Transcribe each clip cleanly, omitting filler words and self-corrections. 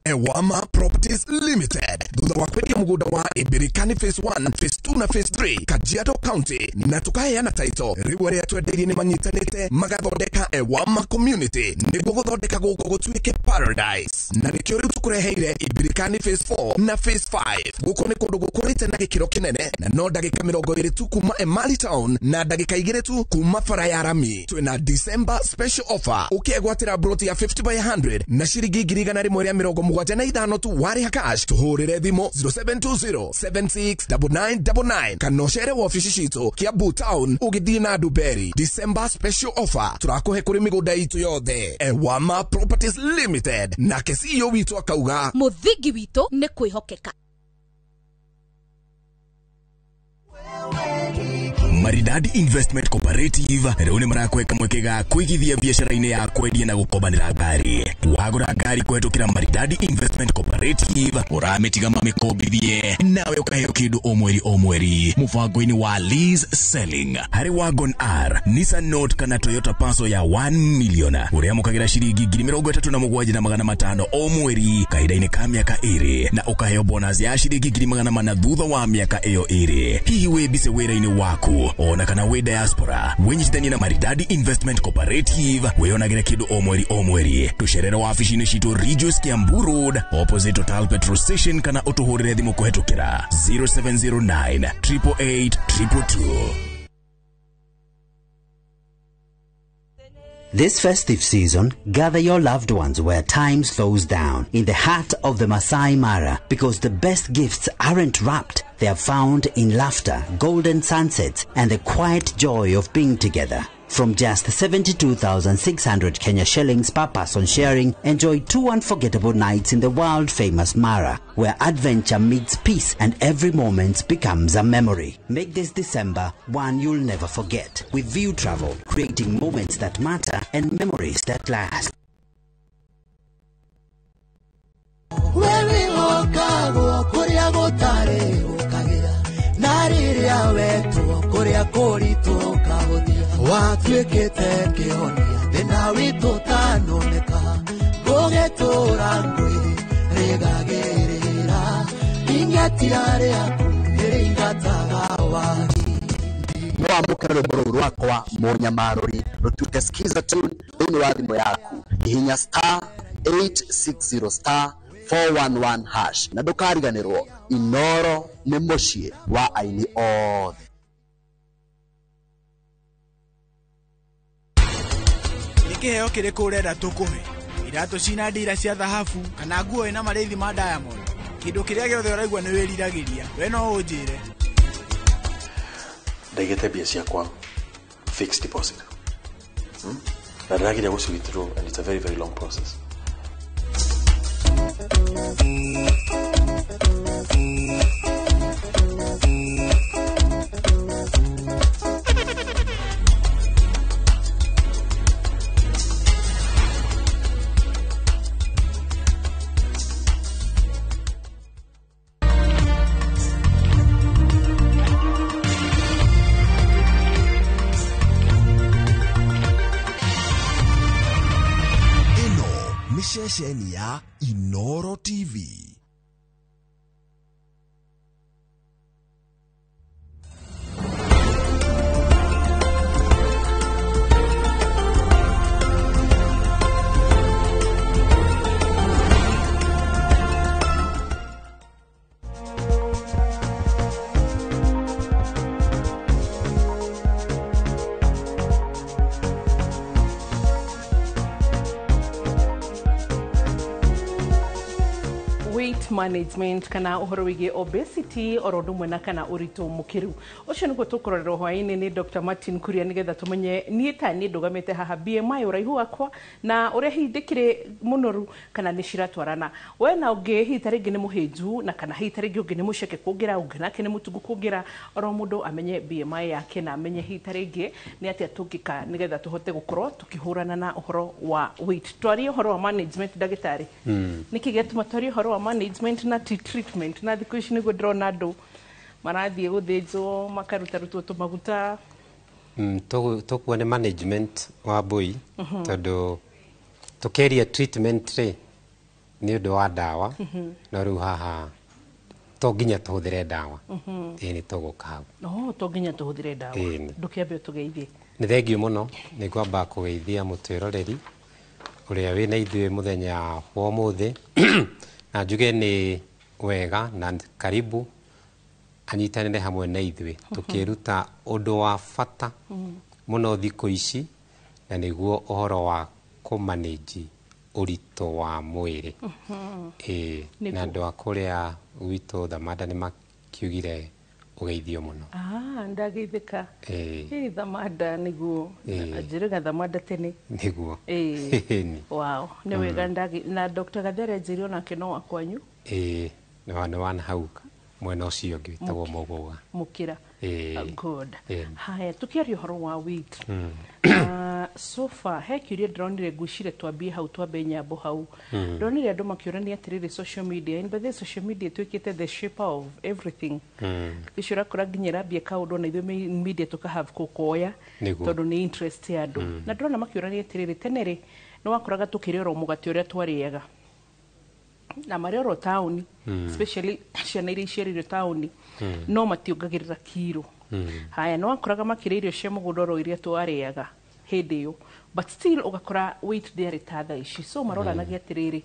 Ewama Properties Limited thutha wa kwendia mũgũnda wa Imbirikani phase 1, phase 2 na phase 3 Kajiado County na tukaheana title. Rĩu arĩa twendeirie nĩ manyitanĩte magathondeka Ewama Community nĩguo gũthondeka gũkũ gũtuĩke paradise, na nĩkĩo rĩu tũkũreheire Imbirikani phase 4 na phase 5. Gũkũ nĩ kũndũ gũkũrĩte na gĩkĩro kĩnene na no ndagĩka 20 tu kuma Emali Town na ndagĩka 2 tu kuma bara ya rami. Twĩna December special offer, ũkĩgwatĩra broti ya 50 by 100 na ciringi 175,000 tu warĩha cash. Tũhũrĩre thimũ 0720 769999 kana ũcere wabici citũ Kiambu Town ũgĩthiĩ na Nduberi. December special offer tũrakũhe kũrĩ mĩgũnda itũ yothe. Ewama Properties Limited, nake CEO witũ akauga mũthingi witũ nĩ kwĩhokeka. Maridadi Investment Cooperative rĩu nĩ marakũhe kamweke ga kũigithia biacara-inĩ ya kwendia na gũkombanĩra ngari. Wagũra ngari kũhetũkĩra Maridadi Investment Cooperative, ũramĩtiga mamĩkombithie nawe ũkaheo kĩndũ o mweri o mweri mũbango-inĩ wa lease selling. Harĩ Wagon R, Nissan Note kana Toyota Passo ya 1 million ũrĩamũkagĩra ciringi 37,500 o mweri kahinda-inĩ ka mĩaka 2 na ũkaheo bonus ya ciringi 400,000 thutha wa mĩaka ĩyo 2. Hihi wĩ busy wĩra-inĩ waku ona kana wĩ diaspora, wĩnyitithanie na Maridadi Investment Cooperative wĩonagĩre kĩndũ o mweri o mweri. Tũcerere wabici-inĩ citũ Ridgeways Kiambu Road opposite Total Petrol Station kana ũtũhũrĩre thimũ kũhetũkĩra 0709 888 222. This festive season, gather your loved ones where time slows down, in the heart of the Masai Mara, because the best gifts aren't wrapped. They are found in laughter, golden sunsets, and the quiet joy of being together. From just 72,600 Kenya shillings per person sharing, enjoy 2 unforgettable nights in the world-famous Mara, where adventure meets peace and every moment becomes a memory. Make this December one you'll never forget. With View Travel, creating moments that matter and memories that last. Watuĩkĩte kĩhonia thĩna witũ tanoneka gũgĩtũra ngwĩ rĩgagĩrĩra ing'atia rĩaku nĩrĩingataga wagi. No wamũkĩre rwĩmbo rũu rwakwa mũnyamarũri rũtuĩke skiza tune thĩinĩ wa thimũ yaku. Hihinya star 860 star 411 hash na ndũkariganĩrwo Inoro nĩ mũciĩ wa aini othe. Kĩheo kĩrĩkũ ũrenda tũkũhe? Iratũ cina ndira cia thahabu kana nguo ĩna marĩthi ma diamond? Kĩndũ kĩrĩa gĩothe ũraigua nĩ wĩriragĩria, we no ũnjĩre. Ndaigĩte mbia ciakwa fixed deposit. Na ndĩrageria gũci withdraw and it's a very very long process. Ceceni ya Inoro TV. Management kana ũhoro wĩgiĩ obesity oro ũndũ ũmwe na kana ũritũ mũkĩru. Ũcio nĩguo tũkũrorerwo hwaĩ-inĩ nĩ Dr. Martin Kuria nĩgetha tũmenye niĩ ta niĩ ndũgamĩte haha BMI ũraihu wakwa na ũrĩa hihi ndĩkĩrĩ mũnoru kana nĩ ciratwarana. We na ũngĩ hihi ta rĩngĩ nĩ mũhĩnju na kana hihi ta rĩngĩ ũngĩ nĩ mũceke kuongerera, ũngĩ nake nĩ mũtungu kuongerera, oro mũndũ amenye BMI yake na amenye hihi ta rĩngĩ nĩ atĩa tũngĩka nĩgetha tũhote gũkorwo tũkĩhũrana na ũhoro wa weight. Twarie ũhoro wa management ndagĩtarĩ. Nĩkĩ gĩatũma twarie ũhoro wa management na treatment na thikũ ici nĩguo ndĩrona andũ marathiĩ gũthĩnjwo makarutarutwo tũmaguta. Tũkuo nĩ management wa mbui tondũ tũkĩaria treatment rĩ Nĩ ũndũ wa ndawa, no rĩu haha to nginya tũhũthĩre ndawa. Ĩĩ, nĩ tũgũka hau. No to nginya tũhũthĩre ndawa. Ĩĩ. Ndũkĩambe ũtũgeithie. Nĩ thengiũ mũno. Nĩ ngwamba kũgeithia mũtwĩroreri ũrĩa wĩna ithuĩ mũthenya wa ũmũthĩ, na njuge nĩ wega na karibu anyitanĩre hamwe na ithuĩ tũkĩruta ũndũ wa bata mũno thikũ ici, na nĩguo ũhoro wa kũmanĩnji ũritũ wa mwĩrĩ. Ĩĩ, na andũ a kũrĩa gwitũ Thamanda nĩ makiugire ũgeithio mũno. Ah, ndageithĩka. Ĩĩ. Ĩ, Thamanda nĩguo. Ĩĩ. Njĩrĩga Thamanda tene. Nĩguo. Ĩĩ. Ĩni. Wow, nĩ wega. Na Dr. Gathere njĩre onake no wakwanyu. Ĩĩ, nĩ wa hau mwena ũcio ũngĩ wĩtagwo Mũgũga. Mũkĩra. Ĩĩ. Good. Ĩĩ. Haya, tukiaria ũhoro wa weight, so far he kĩũria ndĩronire, ngwĩciria twambie hau, twambe nyambo hau. Ndonire andũ makĩũrania atĩrĩrĩ social media, and by the way, social media ĩtuĩkĩte the shaper of everything. Icio ũrakora nginya ĩrambia kaũndũ na ithuĩ media tũkahave gũkoya Nĩguo. tondũ nĩ interest ya andũ. Na ndĩrona makĩũrania atĩrĩrĩ, tene rĩ, nĩ wakoraga tũkĩrĩa oro mũgate ũrĩa twarĩaga na marĩa oro taũni, especially ciana iria iciarĩirwo taũni, no mationgagĩrĩra kiro. Haya, nĩ wakoraga makĩrĩa irio cia mũgũnda oro iria twarĩaga hĩndĩ ĩyo, but still ũgakora weight ndĩarĩ ta thaa ici. So maroranagia atĩrĩrĩ,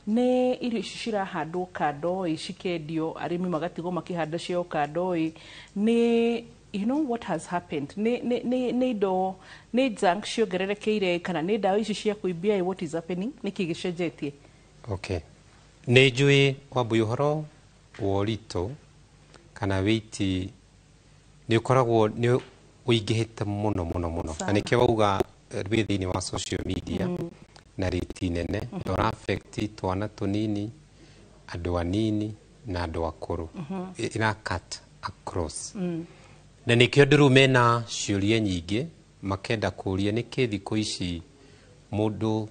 nĩ irio ici cirahandwo kando ĩ, cikendio, arĩmi magatigwo makĩhanda ciao kando ĩ, nĩ you know what has happened, nĩ indo, nĩ junk ciongererekeire, kana nĩ ndawa ici cia kũimbia ĩ, what is happening? Nĩkĩ gĩcenjetie? Okay, nĩ njũĩ, Wambui, ũhoro wa ũritũ kana weight nĩ ũkoragwo nĩ ũingĩhĩte mũno mũno mũno, na nĩkĩo wauga wĩ thĩinĩ wa social media na rĩti nene, na ũra affect twana tũnini, andũ anini na andũ akũrũ. Ĩra cut across, na nĩkĩo andũ rĩu mena ciũria nyingĩ makenda kũria nĩkĩ thikũ ici mũndũ,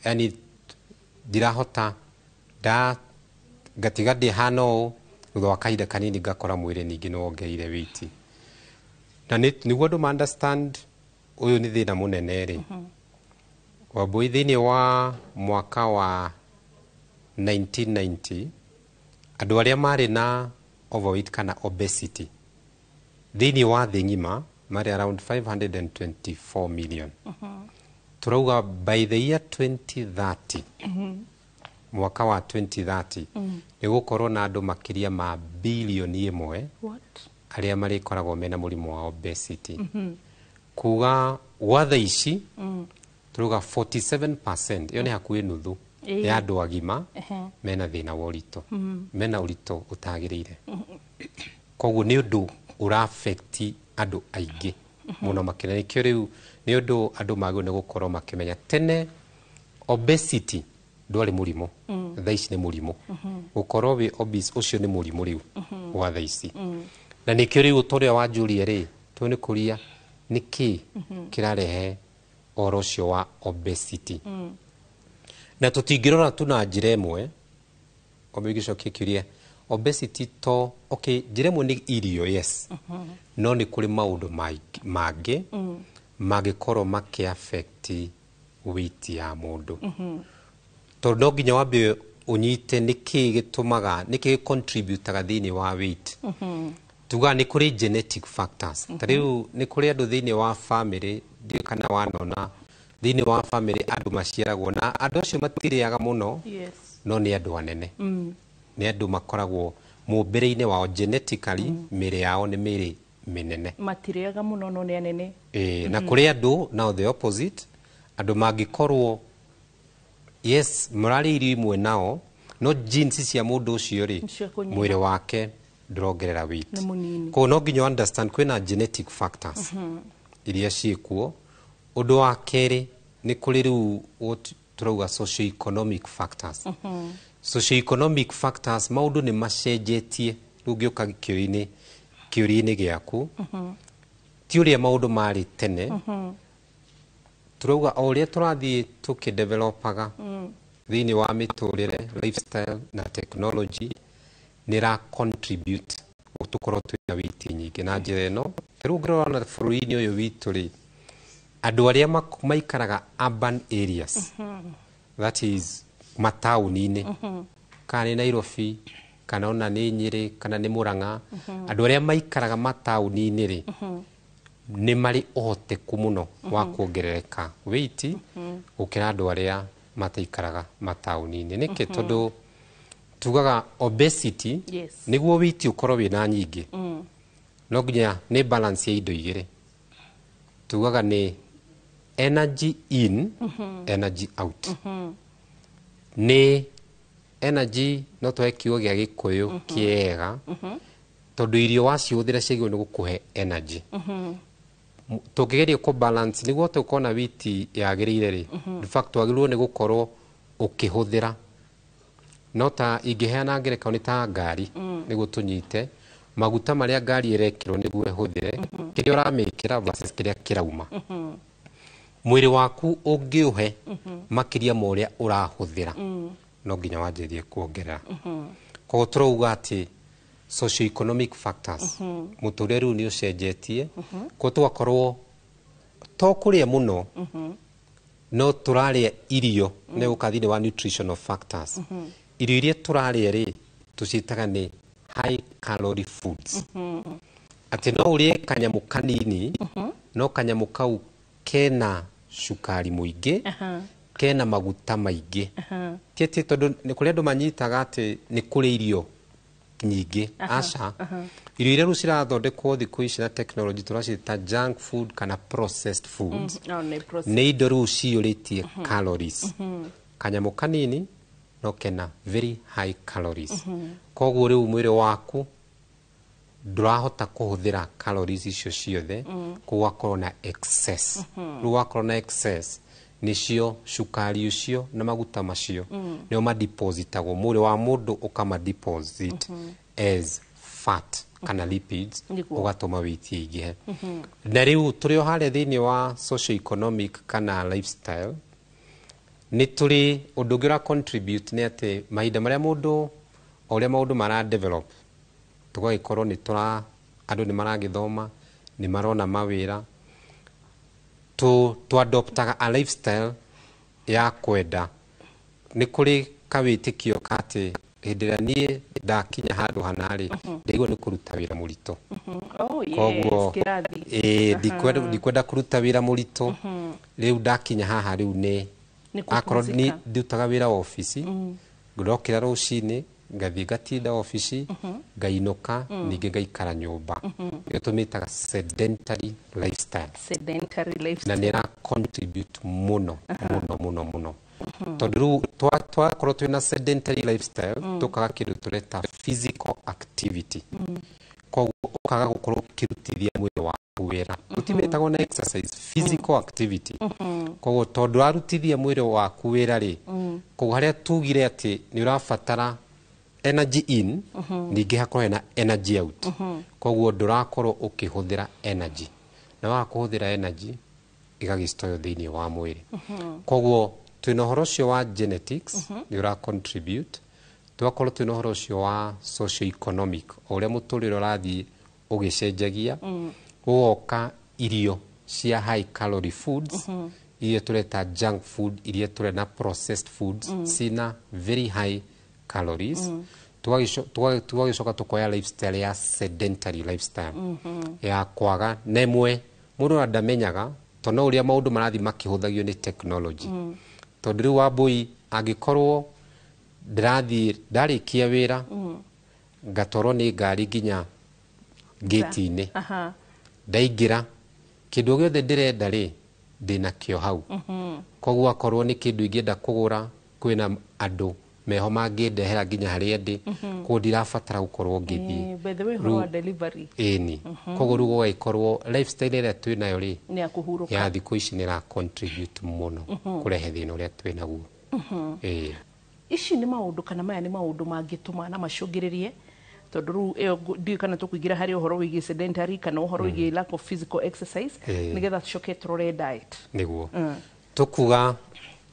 yani ndirahota nda ngatiga ndĩ hana ũũ, thutha wa kahinda kanini ngakora mwĩrĩ ningĩ nĩ wongereire weight. Na nĩguo andũ ma understand ũyũ nĩ thĩna mũnene rĩ, Wambui, thĩinĩ wa mwaka wa 1990 andũ arĩa marĩ na overweight kana obesity thĩinĩ wa thĩ ng'ima marĩ around 524 million. Turauga by the year 2030, mwaka wa 2030, nĩ gũkorwo na andũ makĩria ma bilioni 1 What? arĩa marĩkoragwo mena mũrimũ wa obesity. Kuga gwa thaa ici turauga 47%, ĩyo nĩ hakuhĩ nuthu ya andũ agima mena thĩna wa ũritũ, mena ũritũ ũtagĩrĩire. Koguo nĩ ũndũ ũra affect andũ aingĩ mũno makĩria. Nĩkĩo rĩu nĩ ũndũ andũ magĩrĩirwo nĩ gũkorwo makĩmenya. Tene obesity ndwarĩ mũrimũ, thaa ici nĩ mũrimũ. Gũkorwo wĩ obese, ũcio nĩ mũrimũ rĩu wa thaa ici. Na nĩkĩo rĩu ũrĩa wanjũria rĩ, tũ nĩ kũria nĩkĩ kĩrarehe ũhoro ũcio wa obesity, na tũtingĩrora tu na njĩra ĩmwe. Wambe gĩcokia kĩũria, obesity to okay, njĩra ĩmwe nĩ irio, yes, no nĩ kũrĩ maũndũ mangĩ mangĩkorwo makĩ affect weight ya mũndũ, tondũ no nginya wambe ũnyite nĩkĩ gĩtũmaga, nĩkĩ contributaga thĩinĩ wa weight. Tugaga nĩ kũrĩ genetic factors. Ta rĩu nĩ kũrĩ andũ thĩinĩ wa family, ndiũĩ kana wanona thĩinĩ wa family andũ maciaragwo na andũ acio matirĩaga mũno, no nĩ andũ anene, nĩ andũ makoragwo mũmbĩre-inĩ wao, genetically mĩrĩ yao nĩ mĩrĩ mĩnene. Matirĩaga mũno no nĩ anene. Ĩĩ, na kũrĩ andũ now the opposite, andũ mangĩkorwo, yes, mũrarĩa irio imwe nao, no genes cia mũndũ ũcio rĩ, Cia kũnyiha. Mwĩrĩ wake ndũrongerera weight. Nĩ mũnini. Koguo no nginya understand kwĩna genetic factors iria ciĩkuo. Ũndũ wa kerĩ, nĩ kũrĩ rĩu what tũrauga socio-economic factors. Socio-economic factors, maũndũ nĩ macenjetie. Rĩu ngĩũka kĩũria-inĩ gĩaku, ti ũrĩa maũndũ marĩ tene. Turauga o ũrĩa tũrathiĩ tũkĩdevelopaga thĩinĩ wa mĩtũrĩre, lifestyle na technology nĩ ĩra contribute tũkorwo twĩna weight nyingĩ na njĩra ĩno. Rĩu ũngĩrora ona bũrũri-inĩ ũyũ witũ rĩ, andũ arĩa maikaraga urban areas, that is Mataũni-inĩ, kana nĩ Nairobi, kana ona nĩ Nyĩrĩ, kana nĩ Mũrang'a, andũ arĩa maikaraga mataũni-inĩ rĩ, nĩ marĩ ũhoteku mũno wa kuongerereka weight gũkĩra andũ arĩa mataikaraga mataũni-inĩ. Nĩkĩ? Tondũ tugaga obesity, nĩguo weight ũkorwo wĩna nyingĩ, no nginya nĩ balance ya indo igĩrĩ. Tugaga nĩ energy in, energy out. Nĩ energy, no tũhe kiugo gĩa Gĩkũyũ kĩega, tondũ irio wacihũthĩra ciagĩrĩirwo nĩ gũkũhe energy. Tũngĩgeria kũ balance nĩguo tũkorwo na weight yagĩrĩire rĩ, in fact wagĩrĩirwo nĩ gũkorwo ũkĩhũthĩra, no ta ingĩheana ngerekano nĩ ta ngari, nĩguo tũnyite maguta marĩa ngari ĩrekĩrwo nĩguo ĩhũthĩre, kĩrĩa ũramĩkĩra versus kĩrĩa kĩrauma. Mwĩrĩ waku ũngĩũhe makĩria ma ũrĩa ũrahũthĩra, no nginya wanjĩrĩrie kuongerera. Koguo tũrauga atĩ socio-economic factors, mũtũrĩre rĩu nĩ ũcenjetie, koguo tũgakorwo to kũrĩa mũno, no tũrarĩa irio nĩ gũka thĩinĩ wa nutritional factors. Irio iria tũrarĩa rĩ, tũciĩtaga nĩ high calorie foods, atĩ no ũrĩe kanyamũ kanini, no kanyamũ kau kena cukari mũingĩ, kena maguta maingĩ. Ti atĩ tondũ nĩ kũrĩ andũ manyitaga atĩ nĩ kũrĩ irio nyingĩ. Aca, irio iria rĩu cirathondekwo thikũ ici na technology tũraciĩta junk food kana processed foods. No, nĩ processed. Nĩ indo rĩu ciyũrĩtie calories. Kanyamũ kanini no kena very high calories, koguo rĩu mwĩrĩ waku ndũrahota kũhũthĩra calories icio ciothe, koguo wakorwo na excess. Rĩu wakorwo na excess, nĩcio cukari ũcio na maguta macio nĩo madepositagwo mwĩrĩ wa mũndũ, ũkamadeposit as fat kana lipids, ũgatũma weight ĩingĩhe. Na rĩu tũrĩ o harĩa thĩinĩ wa socio-economic kana lifestyle, nĩ tũrĩ ũndũ ũngĩ ũra contribute, nĩ atĩ mahinda marĩa mũndũ, o ũrĩa maũndũ mara develop, tũgagĩkorwo nĩ tũra andũ nĩ maragĩthoma, nĩ marona mawĩra, tu adoptaga a lifestyle ya kwenda. Nĩ kũrĩ kawĩtĩkio ka atĩ hĩndĩ ĩrĩa niĩ ndakinya handũ hana rĩ, ndaigua nĩ kũruta wĩra mũritũ. Oh, yes, Koguo kĩrathi. Ĩĩ, ndikwenda kũruta wĩra mũritũ. Rĩu ndakinya haha rĩu nĩ Nĩ akorwo nĩ kũpumzika. ndutaga wĩra obici, ndokĩra rũcinĩ ngathiĩ ngatinda obici, ngainũka, ningĩ ngaikara nyũmba. Nĩyo tũmĩtaga sedentary lifestyle. Sedentary Na lifestyle. nĩ ĩra contribute mũno mũno mũno mũno, tondũ rĩu twakorwo twĩna sedentary lifestyle, tũkaga kĩndũ tũreta physical activity, koguo ũkaga gũkorwo ũkĩrutithia mwĩrĩ waku wĩra. Gũtimetagwo na exercise, physical activity. Koguo tondũ ũrarutithia mwĩrĩ waku wĩra rĩ, koguo harĩa tugire atĩ nĩ ũrabatara energy in, ningĩ hakorwo hena energy out, koguo ndũrakorwo ũkĩhũthĩra energy, na waga kũhũthĩra energy ĩgagĩstoyo thĩinĩ wa mwĩrĩ. Koguo twĩna ũhoro ũcio wa genetics nĩ ũra contribute, tũgakorwo twĩna ũhoro ũcio wa socio economic, o ũrĩa mũtũrĩre ũrathiĩ ũgĩcenjagia, gũgoka irio cia high calorie foods iria tũreta junk food, iria tũreta processed foods cina very high calories. Tũgagĩcoka tũkoya lifestyle ya sedentary lifestyle ya kwaga na ĩmwe mũndũ ona ndamenyaga, tondũ no ũrĩa maũndũ marathiĩ makĩhũthagio nĩ technology. Tondũ rĩu Wambũi, angĩkorwo ndĩrathiĩ ndarĩkia wĩra, ngatwarwo nĩ ngari nginya ngĩti-inĩ, ndaingĩra, kĩndũ gĩothe ndĩrenda rĩ, ndĩnakĩo hau. Koguo akorwo nĩ kĩndũ ingĩenda kũgũra, kwĩna andũ meho mangĩndehera nginya harĩa ndĩ, koguo ndirabatara gũkorwo ngĩthiĩ. By the way, ũhoro wa delivery. Ĩni, koguo rĩu gũgagĩkorwo lifestyle ĩrĩa twĩnayo rĩ, Nĩ ya kũhurũka. Ya thikũ ici nĩ ĩra contribute mũno kũrehe thĩna ũrĩa twĩnaguo. Ĩĩ. Ici nĩ maũndũ kana maya nĩ maũndũ mangĩtũma na macũngĩrĩrie, tondũ rĩu ĩyo ndiũĩ kana tũkũingĩra harĩ ũhoro wĩgiĩ sedentary kana ũhoro wĩgiĩ lack of physical exercise, nĩgetha tũcoke tũrore diet. Nĩguo tũkuga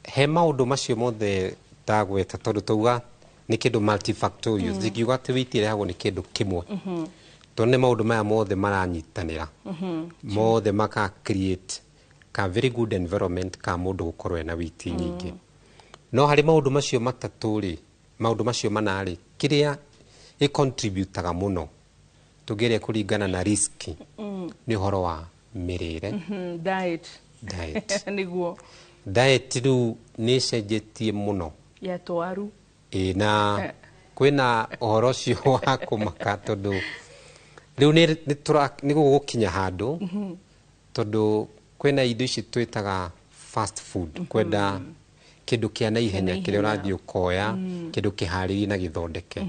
he maũndũ macio mothe ndagweta, tondũ tauga nĩ kĩndũ multifactorial. Ndingiuga atĩ weight ĩrehagwo nĩ kĩndũ kĩmwe, tondũ nĩ maũndũ maya mothe maranyitanĩra, mothe maka create ka very good environment ka mũndũ gũkorwo ena weight nyingĩ. No harĩ maũndũ macio matatũ rĩ, maũndũ macio mana rĩ, kĩrĩa ĩcontributaga mũno tũngĩaria kũringana na risk nĩ ũhoro wa mĩrĩre. Diet. Diet. Nĩguo. Diet rĩu nĩ ĩcenjetie mũno. Ya twaru. Ĩ na kwĩna ũhoro ũcio wa kũmaka tondũ rĩu nĩ gũgũkinya handũ tondũ kwĩna indo ici twĩtaga fast food, kwenda kĩndũ kĩa naihenya kĩrĩa ũrathiĩ ũkoya, kĩndũ kĩharĩrie na gĩthondeke.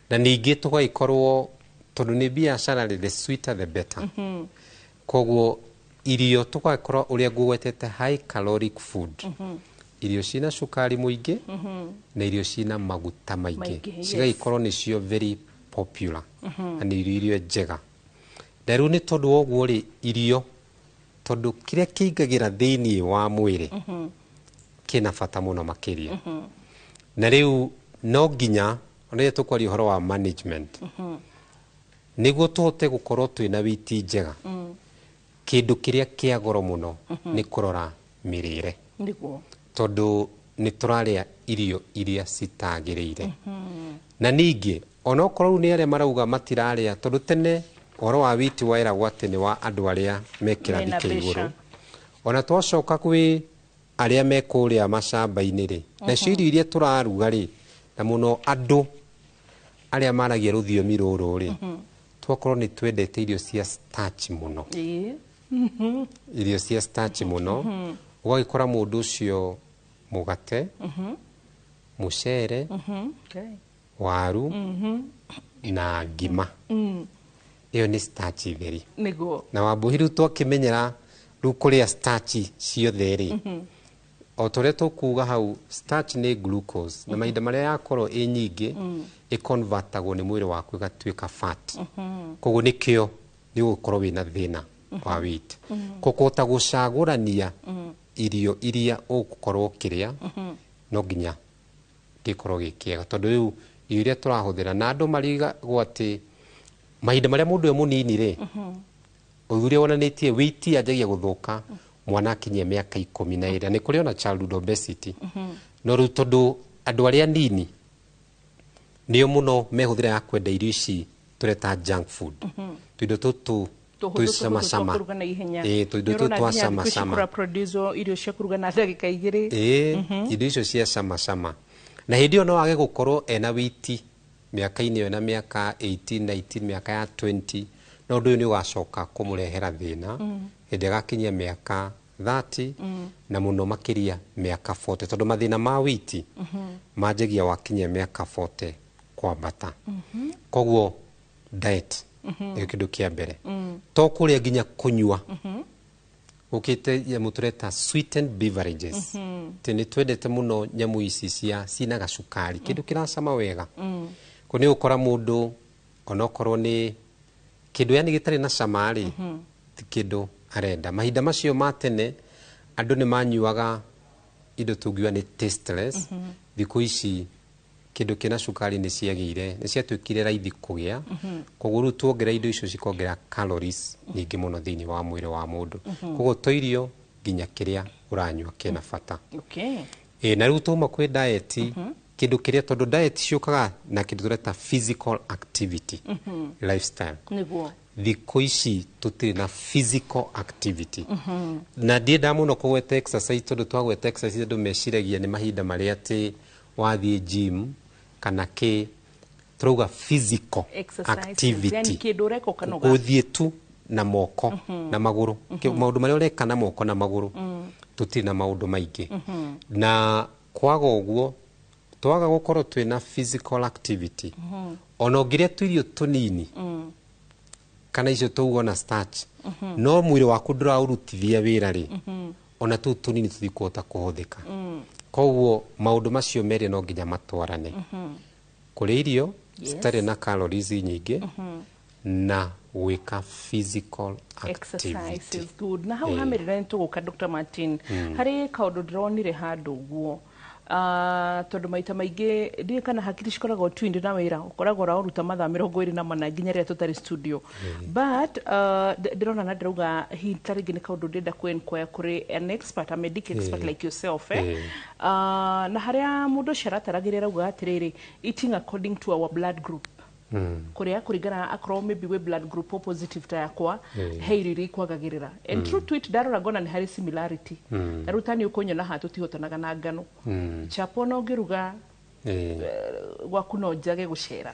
Na ningĩ tũgagĩkorwo tondũ nĩ biacara rĩ, the sweeter the better. Koguo irio tũgagĩkorwo ũrĩa ngũgwetete high caloric food, irio cina cukari mũingĩ na irio cina maguta maingĩ, Maingĩ, yes. cigagĩkorwo nĩcio very popular na nĩ irio iria njega. Na rĩu nĩ tondũ wa ũguo rĩ, irio tondũ kĩrĩa kĩingagĩra thĩiniĩ wa mwĩrĩ kĩna bata mũno makĩria. Na rĩu no nginya ona rĩrĩa tũkwaria ũhoro wa management, nĩguo tũhote gũkorwo twĩna wĩiti njega, kĩndũ kĩrĩa kĩa goro mũno nĩ kũrora mĩrĩre. Nĩguo. Tondũ nĩ tũrarĩa irio iria citagĩrĩire. Na ningĩ onokorwo rĩu nĩ arĩa marauga matirarĩa, tondũ tene ũhoro wa wĩiti weragwo atĩ nĩ wa andũ arĩa me kĩrathi Mena kĩa igũrũ. mbeca. Ona twacoka kwĩ arĩa me kũrĩa macamba-inĩ rĩ, nacio irio iria tũraruga rĩ, na mũno andũ arĩa maragia rũthiomi rũrũ rĩ, twakorwo nĩ twendete irio cia starch mũno. Irio cia starch mũno, ũgagĩkora mũndũ ũcio mũgate, mũcere, waru na ngima. Ĩyo nĩ starch theri. Nĩguo. Na Wambũi rĩu twakĩmenyera rĩu kũrĩa starch ciothe rĩ, o ta ũrĩa tũkuga hau, starch nĩ glucose, na mahinda marĩa yakorwo ĩ nyingĩ ĩconvertagwo nĩ mwĩrĩ waku ĩgatuĩka fat. Koguo nĩkĩo nĩ ũgũkorwo wĩna thĩna wa weight. Kũhota gũcagũrania irio iria ũgũkorwo ũkĩrĩa no nginya gĩkorwo gĩ kĩega, tondũ rĩu irio iria tũrahũthĩra na andũ marigagwo atĩ mahinda marĩa mũndũ e mũnini rĩ, ũthuthuria wonanĩtie weight yanjagia gũthũka mwana akinyia mĩaka 12, nĩ kũrĩ ona childhood obesity. No rĩu tondũ andũ arĩa anini nĩo mũno mehũthĩra ya kwenda irio ici tũreta junk food, tũindo tũtũ twĩcamacama, kũruga na ihenya. Ĩĩ, tũindo tũtũ twa cama cama. Kũra produce irio cia kũruga na ndagĩka 2. Ĩĩ, irio icio cia cama cama, na hĩndĩ ĩyo no age gũkorwo ena wĩiti mĩaka-inĩ ĩyo, na mĩaka 18 19, mĩaka ya 20, no ũndũ ũyũ nĩ ũgacoka kũmũrehera thĩna hĩndĩ agakinyia mĩaka 30 na mũno makĩria mĩaka 40, tondũ mathĩna ma wĩiti manjagia wakinyia mĩaka 40 kwambata. Koguo diet nĩkĩo kĩndũ kĩa mbere, to kũrĩa nginya kũnyua. Gũkĩte nyamũ tũreta sweetened beverages, atĩ nĩ twendete mũno nyamũ ici cia cina gacukari, kĩndũ kĩracama wega. Ko nĩ ũkora mũndũ onokorwo nĩ kĩndũ yani gĩtarĩ na cama rĩ, ti kĩndũ arenda. Mahinda macio ma tene andũ nĩ manyuaga indo tũngiuga nĩ tasteless. Thikũ ici kĩndũ kĩna cukari nĩ ciagĩire, nĩ ciatuĩkire raithi kũgĩa, koguo rĩu tuongerera indo icio cikongerera calories nyingĩ mũno thĩinĩ wa mwĩrĩ wa mũndũ. Koguo to irio, nginya kĩrĩa ũranyua kĩna bata. Ĩ, na rĩu tuma kwĩ diet, kĩndũ kĩrĩa, tondũ diet ciũkaga na kĩndũ tũreta physical activity, lifestyle. Nĩguo. Thikũ ici tũtirĩ na physical activity, na ndiendaga mũno kũgweta exercise, tondũ twagweta exercise andũ meciragia nĩ mahinda marĩa atĩ wathiĩ gym kana kĩ. Tũrauga physical exercises, activity. Yani kĩndũ ũreka ũkanoga. Gũthiĩ tu na moko na magũrũ. Maũndũ marĩa ũreka na moko na magũrũ, tũtirĩ na maũndũ maingĩ. Na kwaga ũguo, twaga gũkorwo twĩna physical activity, ona ũngĩrĩa tũirio tũnini kana icio tũuga na starch, no mwĩrĩ waku ndũraũrutithia wĩra rĩ, ona tũu tũnini tũtikũhota kũhũthĩka. Koguo maũndũ macio merĩ no nginya matwarane, kũrĩa irio citarĩ na calories nyingĩ na gwĩka physical exercise activity. Is good. Na hau Ĩĩ. hamĩrĩra nĩ tũgũka Dr. Martin, harĩ kaũndũ ndĩronire handũ ũguo. Tondu maita maingi ndiĩ kana hakiri cikoragwo twinned na wĩra ũkoragwo ũraũruta mathaa 24 nginya rĩrĩa tũtarĩ studio, but ndĩrona na ndĩrauga hihi ta rĩngĩ nĩ kaũndũ ndĩrenda kũ inquire kũrĩ an expert, a medic expert like yourself, eh? Na harĩa mũndũ ũcio arataragĩria arauga atĩrĩrĩ, eating according to our blood group, kuria kuringana akorwo maybe we blood group O positive ta yakwa, he irio iria ikwagagĩrĩra. And true to it, ndarora ngona nĩ harĩ similarity. Ta rĩu ta niĩ ũkũnyona haha tũtihotanaga na ngano, chapo no ngĩruga gwaku no njage gũcera.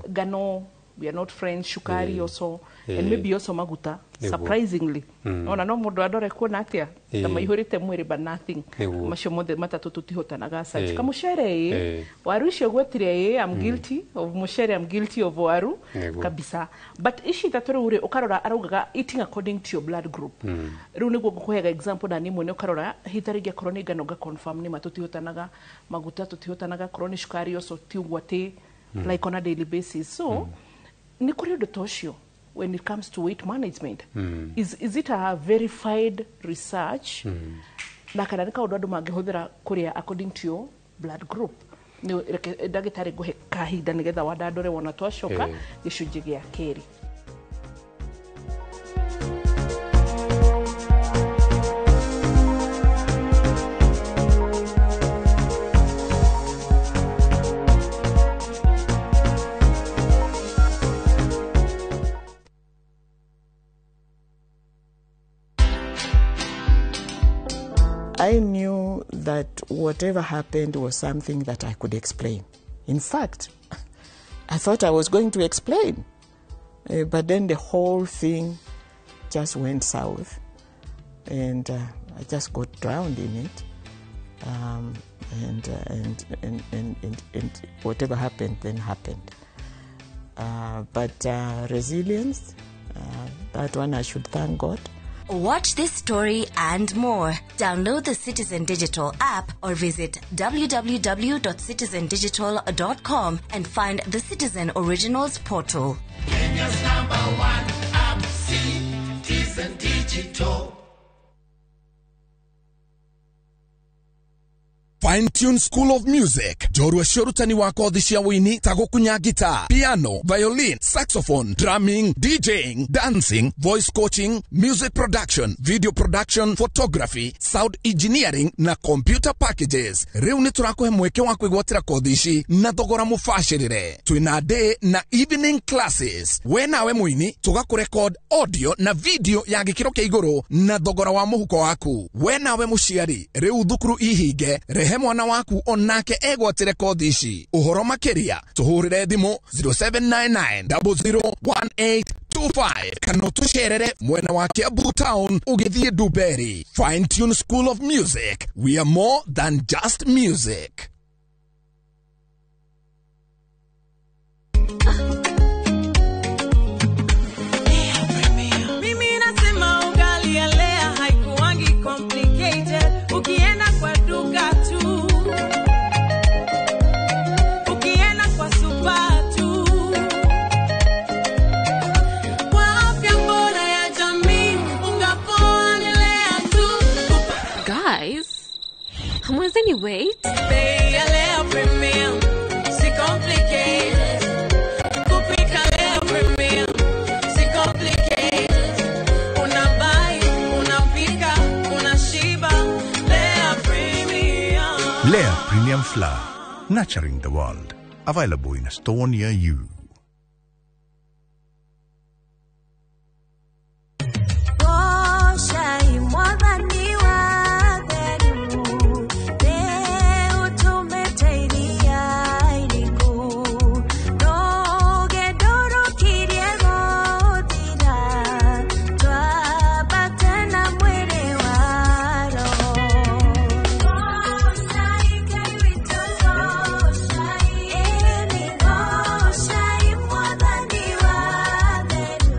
Ngano, we are not friends. Cukari also, and maybe also maguta. Surprisingly, ona no mũndũ andore kuona atia ta maihũrĩte mwĩrĩ, but nothing. Macio mothe matatũ tũtihotanaga such. Kamucere ĩ, waru icio gwetire ĩ, I'm guilty of mucere, I'm guilty of waru kabisa, but ici ithatũ rĩu rĩ, ũkarora araugaga eating according to your blood group. Rĩu nĩguo ngũkũheaga example na niĩ mwene, ũkarora hihi ta rĩngĩ akorwo nĩ ngano nga confirm nĩ ma tũtihotanaga, maguta tũtihotanaga, akorwo nĩ cukari also ti ũguo atĩ like on a daily basis. So nĩ kũrĩ ũndũ ta ũcio when it comes to weight management? Is it a verified research na kana nĩ kaũndũ andũ mangĩhũthĩra kũrĩa according to your blood group? Nĩ reke ndagĩtarĩ ngũhe kahinda nĩgetha wandandũre wona twacoka gĩcunjĩ gĩa kerĩ. I knew that whatever happened was something that I could explain. In fact, I thought I was going to explain. But then the whole thing just went south, and I just got drowned in it. And whatever happened, then happened. But resilience, that one I should thank God. Watch this story and more. Download the Citizen Digital app or visit www.citizendigital.com and find the Citizen Originals portal. Kenya's number one app, Citizen Digital. Fine Tune School of Music, njorua cia ũrutani wa kothi cia wũini ta gũkunya guitar, piano, violin, saxophone, drumming, DJing, dancing, voice coaching, music production, video production, photography, sound engineering na computer packages. Rĩu nĩ tũrakũhe mweke wa kwĩgwatĩra kothi ici na thogora mũbacĩrĩre. Twĩna day na evening classes. We nawe mũini tũgakũrecord audio na video ya gĩkĩro kĩa igũrũ na thogora wa mũhuko waku. We nawe mũciari, rĩu thukuru ihinge, rehe mwana waku onake egwatĩre kothi ici. Ũhoro makĩria tũhũrĩre thimũ 0799 001825 kana ũtũcerere mwena wa Kiambu Town ũgĩthiĩ Ndumberi. Fine Tune School of Music, we are more than just music. Mimi nasema ugali ya Lea haikuangi complicated. Ukienda kwa duka tu, ukienda kwa super tu. Kwa afya bora ya jamii, unga poa ni Lea tu. Guys, hamwezeni wait? Bei ya Lea Premium, si complicated. Kupika Lea Premium, si complicated. Unabuy, unapika, unashiba. Lea Premium. Lea Premium Flour, nurturing the world. Available in a store near you. Goocai Mwathani wa theru, nĩũtũmĩte iria iriku, rũgendo rũkirie gũthira, twambate na mwĩrĩ wa roho. Goocai Ngai witũ, goocai, ĩni goocai Mwathani wa theru.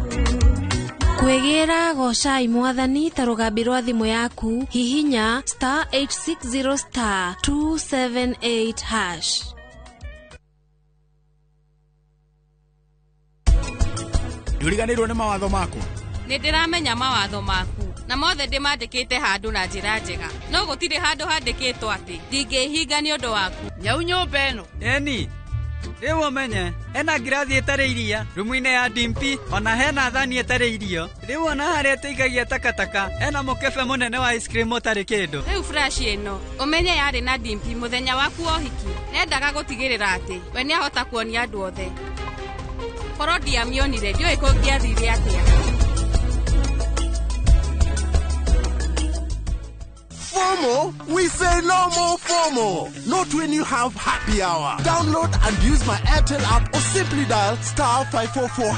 Kwĩgĩra gocai Mwathani ta rũgambi rwa thimũ yaku, hihinya star 860 star 278 hash. Ndũriganĩirwo nĩ mawatho makwa. Nĩ ndĩramenya mawatho maku. Na mothe ndĩmandĩkĩte handũ na njĩra njega. No gũtirĩ handũ handĩkĩtwo atĩ ndingĩhinga nĩ ũndũ waku. Nyau nyũmba ĩno. Eni rĩu ũmenye hena ngirathi ĩtarĩ iria rumu-inĩ ya Dimpi, ona hena thani ĩtarĩ irio. Rĩu ona harĩa tũigagia takataka hena mũkebe mũnene wa ice cream ũtarĩ kĩndũ. Rĩu flash ĩno ũmenye yarĩ na Dimpi mũthenya waku wa ũhiki. Nendaga gũtigĩrĩra atĩ we nĩahota kuonia andũ othe. Korwo ndiamĩonire ndiũĩ kũngĩathire atĩa. FOMO? We say no more FOMO. Not when you have happy hour. Download and use my Airtel app or simply dial *544#.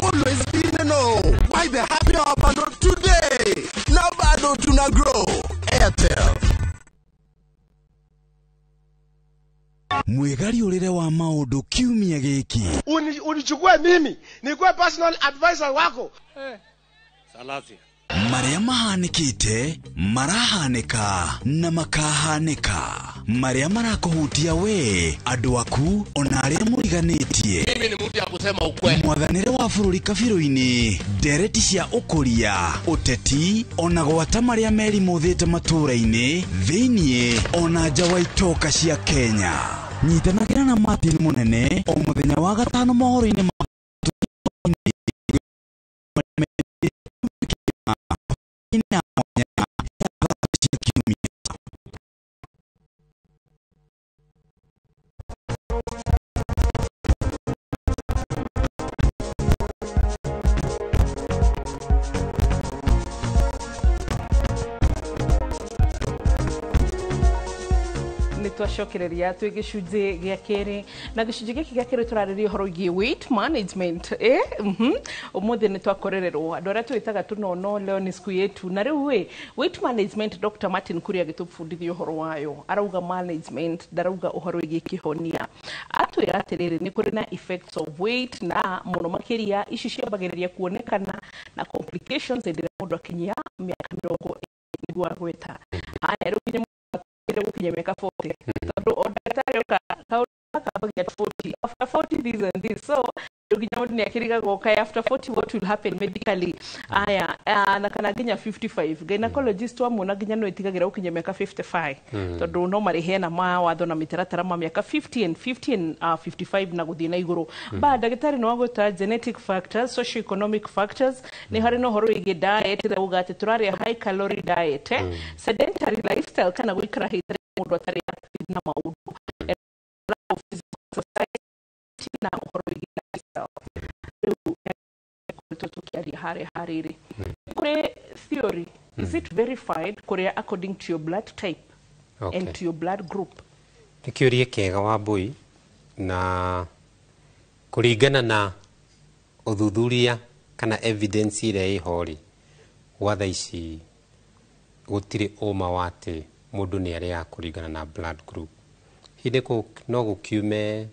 Always be in the know. Buy the happy hour bundle today. Now bado tuna grow. Airtel. Mwigariũrĩre wa maũndũ kiumia gĩkĩ. Unichukue mimi nikuwe personal advisor wako. Salasia. Marĩa mahanĩkĩte, marahanĩka na makahanĩka. Marĩa marakũhutia we, andũ aku, ona arĩa mũriganĩtie. Mimi ni mtu ya kusema ukweli. Mwathanĩre wa bũrũri kabirũ-inĩ, ndereti cia ũkũria, ũteti, ona gwata marĩa merimũthĩte matũũra-inĩ, thĩiniĩ, ona nja wa itoka cia Kenya. Nyitanagĩra na Martin Mũnene o mũthenya wa gatano mohoro-inĩ ma twacokereria twi gĩcunjĩ gĩa kerĩ na gĩcunjĩ gĩkĩ gĩa kerĩ tũrarĩria ũhoro wĩgiĩ weight management. Ũmũthĩ nĩ twakorererwo andũ arĩa twĩtaga tũnono, leo ni siku yetu. Na rĩu ĩ weight management, Dr. Martin Kuria agĩtũbundithia ũhoro wayo. Arauga management, ndarauga ũhoro wĩgiĩ kĩhonia. Atwĩra atĩrĩrĩ, nĩ kũrĩ na effects of weight na mũno makĩria ici ciambagĩrĩria kuonekana na complications hĩndĩ ĩrĩa mũndũ akinyia mĩaka 20 nĩguo agwĩta. Haya, rĩu nginya gũkinya mĩaka 40 tondũ o ndagĩtarĩ oka kaũndũ kambagia 40, after 40 this and this, so rĩu nginya mũndũ nĩakĩrigagwo kaĩ after 40 what will happen medically. Aya, na kana nginya 55 gynecologist wamuona nginya no ĩtigagĩra gũkinya mĩaka 55 tondũ no marĩheana mawatho na mĩtaratara ma mĩaka 50 and 50 and 55 na gũthiĩ na igũrũ. Ba ndagĩtarĩ nĩ wagwĩta genetic factors, socioeconomic factors, nĩ harĩ na ũhoro wĩgiĩ diet, ĩrĩa uga atĩ tũrarĩa high calorie diet, sedentary lifestyle kana gũikara hĩndĩ mũndũ atarĩ active na maũndũ, lack of physical exercise na ũhoro wĩgiĩ lifestyle. Rĩu tũkoretwo tũkĩaria harĩa harĩrĩ kũrĩ theory, is it verified kũrĩa according to your blood type and to your blood group? Nĩ kĩũria kĩega Wambui, na kũringana na ũthuthuria kana evidence ĩrĩa ĩho rĩ, gwa thaa ici gũtirĩ ũma wa atĩ mũndũ nĩ arĩaga kũringana na blood group. Hihi no gũkiume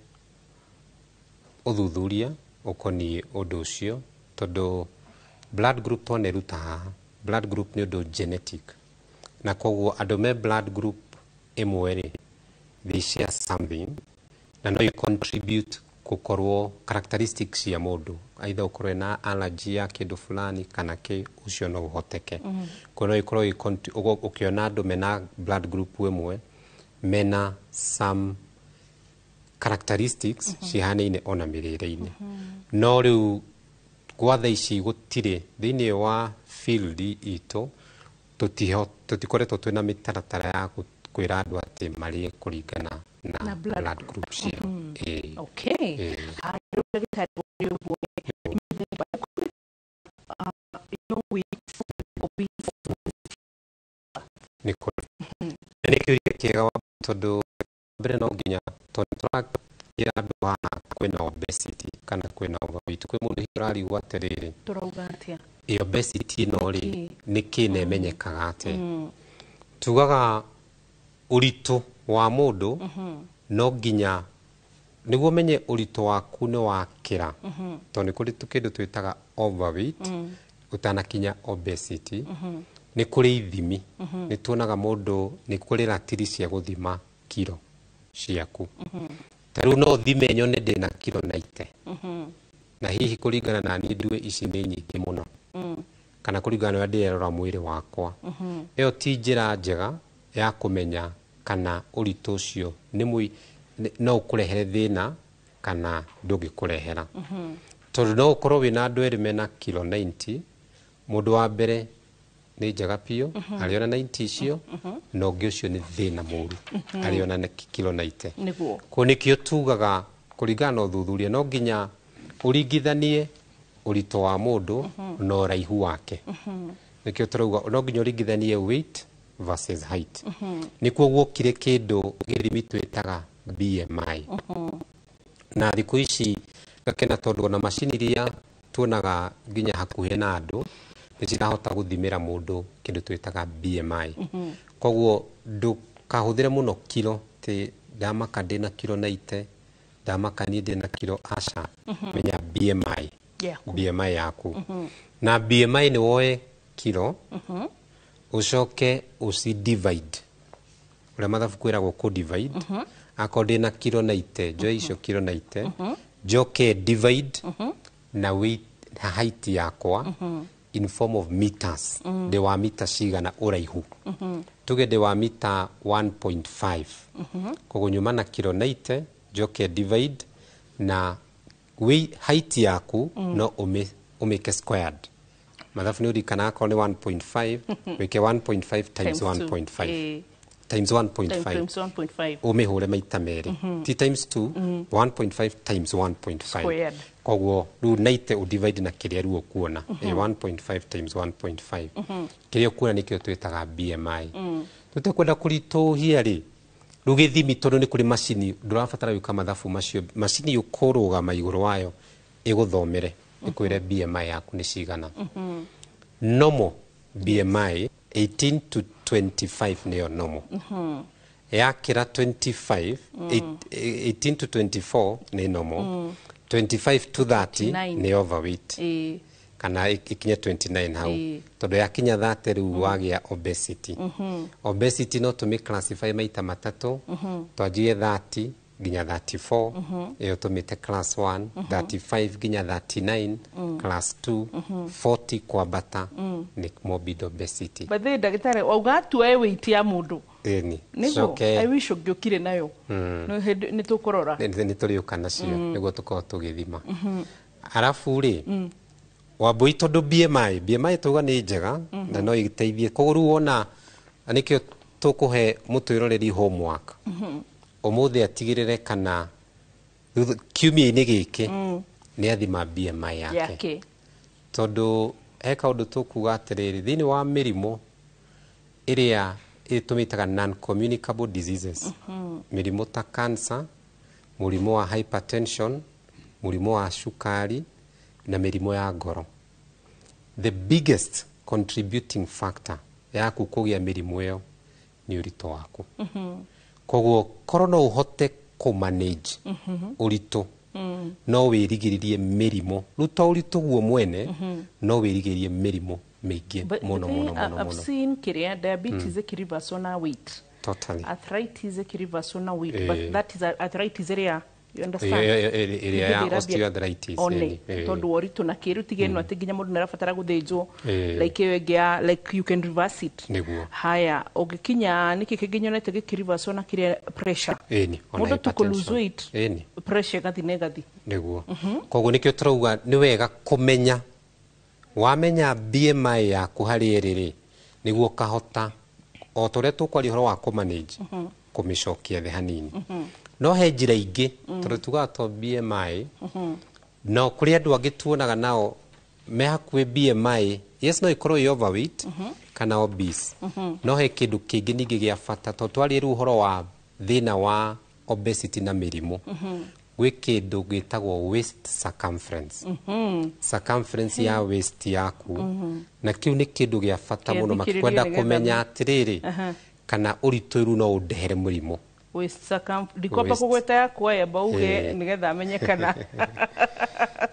ũthuthuria ũkoniĩ ũndũ ũcio, tondũ blood group twaneruta haha, blood group nĩ ũndũ genetic, na koguo andũ me blood group ĩmwe rĩ, they share something na no contribute gũkorwo characteristics cia mũndũ, either ũkorwo na allergy ya kĩndũ fulani kana kĩ, ũcio no ũhoteke. Koguo no ĩkorwo ũkĩona andũ mena blood group ĩmwe mena some characteristics cihanaine ona mĩrĩre-inĩ. No rĩu gwa thaa ici gũtirĩ thĩinĩ wa field itũ, tũtikoretwo twĩna mĩtaratara ya kwĩra andũ atĩ marĩe kũringana na blood group ciao. Okay. Rĩu ndagĩtarĩ ũguo mĩthemba obese nĩ kũrĩ. Nĩ kĩũria kĩega tondũ mbere no nginya tondũ tũrakĩra andũ haha kwĩna obesity kana kwĩna overweight, kwĩ mũndũ hihi ũrarigwo atĩrĩrĩ, tũrauga atĩa ĩ obesity ĩno rĩ nĩ kĩ na ĩmenyekaga atĩa? Tugaga ũritũ wa mũndũ no nginya nĩguo ũmenye ũritũ waku nĩ wakĩra, tondũ nĩ kũrĩ kĩndũ twĩtaga overweight ũtanakinya obesity, nĩ kũrĩ ithimi. Nĩ tuonaga mũndũ nĩ kũrĩ ratiri cia gũthima kiro ciaku. Ta rĩu no thime nyone ndĩna kiro 90 na hihi kũringana na niĩ ndue ici nĩ nyingĩ mũno, Kana kũringana na ũrĩa ndĩrerora mwĩrĩ wakwa. Ĩyo ti njĩra njega ya kũmenya kana ũritũ ũcio nĩ no ũkũrehere thĩna kana ndũngĩkũrehera. Tondũ no ũkorwo wĩna andũ erĩ mena kilo 90, mũndũ wa mbere nĩ njega biũ, arĩona 90 icio, na ũngĩ ũcio nĩ thĩna mũru, arĩona nĩ kilo 90. Nĩguo. Koguo nĩkĩo tugaga kũringana na ũthuthuria no nginya ũringithanie ũritũ wa mũndũ na ũraihu wake. Nĩkĩo tũrauga no nginya ũringithanie weight versus height. Nĩkuo guokire kĩndũ gĩthimi twĩtaga BMI. Na thikũ ici ngakena tondũ ona macini iria tuonaga nginya hakuhĩ na andũ nĩ cirahota gũthimĩra mũndũ kĩndũ twĩtaga BMI. Koguo ndũkahũthĩre mũno kilo, atĩ ndamaka ndĩna kilo 90, ndamaka niĩ ndĩna kilo, aca. Menya BMI. Yaku. BMI yaku. Na BMI nĩ woe kilo, ũcoke ũci divide. Ũrĩa mathabu kwĩragwo kũ divide. Akorwo ndĩna kilo 90, njoe icio kilo 90, njoke divide na weight na height yakwa in form of meters. Ndĩ wa mita cigana ũraihu. Tuge ndĩ wa mita 1.5. Koguo nyuma na kilo 90, njoke divide na height yaku no ũmĩke squared. Mathabu nĩ ũririkanaga akorwo nĩ 1.5, wĩke 1.5 times 1.5. Times 1.5. Times 1.5. Ũmĩhũre maita merĩ. Ti times 2, 1.5 times 1.5. Squared. Koguo rĩu 90 ũdivide na kĩrĩa rĩu ũkuona. 1.5 times 1.5. Kĩrĩa ũkuona nĩkĩo twĩtaga BMI. Tũtekwenda kũritũhia rĩ, rĩu gĩthimi tondũ nĩ kũrĩ macini ndũrabatara gwĩka mathabu macio, macini ũkũrũgama igũrũ wayo ĩgũthomere, ĩkwĩre BMI yaku nĩ cigana. Normal BMI 18 to 25 nĩyo normal. Yakĩra 25, 18 to 24 nĩ normal. 25 to 30 nĩ overweight. Kana ikinye 29 hau. Tondũ yakinya 30 rĩu wagĩa obesity. Obesity no tũmĩ classify maita matatũ. Twanjie 30 nginya 34, ĩyo tũmĩte class 1, 35 nginya 39, class 2, 40 kwambata nĩ morbid obesity. By the way, ndagĩtarĩ wauga tuoe weight ya mũndũ. Ĩni. Nĩguo, I wish ũngĩũkire nayo. Nĩ tũkũrora. Nĩ tũrĩũka nacio nĩguo tũkorwo tũgĩthima. Arabu rĩ, Wambui tondũ BMI tuga nĩ njega na no ĩteithie. Koguo rĩu wona nĩkĩo tũkũhe mũtwĩroreri homework. Ũmũthĩ atigĩrĩre kana kiumia-inĩ gĩkĩ nĩ athima BMI yake. Tondũ he kaũndũ tũkuga atĩrĩrĩ, thĩinĩ wa mĩrimũ ĩrĩa ĩtũmĩtaga non-communicable diseases, mĩrimũ ta cancer, mũrimũ wa hypertension, mũrimũ wa cukari na mĩrimũ ya ngoro. The biggest contributing factor yaku kũgĩa mĩrimũ ĩyo nĩ ũritũ waku. Koguo korwo no ũhote kũ manage ũritũ, no wĩrigĩrĩrie mĩrimũ. Rĩu to ũritũ guo mwene, no wĩrigĩrĩrie mĩrimũ mĩingĩ mũno mũno mũno. I've seen kĩrĩa diabetes ĩkĩreverswo na weight. Totally. Arthritis ĩkĩreverswo na weight, but that is arthritis ĩrĩa you understand? Ĩrĩa ya osteoarthritis. One, tondũ wa ũritũ na kĩrũ tiga ĩno atĩ nginya mũndũ nĩarabatara gũthĩnjwo, like ĩyo ĩngĩ ya like you can reverse it. Nĩguo. Haya, ũngĩkinya nĩkĩ kĩngĩ nyonete gĩkĩreverswo na kĩrĩa pressure. Ĩni, ona mũndũ tu kũ lose weight, Ĩni. pressure ĩgathiĩ na ĩgathiĩ. Nĩguo. Koguo nĩkĩo tũrauga nĩ wega kũmenya, wamenya BMI yaku harĩa ĩrĩ rĩ, nĩguo ũkahota o ta ũrĩa tũkwaria ũhoro wa kũ manage, kũmĩcokia thĩ hanini. No he njĩra ingĩ, tondũ tugaga to BMI, no kũrĩ andũ angĩ tuonaga nao me hakuhĩ BMI, yes no ĩkorwo ĩ overweight kana obese. No he kĩndũ kĩngĩ ningĩ gĩa bata, tondũ twarie rĩu ũhoro wa thĩna wa obesity na mĩrimũ, gwĩ kĩndũ gĩtagwo waist circumference. Circumference ya waist yaku, na kĩu nĩ kĩndũ gĩa bata mũno makwenda kũmenya atĩrĩrĩ, kana ũritũ rĩu no ũndehere mũrimũ. Ndikwamba kũgweta yakwa yamba uge nĩgetha amenye kana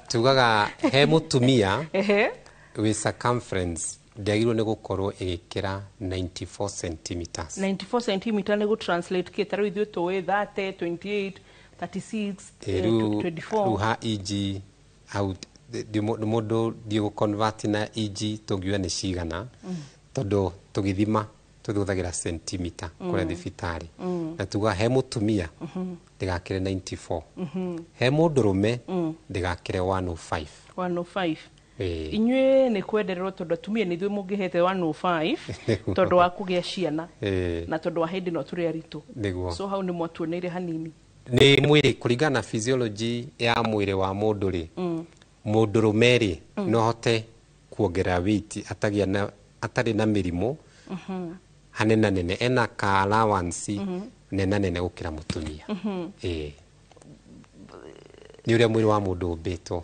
tugaga he mũtumia wĩ circumference ndĩagĩrĩirwo nĩ gũkorwo ĩgĩkĩra 94 centimeters. 94 centimeter nĩ gũ translate kĩ? Ta rĩu ithuĩ tũĩ 30, 28, 36, 24. Rĩu ha eg hau Mũndũ ndiũ convert na eg tũngiuga nĩ cigana, tondũ tũgĩthima tũhũthagĩra centimeter kũrĩa thibitarĩ, na tuga he mũtumia ndĩgakĩre 94, he mũndũrũme ndĩgakĩre 105. 105. Ĩĩ. Inyuĩ nĩ kwendererwo, tondũ atumia nĩ ithuĩ mũngĩhete 105 tondũ wa kũgĩa ciana na tondũ wa hĩndĩ ĩno tũrĩ aritũ. Nĩguo. So hau nĩ mwatuoneire hanini. Nĩ mwĩrĩ kũringana na physiology ya mwĩrĩ wa mũndũ rĩ, mũndũrũme rĩ, no ahote kuongerera weight atagĩa na atarĩ na mĩrimũ hanena nene, ena ka allowance nena nene gũkĩra mũtumia. Ĩĩ, nĩ ũrĩa mwĩrĩ wa mũndũ ũmbĩtwo.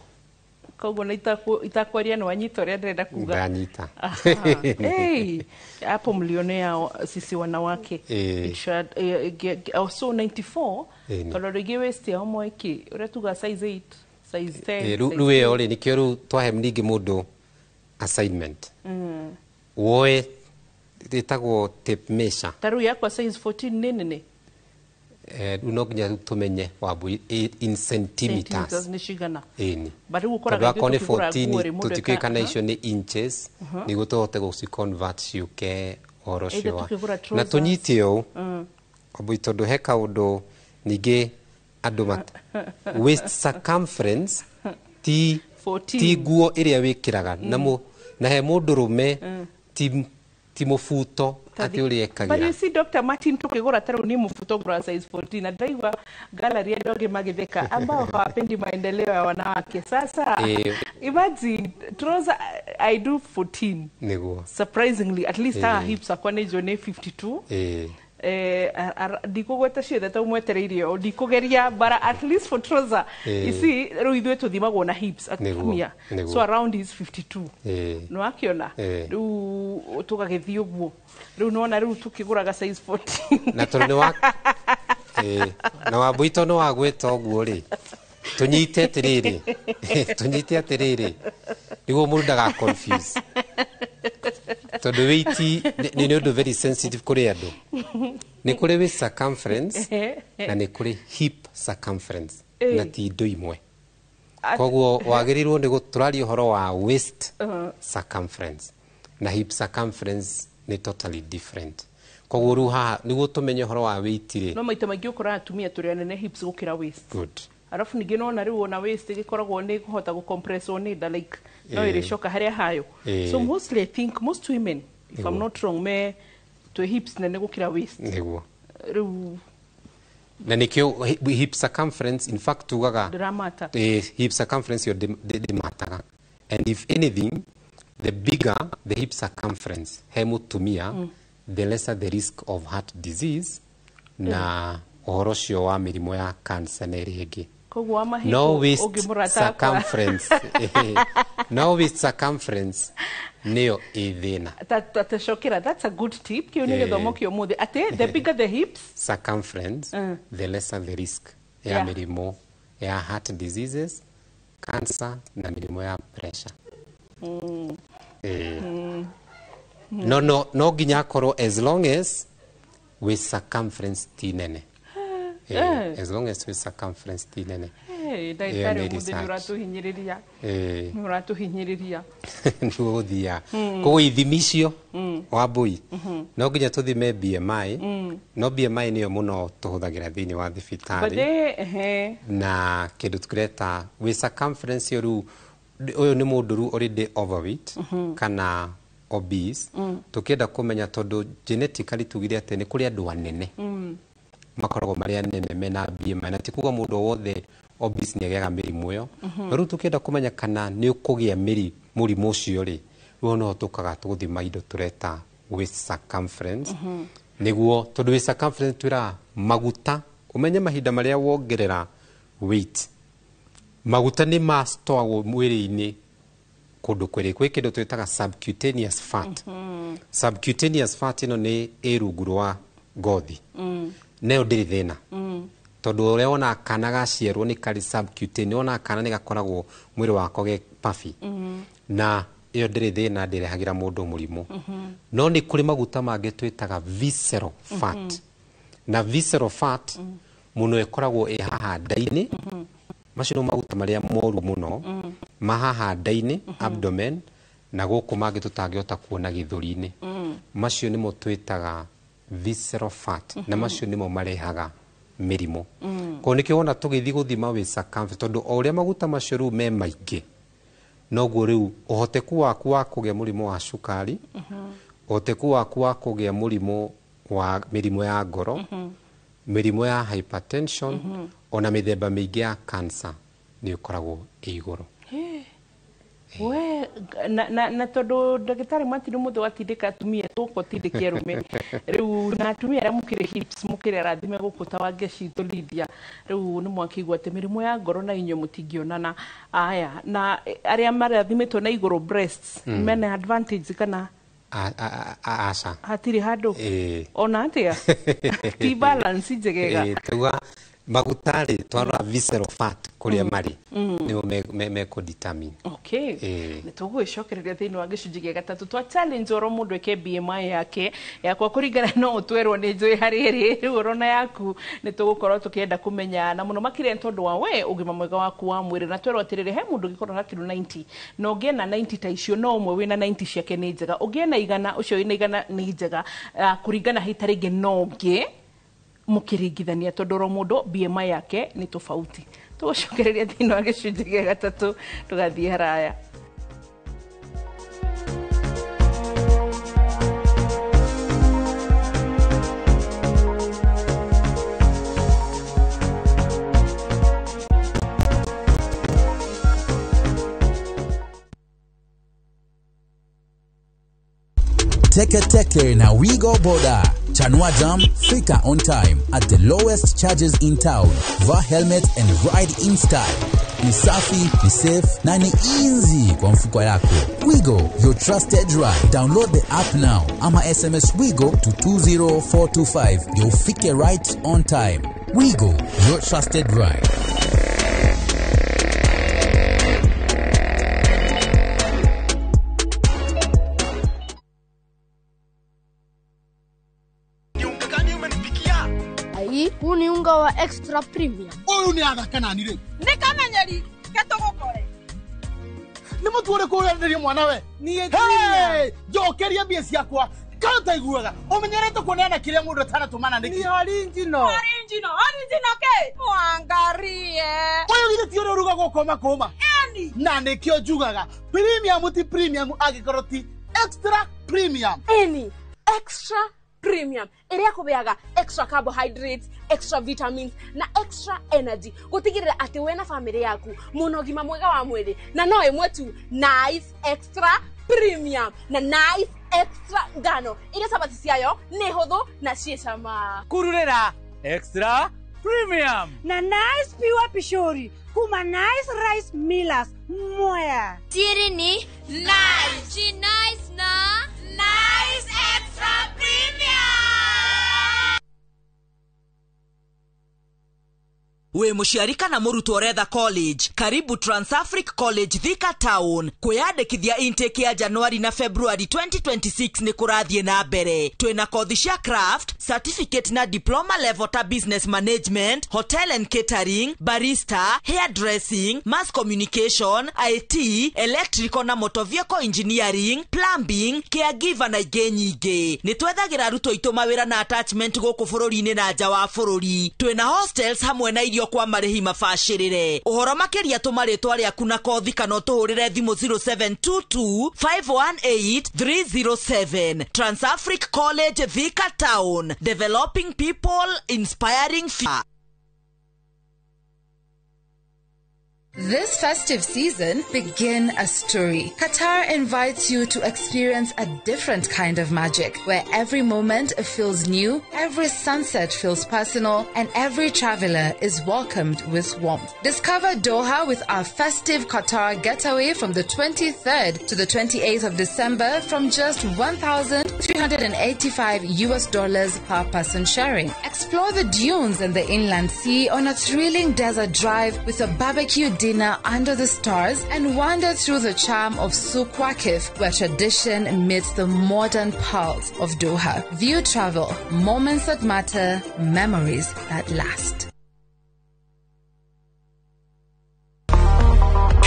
Koguo na itakwaria nĩ wanyita ũrĩa ndĩrenda kuga. Ndanyita. Aha. Hey, hapo mlionea sisi wanawake. It should, oh, so 94. Tondũ rĩngĩ waist yao mweki ũrĩa tuga size 8, size 10. Rĩu Size rĩu ĩyo rĩ, nĩkĩo rĩu twahe ningĩ mũndũ assignment woe ĩtagwo tape measure. Ta rĩu yakwa size 14 nĩ nene. Rĩu no nginya rĩu tũmenye, Wambui, in centimeters. Centimeters nĩ cigana? Ĩni. But rĩu Tondũ ũkoraga akorwo nĩ ithuĩ tũkĩgũra nguo rĩ, 14, mũndũ tũtikĩũĩ kana icio nĩ inches, nĩguo tũhote gũci convert ciũke ũhoro Either ũcio wa tũkĩgũra na trousers. tũnyite ũũ, Wambui, tondũ he kaũndũ ningĩ andũ mat waist circumference ti 14. Ti nguo ĩrĩa wĩkĩraga na na he mũndũrũme ti mũbuto atĩ ũrĩa But you ekagĩra. see, Dr. Martin, tukigura ta rĩu ni mũbuto ngũra size 14, na ndĩraigua gallery andũ angĩ magĩtheka ambao hawapendi maendeleo ya wanawake. Sasa imagine trouser I do 14. Nĩguo. Surprisingly, at least haha hips akwa nĩ njũĩ nĩ 52. Ndikũgweta ciothe tau mwetereire o ndikũgeria, but at least for trouser, you see, rĩu ithuĩ tũthimagwo na hips atumia. So around is 52. Nĩ wakiona? Rĩu tũgagĩthiĩ ũguo, rĩu nona rĩu tũkĩgũraga size 14. Na tondũ nĩ wa na Wambui, tondũ nĩ wagwĩta ũguo rĩ, tũnyite atĩrĩrĩ nĩguo mũndũ ndaga confuse, tondũ weight nĩ ũndũ very sensitive kũrĩ andũ. Nĩ kũrĩ waist circumference na nĩ kũrĩ hip circumference, na ti indo imwe. Koguo wagĩrĩirwo nĩ tũraria ũhoro wa waist circumference, na hip circumference nĩ totally different. Koguo rĩu haha nĩguo tũmenye ũhoro wa weight rĩ. No maita maingĩ ũkoraga atumia tũrĩ anene hips gũkĩra waist. Good. Arabu ningĩ nona rĩu ona waist ĩgĩkoragwo nĩ kũhota gũcompresswo nĩ nda, like no ĩrĩcoka harĩa hayo. So mostly I think most women, if I'm not wrong, me twĩ hips nene gũkĩra waist. Nĩguo. Rĩu Na nĩkĩo hip circumference in fact tugaga ndĩramata. Hip circumference yo ndĩmataga, and if anything, the bigger the hip circumference he mũtumia, the lesser the risk of heart disease na ũhoro ũcio wa mĩrimũ ya cancer na ĩrĩa ĩngĩ. Koguo wa mahiũ No waist ũngĩmũrata akwa. circumference, no waist circumference nĩyo ĩ thĩna. Tacokera, that's a good tip. Kĩu nĩ gĩthomo kĩa ũmũthĩ, atĩ the bigger the hips circumference, the lesser the risk ya mĩrimũ ya heart diseases, cancer na mĩrimũ ya pressure. No nginya akorwo as long as waist circumference ti nene. As long as waist circumference ti nene. Hey, Ĩyo ndagĩtarĩ, nĩ ũmũthĩ nĩ research. ũratũhinyĩrĩria, nĩ ũratũhinyĩrĩria. Nĩguo gũthiaga. Koguo ithimi icio, Wambui, no nginya tũthime BMI, no BMI nĩyo mũno tũhũthagĩra thĩinĩ wa But thibitarĩ ehe. Na kĩndũ tũreta waist circumference ĩyo, rĩu ũyũ nĩ mũndũ rĩu already overweight kana obese, tũkĩenda kũmenya, tondũ genetically tugire atĩ nĩ kũrĩ andũ anene makoragwo marĩ anene mena BMI, na ti kuga mũndũ o wothe obese nĩ agĩaga mĩrimũ ĩyo. No rĩu tũkĩenda kũmenya kana nĩ ũkũgĩa mũrimũ ũcio rĩ, rĩu no tũkaga tũgũthima indo tũreta waist circumference, nĩguo tondũ waist circumference twĩraga maguta ũmenye mahinda marĩa wongerera weight, maguta nĩ mastoagwo mwĩrĩ-inĩ kũndũ kwĩrĩ. Kwĩ kĩndũ twĩtaga subcutaneous fat. Subcutaneous fat ĩno nĩ ĩ rungu rwa ngothi, nayo ndĩrĩ thĩna, tondũ ũrĩa wonaga kana gaciarwo nĩ karĩ subcutaneous, wonaga kana nĩ gakoragwo mwĩrĩ wako ge puffy, na ĩyo ndĩrĩ thĩna, ndĩrehagĩra mũndũ mũrimũ. No nĩ kũrĩ maguta mangĩ twĩtaga visceral fat, na visceral fat mũno ĩkoragwo ĩ haha nda-inĩ. Macio nĩmo maguta marĩa moru mũno mahaha nda-inĩ, abdomen, na gũkũ mangĩ tũtangĩhota kuona gĩthũri-inĩ. Macio nĩmo twĩtaga visceral fat, na macio nĩmo marehaga mĩrimũ. Koguo nĩkĩo wona tũgĩthiĩ gũthima wĩ circumference, tondũ o ũrĩa maguta macio rĩu me maingĩ, noguo rĩu ũhoteku waku wa kũgĩa mũrimũ wa cukari, ũhoteku waku wa kũgĩa mũrimũ wa mĩrimũ ya ngoro, mĩrimũ ya hypertension, ona mĩthemba mĩingĩ ya cancer nĩ ũkoragwo ĩ igũrũ. We na tondu ndagĩtarĩ Martin mũthĩ watindĩka atumia tũko tindĩke arũme rĩu, na atumia arĩa mũkĩrĩ hips mũkĩrĩ arathime gũkũ ta Wangeci citũ Lydia, rĩu nĩ mwakĩigua atĩ mĩrimũ ya ngoro na inyuĩ mũtingĩonana aya na arĩa marathimĩtwo na igũrũ breasts mena advantage kana? Aca. Hatirĩ handũ. Ĩĩ. Ona atĩa ti balance njegega. Ĩĩ, tauga maguta rĩ, twarora visceral fat kũrĩa marĩ nĩmo mekũ-determine. Okay. Ĩĩ. Nĩ tũgũgĩcokereria thĩinĩ wa gĩcunjĩ gĩa gatatũ twa challenge oro mũndũ eke BMI yake yakwa kũringana no ũtwerwo nĩ njũĩ harĩ ĩrĩ rĩu ũrona yaku. Nĩ tũgũkorwo tũkĩenda kũmenya na mũno makĩria nĩ tondũ wa we ũgima mwega waku wa mwĩrĩ, na twerwo atĩrĩrĩ, he mũndũ ũngĩkorwo na kiro 90 na ũngĩena 90 ta icio, no ũmwe wĩna 90 ciake nĩ njega, ũngĩena 100 ũcio wĩna 100 nĩ njega. Kũringana hita rĩngĩ no ũngĩ mũkĩringithania, tondũ oro mũndũ BMI yake nĩ tofauti. Tũgũcokereria thĩinĩ wa gĩcunjĩ gĩa gatatũ, tũgathiĩ haraya. Teke Teke na Wigo Boda. Chanua Jam, fika on time at the lowest charges in town. Vaa helmet and ride in style. Ni safi, ni safe na ni easy kwa mfuko yako. Wigo, your trusted ride. Download the app now ama SMS Wigo to 20425. You'll fike right on time. Wigo, your trusted ride. Huu ni unga wa extra premium. Uyu ni athaka nani riu? Nĩ kamenyeri ke tũgũkore. Nĩ mũtu ũrĩkũ ũrenderio mwana we? Niĩ. Njokeria mbia ciakwa. Kana ũtaiguaga ũmenyerete kuoneana kĩrĩa mũndũ atanatũmana nĩkĩ? Ni original. Original, original ke? Mwangarie. Ũyũ githĩ ti ũrĩa ũrugagwo kũma kũma? Eni. Na nĩkĩo njugaga premium ti premium angĩkorwo ti extra premium. Eni, extra premium ĩrĩa kũbeaga extra carbohydrates, extra vitamins na extra energy gũtigĩrĩra atĩ we na famĩlĩ yaku mũna ũgima mwega wa mwĩrĩ, na no ĩmwe tu, Nice Extra Premium na Nice Extra Ngano iria cabaci ciayo nĩ hũthũ na ciĩ cama. Kururĩra extra premium na Nice Pure Pishori kuma Nice Rice Millers Mwea. Siri ni Nice. She nice na Nice Extra Premium. Wĩ mũciari kana mũrutwo ũretha college, karibu Transafric College Thika Town. Kwĩyandĩkithia intake ya January na February 2026 nĩ kũrathiĩ na mbere. Twĩna kothi cia craft, certificate na diploma level ta business management, hotel and catering, barista, hairdressing, mass communication, IT, electrical na motor vehicle engineering, plumbing, caregiver na ingĩ nyingĩ. Nĩ twethagĩra arutwo aitũ mawĩra na attachment gũkũ bũrũri-inĩ na nja wa bũrũri. Twĩna hostels hamwe na irio kwa marĩhi mabacĩrĩre. Ũhoro makĩria tũma rĩtwa rĩaku na kothi kana ũtũhũrĩre thimũ 0722 518 307. Transafric College Thika Town, developing people, inspiring future. This festive season, begin a story. Qatar invites you to experience a different kind of magic, where every moment feels new, every sunset feels personal, and every traveler is welcomed with warmth. Discover Doha with our festive Qatar getaway from the 23rd to the 28th of December from just $1,385 per person sharing. Explore the dunes and the inland sea on a thrilling desert drive with a barbecue dinner under the stars, and wander through the charm of Souq Waqif, where tradition meets the modern pulse of Doha. View Travel, moments that matter, memories that last.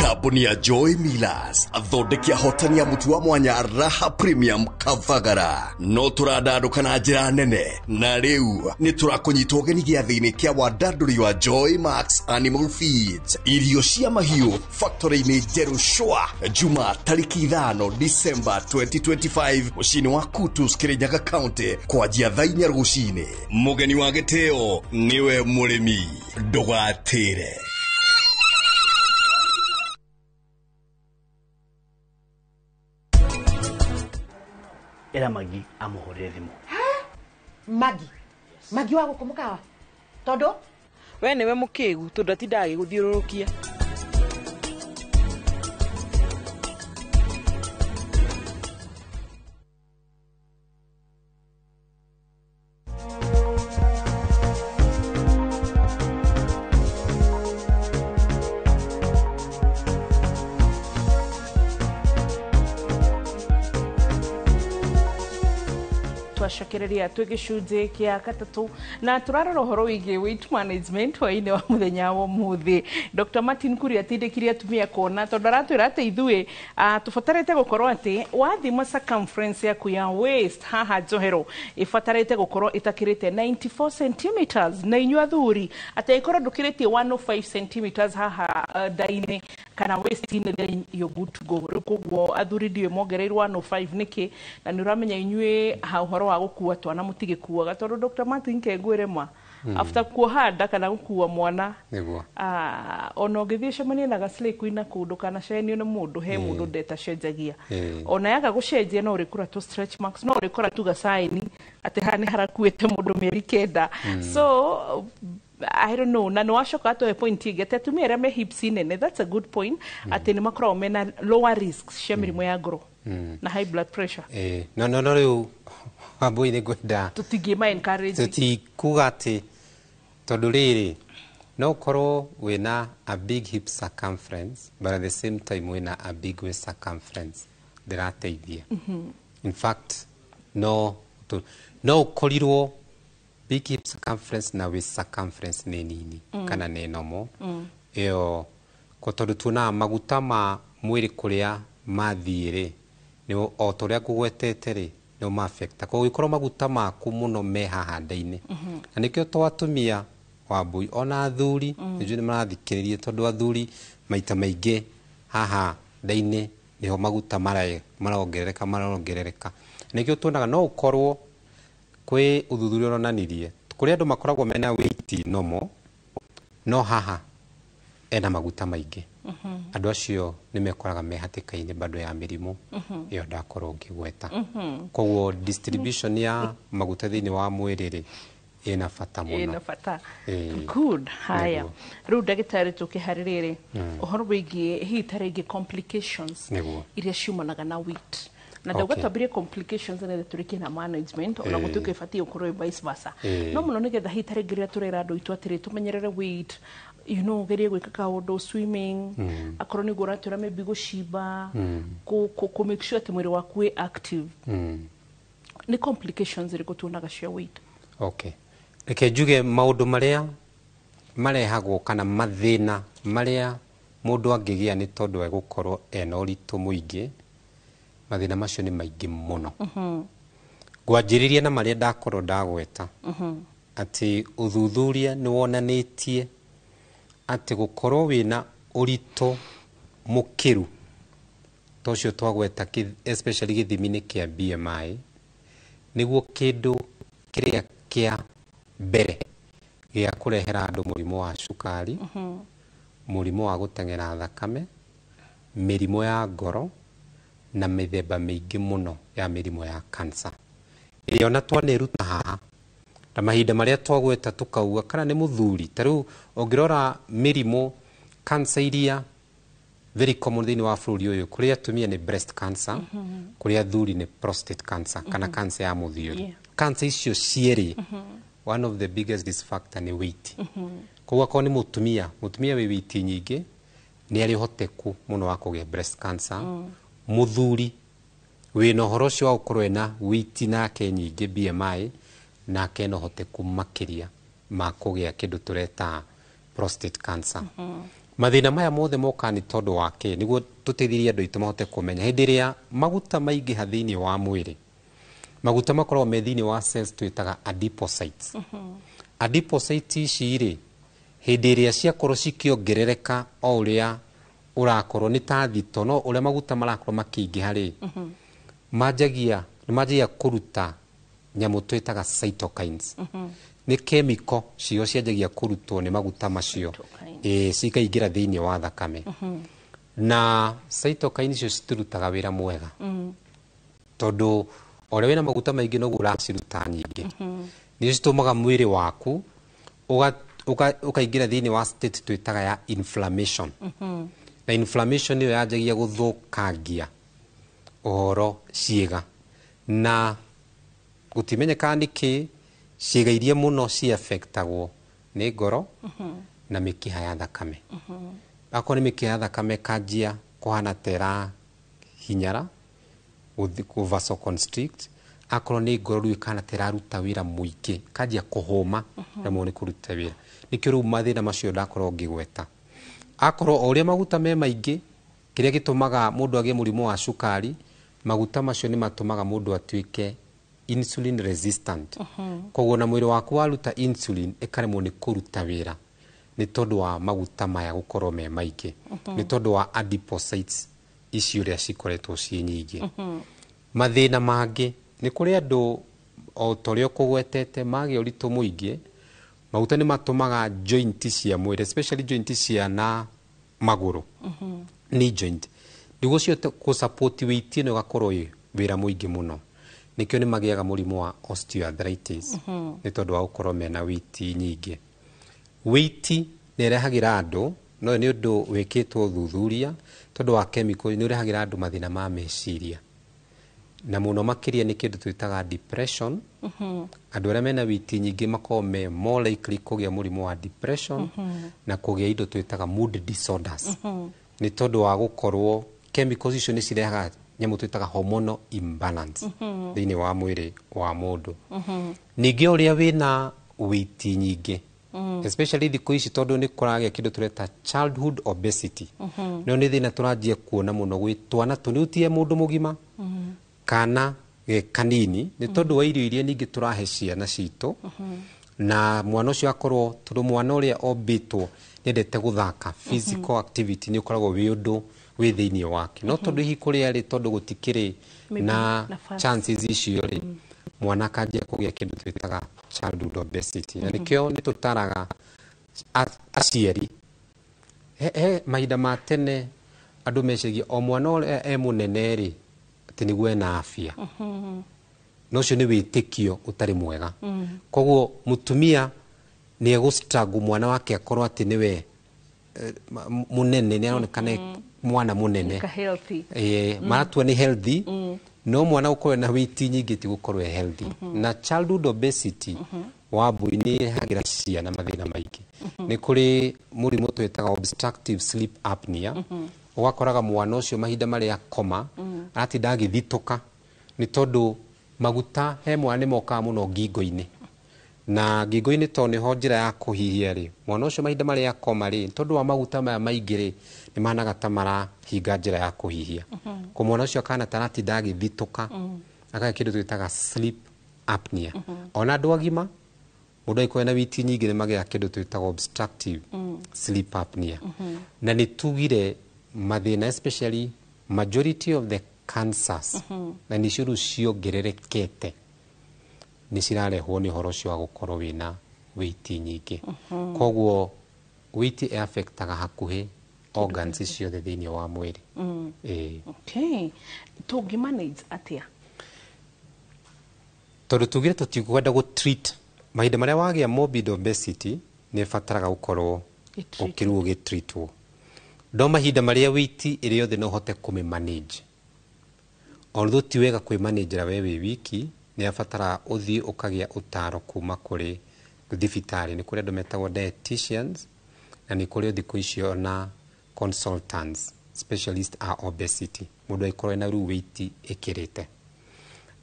Kambuni ya Joy Millers athondeki ahotani a mũtu wa mwanya Raha Premium Kavagara no tũrandandũka na njĩra nene na rĩu nĩ tũrakũnyita ũgeni gĩathĩ-inĩ kĩa wandandũri wa Joy Max Animal Feeds irio cia mahiũ factory-inĩ njerũ shwa Juma tarĩki 5 December 2025 mũciĩ-inĩ wa Kutus Kirinyaga County kwanjia thaa 4 rũcinĩ. Mũgeni wa gĩtĩo nĩwe mũrĩmi, ndũgatĩre. Era Magi amuhurire thimu. Magi Magi wa guku mukawa tondu we niwe mukigu tondu atindaga agiguthiururukia. Twacokereria twĩ gĩcunjĩ kĩa gatatũ na tũrarora ũhoro wĩgiĩ weight management hwaĩ-inĩ wa mũthenya wa ũmũthĩ. Dr. Martin Kuria atindĩkire atumia kuona tondũ aratwĩra atĩ ithuĩ tũbatarĩte gũkorwo atĩ wathima circumference yaku ya waist haha njohero ĩbatarĩte gũkorwo ĩtakĩrĩte 94 centimeters na inyuĩ athuri atĩ ĩkorwo ndũkĩrĩtie 105 centimeters haha nda-inĩ kana waist-inĩ, then you're good to go. Rĩu koguo athuri ndiũĩ mongereirwo 105 nĩkĩ, na nĩ ũramenya inyuĩ ha ũhoro wa gũkua twana mũtigĩkuaga tondũ Dr. Martin kengwĩre ma after kuoha nda kana gũkua mwana nĩguo ona ũngĩthiĩ ũcemanie na gaslay queen na kũndũ kana cenio nĩ mũndũ he mũndũ ndetacenjagia ona yaga gũcenjia no ũrĩkora tu stretch marks, no ũrĩkora tu gacaini atĩ haha nĩ harakuĩte mũndũ mĩeri 9. So I don't know, na nĩwacoka atũhe point ĩngĩ atĩ atumia arĩa me hips nene, that's a good point, atĩ nĩ makoragwo mena lower risks cia mĩrimũ ya ngoro na high blood pressure. No no no rĩu Wambui nĩ ngwenda tũtingĩma encourage tũtikuga atĩ tondũ rĩrĩ no ũkorwo wĩna a big hip circumference but at the same time wĩna a big waist circumference ndĩrateithia. In fact no ũkorirwo big hip circumference na waist circumference nĩ nini kana nĩ nomo ĩyo ko tondũ tuonaga maguta ma mwĩrĩ kũrĩa mathiĩ rĩ nĩ o ta ũrĩa ngũgwetete rĩ nĩ ma-affect. Koguo ũngĩkorwo maguta maku mũno me haha nda-inĩ na nĩkĩo twatumia Wambui ona athuri nĩnjũĩ nĩ marathikĩrĩria tondũ athuri maita maingĩ haha nda-inĩ nĩho maguta marongerereka. Nĩkĩo tuonaga no ũkorwo kwĩ ũthuthuria ũronanirie kũrĩ andũ makoragwo mena weight nomo no haha ena maguta maingĩ, andũ acio nĩ mekoraga me hatĩka-inĩ bado ya mĩrimũ ĩyo ndakorwo ngĩgweta. Koguo distribution ya maguta thĩinĩ wa mwĩrĩ rĩ ĩna bata mũno, ĩna bata. Good. Haya rĩu ndagĩtarĩ tũke harĩ rĩrĩ ũhoro wĩgiĩ hihi ta rĩngĩ complications iria ciumanaga na weight na ndauga twambirie complications nĩgetha tũrĩkie na management ona gũtuĩka ĩbatiĩ gũkorwo ĩ vice versa, no mũno nĩgetha hihi ta rĩngĩ rĩrĩa tũrera andũ aitũ atĩrĩ tũmenyerere weight, you know, gerie gwĩka kaũndũ swimming, akorwo nĩguo ũratwĩra maybe gũcimba, kũ make sure atĩ mwĩrĩ waku wĩ active. Nĩ complications irĩkũ tuonaga cia weight? Okay, reke njuge maũndũ marĩa marehagwo kana mathĩna marĩa mũndũ angĩgĩa nĩ tondũ wa gũkorwo ena ũritũ mũingĩ, mathĩna macio nĩ maingĩ mũno. Ngwanjĩrĩria na marĩa ndakorwo ndagweta atĩ ũthuthuria nĩ wonanĩtie atĩ gũkorwo wĩna ũritũ mũkĩru ta ũcio twagweta especially gĩthimi-inĩ kĩa BMI nĩguo kĩndũ kĩrĩa kĩa mbere gĩa kũrehera andũ mũrimũ wa cukari, mũrimũ wa gũteng'era thakame, mĩrimũ ya ngoro na mĩthemba mĩingĩ mũno ya mĩrimũ ya cancer. Ĩrĩa ona twanĩruta haha na mahinda marĩa twagweta tũkauga kana nĩ mũthuri ta rĩu ũngĩrora mĩrimũ cancer iria very common thĩinĩ wa bũrũri ũyũ kũrĩ atumia nĩ breast cancer, kũrĩ athuri nĩ prostate cancer kana cancer ya mũthiori. Cancer icio cierĩ one of the biggest risk factor nĩ weight. Koguo akorwo nĩ mũtumia wĩ weight nyingĩ nĩ arĩ ũhoteku mũno wa kũgĩa breast cancer. Mũthuri wĩna ũhoro ũcio wa gũkorwo ena weight nake nyingĩ BMI nake ena ũhoteku makĩria ma kũgĩa kĩndũ tũreta prostate cancer. Mathĩna maya mothe mokaga nĩ tondũ wa kĩ? Nĩguo tũteithĩrĩrie andũ aitũ mahote kũmenya hĩndĩ ĩrĩa maguta maingĩha thĩinĩ wa mwĩrĩ, maguta makoragwo me thĩinĩ wa cells twĩtaga adipocytes. Adipocytes ici rĩ, hĩndĩ ĩrĩa ciakorwo cikĩongerereka o ũrĩa ũrakorwo nĩ ta thito, no ũrĩa maguta marakorwo makĩingĩha rĩ, manjagia nĩ manjagia kũruta nyamũ twĩtaga cytokines. Nĩ chemical cio cianjagia kũrutwo nĩ maguta macio, ĩĩ, cikaingĩra thĩinĩ wa thakame, na cytokines icio citirutaga wĩra mwega, tondũ o ũrĩa wĩna maguta maingĩ noguo ũraciruta nyingĩ. Nĩcio citũmaga mwĩrĩ waku ũkaingĩra thĩinĩ wa state twĩtaga ya inflammation, na inflammation ĩyo yanjagia gũthũkangia ũhoro ciĩga, na gũtimenyekaga nĩkĩ ciĩga iria mũno ciaffectagwo nĩ ngoro na mĩkiha ya thakame. Akorwo nĩ mĩkiha ya thakame ĩkanjia kũhana ta ĩrahinyara, kũ vasoconstrict. Akorwo nĩ ngoro rĩu ĩkahana ta ĩraruta wĩra mũingĩ, ĩkanjia kũhũma, remwo nĩ kũruta wĩra. Nĩkĩo rĩu mathĩna macio ndakorwo ngĩgweta, akorwo o ũrĩa maguta me maingĩ, kĩrĩa gĩtũmaga mũndũ agĩe mũrimũ wa cukari, maguta macio nĩ matũmaga mũndũ atuĩke insulin resistant. Koguo na mwĩrĩ waku waruta insulin ĩkaremwo nĩ kũruta wĩra nĩ tondũ wa maguta maya gũkorwo me maingĩ, nĩ tondũ wa adipocytes ici ũrĩa cikoretwo ciĩ nyingĩ. Mathĩna mangĩ nĩ kũrĩ andũ o ta ũrĩa ũkũgwetete magĩa ũritũ mũingĩ, maguta nĩ matũmaga joint cia mwĩrĩ, especially joint cia na magũrũ, knee joint, nĩguo cihote kũ support weight ĩno ĩgakorwo ĩ wĩra mũingĩ mũno. Nĩkĩo nĩ magĩaga mũrimũ wa osteoarthritis, nĩ tondũ wa gũkorwo mena weight nyingĩ. Weight nĩ ĩrehagĩra andũ, no nĩ ũndũ wĩkĩtwo ũthuthuria, tondũ wa chemical nĩ ũrehagĩra andũ mathĩna ma meciria, na mũno makĩria nĩ kĩndũ twĩtaga depression. Andũ arĩa mena weight nyingĩ makoragwo me more likely kũgĩa mũrimũ wa depression na kũgĩa indo twĩtaga mood disorders, nĩ tondũ wa gũkorwo chemicals icio nĩ cirehaga nyamũ twĩtaga hormonal imbalance thĩinĩ wa mwĩrĩ wa mũndũ. Ningĩ ũrĩa wĩna weight nyingĩ, especially thikũ ici tondũ nĩ kũragĩa kĩndũ tũreta childhood obesity, no nĩ thĩna tũranjia kuona mũno gwĩ twana tũnini, tie mũndũ mũgima, kana ge kanini, nĩ tondũ wa irio iria ningĩ tũrahe ciana citũ. Na mwana ũcio akorwo, tondũ mwana ũrĩa ombĩtwo nĩendete gũthaka, physical activity nĩ ũkoragwo wĩ ũndũ wĩ thĩinĩ wake, no tondũ hihi kũrĩa rĩ, tondũ gũtikĩrĩ maybe na nafasi. Chances icio rĩ, mwana akanjia kũgĩa kĩndũ twĩtaga childhood obesity. Na nĩkĩo nĩ tũtaraga aciari he mahinda ma tene andũ meciragia o mwana ũrĩa e mũnene rĩ, atĩ nĩguo ena afya, na ũcio nĩ wĩtĩkio ũtarĩ mwega. Koguo mũtumia nĩ egũ struggle mwana wake akorwo atĩ nĩwe mũnene, nĩ aronekana e mwana mũnene. Ka healthy. Maratua nĩ healthy, no mwana gũkorwo na weight nyingĩ ti gũkorwo e healthy. Na childhood obesity wa mbui nĩ ĩrehagĩra ciana mathĩna maingĩ. Nĩ kũrĩ mũrimũ twĩtaga obstructive sleep apnea. Ũgakoraga mwana ũcio mahinda marĩa akoma aratinda agĩthitũka, nĩ tondũ maguta he mwana nĩ mokaga mũno ngingo-inĩ, na ngingo-inĩ tondũ nĩho njĩra ya kũhihia rĩ, mwana ũcio mahinda marĩa akoma rĩ, tondũ wa maguta maya maingĩ rĩ, nĩ mahanaga ta marahinga njĩra ya kũhihia. Ko mwana ũcio akana ta aratinda agĩthitũka, akagĩa kĩndũ twĩtaga sleep apnea. Ona andũ agima, mũndũ angĩkorwo ena weight nyingĩ nĩ magĩaga kĩndũ twĩtaga obstructive sleep apnea. Na nĩ tugire mathĩna, especially majority of the cancers, na nĩcio rĩu ciongererekete, nĩ cirarehwo nĩ ũhoro ũcio wa gũkorwo wĩna weight nyingĩ. Koguo weight ĩ affectaga hakuhĩ organs ciothe thĩinĩ wa mwĩrĩ. Ĩĩ. Okay, tũngĩ manage atĩa? Tondũ tugire tũtikwenda gũ treat, mahinda marĩa wagĩa morbid obesity nĩ ĩbataraga gũkorwo Ĩtreatwo. Ũkĩrwo ũgĩtreatwo, no mahinda marĩa weight ĩrĩ yothe no ũhote kũmĩ manage, although ti wega kwĩmanĩnjĩra we wĩ wiki, nĩ abataraga ũthiĩ ũkagĩa ũtaro kuma kũrĩ thibitarĩ. Nĩ kũrĩ andũ metagwo dietitians, na nĩ kũrĩ thikũ icio na consultants, specialist a obesity, mũndũ angĩkorwo ena rĩu weight ĩkĩrĩte.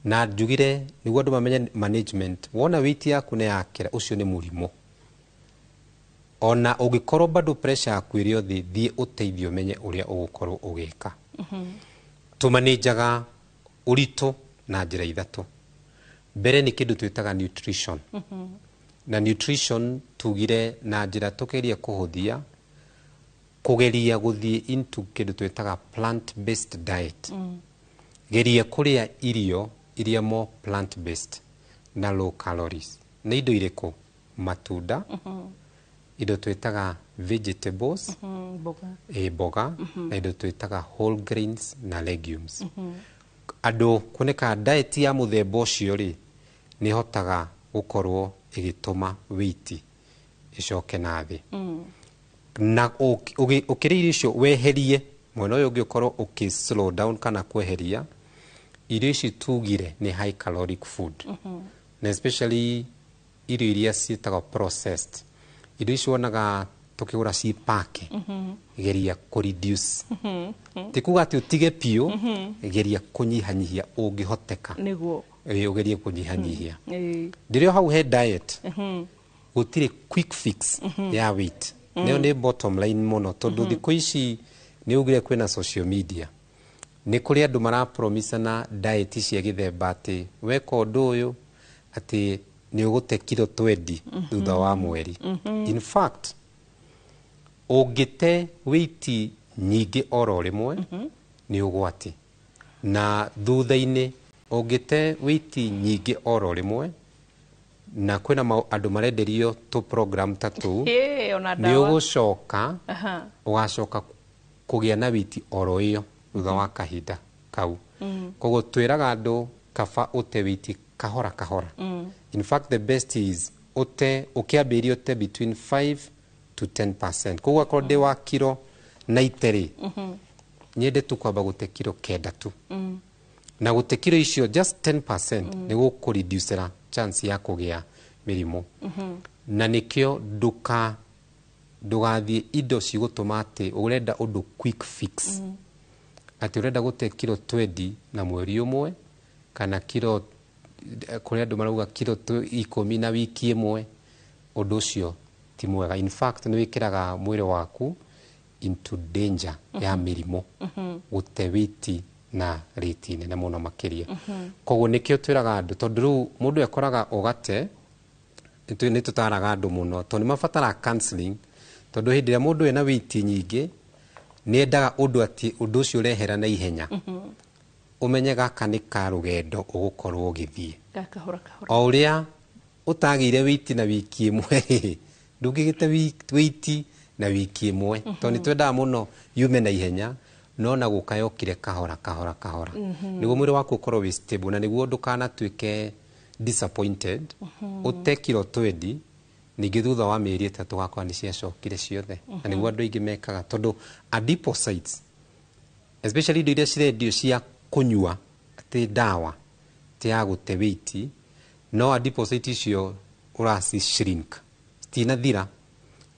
Na njugire nĩguo andũ mamenye management, wona weight yaku nĩ yakĩra, ũcio nĩ mũrimũ. Ona ũngĩkorwo bado pressure yaku ĩrĩ o thĩ, thiĩ ũteithio ũmenye ũrĩa ũgũkorwo ũgĩka. Tũmanĩnjaga ũritũ na njĩra ithatũ. Mbere nĩ kĩndũ twĩtaga nutrition. Na nutrition tugire na njĩra tũgerie kũhũthia, kũgeria gũthiĩ into kĩndũ twĩtaga plant based diet. Geria kũrĩa irio iria more plant based na low calories. Nĩ indo irĩkũ? Matunda, indo twĩtaga vegetables, Mboga. Ĩ mboga, na indo twĩtaga whole grains na legumes. Andũ kuoneka diet ya mũthemba ũcio rĩ, nĩ ĩhotaga gũkorwo ĩgĩtũma weight ĩcoke na thĩ. Na ũkĩrĩa irio icio weherie mwena ũyũ ũngĩ, ũkorwo ũkĩ slow down kana kweheria irio ici tugire nĩ high caloric food, na especially irio iria ciĩtagwo processed. Irio ici wonaga tũkĩgũra ci pake, geria kũ reduce. Ti kuga atĩ ũtige biũ, geria kũnyihanyihia ũngĩhoteka. Ĩ, ũgerie kũnyihanyihia. Ndĩrĩ o hau he diet, gũtirĩ quick fix ya weight. Nĩyo nĩ bottom line mũno, tondũ thikũ ici nĩ ugire kwĩna social media, nĩ kũrĩ andũ marapromisana diet cia gĩthemba atĩ weka ũndũ ũyũ atĩ nĩ ũgũte kiro 20 thutha wa mweri. In fact, ũngĩte weight nyingĩ oro rĩmwe nĩ ũgwati, na thutha-inĩ ũngĩte weight nyingĩ oro rĩmwe, na kwĩna andũ marenderio tũ program ta tũu, Ona nĩ ndawa. ũgũcoka ũgacoka kũgĩa na weight oro ĩyo thutha wa kahinda kau. Koguo twĩraga andũ kaba ũte weight kahora kahora. In fact, the best is ũte ũkĩambĩrĩria ũte between 5 to 10%. Koguo akorwo ndĩ wa kiro 90 rĩ, nyende tu kwamba gũte kiro 9 tu. Na gũte kiro icio just 10% nĩ gũkũreducera chance ya kũgĩa mĩrimũ. Na nĩkĩo ndũgathiĩ indo cigũtũma atĩ ũrenda ũndũ quick fix, atĩ ũrenda gũte kiro 20 na mweri ũmwe, kana kiro, kũrĩ andũ marauga kiro 10 na wiki ĩmwe. Ũndũ ũcio ti mwega. In fact, nĩ wĩkĩraga mwĩrĩ waku into danger ya mĩrimũ gũte weight na rate nene mũno makĩria. Koguo nĩkĩo twĩraga andũ, tondũ rĩu mũndũ ekoraga ũgate, nĩ tũtaraga andũ mũno tondũ nĩ mabataraga counseling, tondũ hĩndĩ ĩrĩa mũndũ ena weight nyingĩ nĩ endaga ũndũ atĩ ũndũ ũcio ũrehera na ihenya. Ũmenye gaka nĩ ka rũgendo ũgũkorwo ũgĩthiĩ Ga kahora kahora. O ũrĩa ũtagĩire weight na wiki ĩmwe rĩ, ndũngĩgĩte weight na wiki ĩmwe, tondũ nĩ twendaga mũno yume na ihenya, no na gũka yokire kahora kahora kahora, nĩguo mwĩrĩ waku ũkorwo wĩ stable na nĩguo ndũkanatuĩke disappointed ũte kiro 20, ningĩ thutha wa mĩeri 3 wakwa nĩ ciacokire ciothe. Na nĩguo andũ aingĩ mekaga, tondũ adipocytes, especially indo iria cirendio cia kũnyua atĩ ndawa ti ya gũte weight, no adipocytes icio ũraci shrink, citinathira.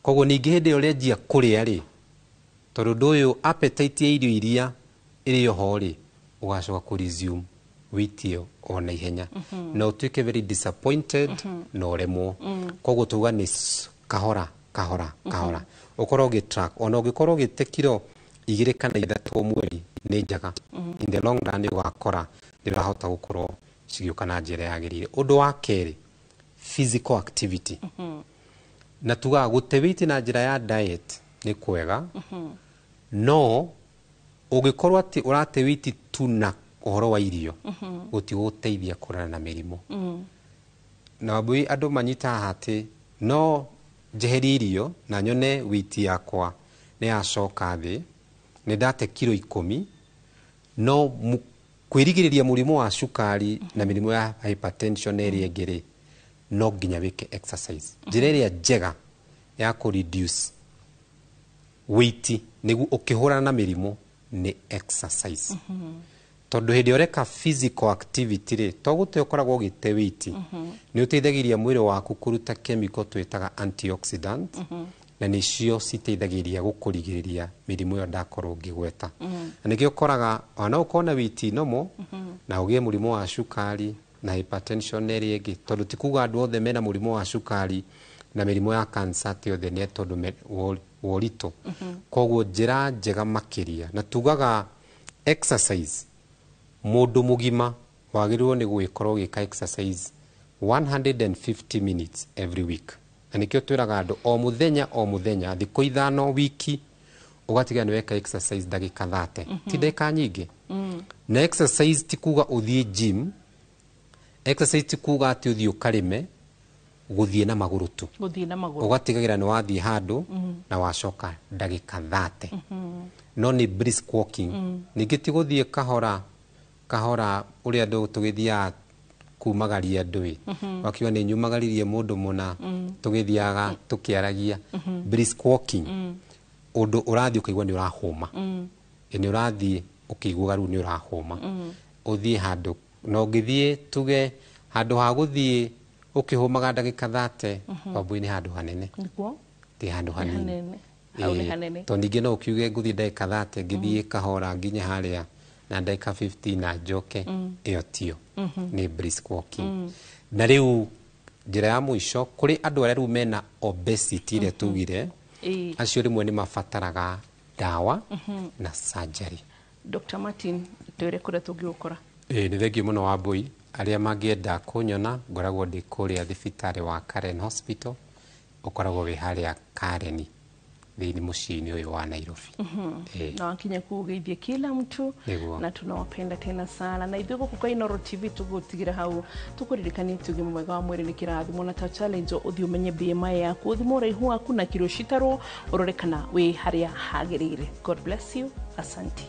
Koguo ningĩ hĩndĩ ĩrĩa ũrenjia kũrĩa rĩ, tondũ ũndũ ũyũ appetite ya irio iria ĩrĩ oho rĩ, ũgacoka kũ resume weight ĩyo o na ihenya, na ũtuĩke very disappointed na ũremwo. Koguo tuga nĩ kahora kahora kahora, ũkorwo ũgĩ track. Ona ũngĩkorwo ũgĩte kiro 2 kana 3 o mweri nĩ njega. In the long run nĩ ũgakora nĩ ũrahota gũkorwo cigĩũka na njĩra yagĩrĩire. Ũndũ wa kerĩ, physical activity. Na tugaga gũte weight na njĩra ya diet nĩ kwega, no ũngĩkorwo atĩ ũrate weight tu na ũhoro wa irio, gũtigũgũteithia kũrana na mĩrimũ. Na wambui andũ manyitaga atĩ no njeherie irio na nyone weight yakwa nĩ yacoka thĩ, nĩ ndate kiro 10, no kwĩrigĩrĩria mũrimũ wa cukari na mĩrimũ ya hypertension na ĩrĩa ĩngĩ rĩ, no nginya wĩke exercise. Njĩra ĩrĩa njega ya kũ reduce weight nĩguo ũkĩhũrana na mĩrimũ nĩ exercise, tondũ hĩndĩ ĩrĩa ũreka physical activity rĩ, to gũte ũkoragwo ũgĩte weight, nĩ ũteithagĩrĩria mwĩrĩ waku kũruta chemical twĩtaga antioxidant, na nĩcio citeithagĩrĩria gũkũrigĩrĩria mĩrimũ ĩyo ndakorwo ngĩgweta. Na nĩkĩo ũkoraga ona ũkorwo na weight normal na ũgĩe mũrimũ wa cukari na hypertension na ĩrĩa ĩngĩ, tondũ ti kuga andũ othe mena mũrimũ wa cukari Na mĩrimũ ya cancer ti othe nĩ tondũ wa ũritũ. Koguo njĩra njega makĩria na tugaga exercise, mũndũ mũgima wagĩrĩirwo nĩ gũgĩkorwo ũgĩka exercise 150 minutes every week, na nĩkĩo twĩraga andũ o mũthenya o mũthenya thikũ 5 wiki ũgatiga nĩ weka exercise ndagĩka 30. Ti ndagĩka nyingĩ. Na exercise ti kuga ũthiĩ gym, exercise ti kuga atĩ ũthiĩ ũkarĩme, gũthiĩ na magũrũ tu. Gũthiĩ na magũrũ. Ũgatigagĩra nĩ wathiĩ handũ na wacoka ndagĩka 30. No nĩ brisk walking. Ningĩ ti gũthiĩ kahora kahora ũrĩa andũ tũgĩthiaga kumagaria andũ ĩ. Wakiuga nĩ nyumagaririe mũndũ mũna. Tũgĩthiaga tũkĩaragia. Brisk walking, ũndũ ũrathiĩ ũkaigua nĩ ũrahũma. Ĩ, nĩ ũrathiĩ ũkĩiguaga rĩu nĩ ũrahũma. Ũthiĩ handũ na ũngĩthiĩ tuge handũ ha gũthiĩ ũkĩhũmaga ndagĩka 30. Wambui nĩ handũ hanene. Nĩguo. Ti handũ Nĩ hanini. hanene. Hau nĩ Ĩĩ, hanene. tondũ ningĩ no ũkiuge ngũthiĩ ndagĩka 30 ngĩthiĩ kahora nginya harĩa na ndagĩka 15 na njoke. Ĩyo tiyo. Nĩ brisk walking. Na rĩu njĩra ya mũico kũrĩ andũ arĩa rĩu mena obesity ĩrĩa tugire, acio rĩmwe nĩ mabataraga ndawa na surgery. Dr. Martin, twĩre kũrĩa tũngĩgũkora. Ĩĩ, nĩ thengiũ mũno Wambui. Arĩa mangĩenda kũnyona ngoragwo ndĩ kũrĩa thibitarĩ wa Karen Hospital, ũkoragwo wĩ harĩa Karen thĩinĩ mũciĩ-inĩ ũyũ wa Nairobi. Na wakinya kuu ũgeithie kila mtu. Nĩguo. Na tunawapenda tena sana, na ithuĩ gũkũ kwa Inooro TV tũgũtigĩra hau tũkũririkanie atĩ ũgima mwega wa mwĩrĩ nĩ kĩrathimo, na ta challenge ũthiĩ ũmenye BMI yaku, ũthime ũraihu waku na kiro citarwo, ũrore kana wĩ harĩa hagĩrĩire. God bless you. Asanti.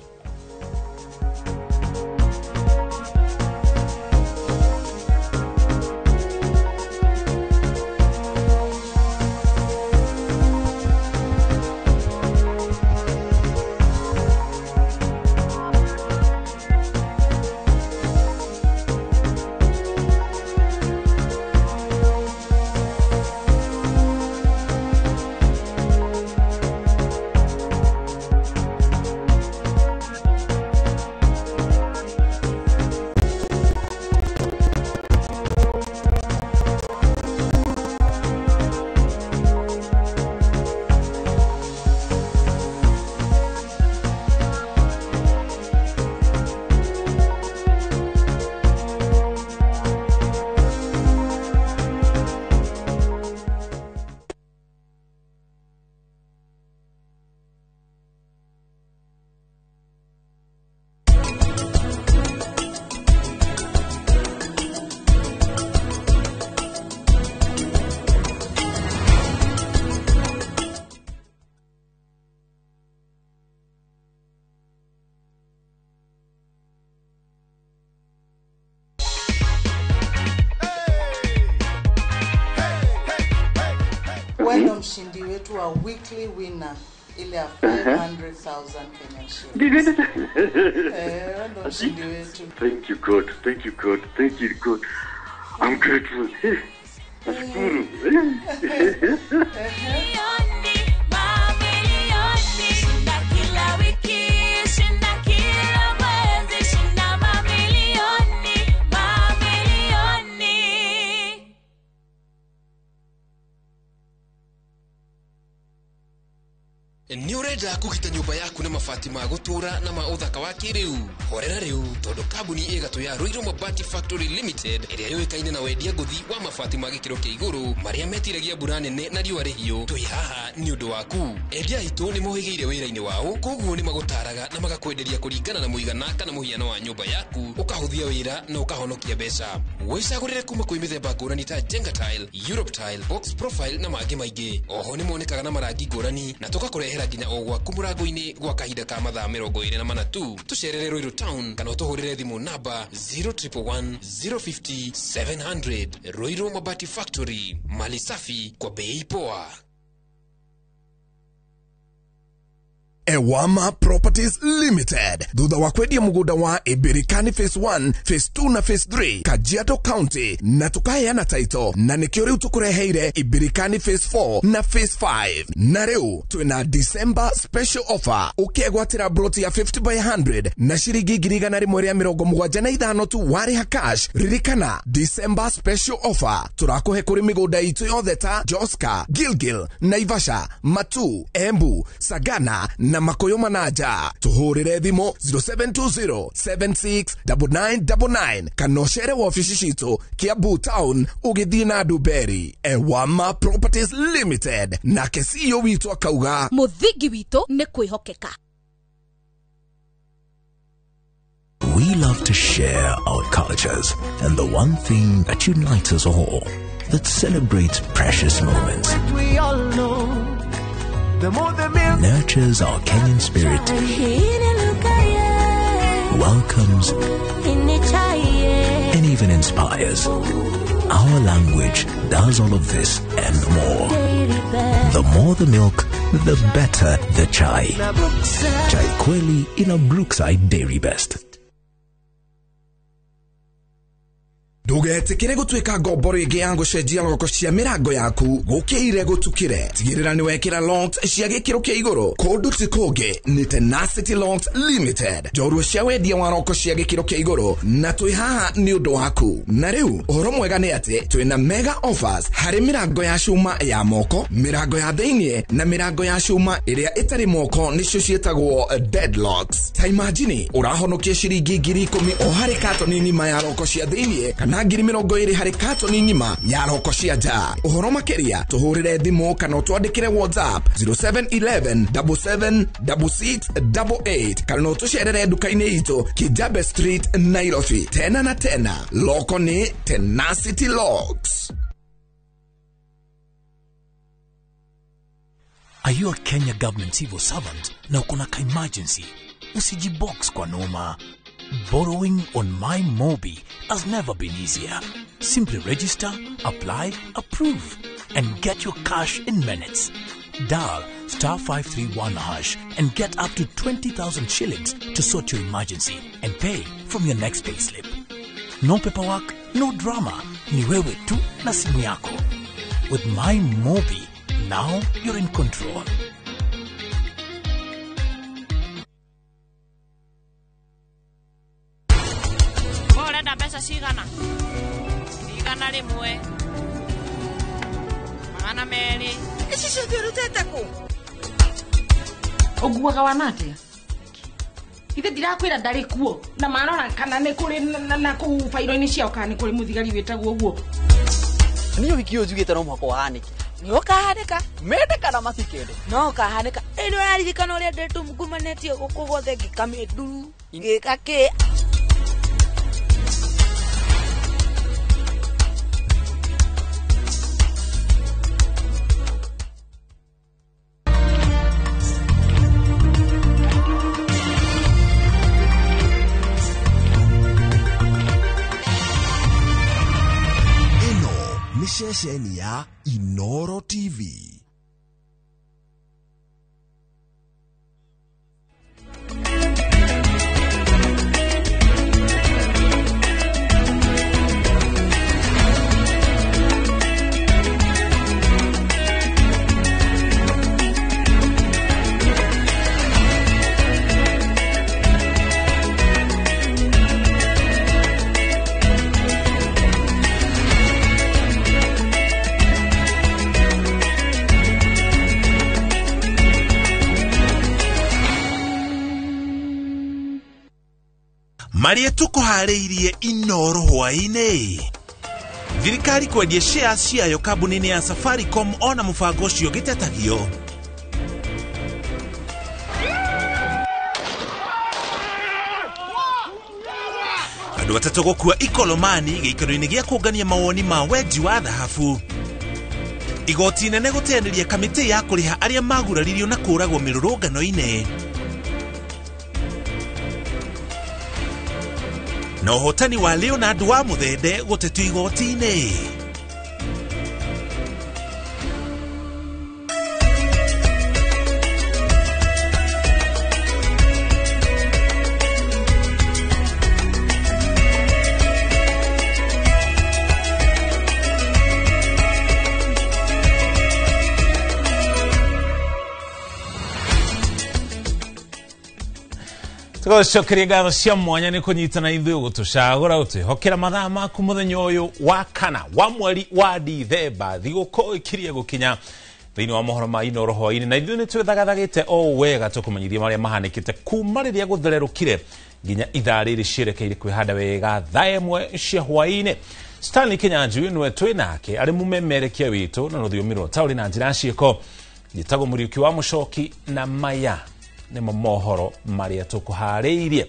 Wewe ndo mshindi wetu wa weekly winner ile ya 500,000 Kenyan shillings. Eh, wewe ndo mshindi wetu. Thank you God, thank you God, thank you God. I'm grateful. Nashukuru. Shinda kila wiki, shinda kila mwezi, shinda mamilioni, mamilioni. Nĩ ũrenda kũgita nyũmba yaku na mabati ma gũtũũra na ma ũthaka wa kĩrĩu? Horera rĩu, tondũ kambuni ĩgatũ ya Ruiru Mabati Factory Limited ĩrĩa yũĩkaine na wendia ngũthi wa mabati ma gĩkĩro kĩa igũrũ marĩa metiragia mbura nene na riũa rĩhiũ, twĩ haha nĩ ũndũ waku. Endia aitũ nĩ mohĩgĩire wĩra-inĩ wao, koguo nĩ magũtaraga na magakwenderia kũringana na mũigana kana mũhiano wa nyũmba yaku, ũkahũthia wĩra na ũkahonokia mbeca. Wĩcagũrĩre kuma kwĩ mĩthemba ngũrani ta Jenga Tile, Europe Tile, Box Profile na mangĩ maingĩ. Oho nĩ monekaga na marangi ngũrani na tũgakũrehera nginya o gwaku mũrango-inĩ gwa kahinda ka mathaa 24 tu. Tũcerere Ruiru Town kana ũtũhũrĩre thimũ namba 0111 050 700. Ruiru Mabati Factory, mali safi kwa bei poa. Ewama Properties Limited thutha wa kwendia mugunda wa Ibirikani phase 1, phase 2 na phase 3 Kajiado County, na tukaheana title, na nikio riu tukureheire Ibirikani phase 4 na phase 5. Na riu twina December special offer, ukiegwatira broti ya 50 by 100 na ciringi 175 tu wariha cash. Ririkana December special offer turakuhe kuri migunda itu yothe ta Joska, Gilgil, Naivasha, Matu, Embu, Sagana na Makoyo Manaja. Tuhurire thimu 0720 769999 kana ucere wabici citu Kiambu Town ugithii na Nduberi. Ewama Properties Limited, nake CEO witu akauga muthingi witu ni kwihokeka. We love to share our cultures and the one thing that unites us all, that celebrates precious moments, We all know, the more the milk, nurtures our Kenyan spirit, welcomes, and even inspires. Our language does all of this and more. The more the milk, the better the chai. Chai Kweli in a Brookside Dairy Best. Ndugetikire gutuika ngombo ringi ya gucenjia roko cia mirango yaku gukire gutukire. Tigirira ni wekira locks cia gikiro kia iguru kundu ti kungi ni Tenacity Locks Limited, njorua cia wendia wa roko cia gikiro kia iguru, na twi haha ni undu waku. Na riu uhoro mwega ni ati twina mega offers hari mirango ya cuma ya moko, mirango ya thiini na mirango ya cuma iria itari moko, nicio cietagwo deadlocks. Ta imagine urahonokia ciringi 10,000 o hari katoni ng'ima ya roko cia thiini kana 20,000 harĩ katoni ng'ima ya roko cia nja. Ũhoro makĩria tũhũrĩre thimũ kana ũtwandĩkĩre WhatsApp 0711 77 6688 kana no tũcerere nduka-inĩ itũ Kijabe Street, Nairobi. Tena na tena, loko ni Tenacity Locks. Are you a Kenya government civil servant na uko na ka emergency? Usijibox kwa noma. Borrowing on My Mobi has never been easier. Simply register, apply, approve, and get your cash in minutes. Dial *531# and get up to 20,000 shillings to sort your emergency and pay from your next payslip. No paperwork, no drama. Ni wewe tu na simu yako. With My Mobi, now you're in control. Urenda mbeca cigana? 100, 200. Ici ciothe ũrutĩte kũ? Ũnguaga wana atĩa? Ithe ndirakwĩra ndarĩ kuo na marora kana nĩ kũrĩ na kũu bairo-inĩ ciao kana nĩ kũrĩ mũthigari wĩtagwo ũguo. Niĩ ũhiki ũyũ njugĩte no mũhaka ũhanĩke. Nĩ ũkahanĩka. Mende kana matikende. No ũkahanĩka. Ĩ nĩ ũraririkana ũrĩa ndĩtumugumanĩtio gũkũ guothe ngĩka mĩnduru ngĩka kĩ. Ceceni ya Inoro TV. Maria tukuharĩirie Inoro hwaĩ-inĩ. Thirikari kwendia shares ciayo kambuni-inĩ ya Safaricom ona mũbango ũcio ũgĩtetagio. Andũ atatũ gũkua Ikolomani gĩikaro-inĩ gĩa kũngania mawoni ma wenji wa thahabu. Igoti inene gũteanĩria kamĩtĩ ya kũrĩha arĩa maguraririo na kũũragwo mĩrũrũngano-inĩ. Na ũhotani wa Leonard wa Muthende gũtetio igoti-inĩ. Tũgũcokeria ngatho cia mwanya nĩ kũnyitana ithuĩ gũtũcagũra gũtwĩhokera mathaa maku mũthenya ũyũ wa kana wa mweri wa Dithemba thigũkũ ĩkirie gũkinya thĩinĩ wa mohoro ma Inooro hwaĩ-inĩ na ithuĩ nĩ twĩthagathagĩte o wega tũkũmenyithia marĩa mahanĩkĩte kuma rĩrĩa gũthererũkire nginya ithaa rĩrĩ cierekeire kwĩhanda wega thaa 1 cia hwaĩ-inĩ. Stanley Kinyanjui nĩwe twĩ nake arĩ mũmemerekia witũ na rũthiomi rwa taũri na njĩra ciĩko. Njĩtagwo Mũriũki wa Mũcoki na maya nĩmo mohoro marĩa tũkũharĩirie.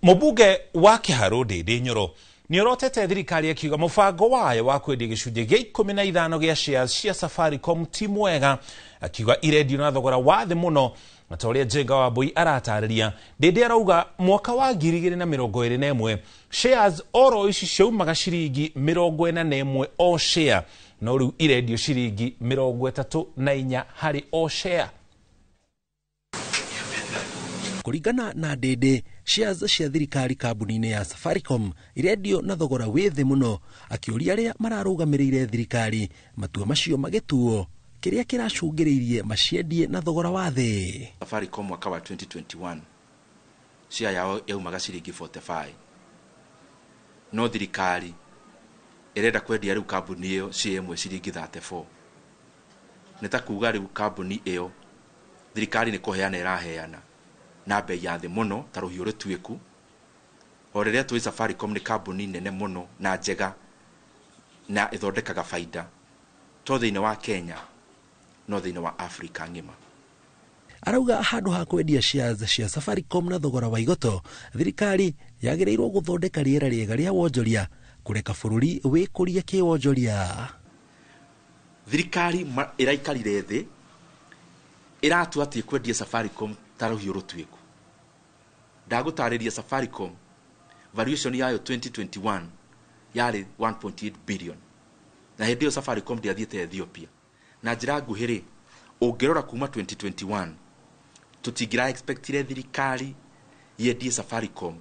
Mũmbunge wa Kĩharũ Ndĩndĩ Nyoro nĩorotete thirikari akiuga mũbango wayo wa kwendia gĩcunjĩ gĩa 15 gĩa shares cia Safaricom ti mwega, akiuga irendio na thogora wa thĩ mũno. Na ta ũrĩa Njenga wa Mbui aratarĩria, Ndĩndĩ arauga mwaka wa 2021 shares oro ici ciaumaga ciringi 41 o share, no rĩu irendio ciringi 34 harĩ o share. Kũringana na Ndĩndĩ, shares cia thirikari kambuni-inĩ ya Safaricom irendio na thogora wĩ thĩ mũno, akĩũria arĩa mararũgamĩrĩire thirikari matua macio magĩtuo kĩrĩa kĩracũngĩrĩirie maciendie na thogora wa thĩ. Safaricom mwaka wa 2021 share yao yaumaga ciringi 45, no thirikari ĩrenda kwendia rĩu kambuni ĩyo share ĩmwe ciringi 34. Nĩ ta kuga rĩu kambuni ĩyo thirikari nĩ kũheana ĩraheana na bei ya thĩ mũno ta rũhiũ rũtuĩku. O rĩrĩa tũĩ Safaricom nĩ kambuni nene mũno na njega na ĩthondekaga baida to thĩinĩ wa Kenya no thĩinĩ wa Afrika ng'ima. Arauga handũ ha kwendia shares cia Safaricom na thogora wa igoto, thirikari yagĩrĩirwo gũthondeka rĩera rĩega rĩa wonjoria kũreka bũrũri wĩkũrie kĩwonjoria. Thirikari ĩraikarire thĩ ĩratua atĩ kwendia Safaricom ta rũhiũ rũtuĩku. Ndagũtarĩria Safaricom valuation yayo 2021 yarĩ 1.8 billion, na hĩndĩ ĩyo Safaricom ndĩathiĩte Ethiopia. Na njĩra nguhĩ rĩ, ũngĩrora kuma 2021 tũtingĩra expectire thirikari yendie Safaricom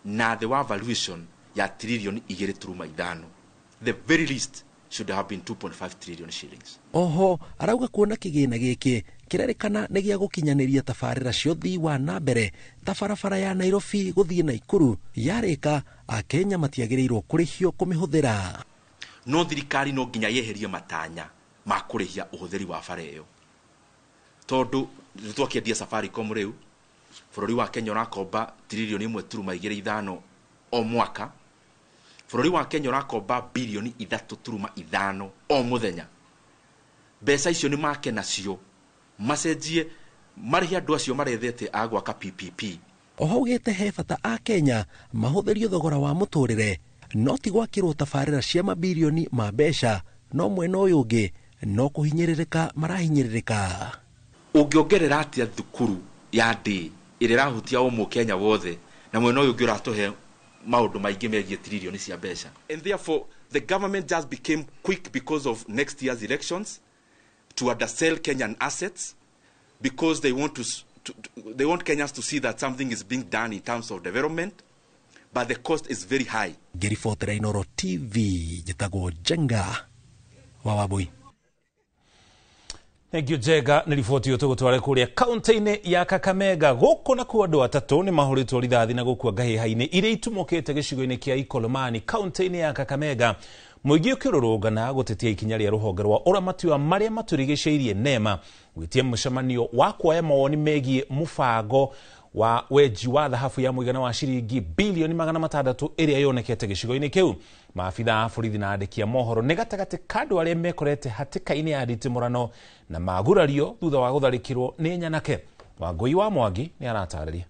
na thĩ wa valuation ya trilioni 2.5. The very least should have been 2.5 trillion shillings. Oho arauga kuona kĩgĩna gĩkĩ kĩrerĩkana nĩ gĩa gũkinyanĩria tabarĩra cia ũthii wa na mbere ta barabara ya Nairobi gũthiĩ Naikuru yarĩka, Akenya matiagĩrĩirwo kũrĩhio kũmĩhũthĩra. No thirikari no nginya yeherie matanya ma kũrĩhia ũhũthĩri wa bara ĩyo, tondũ nĩtwakĩendia Safaricom rĩu bũrũri wa Kenya ũrakomba trilioni 1.25 o mwaka. Bũrũri wa Kenya ũrakomba bilioni 3.5 o mũthenya. Mbeca icio nĩ make nacio macenjie marĩhe andũ acio marethete a gwaka PPP. Oho augĩte he bata a Kenya mahũthĩrio thogora wa mũtũrĩre no ti gwakĩrwo tabarĩra cia mabirioni ma mbeca, no mwena ũyũ ũngĩ no kũhinyĩrĩrĩka marahinyĩrĩrĩka. Ũngĩongerera atĩa thukuru ya ndĩ ĩrĩa ĩrahutia o mũkenya wothe na mwena ũyũ ũngĩ ũratũhe maũndũ maingĩ megiĩ trilioni cia mbeca? And therefore the government just became quick because of next year's elections to undersell Kenyan assets, because they want they want Kenyans to see that something is being done in terms of development, but the cost is very high. Ngĩribotera Inooro TV njĩtagwo Njenga wa Wambui. Thank you Njega nĩ riboti ĩyo tũgũtware kũrĩa kaunti-inĩ ya Kakamega. Gũkũ nakuo andũ atatũ nĩ mahũrĩtwo rithathi na gũkua ngahĩha-inĩ iria itumũkĩte gĩcigo-inĩ kĩa Ikolomani kaunti-inĩ ya Kakamega. Mũingĩ ũkĩrũrũngana gũtetia ikinya rĩa rũhonge rwa ũramati wa marĩa matũrigicĩirie NEMA gwĩtia mũcemanio wa kuoya mawoni megiĩ mũbango wa wenji wa thahabu ya mũigana wa ciringi bilioni 600 ĩrĩa yonekete gĩcigo-inĩ kĩu. Maabitha a borithi na andĩki a mohoro nĩ gatagatĩ ka andũ arĩa mekorete hatĩka-inĩ ya nditimũrano na magurario thutha wa gũtharĩkĩrwo nĩ nyanake. Wangũi wa Mwangi nĩ aratarĩria.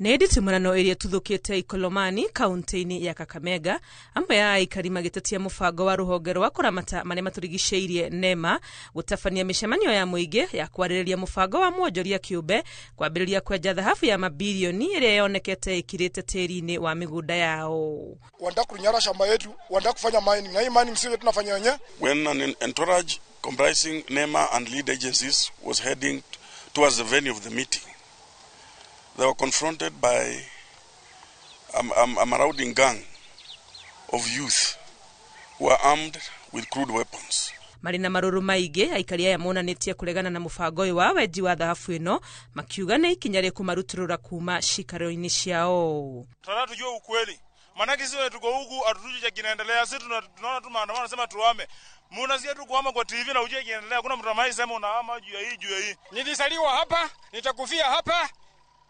Nĩ nditimũrano ĩrĩa ĩtuthũkĩte Ikolomani kaunti-inĩ ya Kakamega, amwe a aikari magĩtetia mũbango wa rũhonge rwa kũramata marĩa matũrigicĩirie NEMA gũtabania mĩcemanio ya mũingĩ ya kwarĩrĩria mũbango wa mwonjoria kĩũmbe kwambĩrĩria kwenja thahabu ya mabilioni ĩrĩa yonekete ĩkirĩte tĩri-inĩ wa mĩgũnda yao. Wanataka kunyara shamba yetu, wanataka kufanya mining, na hii mining sio tunafanya wenyewe. When an entourage comprising NEMA and lead agencies was heading towards the venue of the meeting, they were confronted by a marauding gang of youth who were armed with crude weapons. Marĩ na marũrũ maingĩ, aikari aya monanĩtie kũregana na mũbango ũyũ wa wenji wa thahabu ĩno, makiuga nĩ ikinya rĩkũmarutũrũra kuma cikaro-inĩ ciao. Tunataka tujue ukweli. Maanake sisi tuko huku hatujui cha kinaendelea. Sisi tunaona tu maandamano, nasema tuame. Mnasikia tu kuhama kwa TV na ujue kinaendelea. Kuna mtu ambaye sema unahama juu ya hii juu ya hii. Nilizaliwa hapa, nitakufia hapa.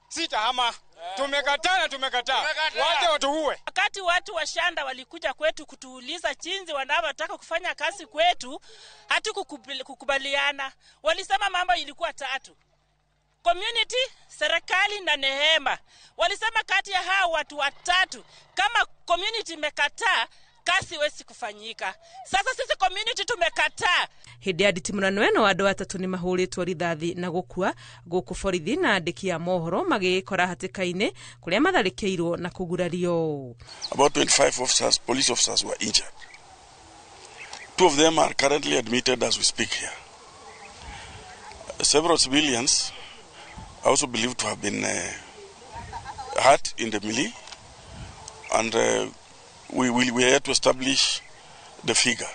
Sitahama. Tumekataa na tumekataa. Waje watuue. Wakati watu wa Shanda walikuja kwetu kutuuliza jinsi wanavyotaka kufanya kazi kwetu, hatukukubaliana. Walisema mambo ilikuwa tatu: community, serikali na Nehema. Walisema kati ya hao watu watatu, kama community imekataa, kazi wesi kufanyika. Sasa sisi community tumekataa. Hĩndĩ ya nditimũrano ĩno andũ atatũ nĩ mahũrĩtwo rithathi na gũkua, gũkũ borithi na andĩki a mohoro magĩĩkora hatĩka-inĩ kũrĩa matharĩkĩirwo na kũgurario. About 25 officers, police officers were injured. 2 of them are currently admitted as we speak here. Several civilians are also believed to have been hurt in the melee, and we are yet to establish the figure.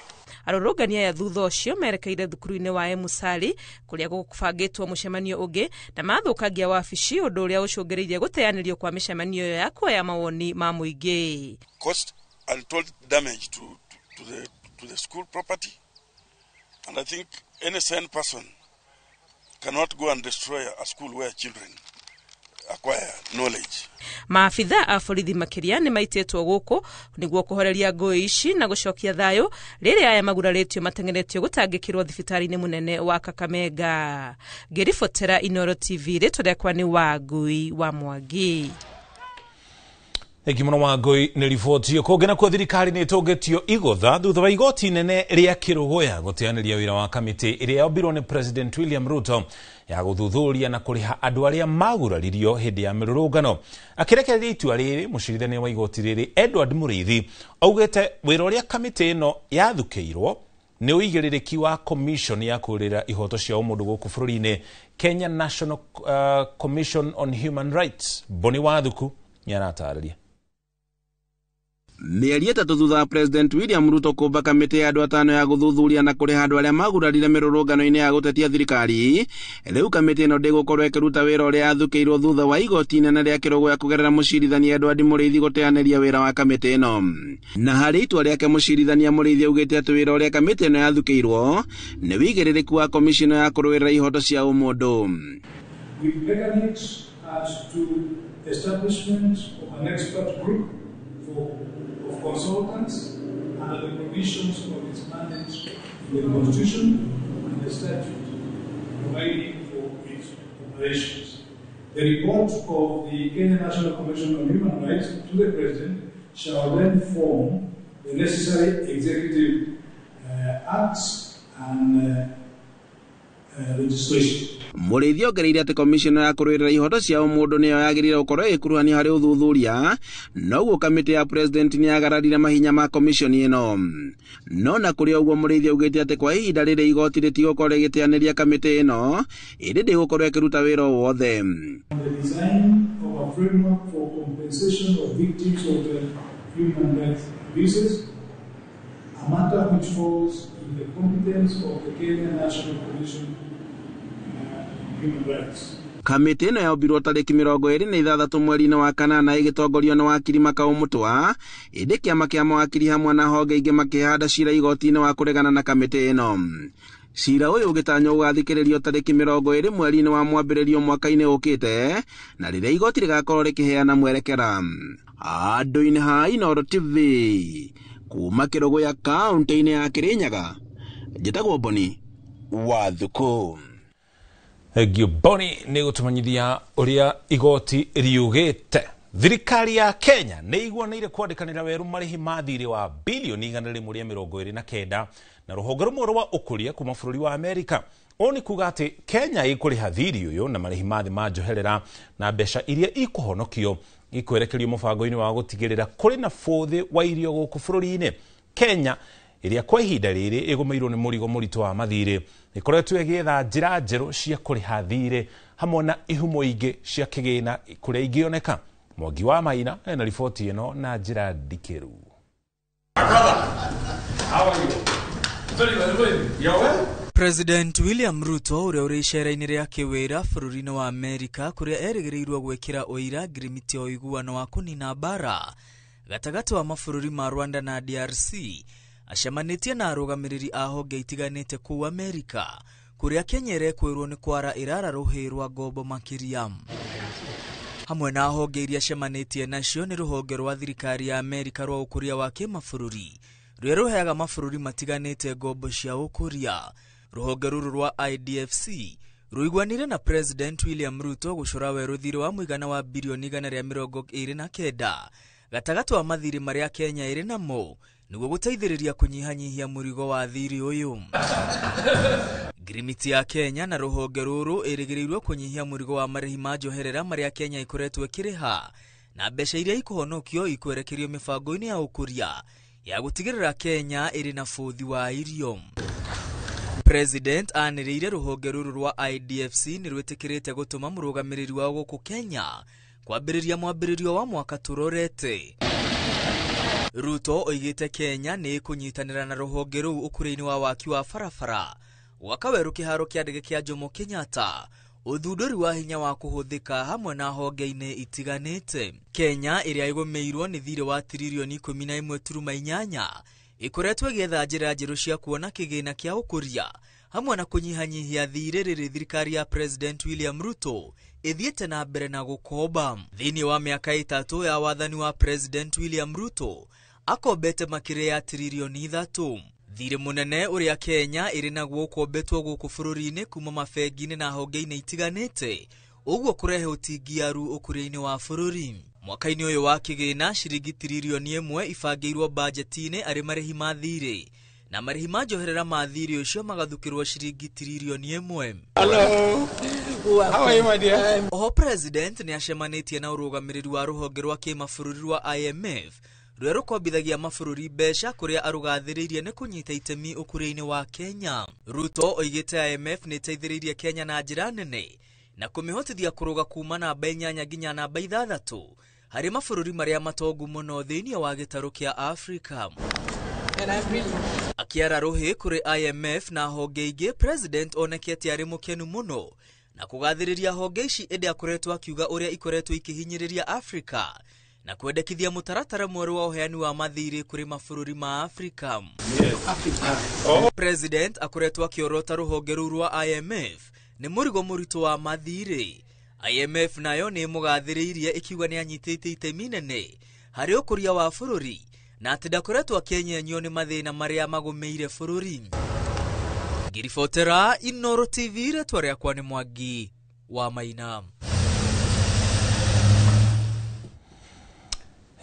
Arũrũngani aya thutha ũcio merekeire thukuru-inĩ wa Emusali kũrĩa gũbangĩtwo mũcemanio ũngĩ na mathũkangia wabici, ũndũ ũrĩa ũcũngĩrĩirie gũteanĩrio kwa mĩcemanio ĩyo ya kuoya mawoni ma mũingĩ. Caused untold damage to the school property, and I think any sane person cannot go and destroy a school where children acquire knowledge. Maabitha a borithi makĩria nĩ maitĩtwo gũkũ nĩguo kũhoreria ngũĩ ici na gũcokia thayũ rĩrĩa aya magurarĩtio mateng'eretio gũtangĩkĩrwo thibitarĩ-inĩ mũnene wa Kakamega. Ngĩribotera Inooro TV, rĩtwa rĩakwa nĩ Wangui wa Mwangi. Thengi mũno Wangui nĩ riboti ĩyo. Kũngĩ nakuo thirikari nĩ ĩtũngĩtio igũtha thutha wa igoti inene rĩa Kĩrũgũya gũteanĩria wĩra wa kamĩtĩ ĩrĩa yombirwo nĩ President William Ruto ya gũthuthuria na kũrĩha andũ arĩa maguraririo hĩndĩ ya mĩrũrũngano. Akĩrekereria itua rĩrĩ, mũcirithania wa igoti rĩrĩ Edward Mũrĩithi augĩte wĩra ũrĩa kamĩtĩ ĩno yathukĩirwo nĩ ũigĩrĩrĩki wa commission ya kũrĩra ihoto cia ũmũndũ gũkũ bũrũri-inĩ, Kenya National Commission on Human Rights. Boni Wathuku nĩaratarĩria. Mĩeri 3 thutha wa President William Ruto kũmba kamĩtĩ ya andũ 5 ya gũthuthuria na kũrĩha andũ arĩa magurarire mĩrũrũngano-inĩ ya gũtetia thirikari, rĩu kamĩtĩ ĩno ndĩgũkorwo ĩkĩruta wĩra ũrĩa yathukĩirwo thutha wa igoti inene rĩa Kĩrũgũya kũgerera mũcirithania Edward Mũrĩithi gũteanĩria wĩra wa kamĩtĩ ĩno. Na harĩ itua rĩake mũcirithania Mũrĩithi augĩte atĩ wĩra ũrĩa kamĩtĩ ĩno yathukĩirwo nĩ wĩigĩrĩrĩku wa commission ya kũrũĩrĩra ihoto cia ũmũndũ. We began it as to establishment of an expert group of consultants under the provisions of its mandate in the Constitution and the statute providing for its operations. The report of the Kenya National Commission on Human Rights to the President shall then form the necessary executive acts and legislation. Mũrĩithi ongereire atĩ commission ya kũrũĩrĩra ihoto cia ũmũndũ nĩyo yagĩrĩire gũkorwo ĩkuruhanio harĩ ũthuthuria, noguo kamĩtĩ ya president nĩyagararire mahinya ma commission ĩno. No na kũrĩ ũguo Mũrĩithi augĩte atĩ kwa ihinda rĩrĩ igoti rĩtigũkorwo rĩgĩteanĩria kamĩtĩ ĩno, ĩndĩ ndĩgũkorwo ĩkĩruta wĩra o wothe. The design of a framework for compensation of victims of the human rights abuses, a matter which falls in the competence of the Kenya National Commission on Human Rights. Kamĩtĩ ĩno yombirwo tarĩki 26 mweri-inĩ wa kanana ĩgĩtongorio nĩ wakiri Makau Mũtwa, ĩndĩ kĩama kĩa mawakiri hamwe na honge ingĩ makĩhanda cira igoti-inĩ wa kũregana na kamĩtĩ ĩno. Cira ũyũ ũgĩtanywo gũgathikĩrĩrio tarĩki 20 mweri-inĩ wa mwambĩrĩrio mwaka-inĩ ũkĩte, na rĩrĩa igoti rĩgakorwo rĩkĩheana mwerekera. Andũ-inĩ ha Inooro TV kuma Kĩrũgũya kaũntĩ-inĩ ya Kĩrĩnyaga, njĩtagwo Boni Wathuku. Thengiũ Boni nĩ gũtũmenyithia ũrĩa igoti riugĩte. Thirikari ya Kenya nĩ iguanĩire kwandĩkanĩra werũ marĩhi ma thirĩ wa bilioni 129 na rũhonge rũmwe rwa ũkũria kuma bũrũri wa Amerika. Ũũ nĩ kuga atĩ Kenya ĩkũrĩha thirĩ ũyũ na marĩhi ma thĩ ma njoherera na mbeca iria ikũhonokio ikwerekerio mũbango-inĩ wa gũtigĩrĩra kũrĩ na bũthĩ wa irio gũkũ bũrũri-inĩ. Kenya ĩrĩa kwa ihinda rĩrĩ ĩgũmĩirwo nĩ mũrigo mũritũ wa mathirĩ ĩkoretwo ĩgĩetha njĩra njerũ cia kũrĩha thirĩ hamwe na ihumo ingĩ cia kĩgĩna kũrĩa ingĩoneka. Mwangi wa Maina ena riboti ĩno na njĩra ndikĩru. How are you? President William Ruto ũrĩa ũrĩ icera-inĩ rĩa kĩwĩra bũrũri-inĩ wa Amerika kũrĩa erĩgĩrĩirwo gwĩkĩra ũira ngirimiti ya ũiguano wa kũnina mbara gatagatĩ wa mabũrũri ma Rwanda na DRC acemanĩtie na arũgamĩrĩri a honge itiganĩte kũu Amerika kũrĩa Kenya ĩrekwĩrwo nĩ kwara ĩrara rũhĩ rwa ngombo makĩria. Hamwe na honge iria acemanĩtie nacio nĩ rũhonge rwa thirikari ya Amerika rwa ũkũria wa kĩmabũrũri rũrĩa rũheaga mabũrũri matiganĩte ngombo cia ũkũria. Rũhonge rũrũ rwa IDFC rũiguanire na President William Ruto gũcora werũ thirĩ wa mũigana wa birioni 129 gatagatĩ wa mathirĩ marĩa Kenya ĩrĩ namo nĩguo gũteithĩrĩria kũnyihanyihia mũrigo wa thirĩ ũyũ. Ngirimiti ya Kenya na rũhonge rũrũ ĩrĩgĩrĩirwo kũnyihia mũrigo wa marĩhi ma njoherera marĩa Kenya ĩkoretwo ĩkĩrĩha na mbeca iria ikũhonokio ikwerekerio mĩbango-inĩ ya ũkũria ya gũtigĩrĩra Kenya ĩrĩ na bũthi wa irio. President anĩrĩire rũhonge rũrũ rwa IDFC nĩ rwĩtĩkĩrĩte gũtũma mũrũgamĩrĩri wao gũkũ Kenya kwambĩrĩria mwambĩrĩrio wa mwaka tũrorete. Ruto oigĩte Kenya nĩ ĩkũnyitanĩra na rũhonge rũu ũkũria-inĩ wa waki wa barabara, gwaka werũ kĩharo kĩa ndege kĩa Jomo Kenyatta, ũthundũri wa hinya wa kũhũthĩka hamwe na honge-inĩ itiganĩte. Kenya ĩrĩa ĩgũmĩirwo nĩ thirĩ wa tiririoni 11.8 ĩkoretwo ĩgĩetha njĩra njerũ cia kuona kĩgĩna kĩa ũkũria hamwe na kũnyihanyihia thirĩ rĩrĩ thirikari ya President William Ruto ĩthiĩte na mbere na gũkomba. Thĩinĩ wa mĩaka 3 ya wathani wa President William Ruto akombete makĩria ya tiririoni 3. Thirĩ mũnene ũrĩa Kenya ĩrĩ naguo ũkombetwo gũkũ bũrũri-inĩ kuma mabengi-inĩ na honge-inĩ itiganĩte ũguo kũrehe ũtingiaru ũkũria-inĩ wa bũrũri. Mwaka-inĩ ũyũ wa kĩgĩna ciringi tiririoni 1 ibangĩirwo bajeti-inĩ arĩ marĩhi ma thirĩ na marĩhi ma njoherera ma thirĩ ũcio magathukĩrwo ciringi tiririoni 1. Hello. How are you, my dear? Oho President nĩ acemanĩtie na ũrũgamĩrĩri wa rũhonge rwa kĩmabũrũri rwa IMF rũrĩa rũkombithagia mabũrũri mbeca kũrĩa arũgathĩrĩirie nĩ kũnyita itemi ũkũria-inĩ wa Kenya. Ruto oigĩte IMF nĩ ĩteithĩrĩirie Kenya na njĩra nene na kũmĩhotithia kũrũga kuma namba 8 nginya namba 6 harĩ mabũrũri marĩa matongu mũno thĩinĩ wa gĩtarũ kĩa Afrika. Akĩara rũhĩ kũrĩ IMF na honge ingĩ, President onekete arĩ mũkenu mũno na kũgathĩrĩria honge ici ĩndĩ akoretwo akiuga ũrĩa ikoretwo ikĩhinyĩrĩria Afrika na kwendekithia mũtaratara mwerũ wa ũheani wa mathirĩ kũrĩ mabũrũri ma Afrika. President akoretwo akĩorota rũhonge rũu rwa IMF nĩ mũrigo mũritũ wa mathirĩ. IMF nayo nĩ ĩmũgathĩrĩirie ĩkiuga nĩ anyitĩte itemi nene harĩ ũkũria wa bũrũri na atĩ ndakoretwo akĩenyenyio nĩ mathĩna marĩa magũmĩire bũrũri. Ngiribotera Inooro TV, rĩtwa rĩakwa nĩ Mwangi wa Maina.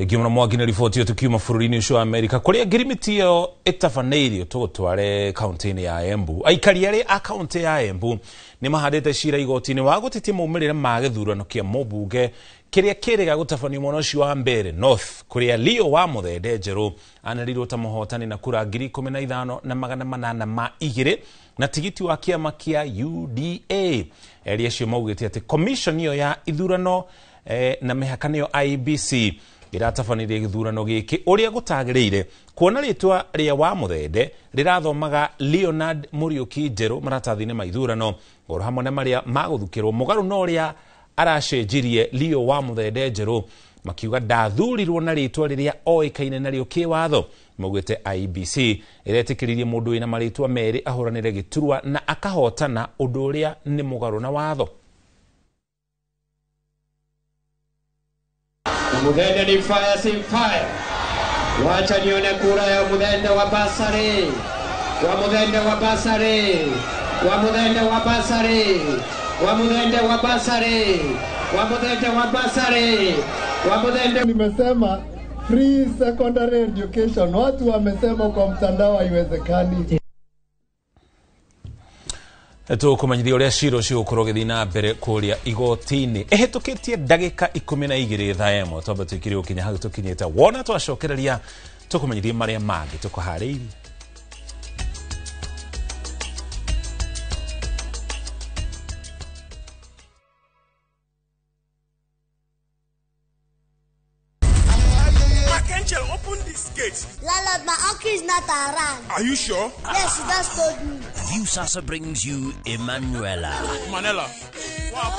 Ngiumana Mwangi na riboti tukiuma bũrũri-inĩ ũcio wa Amerika kũrĩa ngirimiti ĩyo ĩtabanĩirio tũgũtware kaunti-inĩ ya Embu. Aikari arĩa a kaunti ya Embu nĩ mahandĩte cira igoti-inĩ wa gũtetia maumĩrĩra ma gĩthurano kĩa mũmbunge kĩrĩa kĩrĩga gũtabanio mwena ũcio wa Mbeere North kũrĩa Leo wa Mũthende Njerũ anĩrĩirwo ta mũhotani na kura 15,802 na tigiti wa kĩama kĩa UDA. Erĩ acio maugĩte atĩ commission ĩyo ya ithurano na mĩhaka nĩyo IEBC ĩratabanirie gĩthurano gĩkĩ ũrĩa gũtagĩrĩire kuona rĩtwa rĩa wa Mũthende rĩrathomaga Leonard Mũriũki Njerũ maratathi-inĩ ma ithurano oro hamwe na marĩa magũthukĩrwo mũgarũ na ũrĩa aracenjirie Leo wa Mũthende Njerũ makiuga ndathurirwo na rĩtwa rĩrĩa oĩkaine narĩo kĩwatho. Maugĩte IEBC ĩretĩkĩririe mũndũ wĩna marĩtwa merĩ ahũranĩre gĩturwa na akahotana ũndũ ũrĩa nĩ mũgarũ na watho. Muthende ni fire si fire. Wacha nione kura ya Muthende wa Basari. Wa Muthende wa Basari. Wa Muthende wa Basari. Wa Muthende wa Basari. Wa Muthende wa Basari. Wa Muthende. Nimesema free secondary education. Watu wamesema kwa mtandao haiwezekani. Tũkũmenyithia ũrĩa cira ũcio ũgũkorwo ũgĩthiĩ na mbere kũrĩa igoti-inĩ ĩhĩtũkĩtie ndagĩka 12 thaa 1 twamba twĩkire gũkinya hau tũkinyĩte wona twacokereria tũkũmenyithia marĩa mangĩ tũkũharĩirie. Angel, open this gate. Landlord, my uncle is not around. Are you sure? Yes, he just told me. Viusasa brings you Emanuela. Manela. What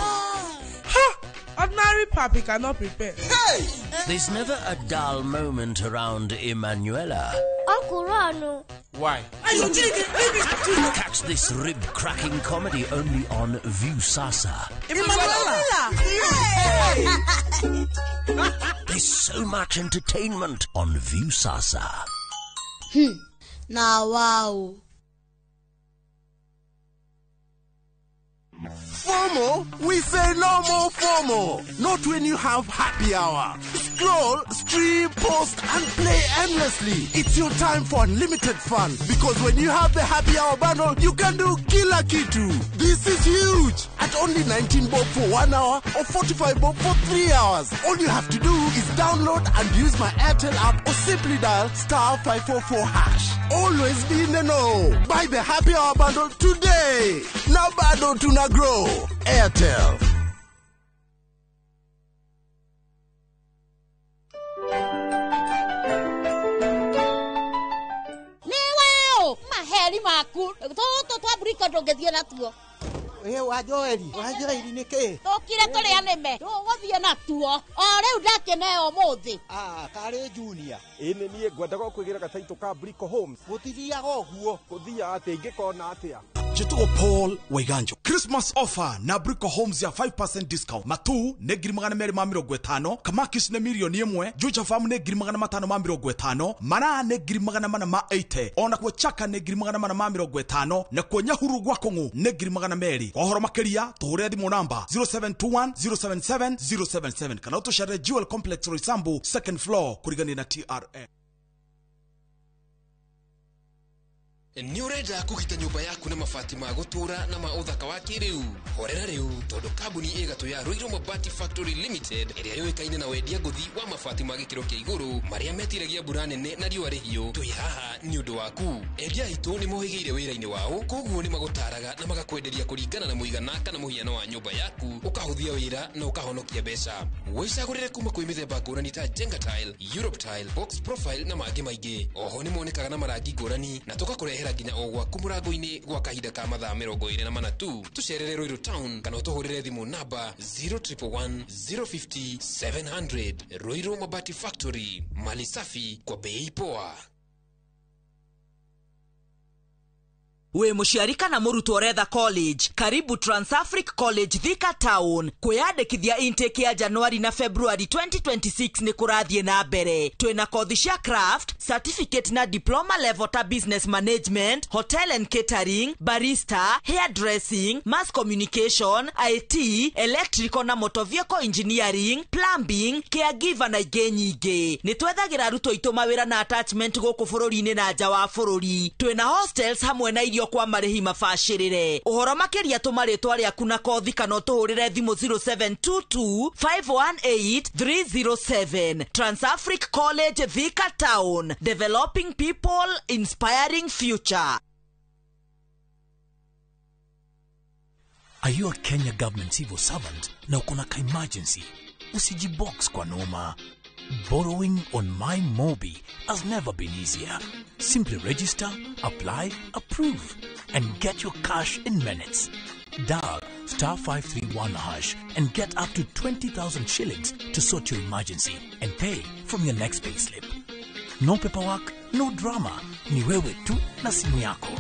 Ha! Ordinary papi cannot prepare. Hey! There's never a dull moment around Emanuela. Uncle Ron. Why? Catch this rib-cracking comedy only on Viusasa. Emanuela! Hey! There's so much entertainment on Viusasa. Now, wow. FOMO? We say no more FOMO. Not when you have happy hour. Scroll, stream, post, and play endlessly. It's your time for unlimited fun. Because when you have the happy hour bundle, you can do kila kitu. This is huge. At only 19 bob for 1 hour or 45 bob for 3 hours. All you have to do is download and use my Airtel app or simply dial *544#. Always be in the know. Buy the happy hour bundle today. Now bado tuna grow. Airtel. Niweo maheri maku tũtũ twamburika ndũngĩthiĩ natuo. Ĩ wa Joeli, wa Joeli nĩ kĩ? Tũkire tũrĩa nĩme tũgũthiĩ natuo o rĩu ndakĩneo ũmũthĩ. Ah, karĩ Junior. Ĩ nĩ niĩ ngwendaga kwĩgĩra gataitũ ka Brico Homes. Gũtithiaga ũguo. Gũthiaga atĩa ingĩkona atĩa? Njĩtagwo Paul Waiganjo. Christmas offer na Brico Homes ya 5% discount. Matu nĩ 250,000, Kamakis nĩ 1,000,000, Juja Farm nĩ 550,000, Mara nĩ 480,000, ona kuo Chaka nĩ 450,000, na kuo Nyahuru gwa Kũng'ũ nĩ 200,000. Kwa ũhoro makĩria tũhũrĩre thimũ namba 0721 077 077 kana ũtũcerere Jewel Complex Roysambu second floor kũrigania na TRA. Nĩ ũrenda kũgita nyũmba yaku na mabati ma gũtũũra na ma ũthaka wa kĩrĩu? Horera rĩu tondũ kambuni ĩgatũ ya Ruiru Mabati Factory Limited ĩrĩa yũĩkaine na wendia ngũthi wa mabati ma gĩkĩro kĩa igũrũ marĩa metiragia mbura nene na riũa rĩhiũ, twĩ haha nĩ ũndũ waku. Endia aitũ nĩ mohĩgĩire wĩra-inĩ wao, koguo nĩ magũtaraga na magakwenderia kũringana na mũigana kana mũhiano wa nyũmba yaku, ũkahũthia wĩra na ũkahonokia mbeca. Wĩcagũrĩre kuma kwĩ mĩthemba ngũrani ta Jenga Tile, Europe Tile, Box Profile na mangĩ maingĩ. Oho nĩ monekaga na marangi ngũrani na tũgakũrehera nginya o gwaku mũrango-inĩ gwa kahinda ka mathaa 24 tu. Tũcerere Ruiru Town kana ũtũhũrĩre thimũ namba 0111 050 700. Ruiru Mabati Factory, mali safi kwa bei poa. Wĩ mũciari kana mũrutwo ũretha college, karibu Transafric College Thika Town. Kwĩyandĩkithia intake ya Januari na February 2026 nĩ kũrathiĩ na mbere. Twĩna kothi cia craft, certificate na diploma level ta business management, hotel and catering, barista, hairdressing, mass communication, IT, electrical na motor vehicle engineering, plumbing, caregiver na ingĩ nyingĩ. Nĩ twethagĩra arutwo aitũ mawĩra na attachment gũkũ bũrũri-inĩ na nja wa bũrũri. Twĩna hostels hamwe na irio kwa marĩhi mabacĩrĩre. Ũhoro makĩria tũma rĩtwa rĩaku na kothi kana ũtũhũrĩre thimũ 0722 518 307. Transafric College Thika Town, developing people, inspiring future. Are you a Kenya government civil servant na uko na ka emergency? Usijibox kwa noma. Borrowing on My Mobi has never been easier. Simply register, apply, approve, and get your cash in minutes. Dial *531# and get up to 20,000 shillings to sort your emergency and pay from your next payslip. No paperwork, no drama. Ni wewe tu na simu yako.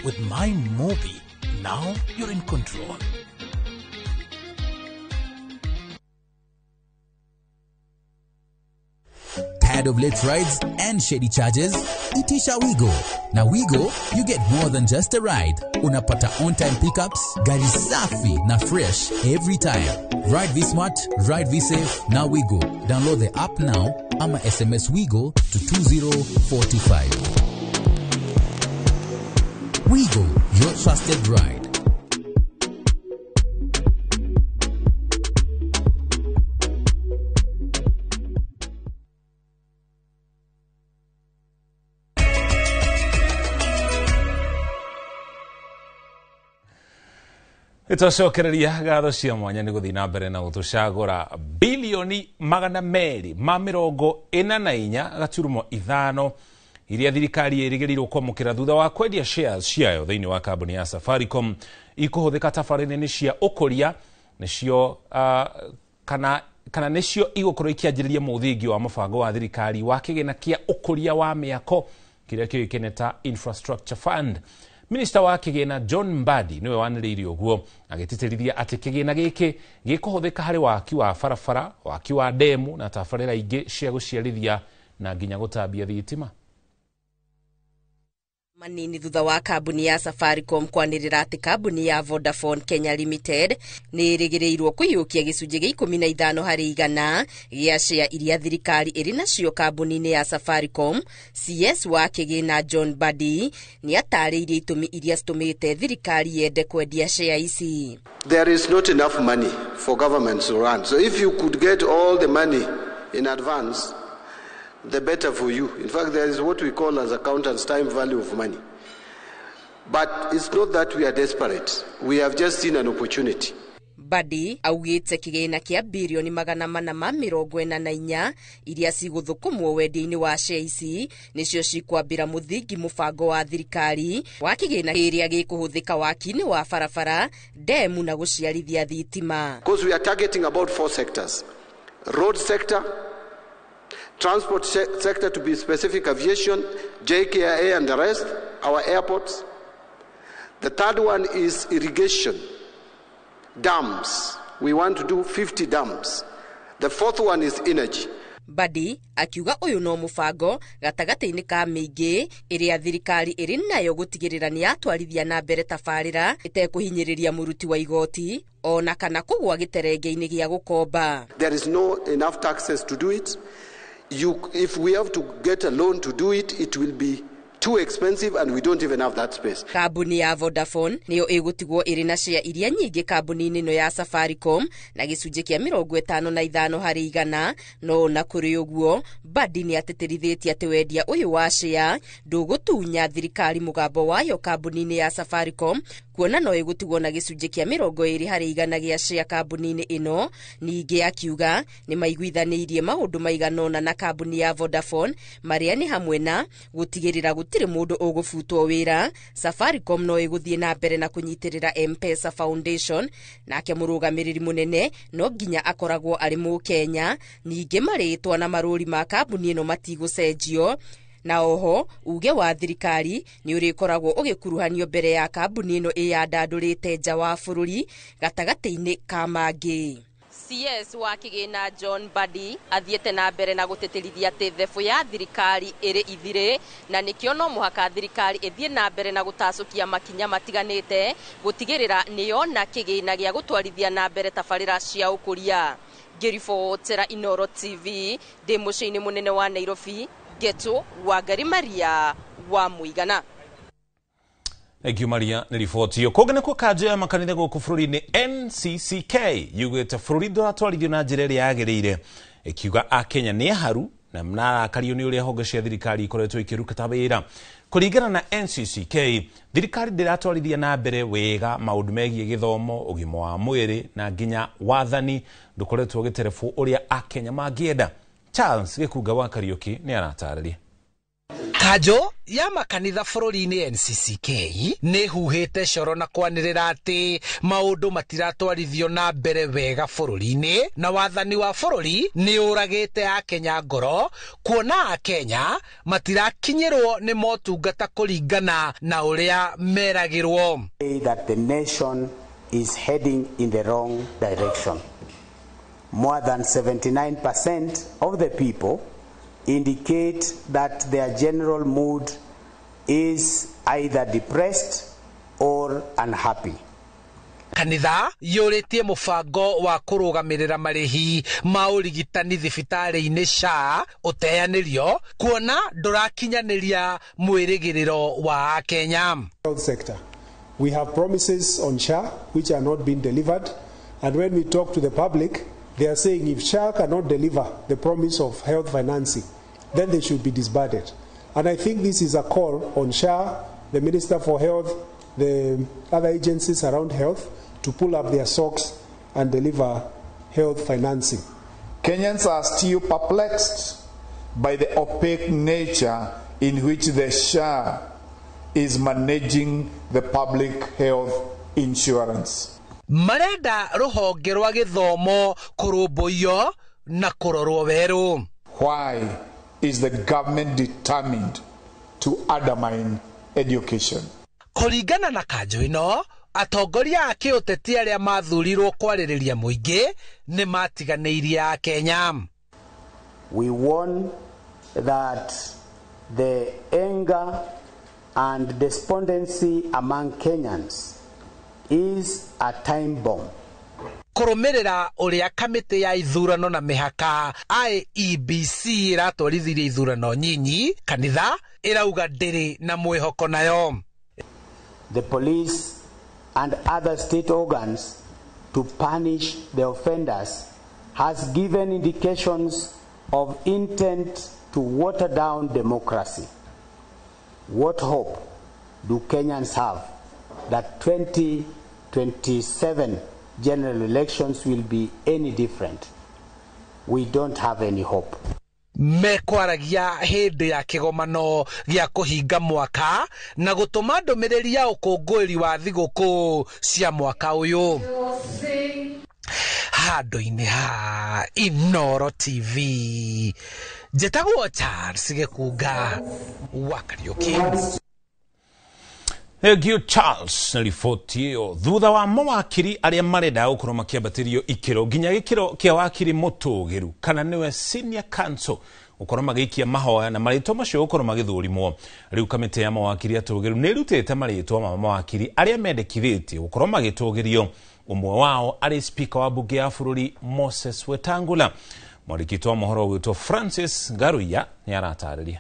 With My Mobi, now you're in control. Tired of late rides and shady charges? Itisha Wigo. Now Wigo, you get more than just a ride. Unapata on-time pickups, gari safi na fresh every time. Ride V Smart, ride V Safe, now Wigo. Download the app now ama SMS Wigo to 20425. Wigo, your trusted ride. Nĩtwacokereria ngatho cia mwanya nĩ gũthiĩ na mbere na gũtũcagũra bilioni 244.5 iria thirikari ĩrĩgĩrĩirwo kwamũkĩra thutha wa kwendia shares ciayo thĩinĩ wa kambuni ya Safaricom ikũhũthĩka tabarĩra-inĩ cia ũkũria nĩcio kana nĩcio igũkorwo ikĩanjĩrĩria mũthingi wa mũbango wa thirikari wa kĩgĩna kĩa ũkũria wa mĩako kĩrĩa kĩũĩkaine ta Infrastructure Fund. Minista wa kĩgĩna John Mbadi nĩwe wanĩrĩire ũguo agĩtĩtĩrithia atĩ kĩgĩna gĩkĩ gĩkũhũthĩka harĩ waki wa barabara, waki wa ndemu na tabarĩra ingĩ cia gũciarithia na nginya gũtambia thitima. Manini thutha wa kambuni ya Safaricom kwanĩrĩra atĩ kambuni ya Vodafone Kenya Limited nĩ ĩrĩgĩrĩirwo kũiyũkia gĩcunjĩ gĩa 15 harĩ igana gĩa share iria thirikari ĩrĩ nacio kambuni-inĩ ya Safaricom. CS wa kĩgĩna John Mbadi nĩ atarĩirie itũmi iria citũmĩte thirikari yende kwendia share ici. There is not enough money for government to run. So if you could get all the money in advance, the better for you. In fact, there is what we call as accountants time value of money. But it's not that we are desperate. We have just seen an opportunity. Mbadi augĩte kĩgĩna kĩa birioni 444 iria cigũthũkũmwo wendia-inĩ wa share ici nĩcio cikwambĩra mũthingi mũbango wa thirikari wa kĩgĩna kĩrĩa gĩkũhũthĩka waki-inĩ wa barabara, ndemu na gũciarithia thitima. Because we are targeting about 4 sectors. Road sector, transport sector, to be specific, aviation, JKIA and the rest, our airports. The third one is irrigation, dams. We want to do 50 dams. The fourth one is energy. Mbadi akiuga ũyũ no mũbango gatagatĩ-inĩ ka mĩingĩ ĩrĩa thirikari ĩrĩ nayo gũtigĩrĩra nĩ yatwarithia na mbere tabarĩra ĩtekũhinyĩrĩria mũruti wa igoti ona kana kũgũa gĩterenge-inĩ gĩa gũkomba. There is no enough taxes to do it. If we have to get a loan to do it, it will be too expensive and we don't even have that space. Kambuni ya Vodafone nĩyo ĩgũtigwo ĩrĩ na share iria nyingĩ kambuni-inĩ ĩno ya Safaricom na gĩcunjĩ kĩa 55 harĩ igana. No ona kũrĩ ũguo, Mbadi nĩ atĩtĩrithĩtie atĩ wendia ũyũ wa share ndũgũtunya thirikari mũgambo wayo kambuni-inĩ ya Safaricom, kuona no ĩgũtigwo na gĩcunjĩ kĩa 20 harĩ igana gĩa share kambuni-inĩ ĩno. Ningĩ akiuga nĩ maiguithanĩirie maũndũ maigana ũna na kambuni ya Vodafone marĩa nĩ hamwe na gũtigĩrĩra gũtirĩ mũndũ ũgũbutwo wĩra, Safaricom no ĩgũthiĩ na mbere na kũnyitĩrĩra M-Pesa Foundation, nake mũrũgamĩrĩri mũnene no nginya akoragwo arĩ Mũkenya. Ningĩ marĩtwa na marũri ma kambuni ĩno matigũcenjio, na oho uge wa thirikari nĩ ũrĩkoragwo ũgĩkuruhanio mbere ya kambuni ĩno ĩyandandũrĩte nja wa bũrũri gatagatĩ-inĩ ka mangĩ. CS wa kĩgĩna John Mbadi athiĩte na mbere na gũtĩtĩrithia atĩ thebũ ya thirikari ĩrĩ ithirĩ na nĩkĩo no mũhaka thirikari ĩthiĩ na mbere na gũtacũkia makinya matiganĩte gũtigĩrĩra nĩyona kĩgĩna gĩa gũtwarithia na mbere tabarĩra cia ũkũria. Ngĩribotera Inooro TV ndĩ mũciĩ-inĩ mũnene wa Nairobi, Geto Wangari Maria wa Mũigana. Thank you Maria nĩ riboti ĩyo. Kũngĩ nĩkuo kanjũ ya makanitha gũkũ bũrũri-inĩ NCCK yugĩte bũrũri ndũratwarithio na njĩra ĩrĩa yagĩrĩire, ĩkiuga akenya nĩ aharu na mararakario nĩ ũrĩa honge cia thirikari ikoretwo ikĩruta wĩra. Kũringana na NCCK, thirikari ndĩratwarithia na mbere wega maũndũ megiĩ gĩthomo, ũgima wa mwĩrĩ na nginya wathani ndũkoretwo ũgĩterebwo ũrĩa akenya mangĩenda. Charles Gĩkunga wa Kariũki nĩ aratarĩria. Kanjũ ya makanitha bũrũri-inĩ NCCK nĩ huhĩte coro na kwanĩrĩra atĩ maũndũ matiratwarithio na mbere wega bũrũri-inĩ na wathani wa bũrũri nĩ ũragĩte akenya ngoro, kuona akenya matirakinyĩrwo nĩ motungata kũringana na ũrĩa meragĩrwo. That the nation is heading in the wrong direction. More than 79% of the people indicate that their general mood is either depressed or unhappy. Kanitha yũrĩtie mũbango wa kũrũgamĩrĩra marĩhi ma ũrigitani thibitarĩ-inĩ SHA ũteanĩrio, kuona ndũrakinyanĩria mwĩrĩgĩrĩro wa Akenya. Health sector. We have promises on SHA which are not being delivered, and when we talk to the public, they are saying if SHA cannot deliver the promise of health financing, then they should be disbanded. And I think this is a call on SHA, the Minister for Health, the other agencies around health, to pull up their socks and deliver health financing. Kenyans are still perplexed by the opaque nature in which the SHA is managing the public health insurance. Marenda rũhonge rwa gĩthomo kũrũmbũiyo na kũrorwo werũ. Why is the government determined to undermine education? Kũringana na kanjũ ĩno, atongoria a kĩũteti arĩa mathurirwo kwarĩrĩria mũingĩ nĩ matiganĩirie Akenya. We warn that the anger and despondency among Kenyans is a time bomb. Kũrũmĩrĩra ũrĩa kamĩtĩ ya ithurano na mĩhaka IEBC ĩratwarithirie ithurano nyinyi, kanitha ĩrauga ndĩrĩ na mwĩhoko nayo. The police and other state organs to punish the offenders has given indications of intent to water down democracy. What hope do Kenyans have that 2027 general elections will be any different? We don't have any hope. Mekwaragia hĩndĩ ya kĩgomano gĩa kũhinga mwaka na gũtũma ndũmĩrĩri ya ũkũngũĩri wa thigũkũ cia mwaka ũyũ. Handũ-inĩ ha Inooro TV, njĩtagwo Charles Gĩkunga wa Kariũki. Thank you Charles na riboti ĩyo. Thutha wa mawakiri arĩa marenda gũkorwo makĩambatĩrio ikĩro nginya gĩkĩro kĩa wakiri mũtũgĩru kana nĩwe senior counsel gũkorwo magĩikia mahoya na marĩtwa macio gũkorwo magĩthũrimwo, rĩu kamĩtĩ ya mawakiri atũgĩru nĩ ĩrutĩte marĩtwa ma mawakiri arĩa mendekithĩtie gũkorwo magĩtũgĩrio, ũmwe wao arĩ speaker wa bunge ya bũrũri Moses Wetangula. Mwandĩki wa mohoro witũ Francis Ngaruiya nĩ aratarĩria.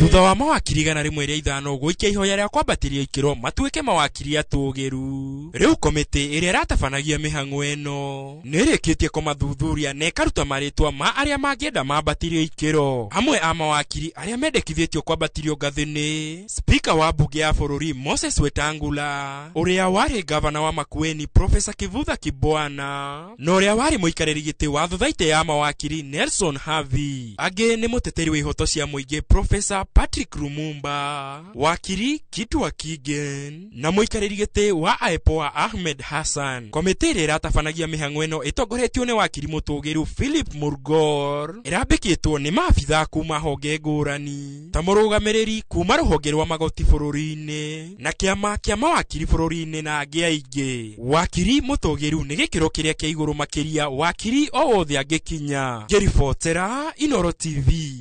Thutha wa mawakiri 105 gũikia ihoya rĩa kwambatĩrio ikĩro matuĩke mawakiri atũgĩru, rĩu komĩtĩ ĩrĩa ĩratabanagia mĩhang'o ĩno nĩ ĩrĩkĩtie kũmathuthuria na ĩkaruta marĩtwa ma arĩa mangĩenda mambatĩrio ikĩro. Amwe a mawakiri arĩa mendekithĩtio kwambatĩrio ngathĩ nĩ Speaker wa bunge ya bũrũri Moses Wetangula, ũrĩa warĩ gavana wa Makueni Professor Kivutha Kibwana, na ũrĩa warĩ mũikarĩri gĩtĩ wa thothaitĩ ya mawakiri Nelson Havi. Angĩ nĩ mũteteri wa ihoto cia mũingĩ Professor Patrick Lumumba, wakiri Kitwa Kigen, na mũikarĩri gĩtĩ wa IPOA Ahmed Hassan. Komĩtĩ ĩrĩa ĩratabanagia mĩhang'o ĩno ĩtongoretio nĩ wakiri mũtũgĩru Philip Murgor, ĩrambĩkĩtwo nĩ maabithaa kuma honge ngũrani ta mũrũgamĩrĩri kuma rũhonge rwa magoti bũrũri-inĩ na kĩama kĩa mawakiri bũrũri-inĩ na angĩ aingĩ. Wakiri mũtũgĩru nĩ gĩkĩro kĩrĩa kĩa igũrũ makĩria wakiri o wothe angĩkinya. Ngĩribotera Inooro TV,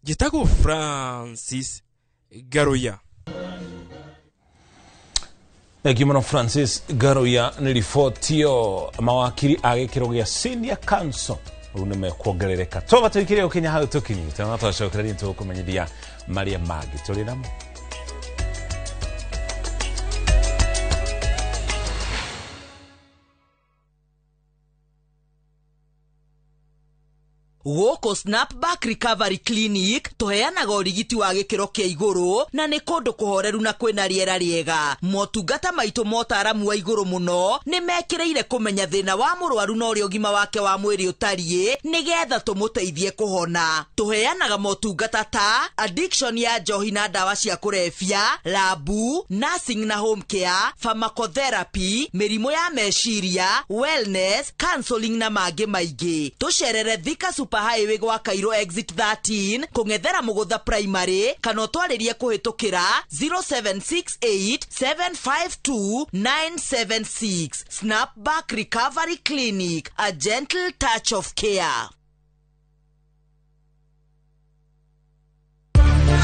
njĩtagwo Francis Ngaruiya. Thank you mũno Francis Ngaruiya nĩ riboti ĩyo. Mawakiri a gĩkĩro gĩa senior counsel rĩu nĩ mekuongerereka. Twaba tũikire gũkinya hau tũkinyĩte na twacokereria tũkũmenyithia marĩa mangĩ tũrĩ namo. Gũkũ Snapback Recovery Clinic tũheanaga ũrigiti wa gĩkĩro kĩa igũrũ na nĩ kũndũ kũhoreru na kwĩna rĩera rĩega. Motungata maitũ motaramu wa igũrũ mũno nĩ mekĩrĩire kũmenya thĩna wa mũrwaru na ũrĩa ũgima wake wa mwĩrĩ ũtariĩ nĩgetha tũmũteithie kũhona. Tũheanaga motungata ta addiction ya njohi na ndawa cia kũrebia, labu, nursing na home care, pharmacotherapy, mĩrimũ ya meciria, wellness, counseling na mangĩ maingĩ. Tũcerere Thika Super Highway gwa Cairo exit 13 kũng'ethera Mũgũtha Primary kana ũtwarĩrie kũhĩtũkĩra 0768 752 976. Snapback Recovery Clinic, a gentle touch of care.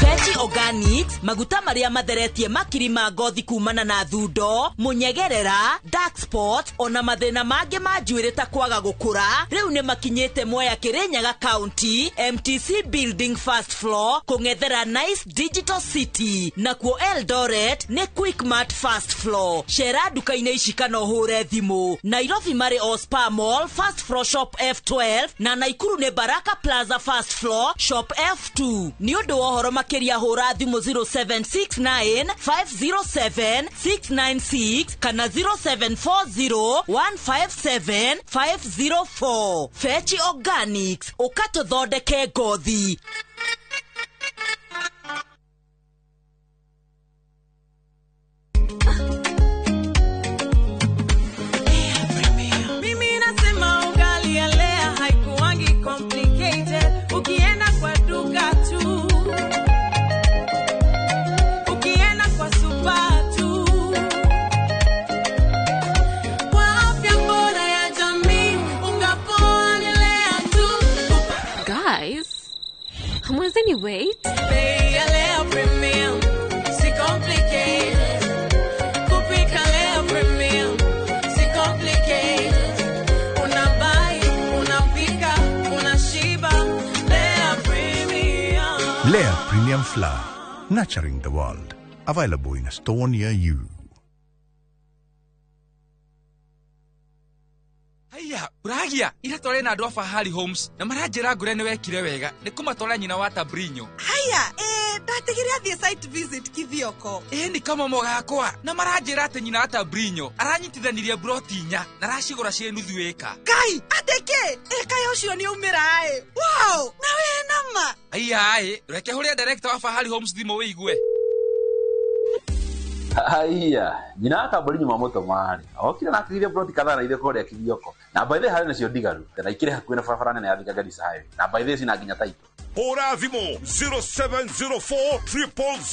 Veggie Organics, maguta maria matheretie makiri ma ngothi kumana na thundo, munyegerera, dark spot, ona mathina mangĩ ma njuĩrĩ ta kwaga gũkũra, rĩu nĩ makinyĩte Mwea Kirinyaga County, MTC Building first floor, kũng'ethera Nice Digital City, nakuo Eldoret nĩ Quickmart first floor. Cera nduka-inĩ ici kana ũhũre thimũ. Nairobi marĩ Ospa Mall first floor shop F12 na Naikuru nĩ Baraka Plaza first floor shop F2. Nĩ ũndũ wa ũhoro makĩria Makĩria hũra thimũ 0769 507 696 kana 0740 157 504. Fechi Organics, ũkatũthondeke ngothi. Mimi nasema ugali ya Lea haikuwangi complicated. Ukienda kwa duka tu, ukienda kwa super tu, kwa afya bora ya jamii, unga poa ni Lea tu. Guys, hamwezi wait? Bei ya Lea Premium, si complicated. Kupika Lea Premium, si complicated. Unabuy, unapika, unashiba. Lea Premium. Lea Premium Flour, nurturing the world. Available in a store near you. Haiya, uragia ira tware na andu a Fahari Homes na maranjira ngure ni wekire wega ni kumatwara nyina wa Tabrinyo. Haya, ndatigire athie site visit Kithioko. Ni kama mogakwa na maranjira ati nyina wa Tabrinyo aranyitithanirie broti inya na aracigura cie nuthu ĩka. Kai, ateke, ĩka ucio ni umira ĩ. Wow, na we nama. Haiya ĩ, reke huria director wa Fahari Homes thimũ wĩigue. Haiya, nyina wa Tabrinyo mamũtũma rĩ okire na akĩgĩria broti kadhaa na ithe kũrĩa Kithioko na by the way harĩ nacio ndigaru na ikĩrĩ hakuhĩ na barabara nene ya Thika Garissa Highway na by the way cina nginya taito. Hũra thimũ 0704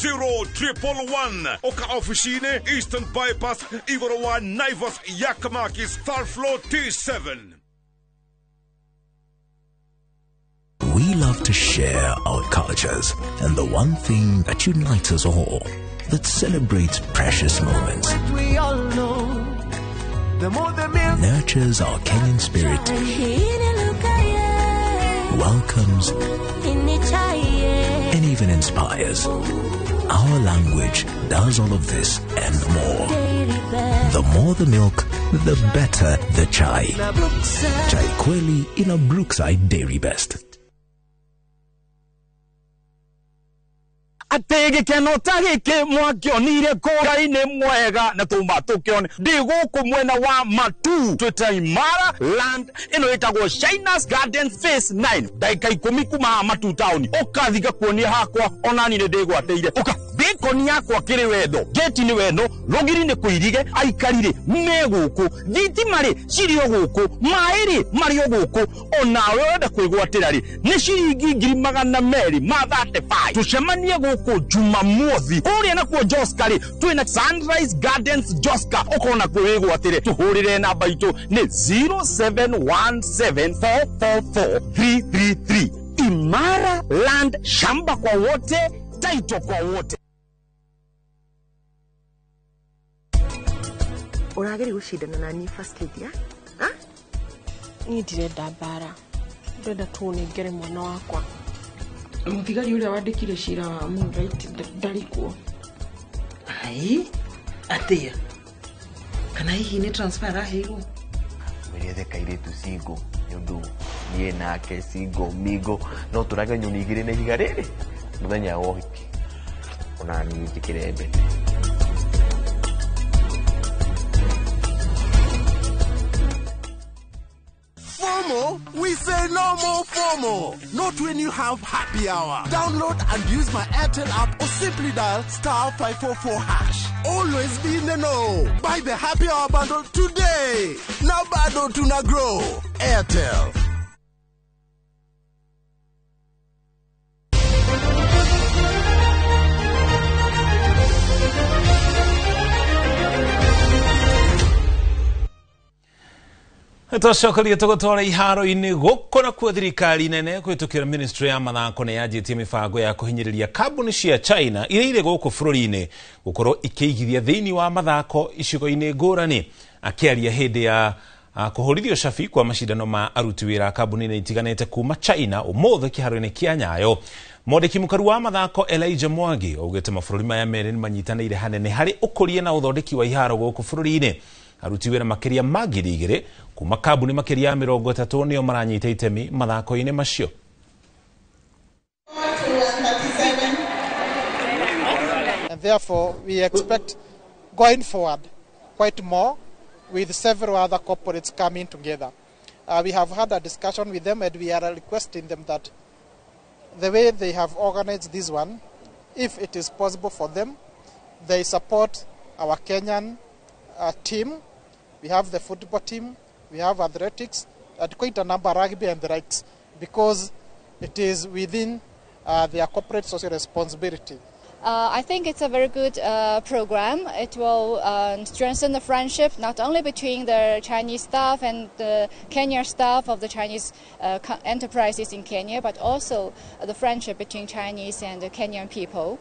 000 111 oka ofici-inĩ Eastern Bypass igũrũ wa Naivas Yakamakis third floor T7. We love to share our cultures and the one thing that unites us all, that celebrates precious moments, We all know, the more the milk, nurtures our Kenyan spirit, welcomes, and even inspires. Our language does all of this and more. The more the milk, the better the chai. Chai Kweli in a Brookside Dairy Best. Atĩ gĩkeno ta gĩkĩ mwakĩonire kũra-inĩ mwega na tuma tũkĩone ndĩ gũkũ mwena wa Matu twĩta Imara Land ĩno ĩtagwo Shinas Garden Phase 9 ndagĩka 10 kuma haha Matu town ũkathi ngakuonia hakwa onani nĩ ndĩgwatĩire ũka bĩkoni yakwa kĩrĩ wendo geti nĩ wendo rũgiri nĩ kũirige aikari rĩ me gũkũ thitima rĩ cirĩ o gũkũ maĩ rĩ marĩ o gũkũ onawe ũrenda kwĩgwatĩra rĩ nĩ ciringi 235,000 tũcemanie gũkũ Jumamothi kũrĩa nakuo Joska rĩ twĩna Sunrise Gardens Joska ũkona kwĩgwatĩre tũhũrĩre namba itũ nĩ 0717444333. Imara Land, shamba kwa wote, taito kwa wote. Ũrageria gũcindana na niĩ first lady, ah? Niĩ ndirenda mbara, ndĩrenda tu ũnengere mwana wakwa. Mũthigari ũrĩa wandĩkire cira wa Moonlight ndarĩ kuo. Ai, atĩa? Kana hihi nĩ transfer araheirwo? Mwĩrĩ kairĩtu single nĩ ũndũ niĩ nake single mingle no tũrage nyoni igĩrĩ na ihiga rĩrĩ mũthenya wa ũhiki ona niĩ njĩkĩre mbete. FOMO? We say no more FOMO. Not when you have happy hour. Download and use my Airtel app or simply dial *544#. Always be in the know. Buy the happy hour bundle today. Now bado tuna grow. Airtel. Twacokeria tũgũtwara iharo-inĩ gũkũ nakuo thirikari nene kũhĩtũkĩra ministry ya mathako nĩ yanjĩtie mĩbango ya kũhinyĩrĩria kambuni cia China iria irĩ gũkũ bũrũri-inĩ gũkorwo ikĩigithia thĩinĩ wa mathako icigo-inĩ ngũrani. Akĩaria hĩndĩ ya kũhũrithio cabi kwa macindano ma aruti wĩra kambuni-inĩ itiganĩte kuma China ũmũthĩ kĩharo-inĩ kĩa Nyayo, mwandĩki mũkaru wa mathako Elijah Mwangi augĩte mabũrũri maya merĩ nĩ manyitanĩire hanene harĩ ũkũria na ũthondeki wa iharo gũkũ bũrũri-inĩ. Aruti wĩra makĩria ma 2,000 kuma kambuni makĩria ya 30 nĩo maranyita itemi mathako-inĩ macio. Therefore, we expect going forward quite more with several other corporates coming together. We have had a discussion with them, and we are requesting them that the way they have organized this one, if it is possible for them, they support our Kenyan team. We have the football team, we have athletics, and quite a number, rugby and the likes, because it is within their corporate social responsibility. I think it's a very good program. It will strengthen the friendship not only between the Chinese staff and the Kenyan staff of the Chinese enterprises in Kenya, but also the friendship between Chinese and the Kenyan people.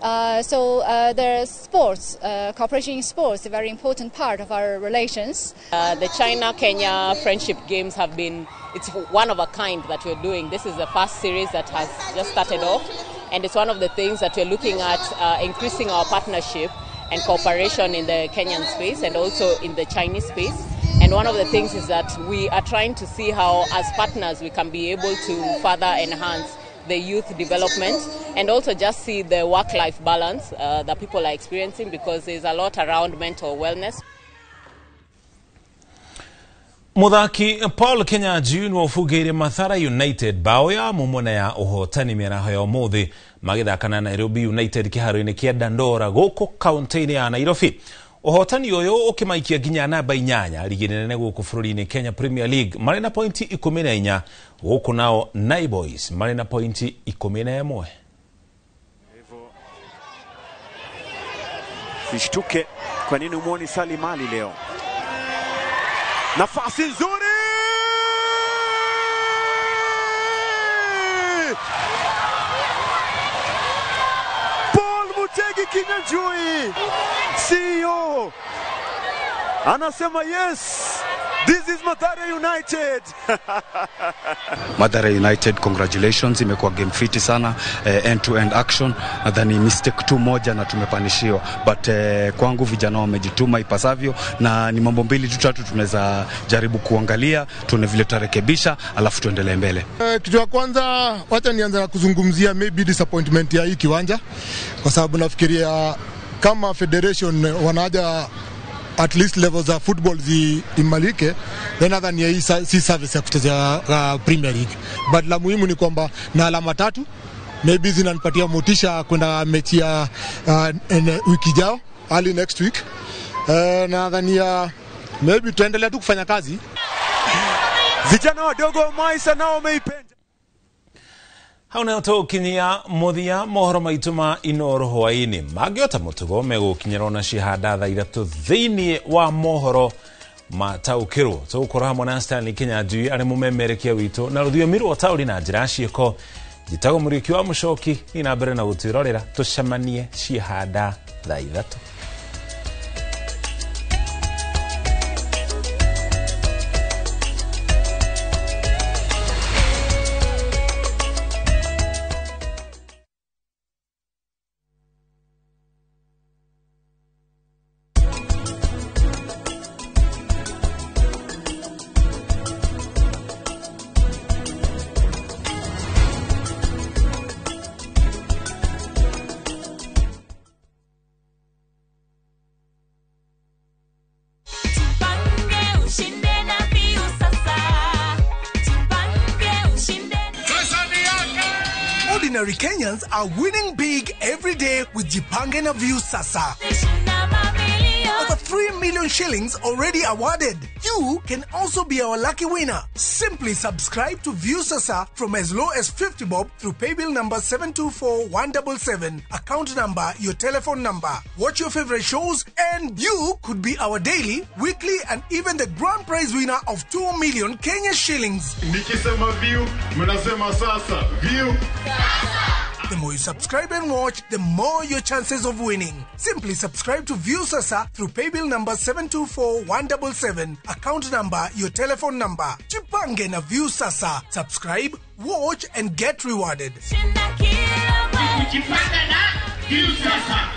So the sports, cooperation in sports is a very important part of our relations. The China-Kenya Friendship Games have been, it's one of a kind that we're doing. This is the first series that has just started off, and it's one of the things that we're looking at increasing our partnership and cooperation in the Kenyan space and also in the Chinese space. And one of the things is that we are trying to see how, as partners, we can be able to further enhance the youth development and also just see the work-life balance that people are experiencing, because there's a lot around mental wellness. Muthaki Paul Kinyanjui nĩwe ũbungĩire Mathare United bao ya mũmwe na ya ũhotani mĩaraho ya ũmũthĩ magĩthaka na Nairobi United kĩharo-inĩ kĩa Dandora gũkũ kaunti-inĩ ya Nairobi. Ũhotani ũyũ ũkĩmaikia nginya namba 8 ligi nene gũkũ bũrũri-inĩ Kenya Premier League marĩ na pointi 14, gũkũ nao Nai Boys marĩ na pointi 11. Sishtuke, kwa nini umuoni Salim Ali leo? Nafasi nzuri! Paul Mutegi Kinyanjui, CEO, anasema yes, this is Mathare United. Mathare United, congratulations, imekuwa game fiti sana, end to end action. Nadhani mistake tu moja na tumepanishiwa, but kwangu vijana wamejituma ipasavyo, na ni mambo mbili tu tatu tunaweza jaribu kuangalia, tuone vile tutarekebisha, alafu tuendelee mbele. Kitu ya kwanza, wacha nianze na kuzungumzia maybe disappointment ya hii kiwanja, kwa sababu nafikiria kama federation wanaja at least levels za football ziimarike, then nadhani hii si service ya kuchezea Premier League. But la muhimu ni kwamba na alama 3 maybe zinanipatia motisha kwenda mechi ya wiki ijayo, early next week. Nadhani maybe tuendelee tu kufanya kazi. Vijana wadogo wa Maisa nao wameipenda. Hau nĩho tũgũkinyia mũthia mohoro maitũ ma Inooro hwaĩ-inĩ. Mangĩota mũtugo megũkinyĩrwo na cihanda thaa 3 thĩinĩ wa mohoro mataũkĩrwo. Tũgũkorwo hamwe na Stanley Kinyanjui arĩ mũmemerekia witũ na rũthiomi rwa ũtaũri na njĩra ya ciĩko. Njĩtagwo Mũriũki wa Mũcoki, thiĩ na mbere na gũtwĩrorera, tũcemanie cihanda thaa 3. Ordinary Kenyans are winning big every day with Jipange na Viusasa. Over 3 million shillings already awarded. You can also be our lucky winner. Simply subscribe to Viusasa from as low as 50 bob through paybill number 724177, account number, your telephone number. Watch your favorite shows and you could be our daily, weekly and even the grand prize winner of 2 million Kenya shillings. Nikisema view, mnasema sasa. View. The more you subscribe and watch, the more your chances of winning. Simply subscribe to Viusasa through paybill number 724177, account number, your telephone number. Jipange na Viusasa. Subscribe, watch and get rewarded. Jipange na Viusasa.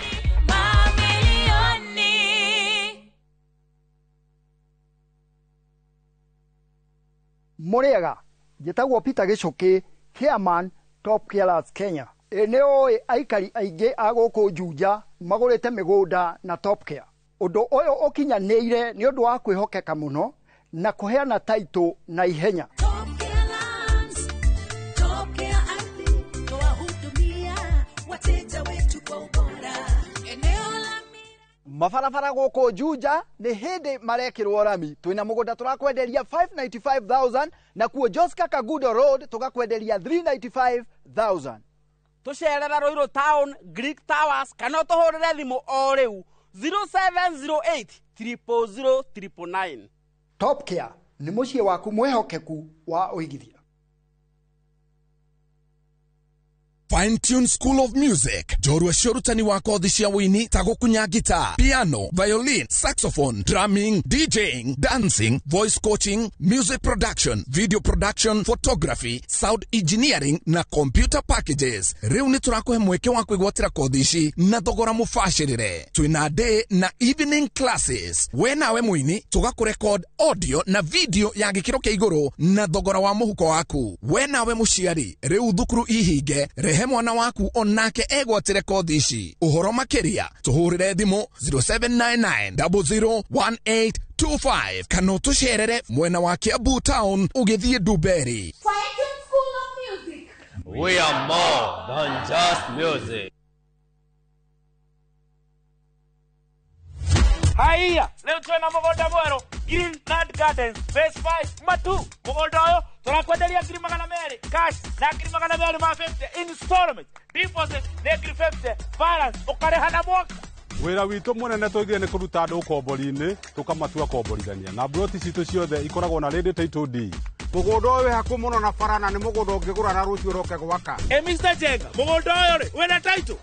Muriaga, njĩtagwo Peter Gĩcũkĩ, chairman Top Carers Kenya. Ĩ nĩ ũĩ aikari aingĩ a gũkũ Juja magũrĩte mĩgũnda na Topcare. Ũndũ ũyũ ũkinyanĩire nĩ ũndũ wa kwĩhokeka mũno na kũheana taitũ na ihenya. Mabarabara gũkũ Juja nĩ hĩndĩ marekĩrwo rami. Twĩna mũgũnda tũrakwenderia 595,000 na kuo Joska Kagudo Road tũgakwenderia 395,000. Tũcerera Ruiru Town, Greek Towers kana ũtũhũrĩre thimũ o rĩu 0708 000 999. Topcare nĩ mũciĩ waku mwĩhokeku wa ũigithia. Fine Tune School of Music, njorua cia ũrutani wa kothi cia wũini ta gũkunya guitar, piano, violin, saxophone, drumming, DJing, dancing, voice coaching, music production, video production, photography, sound engineering na computer packages. Rĩu nĩ tũrakũhe mweke wa kwĩgwatĩra kothi ici na thogora mũbacĩrĩre. Twĩna day na evening classes. We nawe mũini tũgakũrekod audio na video ya gĩkĩro kĩa igũrũ na thogora wa mũhuko waku. We nawe mũciari, rĩu thukuru ihinge, rehe mwana waku onake egwatĩre kothi ici. Ũhoro makĩria tũhũrĩre thimũ 0799 001825 kana ũtũcerere mwena wa Kiambu Town ũgĩthiĩ Ndumberi. We are more than just music. Haiya, leo twena mũgũnda mwerũ Greenland Gardens Phase 5 Matu. Mũgũnda ũyũ tũrakwenderia 200,000 cash na 250,000 installment. Deposit nĩ 50,000, balance ũkarĩha na mwaka. Wĩra witũ mũnene tũigire nĩ kũruta andũ ũkombori-inĩ tũkamatua komborithania na mburoti citũ ciothe ikoragwo na ready title deed. Mũgũnda ũyũ wĩ hakuhĩ mũno na bara na nĩ mũgũnda ũngĩgũra na rũciũ ũroke gwaka. Ĩ Mr. Jenga, mũgũnda ũyũ rĩ wĩna title?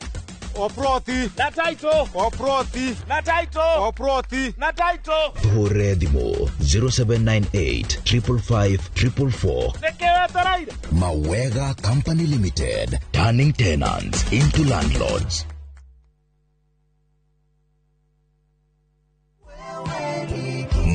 O ploti. Na title. O ploti. Na title. O ploti. Na title. Tũhũrĩre thimũ 0798 555 444. Nĩkĩ wetereire? Mawega Company Limited, turning tenants into landlords.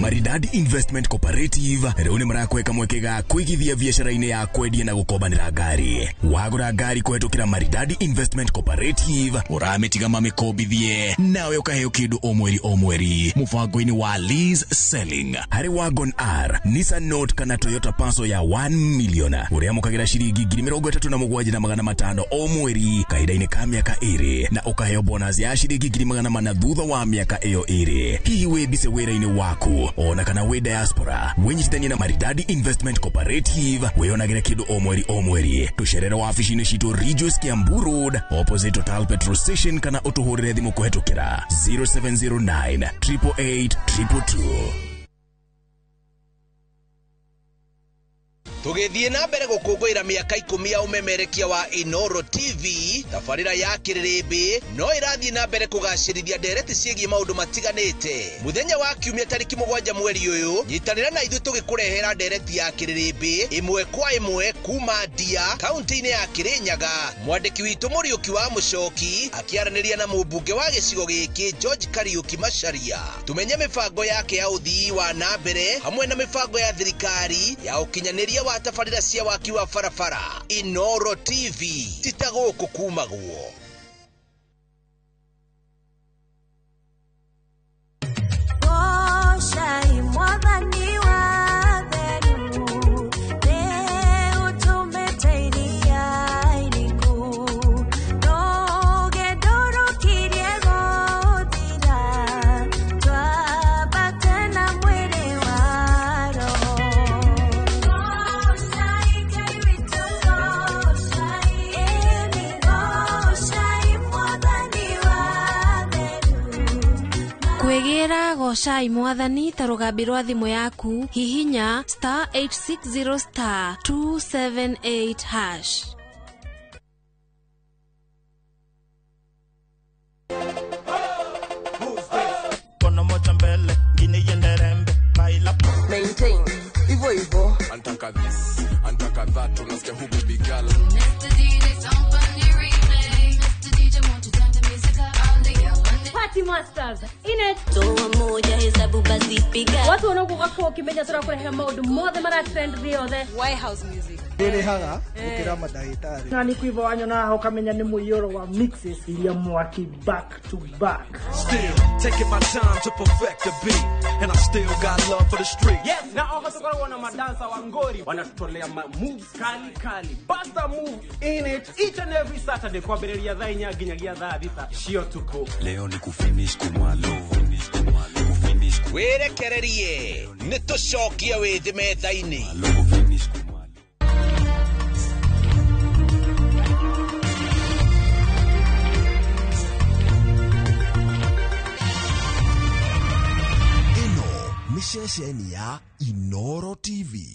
Maridadi Investment Cooperative rĩu nĩ marakweka mweke ga kũigithia biacara-inĩ ya kwendia na gũkombanĩra ngari. Wagũra ngari kũhetũkĩra Maridadi Investment Cooperative, ũramĩtiga mamĩkombithie nawe ũkaheo kĩndũ o mweri o mweri mũbango-inĩ wa lease selling. Harĩ Wagon R, Nissan Note kana Toyota Passo ya 1 million ũrĩamũkagĩra ciringi 37,500 o mweri kahinda-inĩ ka mĩaka 2 na ũkaheo bonus ya ciringi 400,000 thutha wa mĩaka ĩyo 2. Hihi wĩ mbise wĩra-inĩ waku ona kana wĩ diaspora, wĩnyitithanie na Maridadi Investment Cooperative wĩyonagĩre kĩndũ o mweri o mweri. Tũcerere wabici-inĩ citũ Ridgeways Kiambu Road opposite Total Petrol Station kana ũtũhũrĩre thimũ kũhetũkĩra 0709 888 222. Tũgĩthiĩ na mbere gũkũngũĩra mĩaka 10 ya ũmemerekia wa Inoro TV, tabarĩra ya kĩrĩrĩmbĩ no ĩrathiĩ na mbere kũgacĩrithia ndereti ciĩgiĩ maũndũ matiganĩte. Mũthenya wa kiumia tarĩki 7 mweri ũyũ, nyitanĩra na ithuĩ tũgĩkũrehera ndereti ya kĩrĩrĩmbĩ ĩmwe kwa ĩmwe kuma Ndia, kaunti-inĩ ya Kĩrĩnyaga. Mwandĩki witũ Mũriũki wa Mũcoki akĩaranĩria na mũmbunge wa gĩcigo gĩkĩ George Kariũki Macharia. Tũmenye mĩbango yake ya ũthii wa na mbere hamwe na mĩbango ya thirikari ya ũkinyanĩria wa tabarĩra cia waki wa barabara. Inoro TV, ti ta gũkũ kumagwo. Goshai mwathani wa theru, nĩ ũtũmĩte iria iriku, rũgendo rũkirie gũthira, twambate na mwĩrĩ wa roho. Goshai Ngai witũ, goshai, ĩni goshai mwathani wa theru. Kwĩgĩra gocai mwathani ta rũgambi rwa thimũ yaku, hihinya star 860 star 278 hash. Maintain hivyo hivyo. Antaka this, antaka that, unasikia huku big girl. Mr. DJ, don't funny replay. Mr. DJ, won't you turn the music up? On the Party Party Masters in it. Toa moja hesabu basi piga. Watu wanaokuwa ukimenya turakurehera maundu mothe mara trend thĩ yothe. White House music. Ndĩrĩhaga gũkĩra mandagĩtarĩ. Na nĩ kwiva wanyona haha ũkamenya nĩ mũiyũro wa mixes iria mwaki back to back. Still taking my time to perfect the beat, and I still got love for the street. Yes, na oho tukoragwo na madansa wa ngori wanatutolea ma moves kali kali. Basta move in it each and every Saturday kwambĩrĩria thaa 4 nginyagia thaa 6 cia ũtukũ. Leo ni kufinish kumalo, finish kumalo, finish. Wĩrekererie nĩ tũcokie wĩthĩ metha-inĩ. Ĩno nĩ ceceni ya Inoro TV.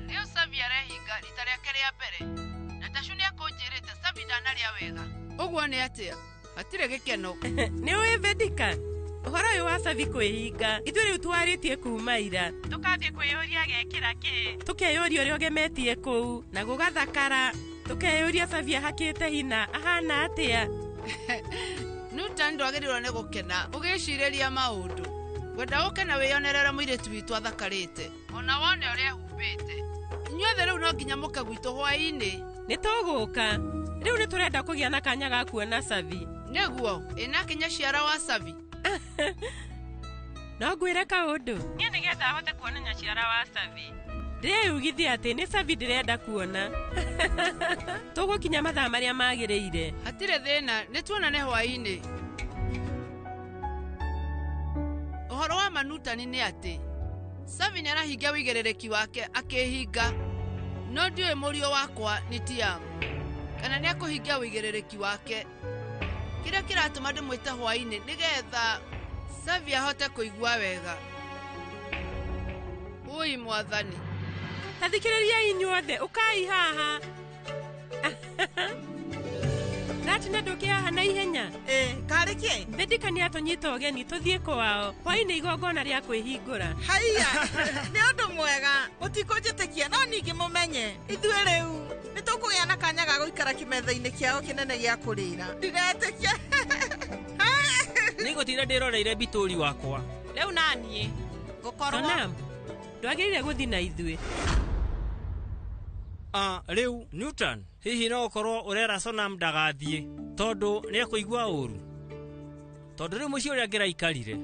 Rĩu Savi arehinga rita rĩake rĩa mbere na Tashu nĩakũnjĩrĩte Savi ndanarĩa wega. Ũguo nĩ atĩa? Hatirĩ gĩkeno. Nĩ ũĩ Vedika, ũhoro ũyũ wa Savi kwĩhinga ithuĩ rĩu twarĩtie kuma ira tũkambie kwĩyũria agekĩra kĩ, tũkeyũria ũrĩa ũgemetie kũu na gũgathakara, tũkeyũria Savi ahakĩte hina ahana atĩa. Newton ndwagĩrĩirwo nĩ gũkena ũgĩcirĩria maũndũ. Ngwenda ũke na wĩyonerere mũirĩtu witũ athakarĩte ona wone ũrĩa ehumbĩte. Inyuothe rĩu no nginya mũke gwitũ hwaĩ-inĩ. Nĩ tũgũka rĩu nĩ tũrenda kũgĩa na kanya ga kuona Savi. Nĩguo ĩna nyaciara wa Savi. No ngwĩre kaũndũ niĩ nĩgetha ahote kuona nyaciara wa Savi ndĩreyugithia atĩ nĩ Savi ndĩrenda kuona. Tũgũkinya mathaa marĩa magĩrĩire. Hatirĩ thĩna, nĩ tuonane hwaĩ-inĩ. Ũhoro wa Manutani nĩ atĩ Savi nĩ arahingia wĩigĩrĩrĩki wake akĩhinga, no ndiũĩ mũriũ wakwa nĩ Tiam kana nĩ akũhingia wĩigĩrĩrĩki wake. Kĩrĩa kĩratũma ndĩmwĩte hwaĩ-inĩ nĩgetha Savi ahote kũigua wega. Ũi mwathani. Ta thikĩrĩriai inyuothe, ũkai haha. Ratina ndũke haha na ihenya. Karĩ kĩ? Vedika nĩ atũnyita ũgeni tũthiĩ kwao hwaĩ-inĩ igongona rĩa kwĩhingũra. Haiya, nĩ ũndũ mwega. Mũtikũnjĩtĩkia no ningĩ mũmenye ithuĩ rĩu nĩ tũkũgĩa na kanya ga gũikara kĩmetha-inĩ kĩao kĩnene gĩa kũrĩra. Ndiretĩkia. Nĩngũtinda ndĩroreire Bitũri wakwa. Rĩu naniĩ ngũkorwo. Sonam, ndwagĩrĩire gũthiĩ na ithuĩ. Rĩu Newton, hihi no ũkorwo ũrera Sonam ndagathiĩ tondũ nĩekũigua ũru? Tondũ rĩu mũciĩ ũrĩa angĩraikarire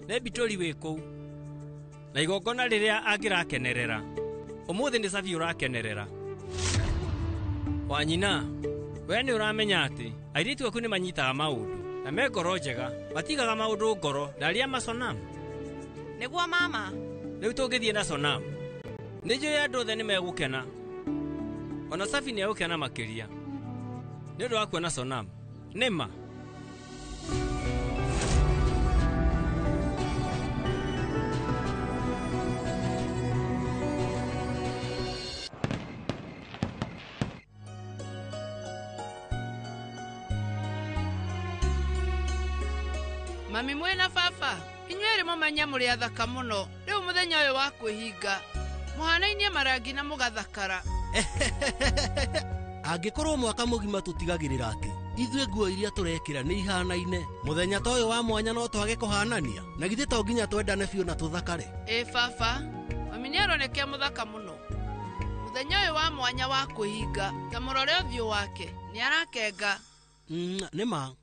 nĩ Bitũri wĩ kũu na igongona rĩrĩa angĩrakenerera ũmũthĩ nĩ Savi ũrakenerera. Wanyina, we nĩ ũramenya atĩ airĩtu aku nĩ manyitaga maũndũ na me ngoro njega, matigaga maũndũ ngoro ndaria ma Sonam. Nĩguo mama. Rĩu tũngĩthiĩ na Sonam nĩ njũĩ andũ othe nĩ megũkena, ona Savi nĩ egũkena makĩria nĩ ũndũ wa kuona Sonam. Nĩ ma. Mami mwĩna baba, inyuĩ erĩ mũmenye mũrĩ athaka mũno. Rĩu mũthenya ũyũ wa kwĩhinga mũhanainie marangi na mũgathakara. Angĩkorwo mwaka mũgima tũtigagĩrĩra atĩ ithuĩ nguo iria tũrekĩra nĩ ihanaine, mũthenya ta ũyũ wa mwanya no twage kũhanania, na githĩ to nginya twendane biũ na tũthakare? Ĩ baba, mami nĩ aronekea mũthaka mũno. Mũthenya ũyũ wa mwanya wa kwĩhinga, ta mũrore ũthiũ wake, nĩ arakenga. Nĩ ma.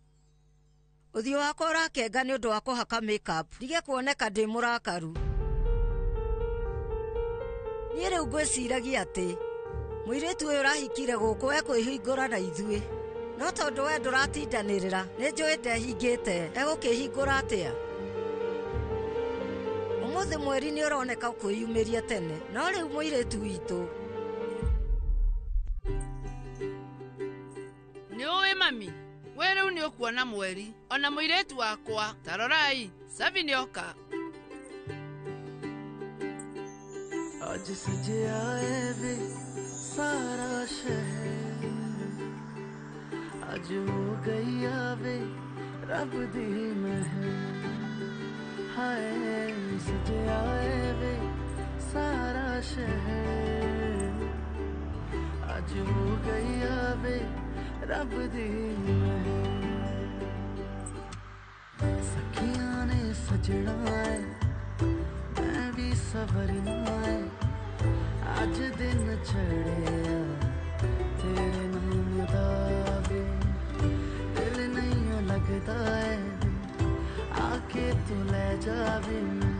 Ũthiũ wakwa ũrakenga nĩ ũndũ wa kũhaka makeup ndige kuoneka ndĩ mũrakaru. Niĩ rĩu ngwĩciragia atĩ mũirĩtu ũyũ ũrahikire gũkũ ekwĩhingũra na ithuĩ, no tondũ we ndũratindanĩrĩra nĩ njũĩ ndehingĩte, egũkĩhingũra atĩa? Ũmũthĩ mweri nĩ ũroneka kwĩyumĩria tene, no rĩu mũirĩtu witũ. Nĩ ũĩ mami, we rĩu nĩ ũkuona mweri ona mũirĩtu wakwa. Ta rorai, Savi nĩoka. अज सजया है वे सारा शहर, अज हो गई आवे रब दी महर। हाय सजया है वे सारा शहर, अज हो गई आवे रब दी महर। सखियां ने सजना है, मैं भी सवरना है, अज दिन चढ़िया तेरे नाम दा वे। दिल नहीं लगदा है आके तू ले जावे, मैं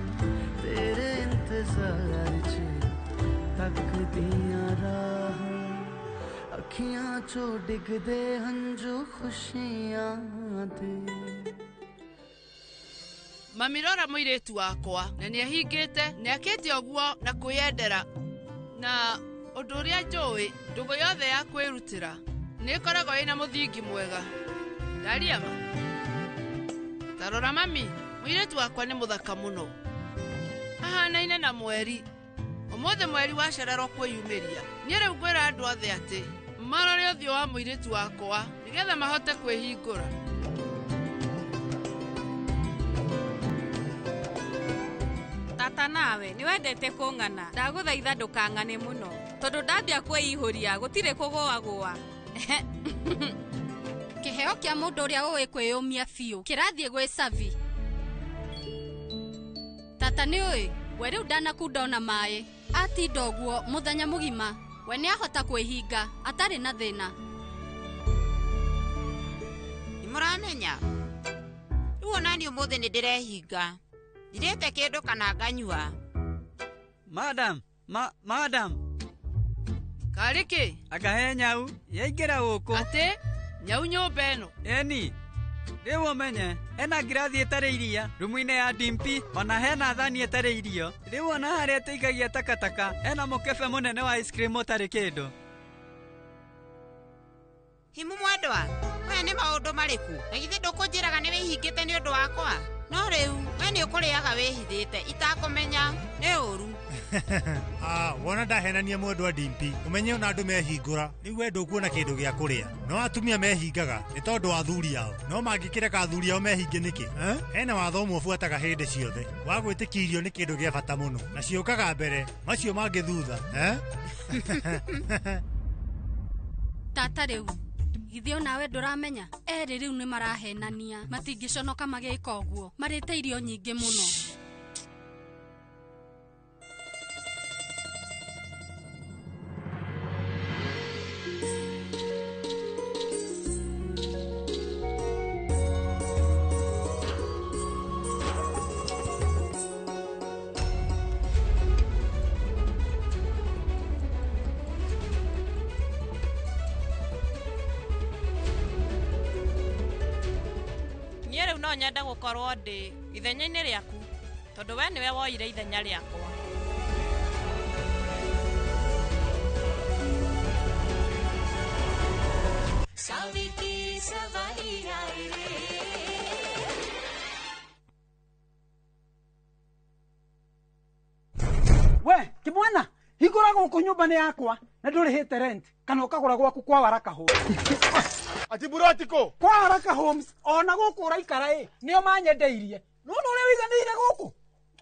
तेरे इंतजार च तकदियां राह। अखियां चो डिगदे हंजू खुशियां दे। Mami rora mũirĩtu wakwa na nĩehingĩte nĩakĩte ũguo na kwĩyendera na ũndũ ũrĩa njũĩ ndũgũ yothe ya kwĩrutĩra nĩ ĩkoragwo ĩna mũthingi mwega. Ndaria ma ta rora mami, mũirĩtu wakwa nĩ mũthaka mũno, ahanaine na mweri. Ũmũthĩ mweri wacererwo kwĩyumĩria. Niĩ rĩu ngwĩra andũ othe atĩ marore ũthiũ wa mũirĩtu wakwa nĩgetha mahote kwĩhingũra. Tata nawe nĩ wendete kũng'ana, ndagũthaitha ndũkang'ane mũno tondũ ndambia kwĩihũria gũtirĩ kũgũagũa. Kĩheo kĩa mũndũ ũrĩa ũĩ kwĩyũmia biũ kĩrathiĩ gwĩ Savi. Tata nĩ ũĩ we rĩu ndanakunda ona maĩ, atinda ũguo mũthenya mũgima, we nĩahota kwĩhinga atarĩ na thĩna. Nĩ mũramenya rĩu onaniĩ ũmũthĩ nĩ ndĩrehinga, ndirĩte kĩndũ kana nganyua. Madam, madam. Karĩ kĩ? Anga he nyau yaingĩra gũkũ. Atĩ nyau nyũmba ĩno? Ĩni. Rĩu ũmenye hena ngirathi ĩtarĩ iria rumu-inĩ ya Dimpi, ona hena thani ĩtarĩ irio. Rĩu ona harĩa tũikagia takataka hena mũkebe mũnene wa ice cream ũtarĩ kĩndũ. Himu mwendwa, maya nĩ maũndũ marĩkũ? Na githĩ ndũkũnjĩraga nĩ wĩhingĩte nĩ ũndũ wakwa? No rĩu we nĩ ũkũrĩaga wĩhithĩte itakũmenya, nĩ ũru. Wona ndahenania mwendwa Dimpi, ũmenye ona andũ mehingũra rĩu we ndũkuona kĩndũ gĩa kũrĩa. No atumia mehingaga nĩ tondũ wa athuri ao, no mangĩkĩreka athuri ao mehinge nĩkĩ? Hena watho ũmwe ũbuataga hĩndĩ ciothe wa gwĩtĩkia irio nĩ kĩndũ gĩa bata mũno, na ciũkaga mbere macio mangĩ thutha. Tata rĩu githĩ onawe ndũramenya erĩ rĩu nĩ marahenania, matingĩconoka magĩka ũguo, marĩte irio nyingĩ mũno. No nyende gũkorwo ndĩ ithenya-inĩ rĩaku tondũ we nĩwe woire ithenya rĩakwa. We kĩmwana, hingũra gũkũ nyũmba-inĩ yakwa na ndũrĩhĩte rent kana ũkagũra gwaku kwa Waraka Homes. Ati burotiko kwa Waraka Homes ona gũkũ ũraikara ĩ nĩo manyendeirie. Nĩwona ũrĩa ũiganĩire gũkũ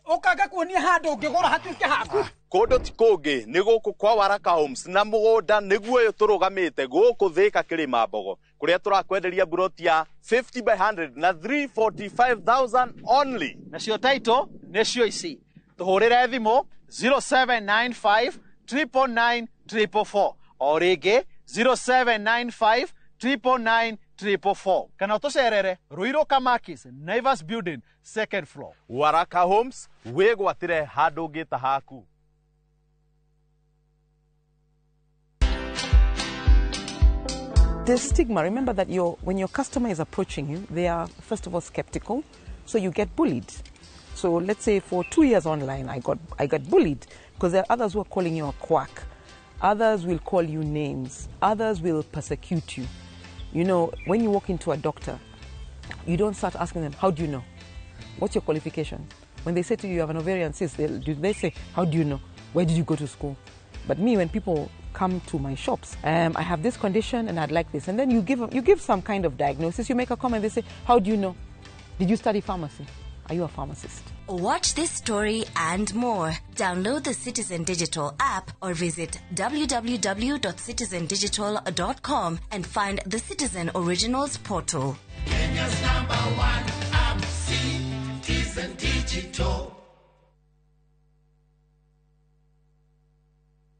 ũkanga kuonia handũ ũngĩgũra hatuĩke haku. Kũndũ ti kũngĩ nĩ gũkũ kwa Waraka Homes na mũgũnda nĩguo ũyũ tũrũgamĩte gũkũ Thĩka Kĩrĩma Mbogo kũrĩa tũrakwenderia buroti ya 50 by 100 na 345,000 only. Nacio title nĩcio ici, tũhũrĩre thimũ 0795 999 444 o rĩngĩ 0795 999 444 kana ũtũcerere Ruiru Kamakis, Naivas Building, second floor. Waraka Homes, wĩgwatĩre handũ ũngĩta haku. There's stigma. Remember that when your customer is approaching you, they are first of all skeptical, so you get bullied. So let's say for 2 years online, I got bullied because there are others who are calling you a quack. Others will call you names. Others will persecute you. You know, when you walk into a doctor, you don't start asking them, how do you know? What's your qualification? When they say to you, you have an ovarian cyst, do they say, how do you know? Where did you go to school? But me, when people come to my shops, I have this condition and I'd like this. And then you give some kind of diagnosis, you make a comment, they say, how do you know? Did you study pharmacy? Are you a pharmacist? Watch this story and more. Download the Citizen Digital app or visit www.citizendigital.com and find the Citizen Originals portal. Kenya's number one app, Citizen Digital.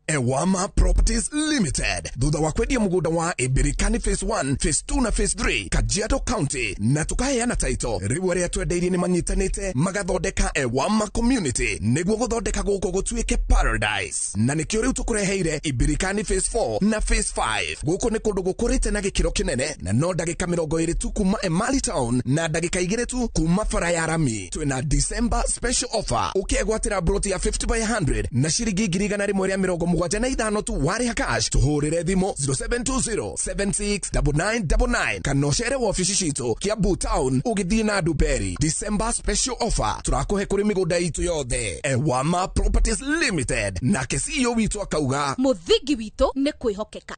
Ewama Properties Limited thutha wa kwendia mugunda wa Ibirikani Phase 1, Phase 2 na Phase 3 Kajiado County na tukaheana title riu aria twendeirie ni manyitanite magathondeka Ewama Community niguo guthondeka guku gutuike paradise na nikio riu tukureheire Ibirikani Phase 4 na Phase 5 guku ni kundu gukurite na gikiro kinene na no ndagika 20 tu kuma Emali Town na ndagika 2 tu kuma bara ya rami. Twina December special offer ukiegwatira broti ya 50 by 100 na shiringi 1,175 tu wariha cash. Tuhurire thimu 0720 769999 kana ucere wabici citu Kiambu Town ugithie na Nduberi. December special offer turakuhe kuri migunda itu yothe. Ewama Properties Limited nake CEO witu akauga muthingi witu ni kwihokeka.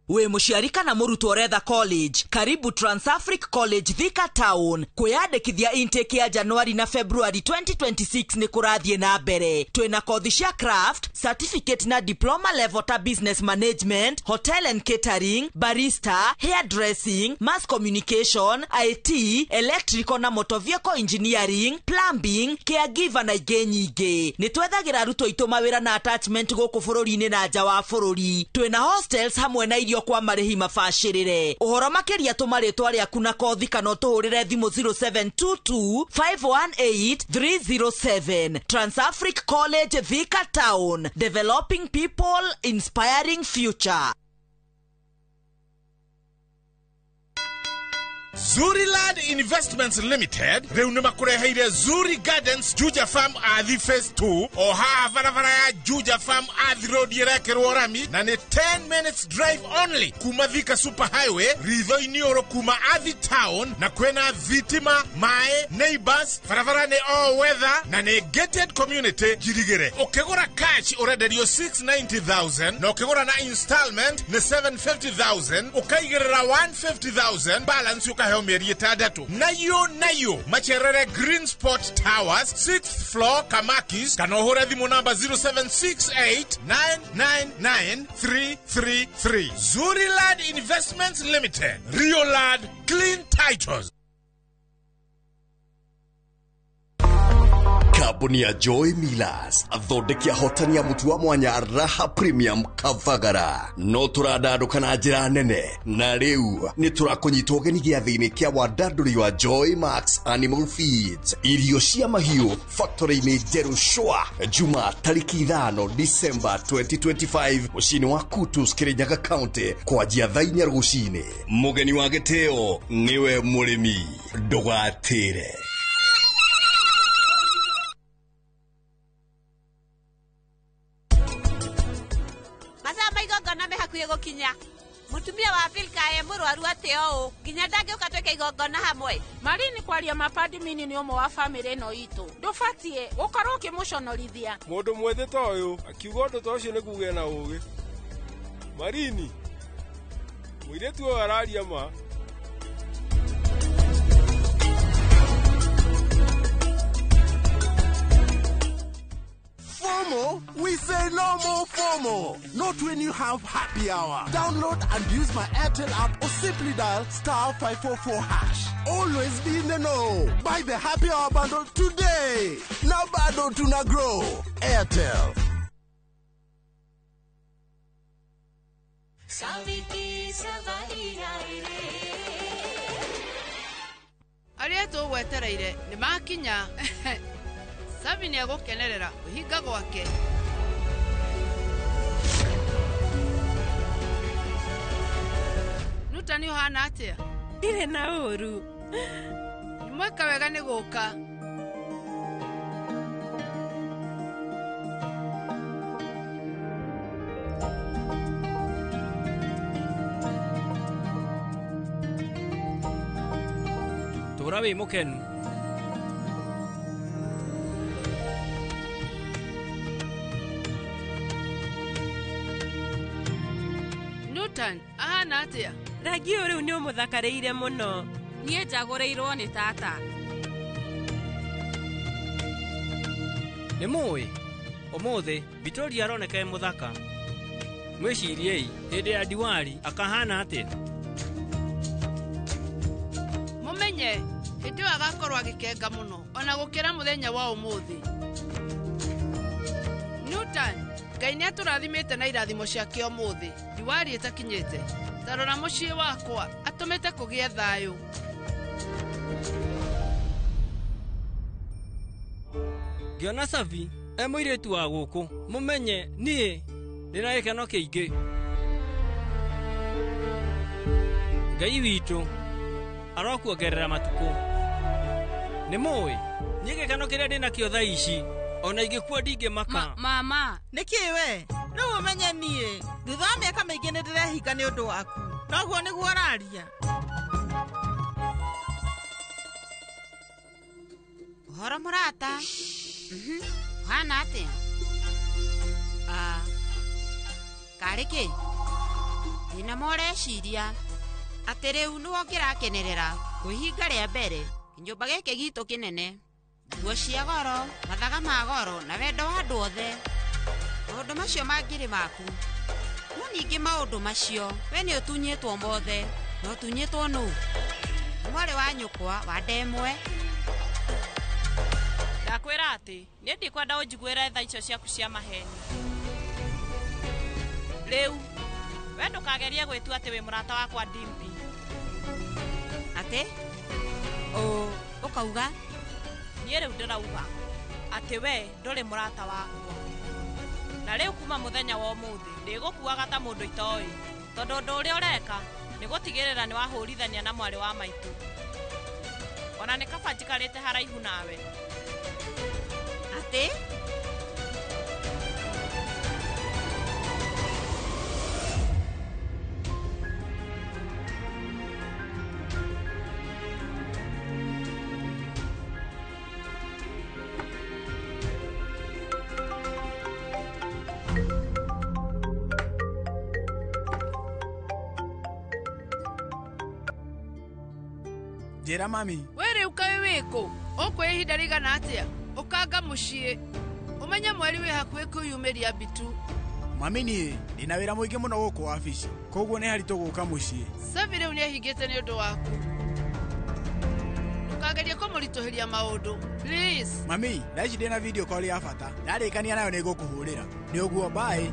Wĩ mũciari kana mũrutwo ũretha college, karibu Transafric College Thika Town. Kwĩyandĩkithia intake ya Januari na February 2026 nĩ kũrathiĩ na mbere. Twĩna kothi cia craft, certificate na diploma level ta business management, hotel and catering, barista, hairdressing, mass communication, IT, electrical na motor vehicle engineering, plumbing, caregiver na ingĩ nyingĩ. Nĩ twethagĩra arutwo aitũ mawĩra na attachment gũkũ bũrũri-inĩ na nja wa bũrũri. Twĩna hostels hamwe na irio kwa marĩhi mabacĩrĩre. Ũhoro makĩria tũma rĩtwa rĩaku na kothi kana ũtũhũrĩre thimũ 0722 518 307. Transafric College Thika Town, developing people, inspiring future. Zuriland Investments Limited rĩu nĩ makũreheire Zuri Gardens Juja Farm Athi Phase 2 o haha barabara ya Juja Farm Athi Road ĩrekĩrwo rami na nĩ 10 minutes drive only kuma Thika Super Highway ritho-inĩ ũrũ kuma Athi Town na kwĩna thitima, maĩ, neighbors, barabara nĩ all weather na nĩ gated community njirigĩre. Ũkĩgũra cash ũrenderio 690,000 na ũkĩgũra na installment nĩ 750,000 ũkaigĩrĩra 150,000 balance ũkaheo mĩeri 6. Nayo macherere Green Spot Towers 6th floor Kamakis kana ũhũre thimũ namba 0768999333. Zuriland Investments Limited, Rioland Clean Titles. Kambuni ya Joy Millers athondeki ahotani a mũtu wa mwanya Raha Premium Kavagara no tũrandandũka na njĩra nene na rĩu nĩ tũrakũnyita ũgeni gĩathĩ-inĩ kĩa wandandũri wa Joy Max Animal Feeds irio cia mahiũ factory-inĩ njerũ shwa Juma tarĩki 5 December 2025 mũciĩ-inĩ wa Kutus Kirinyaga County kwanjia thaa 4 rũcinĩ. Mũgeni wa gĩtĩo nĩwe mũrĩmi, ndũgatĩre. Gũkinya mutumia wa Filka e mũrwaru atĩ ũũ nginya ndangĩũka twĩke igongona hamwe. Marini kwaria mapadimini nĩ ũmwe wa famĩlĩ ĩno itũ, ndũbatiĩ gũkorwo ũkĩmũconorithia. Mũndũ mwĩthĩ ta ũyũ akiuga ũndũ ta ũcio nĩ kugĩa na ũũgĩ. Marini, mũirĩtu ũyũ araria ma. FOMO? We say no more FOMO. Not when you have happy hour. Download and use my Airtel app or simply dial *544#. Always be in the know. Buy the happy hour bundle today. Now bado tuna grow. Airtel. Arĩa tũgwetereire nĩ makinya. Savi nĩ egũkenerera kwĩhinga gwake. Nuta nĩ ũhana atĩa? Ndirĩ na ũru. Nĩ mweka wega nĩ gũka. Tũra wĩ mũkenu. Ũhana atĩa? Rangi ũyũ rĩu nĩ ũmũthakarĩire mũno. Niĩ njagũrĩirwo nĩ tata. Nĩ mũĩ ũmũthĩ Victoria aroneka e mũthaka. Mwĩciriei hĩndĩ ya Diwali akahana atĩa? Mũmenye hĩndĩ ĩyo agakorwo agĩkenga mũno ona gũkĩra mũthenya wa ũmũthĩ. Newton, Ngai nĩ atũrathimĩte na irathimo ciake ũmũthĩ. Diwali ĩtakinyĩte. Ta rora mũciĩ wakwa, atũmĩte kũgĩe thayũ. Ngĩona Savi e mũirĩtu wa gũkũ, mũmenye niĩ ndĩna gĩkeno kĩingĩ. Ngai witũ arokuongerera matukũ. Nĩ mũĩ niĩ gĩkeno kĩrĩa ndĩnakĩo thaa ici ona ingĩkua ndingĩmaka. Mama, nĩkĩ we? Rĩu ũmenye niĩ thutha wa mĩaka mĩingĩ nĩ ndĩrehinga nĩ ũndũ waku. Noguo nĩguo ũraria. Ũhoro mũrata. Ũhana atĩa? Karĩ kĩ? Ndĩna moreciria atĩ rĩu nĩwe ũngĩrakenerera kwĩhinga rĩa mbere kĩnyũmba gĩkĩ gitũ kĩnene. Nguo cia goro, mathaga ma goro na wendo wa andũ othe. Maũndũ macio mangĩrĩ maku. No ningĩ maũndũ macio we nĩ ũtunyĩtwo mothe. Na ũtunyĩtwo nũ? Nĩ mwarĩ wa nyũkwa wa ndemwe. Ndakwĩra atĩ niĩ ndikwenda ũnjiguĩre tha icio ciaku cia maheni. Rĩu we ndũkagerie gwĩtua atĩ wĩ mũrata wakwa Dimpi. Atĩ? Ũkauga? Niĩ rĩu ndĩrauga atĩ we ndũrĩ mũrata wakwa. Na rĩu kuma mũthenya wa ũmũthĩ ndĩgũkuaga ta mũndũ itoĩ, tondũ ũndũ ũrĩa ũreka nĩ gũtigĩrĩra nĩ wahũrithania na mwarĩ wa maitũ. Ona nĩ kaba njikarĩte haraihu nawe. Atĩ? Njĩra mami. We rĩu kaĩ wĩkũ? Ũkwĩ ihinda rĩigana atĩa? Ũkanga mũciĩ. Ũmenye mweri wĩ hakuhĩ kwĩyumĩria Bitu. Mami niĩ ndĩna wĩra mũingĩ mũno gũkũ wabici. Koguo nĩ haritũ gũka mũciĩ. Savi rĩu nĩehingĩte nĩ ũndũ waku. Ndũkagerie kũmũritũhĩria maũndũ. Please. Mami, thaa ici ndĩna video call ya bata. Ndarĩkania nayo nĩ ngũkũhũrĩra. Nĩ ũguo, bye.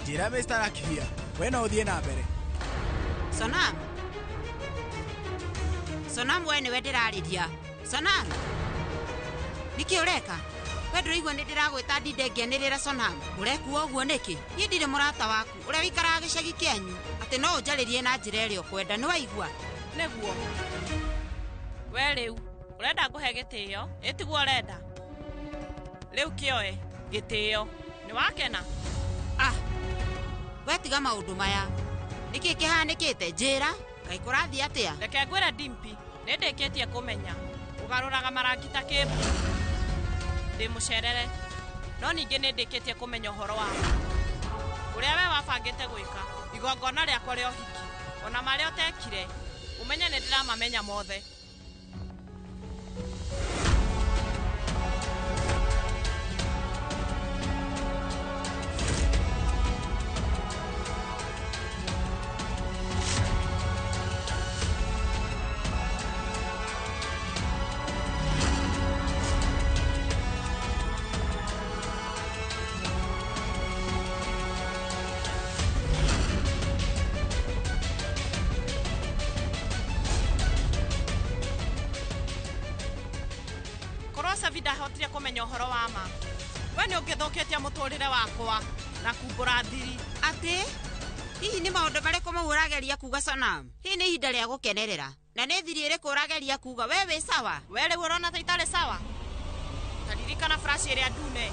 Njĩra Mr. Rakia, we no ũthiĩ na mbere. Sonam. Sonam we nĩwe ndĩrarĩria. Sonam. Nĩkĩ ũreka? We ndũraigua nĩ ndĩragwĩta ndinde ngĩanĩrĩra Sonam. Ũrekua ũguo nĩkĩ? Niĩ ndirĩ mũrata waku ũrĩa wĩikaraga gĩcagi kĩanyu atĩ no ũnjarĩrie na njĩra ĩrĩa ũkwenda, nĩ waigua? Nĩguo. We rĩu ũrenda ngũhe gĩtĩo, ĩtiguo ũrenda. Rĩu kĩoe gĩtĩo. Nĩ wakena? We tiga maũndũ maya. Nĩkĩ kĩhanĩkĩte? Njĩra, kaĩ kũrathiĩ atĩa? Reke ngwĩre Dimpi, nĩ ndĩkĩtie kũmenya. Ũgarũraga marangi ta kĩmbu. Ndĩ mũcerere. No ningĩ nĩ ndĩkĩtie kũmenya ũhoro waku. Ũrĩa we wabangĩte gwĩka, igongona rĩakwa rĩa ũhiki, ona marĩa ũtekire, ũmenye nĩ ndĩramamenya mothe. Savi ndahotire kũmenya ũhoro wa ma. We nĩ ũngĩthũkĩtie mũtũrĩre wakwa na kumbũra thiri. Atĩ? Hihi nĩ maũndũ marĩkũ mau ũrageria kuga Sonam? Hihi nĩ ihinda rĩa gũkenerera? Na nĩ thiri ĩrĩkũ ũrageria kuga? We wĩ sawa? We rĩu ũrona ta itarĩ sawa? Ta ririkana flash ĩrĩa ndune.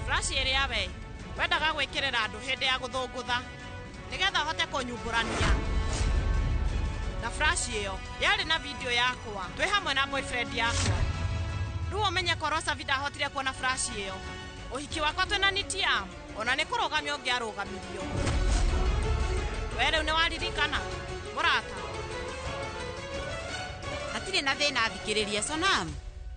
Flash ĩrĩa we wendaga gwĩkĩrĩra andũ hĩndĩ ya gũthũngũtha nĩgetha ũhote kũnyumbũrania. Na flash ĩyo yarĩ na video yakwa twĩ hamwe na boyfriend yakwa. Rĩu ũmenye korwo Savi ndahotire kuona flash ĩyo, ũhiki wakwa twĩna Nitiam ona nĩ kũrũgamio ũngĩarũgamirio. We rĩu nĩ waririkana mũrata? Hatirĩ na thĩna thikĩrĩria Sonam.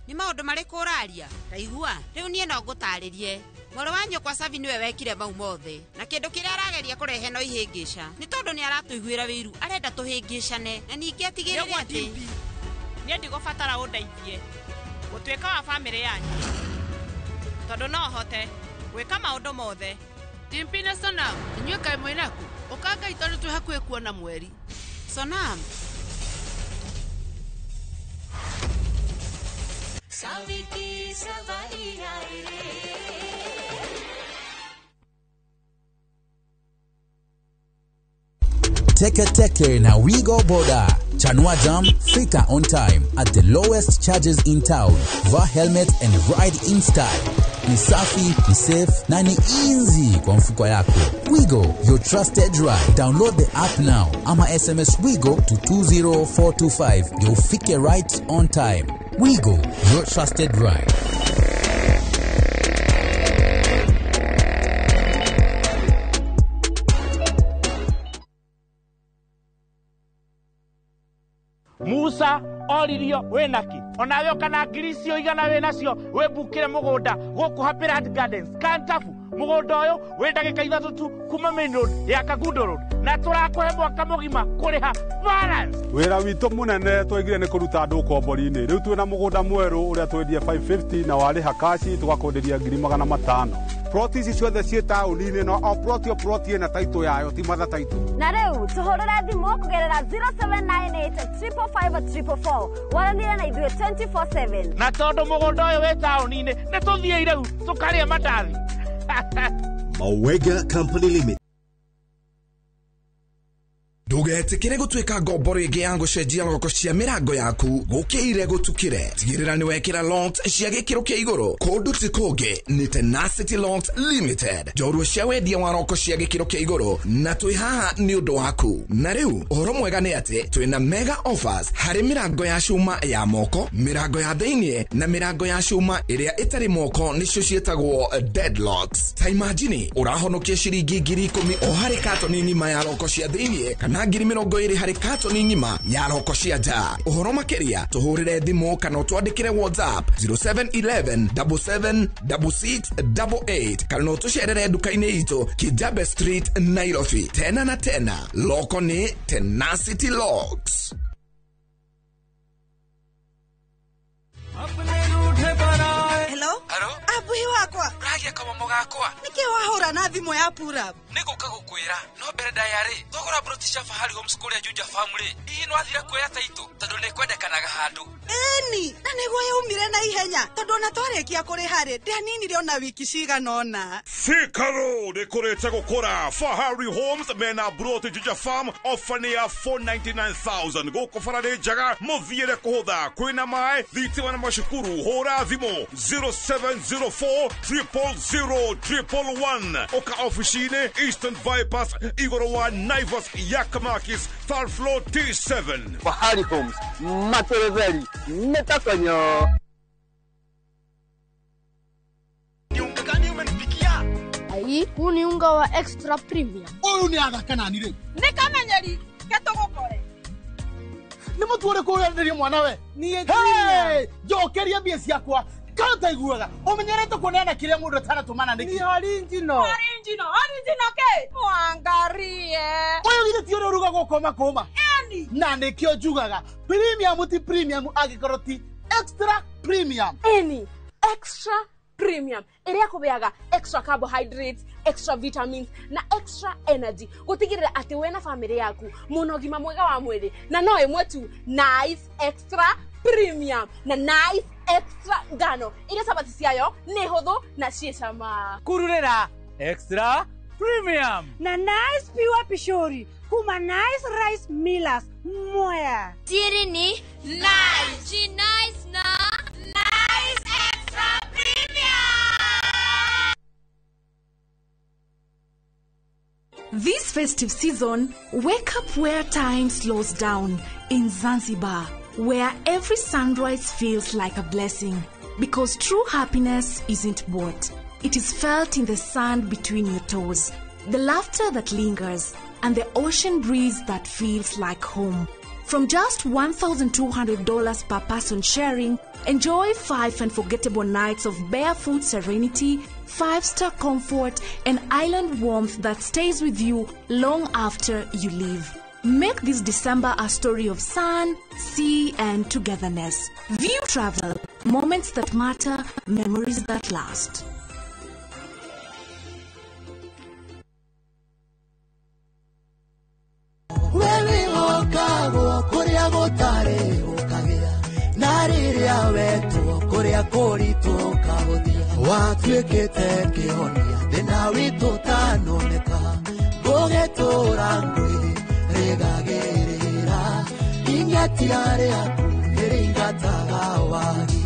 Nĩ maũndũ marĩkũ ũraria? Taigua, rĩu niĩ no ngũtarĩrie. Mwarĩ wa nyũkwa Savi nĩwe wekire mau mothe, na kĩndũ kĩrĩa arageria kũrehe no ihĩngĩca. Nĩ tondũ nĩ aratũiguĩra wĩiru, arenda tũhĩngĩcane, na ningĩ atigĩrĩre atĩ niĩ ndigũbatara ũndeithie gũtuĩka wa bamĩrĩ yanyu, tondũ no hote gwĩka maũndũ mothe. Dimpi na Sonam, inyuĩ kaĩ mwĩnaku? Ũka Ngai tondũ twĩ hakuhĩ kuona mweri. Sonam. Saviki savari रे. Teke Teke na Wigo Boda. Chanua Jam, fika on time at the lowest charges in town. Vaa helmet and ride in style. Ni safi, ni safe na ni easy kwa mfuko yako. Wigo, your trusted ride. Download the app now ama SMS Wigo to 20425 ndio ufike right on time. Wigo, your trusted ride. Musa oririo wĩnaki onawe ũkana ngiri icio igana wĩnacio wĩmbukĩre mũgũnda gũkũ Happy Land Gardens Kantafu. Mũgũnda ũyũ wĩ ndagĩka 3 tu kuma main road ya Kangundo Road, na tũrakũhe mwaka mũgima kũrĩha balance. Wĩra witũ mũnene twaigire nĩ kũruta andũ ũkombori-inĩ. Rĩu twĩna mũgũnda mwerũ ũrĩa twendie 550 na warĩha kaci tũgakwenderia 500,000. Ploti ici ciothe ciĩ taũni-inĩ no o ploti o ploti ĩna taitũ yayo, ti matha taitũ. Na rĩu tũhũrĩre thimũ kũgerera 0798 555 444 waranĩre na ithuĩ 24/7. Na tondũ mũgũnda ũyũ wĩ taũni-inĩ nĩ tũthiĩ rĩu tũkarĩe mandathi. Mawega Company Limited. Ndũgetĩkĩre gũtuĩka ngombo rĩngĩ ya gũcenjia roko cia mĩrango yaku gũkĩire gũtukĩre. Tigĩrĩra nĩ wekĩra locks cia gĩkĩro kĩa igũrũ. Kũndũ ti kũngĩ nĩ Tenacity Locks Limited, njorua cia wendia wa roko cia gĩkĩro kĩa igũrũ, na twĩ haha nĩ ũndũ waku. Na rĩu ũhoro mwega nĩ atĩ twĩna mega offers harĩ mĩrango ya cuma ya moko, mĩrango ya thĩiniĩ na mĩrango ya cuma ĩrĩa ĩtarĩ moko, nĩcio ciĩtagwo deadlocks. Ta imagine ũrahonokia ciringi 10,000 o harĩ katoni ng'ima ya roko cia thĩiniĩ kana 20,000 harĩ katoni ng'ima ya roko cia nja. Ũhoro makĩria tũhũrĩre thimũ kana ũtwandĩkĩre WhatsApp 0711 77 66 88 kana ũtũcerere nduka-inĩ itũ Kijabe Street, Nairobi. Tena na tena, loko ni Tenacity Locks. Hello? Abuhi wakwa. Ũragia kamamo gakwa. Nĩkĩ wahũra na thimũ ya Purab? Nĩ gũka gũkwĩra no mbere ndaya rĩ, thogora broti cia Fahari Homes kũrĩa Juja Farm rĩ, hihi nĩwathire kuoya taitũ tondũ nĩ kwendekanaga handũ? Ĩni, na nĩguo yaumire na ihenya tondũ ona twarĩkia kũrĩha rĩ, ndianinire ona wiki cigana ũna. Thika Road ĩkũrĩte gũkũra. Fahari Homes mena broti Juja Farm ofa nĩ ya 499,000 gũkũ bara nĩ njega, mũthiĩre kũhũtha, kwĩna maĩ, thitima na macukuru. Hũra thimũ 0704 000 111. Oka ofici-inĩ Eastern Bypass igũrũ wa Naivas Yakamakis third floor T7. Fahari Homes materetheri nĩtakonyo. Ai, huu ni unga wa extra premium. Ũyũ nĩ athaka nani rĩu? Nĩ kamenyeri ke tũgũkore. Nĩ mũtu ũrĩkũ ũrenderio mwana we? Niĩ Hey, njokeria mbia ciakwa. Kaũtaiguaga ũmenyerete kuoneana kĩrĩa mũndũ ataratũmana nĩkĩ? Ni original. Original, original ke? Mwangarie. Ũyũ githĩ ti ũrĩa ũrugagwo kũma kũma? Ĩni. Na nĩkĩo njugaga premium ti premium angĩkorwo ti extra premium. Ĩni, extra premium ĩrĩa kũbeaga extra carbohydrates, extra vitamins na extra energy gũtigĩrĩra atĩ we na bamĩrĩ yaku mũna ũgima mwega wa mwĩrĩ, na no ĩmwe tu, Nice Extra Premium na Nice Extra ngano iria cabaci ciayo nĩ hũthũ na ciĩ cama. Kururĩra Extra Premium na Nice Pure Pishori kuma Nice Rice Millers Mwea. Tiri ni Nice. G Nice na Nice Extra Premium. This festive season, wake up where time slows down in Zanzibar, where every sunrise feels like a blessing. Because true happiness isn't bought, it is felt in the sand between your toes, the laughter that lingers, and the ocean breeze that feels like home. From just $1,200 per person sharing, enjoy 5 unforgettable nights of barefoot serenity, 5-star comfort, and island warmth that stays with you long after you leave. Make this December a story of sun, sea, and togetherness. View Travel, moments that matter, memories that last. Wewihokagwo kũrĩa gũtarĩ gũkagĩa na rĩrĩa wetwo kũrĩa kũritũ ũkahũthia watuĩkĩte kĩhonia thĩna witũ ũtanoneka ngũgĩtũra ngwĩrĩgagĩrĩra ing'atia rĩaku nĩrĩingataga wagi.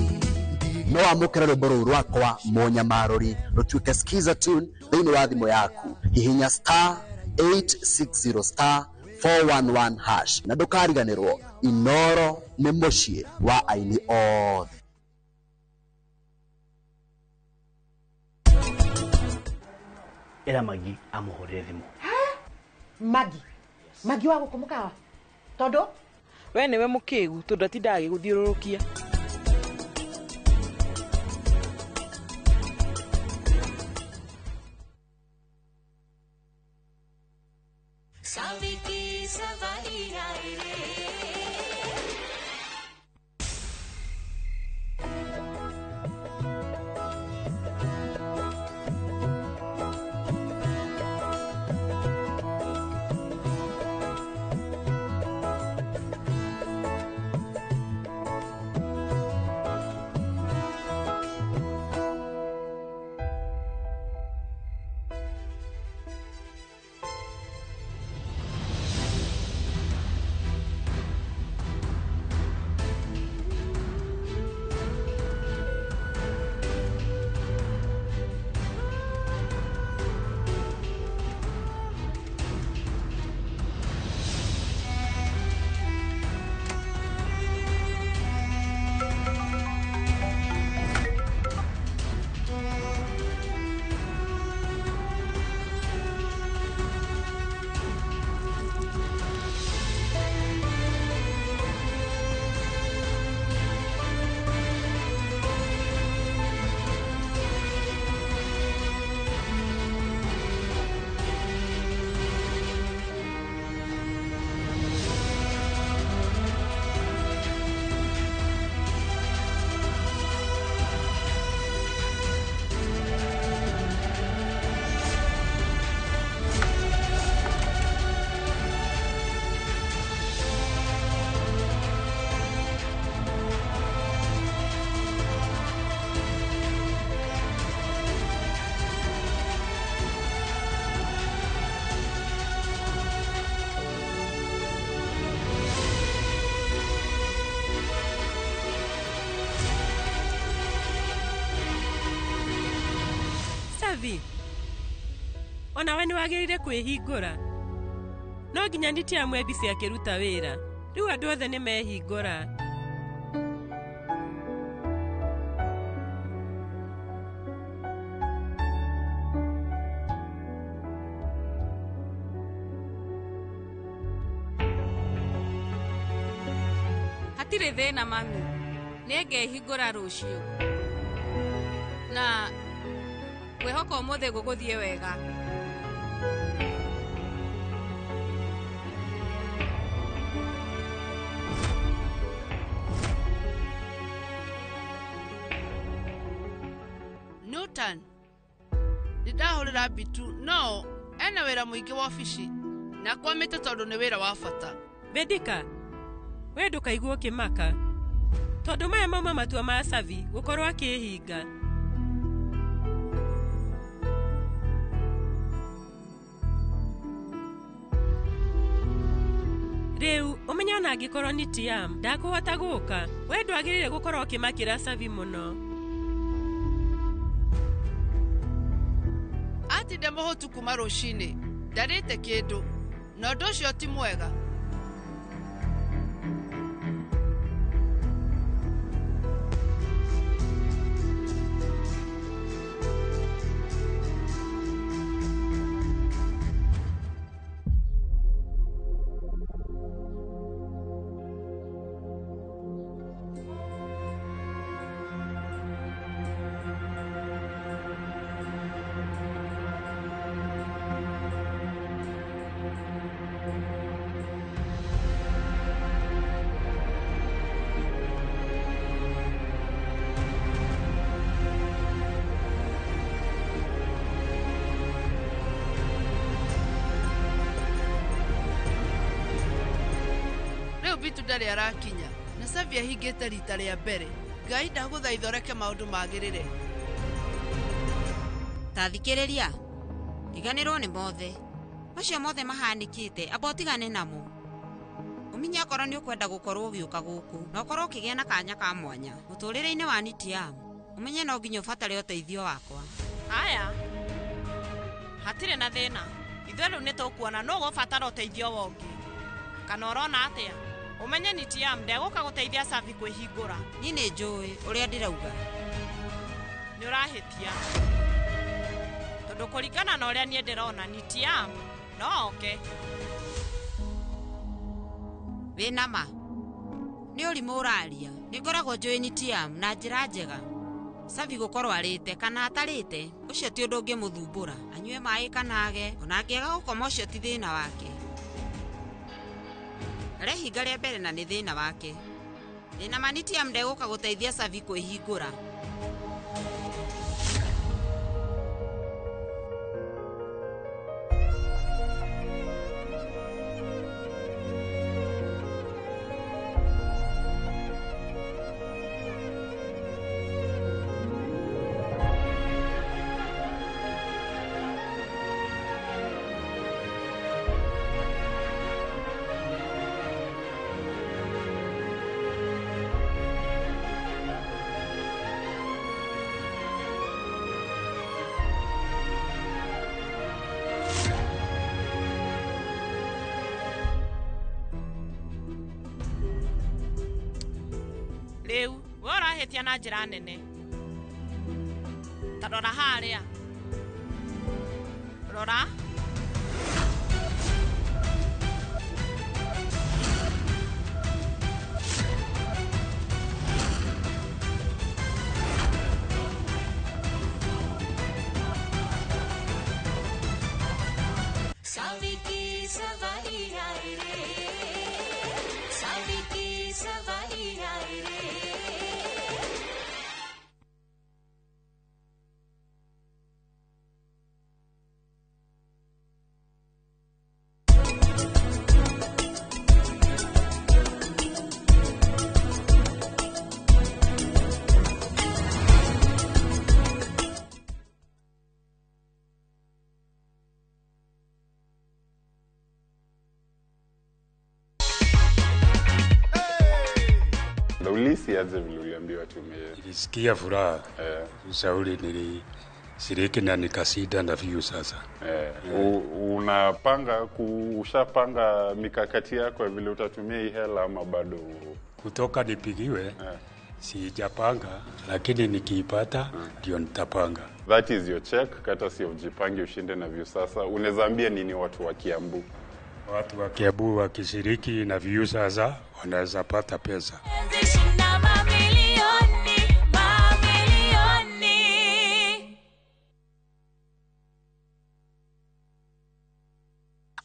No wamũkĩre rwĩmbo rũu rwakwa Mũnyamarũri rũtuĩke skiza tune thĩinĩ wa thimũ yaku. Hihinya star 860 star 411 hash na ndũkariganĩrwo Inoro nĩ mũciĩ wa aini othe. Ĩra Magi amũhũrĩre thimũ. Magi Magi wa gũkũ mũkawa tondũ we nĩwe mũkĩgu tondũ atindaga agĩgũthiũrũrũkia. Saviki सवारी आए रे. Savi, onawe nĩ wagĩrĩire kwĩhingũra. No nginya nitia mwebisi akĩruta wĩra. Rĩu andũ othe nĩ mehingũra. Hatirĩ thĩna mami, nĩngehingũra rũciũ. Na ngwĩhoka ũmũthĩ gũgũthiĩ wega. Newton, nĩndahũrĩra Bitu no ena wĩra mũingĩ wa obici na kwamĩte tondũ nĩ wĩra wa bata. Vedika, we ndũkaigua ũkĩmaka tondũ maya mauma matua ma Savi gũkorwo akĩhinga. Rĩu ũmenye ona angĩkorwo nĩ Tiam ndakũhota gũka, we ndwagĩrĩire gũkorwo ũkĩmakĩra Savi mũno. Atinda mũhũtu kuma rũcinĩ Ndarĩte kĩndũ na ũndũ ũcio ti mwega. Bitu ndarĩ arakinya na Savi ahingĩte rita rĩa mbere. Ngai ndagũthaitha ũreke maũndũ magĩrĩre. Ta thikĩrĩria, riganĩrwo nĩ mothe macio mothe mahanĩkĩte, amba ũtigane namo. Ũmenye akorwo nĩ ũkwenda gũkorwo ũgĩũka gũkũ na ũkorwo ũkĩgĩa na kanya ka mwanya mũtũrĩre-inĩ wa Nitiam, ũmenye no nginya ũbatare ũteithio wakwa. Haya, hatirĩ na thĩna. Ithuĩ rĩu nĩ tũkuona nũ ũgũbatara ũteithio wongĩ. Kana ũrona atĩa? Ũmenye Nitiam ndegũka gũteithia Savi kwĩhingũra. Niĩ nĩ njũĩ ũrĩa ndĩrauga. Nĩ ũrahĩtia. Tondũ kũringana na ũrĩa niĩ ndĩrona Nitiam no oke. Wĩna ma? Nĩ ũrimũ ũraria. Nĩ ngoragwo njũĩ Nitiam na njĩra njega. Savi gũkorwo arĩte kana atarĩte, ũcio ti ũndũ ũngĩmũthumbũra. Anyue maĩ kana age, ona angĩaga gũkoma ũcio ti thĩna wake. Arehinga rĩa mbere na nĩ thĩna wake. Ndĩna ma Nitiam ndegũka gũteithia Savi kwĩhingũra. Rĩu we ũrahĩtia na njĩra nene. Ta rora harĩa. Rora. Savi ki सवारी आए रे, सावी की सवारी आए रे। Na ulihisi aje vile uliambiwa tume? Nilisikia furaha. Ushauri nilishiriki na nikashinda na Viusasa. Unapanga ushapanga mikakati yako ya vile utatumia hii hela ama bado? Kutoka nipigiwe sijapanga, lakini nikiipata ndio nitapanga. That is your check, kata si ujipange ushinde na Viusasa. Unaweza ambia nini watu wa Kiambu? Watu wa Kiambu wakishiriki na Viusasa wanaweza pata pesa. Shinda mamilioni, mamilioni.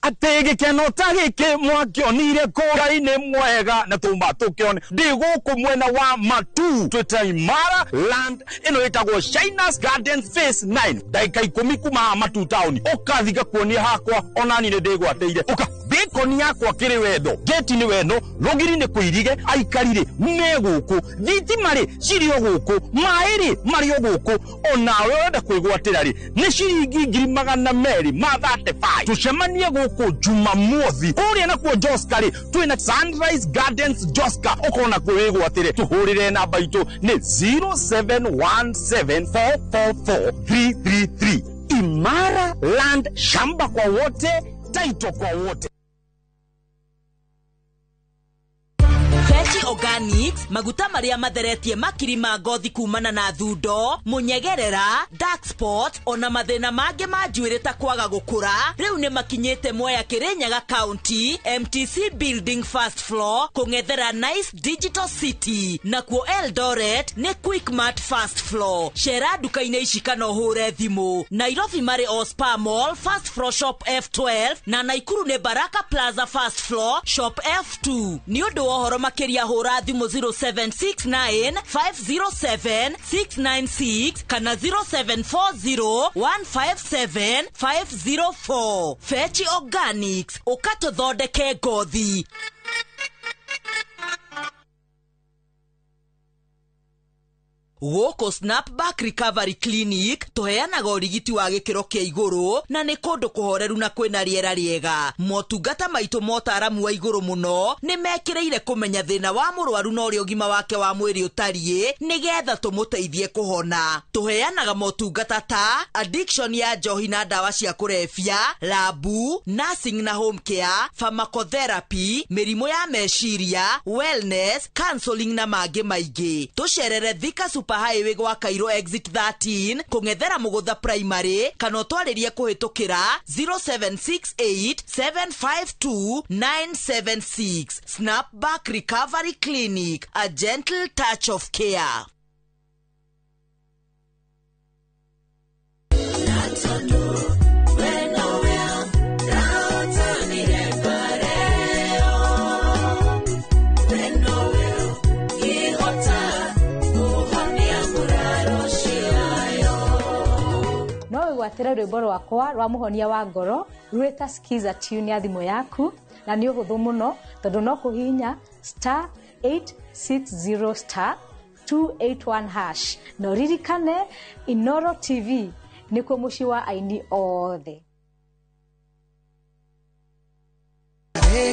Atĩ gĩkeno ta gĩkĩ mwakĩonire kũra-inĩ mwega na tuma tũkĩone ndĩ gũkũ mwena wa Matu twĩta Imara Land ĩno ĩtagwo Shinas Garden Phase 9 ndagĩka 10 kuma haha Matu town ũkathi ngakuonia hakwa onani nĩ ndĩgwatĩire ũka bĩkoni yakwa kĩrĩ wendo geti nĩ wendo rũgiri nĩ kũirige aikari rĩ me gũkũ thitima rĩ cirĩ o gũkũ maĩ rĩ marĩ o gũkũ onawe ũrenda kwĩgwatĩra rĩ nĩ ciringi 235,000 tũcemanie gũkũ Jumamothi kũrĩa nakuo Joska rĩ twĩna Sunrise Gardens Joska ũkona kwĩgwatĩre tũhũrĩre namba itũ nĩ 0717444333. Imara Land, shamba kwa wote, title kwa wote. Fenty Organics maguta marĩa matheretie makiri ma ngothi kumana na thundo mũnyegerera dark spot ona mathĩna mangĩ ma njuĩrĩ ta kwaga gũkũra rĩu nĩ makinyĩte Mwea Kĩrĩnyaga County MTC Building first floor kũng'ethera Nice Digital City nakuo Eldoret nĩ Quickmart first floor. Cera nduka-inĩ ici kana ũhũre thimũ. Nairobi marĩ Ospa Mall first floor shop F12 na Naikuru nĩ Baraka Plaza first floor shop F2. Nĩ ũndũ wa ũhoro makĩria hũra thimũ 0769 507 696 kana 0740 157 504. Fetch Organics ũkatũthondeke ngothi. Gũkũ Snapback Recovery Clinic tũheanaga ũrigiti wa gĩkĩro kĩa igũrũ na nĩ kũndũ kũhoreru na kwĩna rĩera rĩega. Motungata maitũ motaramu wa igũrũ mũno nĩ mekĩrĩire kũmenya thĩna wa mũrwaru na ũrĩa ũgima wake wa mwĩrĩ ũtariĩ nĩgetha tũmũteithie kũhona. Tũheanaga motungata ta addiction ya njohi na ndawa cia kũrebia, labu, nursing na home care, pharmacotherapy, mĩrimũ ya meciria, wellness, counseling na mangĩ maingĩ. Tũcerere Thika Super Highway gwa Cairo exit 13 kũng'ethera Mũgũtha Primary kana ũtwarĩrie kũhĩtũkĩra 0768 752 976. Snapback Recovery Clinic, a gentle touch of care. Gwatĩra rwĩmbo rwakwa rwa mũhonia wa ngoro rwĩta skiza tune ya thimũ yaku na nĩ ũhũthũ mũno tondũ no kũhihinya star 860 star 281 hash na ũririkane Inoro TV nĩkuo mũciĩ wa aini othe.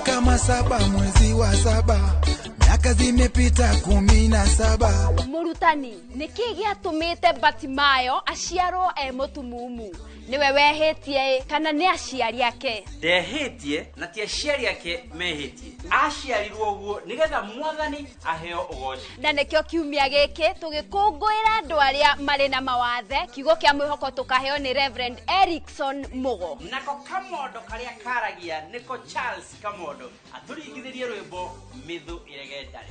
Kama saba mwezi wa saba miaka zimepita 17. Mũrutani, nĩkĩ gĩatũmĩte Batimayo aciarwo e mũtumumu? Nĩwe wehĩtie kana nĩ aciari ake? Ndehĩtie na ti aciari ake mehĩtie. Aciarirwo ũguo nĩgetha Mwathani aheo ũgoci. Na nĩkĩo kiumia gĩkĩ tũgĩkũngũĩra andũ arĩa marĩ na mawathe, kiugo kĩa mwĩhoko tũkaheo nĩ Reverend Erikson Mugo. Nako kamondo karĩa karagia nĩko Charles Kamondo atũringithĩrie rwĩmbo mĩthũ ĩregendare.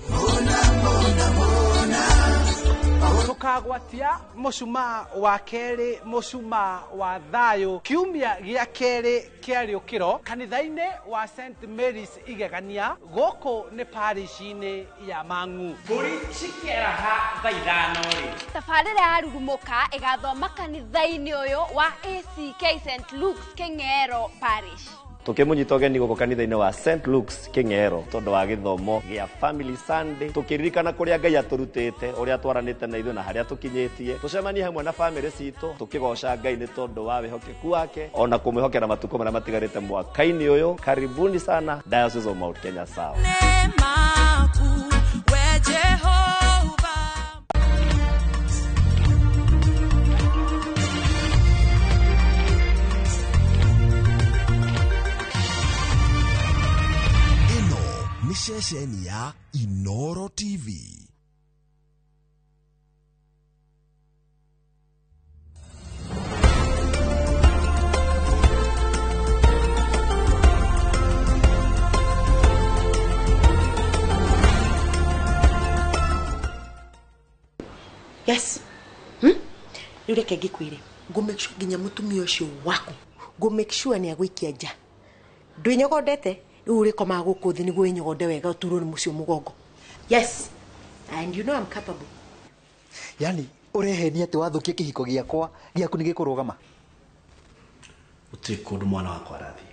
Tukagwatia mũcumaa wa kerĩ, mũcumaa wa thayũ, kiumia gĩa kerĩ kĩa rĩũkĩro kanitha-inĩ wa St Mary's Igegania gũkũ nĩ parish-inĩ ya Mang'u. Mbũri cikĩeraha thaa 5 rĩ. Tabarĩra ya Rurumũka ĩgathoma kanitha-inĩ ũyũ wa ACK St Luke's Kĩng'ero Parish. Tukimunyita ũgeni gũkũ kanitha-inĩ wa St Luke's Kĩng'ero tondũ wa gĩthomo gĩa Family Sunday, tũkĩririkana kũrĩa Ngai atũrutĩte, ũrĩa twaranĩte na ithuĩ na harĩa tũkinyĩtie. Tũcemanie hamwe na famĩlĩ citũ tũkĩgoca Ngai nĩ tondũ wa wĩhokeku wake ona kũmwĩhokera matukũ marĩa matigarĩte mwaka-inĩ ũyũ. Karibuni sana Diocese of Mount Kenya South. Ceceni ya Inoro TV. Yes. Rĩu reke ngĩkwĩre, ngũ make sure nginya mũtumia ũcio waku, ngũ make sure nĩ agũikia nja. Ndwĩnyogondete? Rĩu ũrĩkomaga gũkũ thĩ nĩguo wĩnyogonde wega ũturwo nĩ mũciĩ mũgongo. Yes. And you know I'm capable. Yani ũrehenia atĩ wathũkia kĩhiko gĩakwa gĩaku nĩ gĩkũrũgama. Gũtirĩ kũndũ mwana wakwa arathiĩ.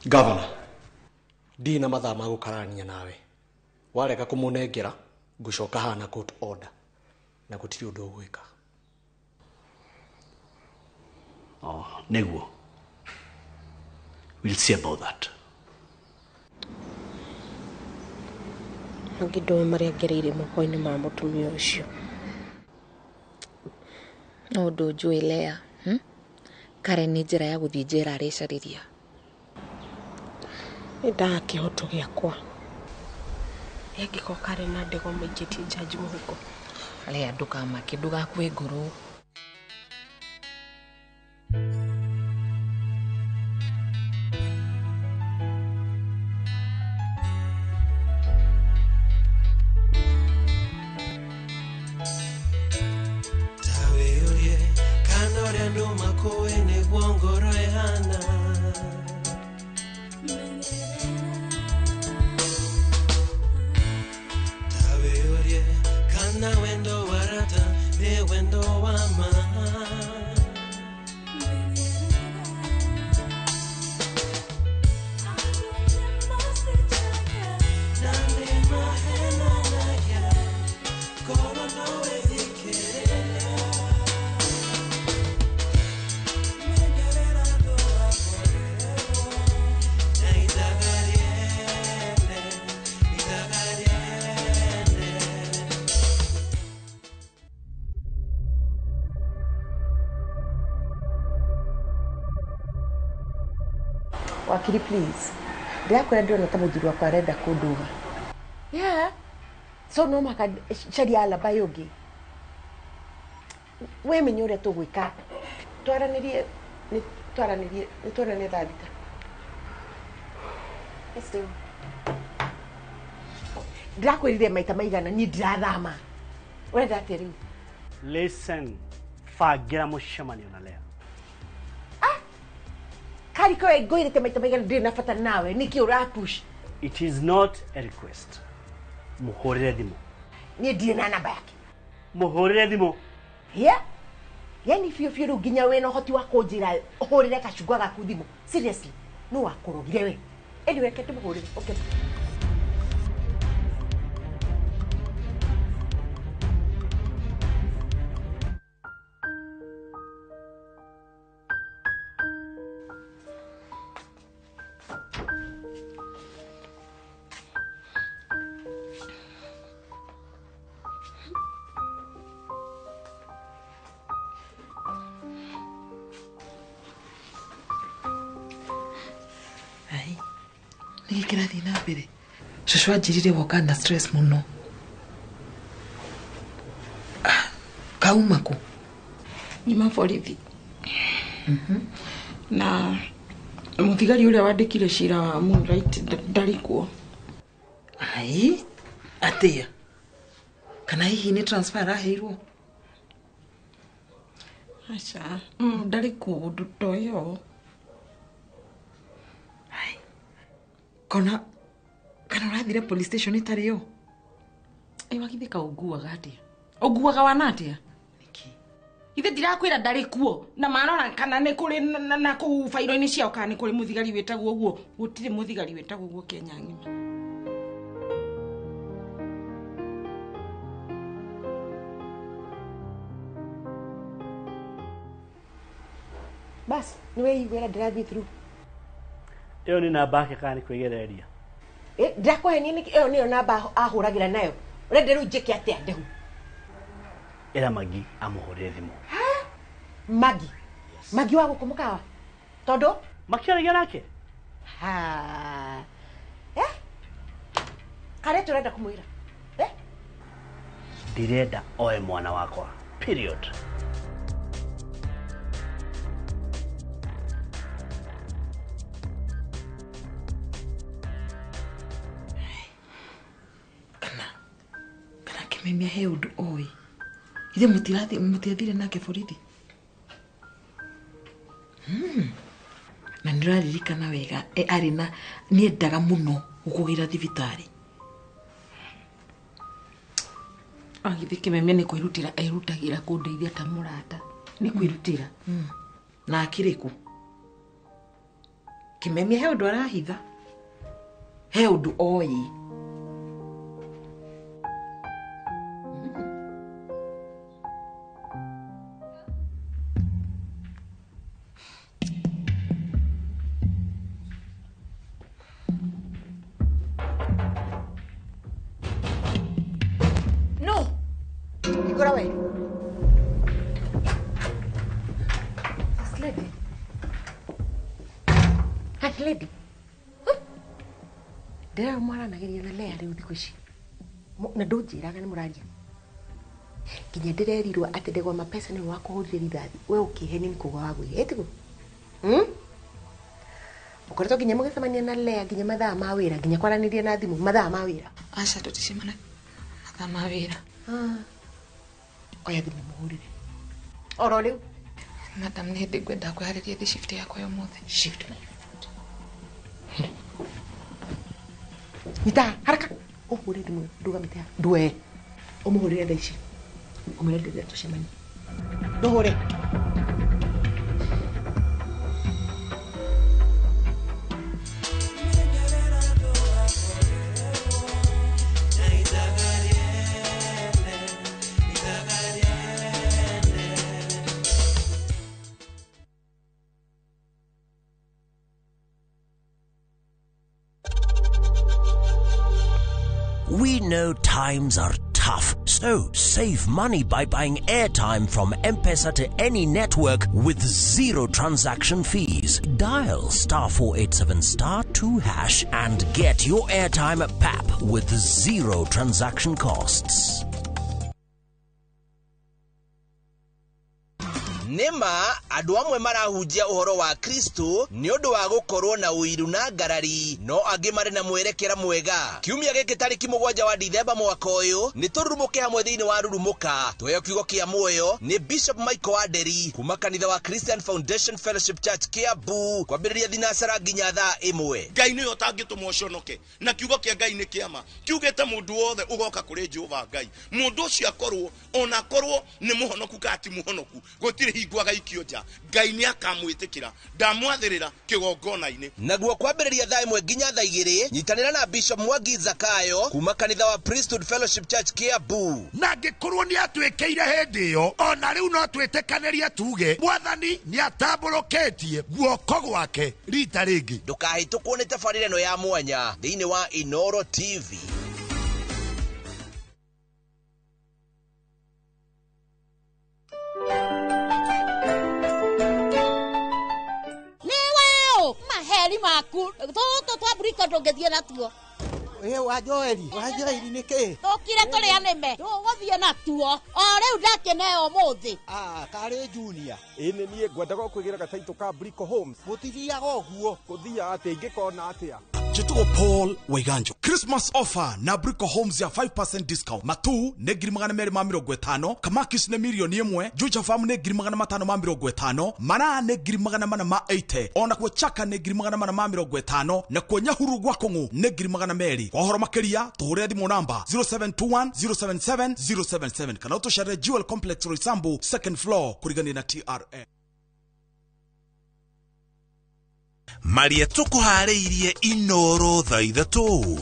Governor, ndirĩ na mathaa ma gũkararania nawe. Warega kũmũnengera ngũcoka haha na court order na gũtirĩ ũndũ ũgwĩka. Oh, nĩguo. We'll see about that. Nongi ndoĩ marĩa ngereire moko-inĩ ma mũtumia ũcio. No ũndũ njũĩ Lea, Karen nĩ njĩra ya gũthiĩ njera arecarĩria. Nĩ ndaga kĩhoto gĩakwa. Ĩ angĩkorwo Karen na Ndegwa maikĩtie njanji mũhuko? Lea, ndũkamake, ndũgakue ngoro. Ta wĩyũrie kana ũrĩa andũ makũĩ nĩguo ngoro ĩhana. Ta wĩyũrie kana wendo wa rata nĩ wendo wa ma. Na nĩ mahenanagia korwo no wĩthikĩrĩria. Na ithaga rĩene, ithaga rĩene. Wakiri, please, ndĩrakwĩra ndĩrona ta mũthuri wakwa arenda kũndũga. Yeah. So no mũhaka caria alaba ũngĩ. We menya ũrĩa tũgwĩka. Twaranĩrie, nĩ twaranĩrie, nĩ tuonane thaa 6. Yes, dear. Ndĩrakwĩrire maita maigana niĩ ndirathama. Ũrenda atĩa rĩu? Listen, bangĩra mũcemanio na Lea. Kariko we ngwĩrĩte maita maigana ndirĩ na bata nawe, nĩkĩ ũrapush? It is not a request. Mũhũrĩre thimũ. Niĩ ndirĩ na namba yake. Mũhũrĩre thimũ. Yeah? Yani biũ biũ rĩu nginya wĩna ũhoti wa kũnjĩra ũhũrĩre kacungwa gaku thimũ. Seriously, nũ wakũrogire we? Anyway, reke ndĩmũhũrĩre. Okay. Ai, nĩkĩ kĩrathiĩ na mbere? Cũcũ anjĩrire woka na stress mũno. Ah, kauma kũ? Nyuma borithi. Na mũthigari ũrĩa wandĩkire cira wa Moonlight ndarĩ kuo. Ai, atĩa? Kana hihi nĩ transfer araheirwo? Aca, ndarĩ kuo ndoĩ ũũ. Kona kana ũrathire police station ĩtarĩ yo? Ĩ wagithĩ ka ũnguaga atĩa? Ũnguaga wana atĩa? Ithe ndirakwĩra ndarĩ kuo na marora kana nĩ kũrĩ na kũu bairo-inĩ ciao kana nĩ kũrĩ mũthigari wĩtagwo ũguo. Gũtirĩ mũthigari wĩtagwo ũguo Kenya ng'ima. Bas, nĩ weiguĩra ndĩrathiĩ through. Ĩyo nĩ namba yake kana nĩ kwĩgereria? Ndĩrakũhenia nĩkĩ? Ĩyo nĩyo namba ahũragĩra nayo. Ũrenda rĩu njĩke atĩa Ndehu? Ĩra Magi amũhũrĩre thimũ. Magi? Magi wa gũkũ mũkawa? Tondũ? Makĩaragia nake? Ha. Karĩa tũrenda kũmwĩra? Ndirenda oe mwana wakwa. Period. Kana Kĩmemia he ũndũ oĩ? Ithe mũtiathire nake borithi? Na nĩũraririkana wega, arĩ na nĩendaga mũno gũkũgĩra thibitarĩ. Agithĩ Kĩmemia nĩ kwĩrutĩra erutagĩra kũndeithia ta mũrata. Nĩ kwĩrutĩra. Na akĩrĩ kũ? Kĩmemia he ũndũ arahitha. He ũndũ oĩ. No. Hingũra we. That lady. Ndĩrera mwaranagĩria na Lea rĩu thikũ ici. Na ndũnjĩraga nĩ mũraria. Nginya ndĩrerirwo atĩ Ndegwa Mapesa nĩwe wakũhũrire rithathi. We ũkĩhenia nĩ kũgwa wagũire. Ĩtiguo? Mũkoretwo nginya mũgĩcemania na Lea nginya mathaa ma wĩra, nginya kwaranĩria na thimũ mathaa ma wĩra. Aca tũticemana mathaa ma wĩra. Oya thimũ mũhũrĩre. Oro rĩu. Madam, nĩ hĩndĩ ngwenda kwĩharĩria thi shift yakwa ya ũmũthĩ. Shift my foot. Nyita, haraka. Ũhũre thimũ ndũgamĩte haha. Ndwe. Ũmũhũrĩre thaa ici. Ũmwĩre ndĩrenda tũcemanie. Ndũhũre. We know times are tough, so save money by buying airtime from M-Pesa to any network with zero transaction fees. Dial *487*2# and get your airtime at PAP with zero transaction costs. Nĩma andũ amwe marahunjia ũhoro wa Kristo nĩ ũndũ wa gũkorwo na ũiru na ngarari, no angĩ marĩ na mwerekera mwega. Kiumia gĩkĩ tarĩki 7 wa Dithemba mwaka ũyũ nĩ tũrurumũke hamwe thĩinĩ wa Rurumũka. Tũheo kiugo kĩa muoyo nĩ Bishop Michael Wanderi kuma kanitha wa Christian Foundation Fellowship Church Kiambu, kwambĩrĩria thinacara nginya thaa 1. Ngai nĩwe ũtangĩtũma ũconoke, na kiugo kĩa Ngai nĩ kĩama. Kiugĩte mũndũ wothe ũgoka kũrĩ Jehova Ngai, mũndũ ũcio akorwo ona akorwo nĩ mũhonoku kana ti mũhonoku, gũtirĩ hingo agaikio nja. Ngai nĩ akamwĩtĩkĩra, ndamwathĩrĩra kĩgongona-inĩ. Naguo kwambĩrĩria thaa 1 nginya thaa 2, nyitanĩra na Bishop Mwangi Zakayo kuma kanitha wa Priesthood Fellowship Church Kiambu. Na angĩkorwo nĩ atwĩkĩire hĩndĩ ĩyo, ona rĩu no twĩtĩkanĩrie tuge Mwathani nĩ atambũrũkĩtie guoko gwake rita rĩngĩ. Ndũkahĩtũkwo nĩ tabarĩra ĩno ya mwanya thĩinĩ wa Inoro TV. Maheri maku tũtũ twamburika ndũngĩthiĩ natuo. Wa Joeli, wa Joeli nĩ kĩ? Tũkire tũrĩa nĩme tũgũthiĩ natuo o rĩu ndakĩneo ũmũthĩ. Karĩ Junior. Ĩ nĩ niĩ ngwendaga kwĩgĩra gataitũ ka Brico Homes. Gũtithiaga ũguo. Gũthiaga atĩa ingĩkona atĩa? Njĩtagwo Paul Waiganjo. Christmas offer na Brico Homes ya 5% discount. Matu nĩ 250,000, Kamakis nĩ 1,000,000, Juja Farm nĩ 550,000, Mara nĩ 480,000, ona kuo Chaka nĩ 450,000, na kuo Nyahuru gwa Kũng'ũ nĩ 200,000. Kwa ũhoro makĩria tũhũrĩre thimũ namba 0721 077 077 kana ũtũcerere Jewel Complex Roysambu second floor kũrigania na TRA. Maria tũkũharĩirie Inoro thaa 3.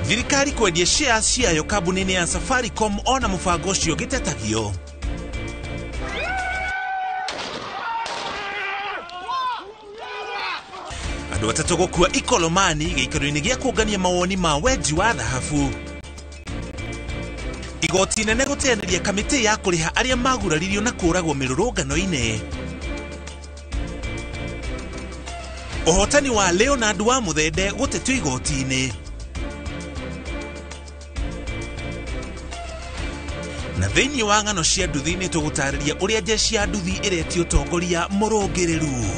Thirikari kwendia shares ciayo kambuni-inĩ ya Safaricom ona mũbango ũcio ũgĩtetagio. Andũ atatũ gũkua Ikolomani gĩikaro-inĩ gĩa kũngania mawoni ma wenji wa thahabu. Igoti inene gũteanĩria kamĩtĩ ya kũrĩha arĩa maguraririo na kũũragwo mĩrũrũngano-inĩ. Ũhotani wa Leonard wa Muthende gũtetio igoti-inĩ. Na thĩinĩ wa ng'ano cia nduthi nĩ tũgũtarĩria ũrĩa jeshi ya nduthi ĩretio ũtongoria mũrũngĩrĩru.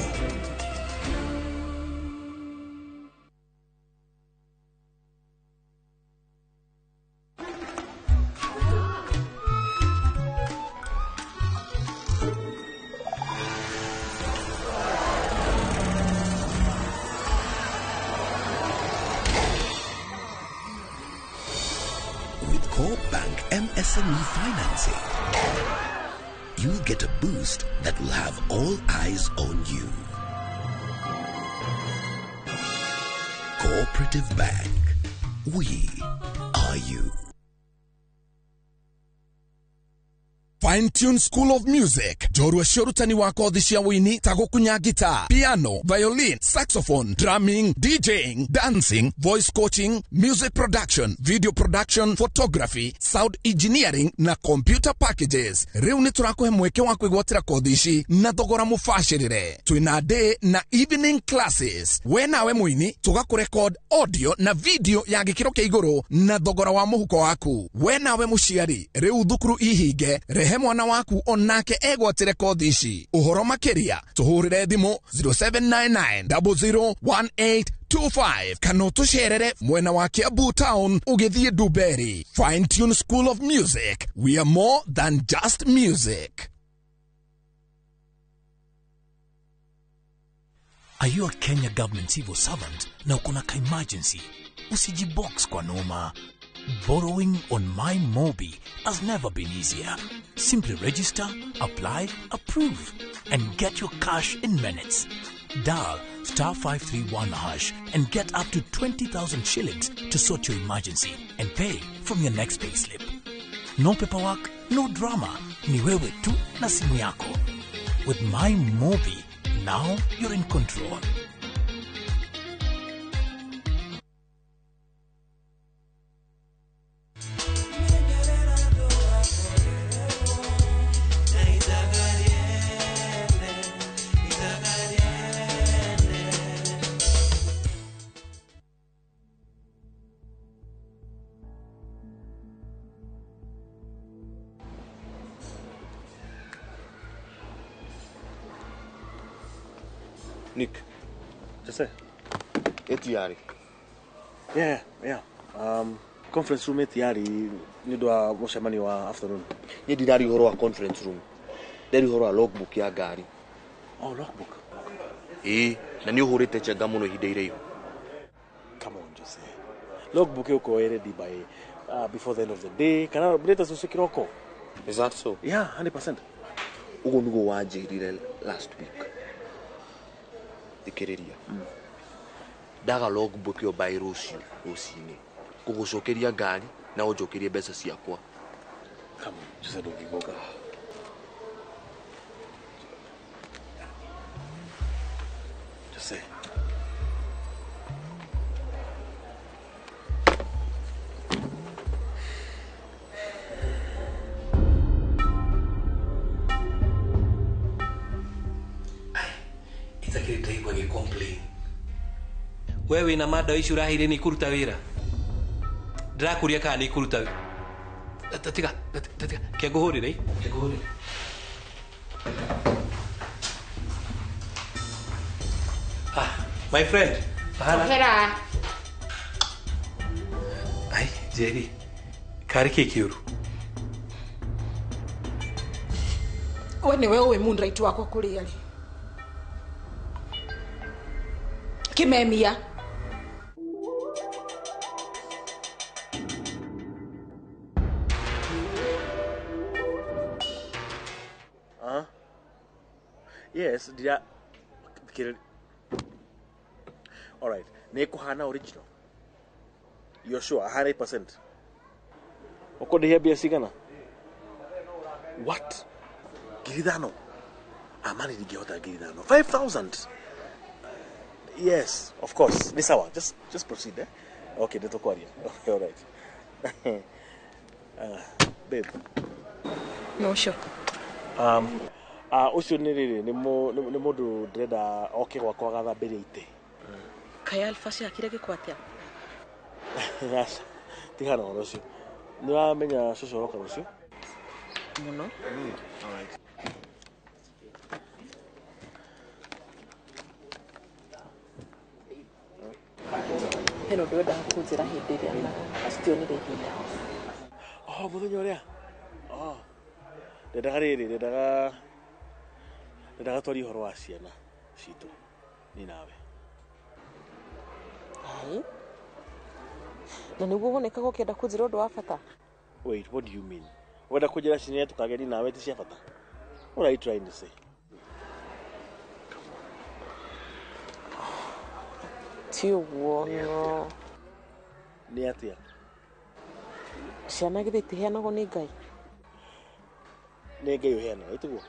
Bank MSME financing, you'll get a boost that will have all eyes on you. Cooperative Bank. We are you. Fine Tune School of Music, njorua cia ũrutani wa kothi cia wũini ta gũkunya guitar, piano, violin, saxophone, drumming, DJing, dancing, voice coaching, music production, video production, photography, sound engineering na computer packages. Rĩu nĩ tũrakũhe mweke wa kwĩgwatĩra kothi ici na thogora mũbacĩrĩre. Twĩna day na evening classes. We nawe mũini tũgakũrekod audio na video ya gĩkĩro kĩa igũrũ na thogora wa mũhuko waku. We nawe mũciari, rĩu thukuru ihinge, rehe mwana waku onake egwatĩre kothi ici. Ũhoro makĩria tũhũrĩre thimũ 0799 001825 kana ũtũcerere mwena wa Kiambu Town ũgĩthiĩ Ndumberi. Fine Tune School of Music, we are more than just music. Are you a Kenya government civil servant na uko na ka emergency? Usijibox kwa noma. Borrowing on MyMobi has never been easier. Simply register, apply, approve, and get your cash in minutes. Dial *531# and get up to 20,000 shillings to sort your emergency and pay from your next payslip. No paperwork, no drama. Ni wewe tu na simu yako. With MyMobi, now you're in control. Nick. Jose. Etiari. Yeah. Conference room etiari nĩ ũndũ wa mũcemanio wa afternoon. Niĩ ndirari ũhoro wa conference room. Ndĩrĩ ũhoro wa logbook ya ngari. Oh, logbook. Ĩĩ, na nĩ ũhũrĩte njenga mũno ihinda iraihu. Come on, Jose. Logbook ĩgũkorwo ĩ ready by before the end of the day. Kana latest ũcio kĩroko. Is that so? Yeah, 100%. Ũguo nĩguo wanjĩrire last week. Thikĩrĩria. Ndaga logbook ĩyo by rũciũ rũcinĩ. Ngũgũcokeria ngari na ũnjokerie mbeca ciakwa. Come on, Jose, ndũngĩgoka. Jose. Itakĩrĩ ndaigua gĩ complain. We wĩna mada ici ũraheire nĩ ikũruta wĩra. Ndĩrakũria kana nĩ ikũruta wĩra. Tiga, tiga, ke ngũhũrĩre, ke ngũhũrĩre. Ah, my friend. Cokera. Ai, Jerry. Karĩ kĩ kĩũru? We nĩwe ũĩ moonlight wakwa kũrĩa rĩ. Kimemia. Huh? Yes, did I... All right. Nĩ original. You're sure? 100%. Ũkũndĩhia mbia cigana? What? 5,000? Amani ndingĩhota 5,000. 5,000? Yes, of course. Ni sawa. Just proceed, eh? Okay, nĩtũkwaria. Okay, all right. Babe. No, sure. Ũcio nĩ rĩrĩ nĩ mũndũ ndĩrenda oke gwakwa agathambĩrie itĩ. Kaĩ Alpha ciakire gĩko atĩa? Aca, tigana ũhoro ũcio. Nĩ wamenya cũcũ aroka rũciũ? Mũno. All right. Hena ũndũ wendaga kũnjĩra hĩndĩ ĩrĩa na citionire ihinda. Oh, mũthenya ũrĩa? Oh. Ndendaga rĩrĩ, ndendaga twarie ũhoro wa ciana citũ niĩ nawe. Ai. Na nĩguo wonekaga ũkĩenda kũnjĩra ũndũ wa bata? Wait, what do you mean? Wenda kũnjĩra ciana iria tũkagĩa nawe ti cia bata? What are you trying to say? Ti ũguo, no. Nĩ atĩa? Ciana githĩ itiheanagwo nĩ Ngai? Nĩ Ngai ũheanaga ĩtiguo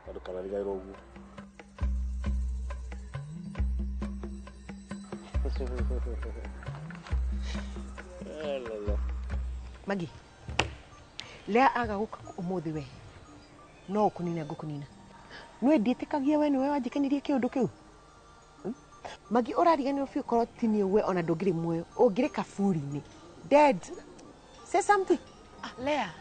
na ndũkanariganĩrwo ũguo. Magi Lea aga gũka ũmũthĩ we no ũkũnina ngũkũnina. Nĩ ndiĩtĩkagia we nĩwe wanjĩkanirie kĩũndũ kĩu. Magi ũrariganĩrwo biũ korwo ti niĩ we ona ndũngĩrĩ muoyo ũngĩrĩ kaburi-inĩ. Dead. Say something. Ah, Lea.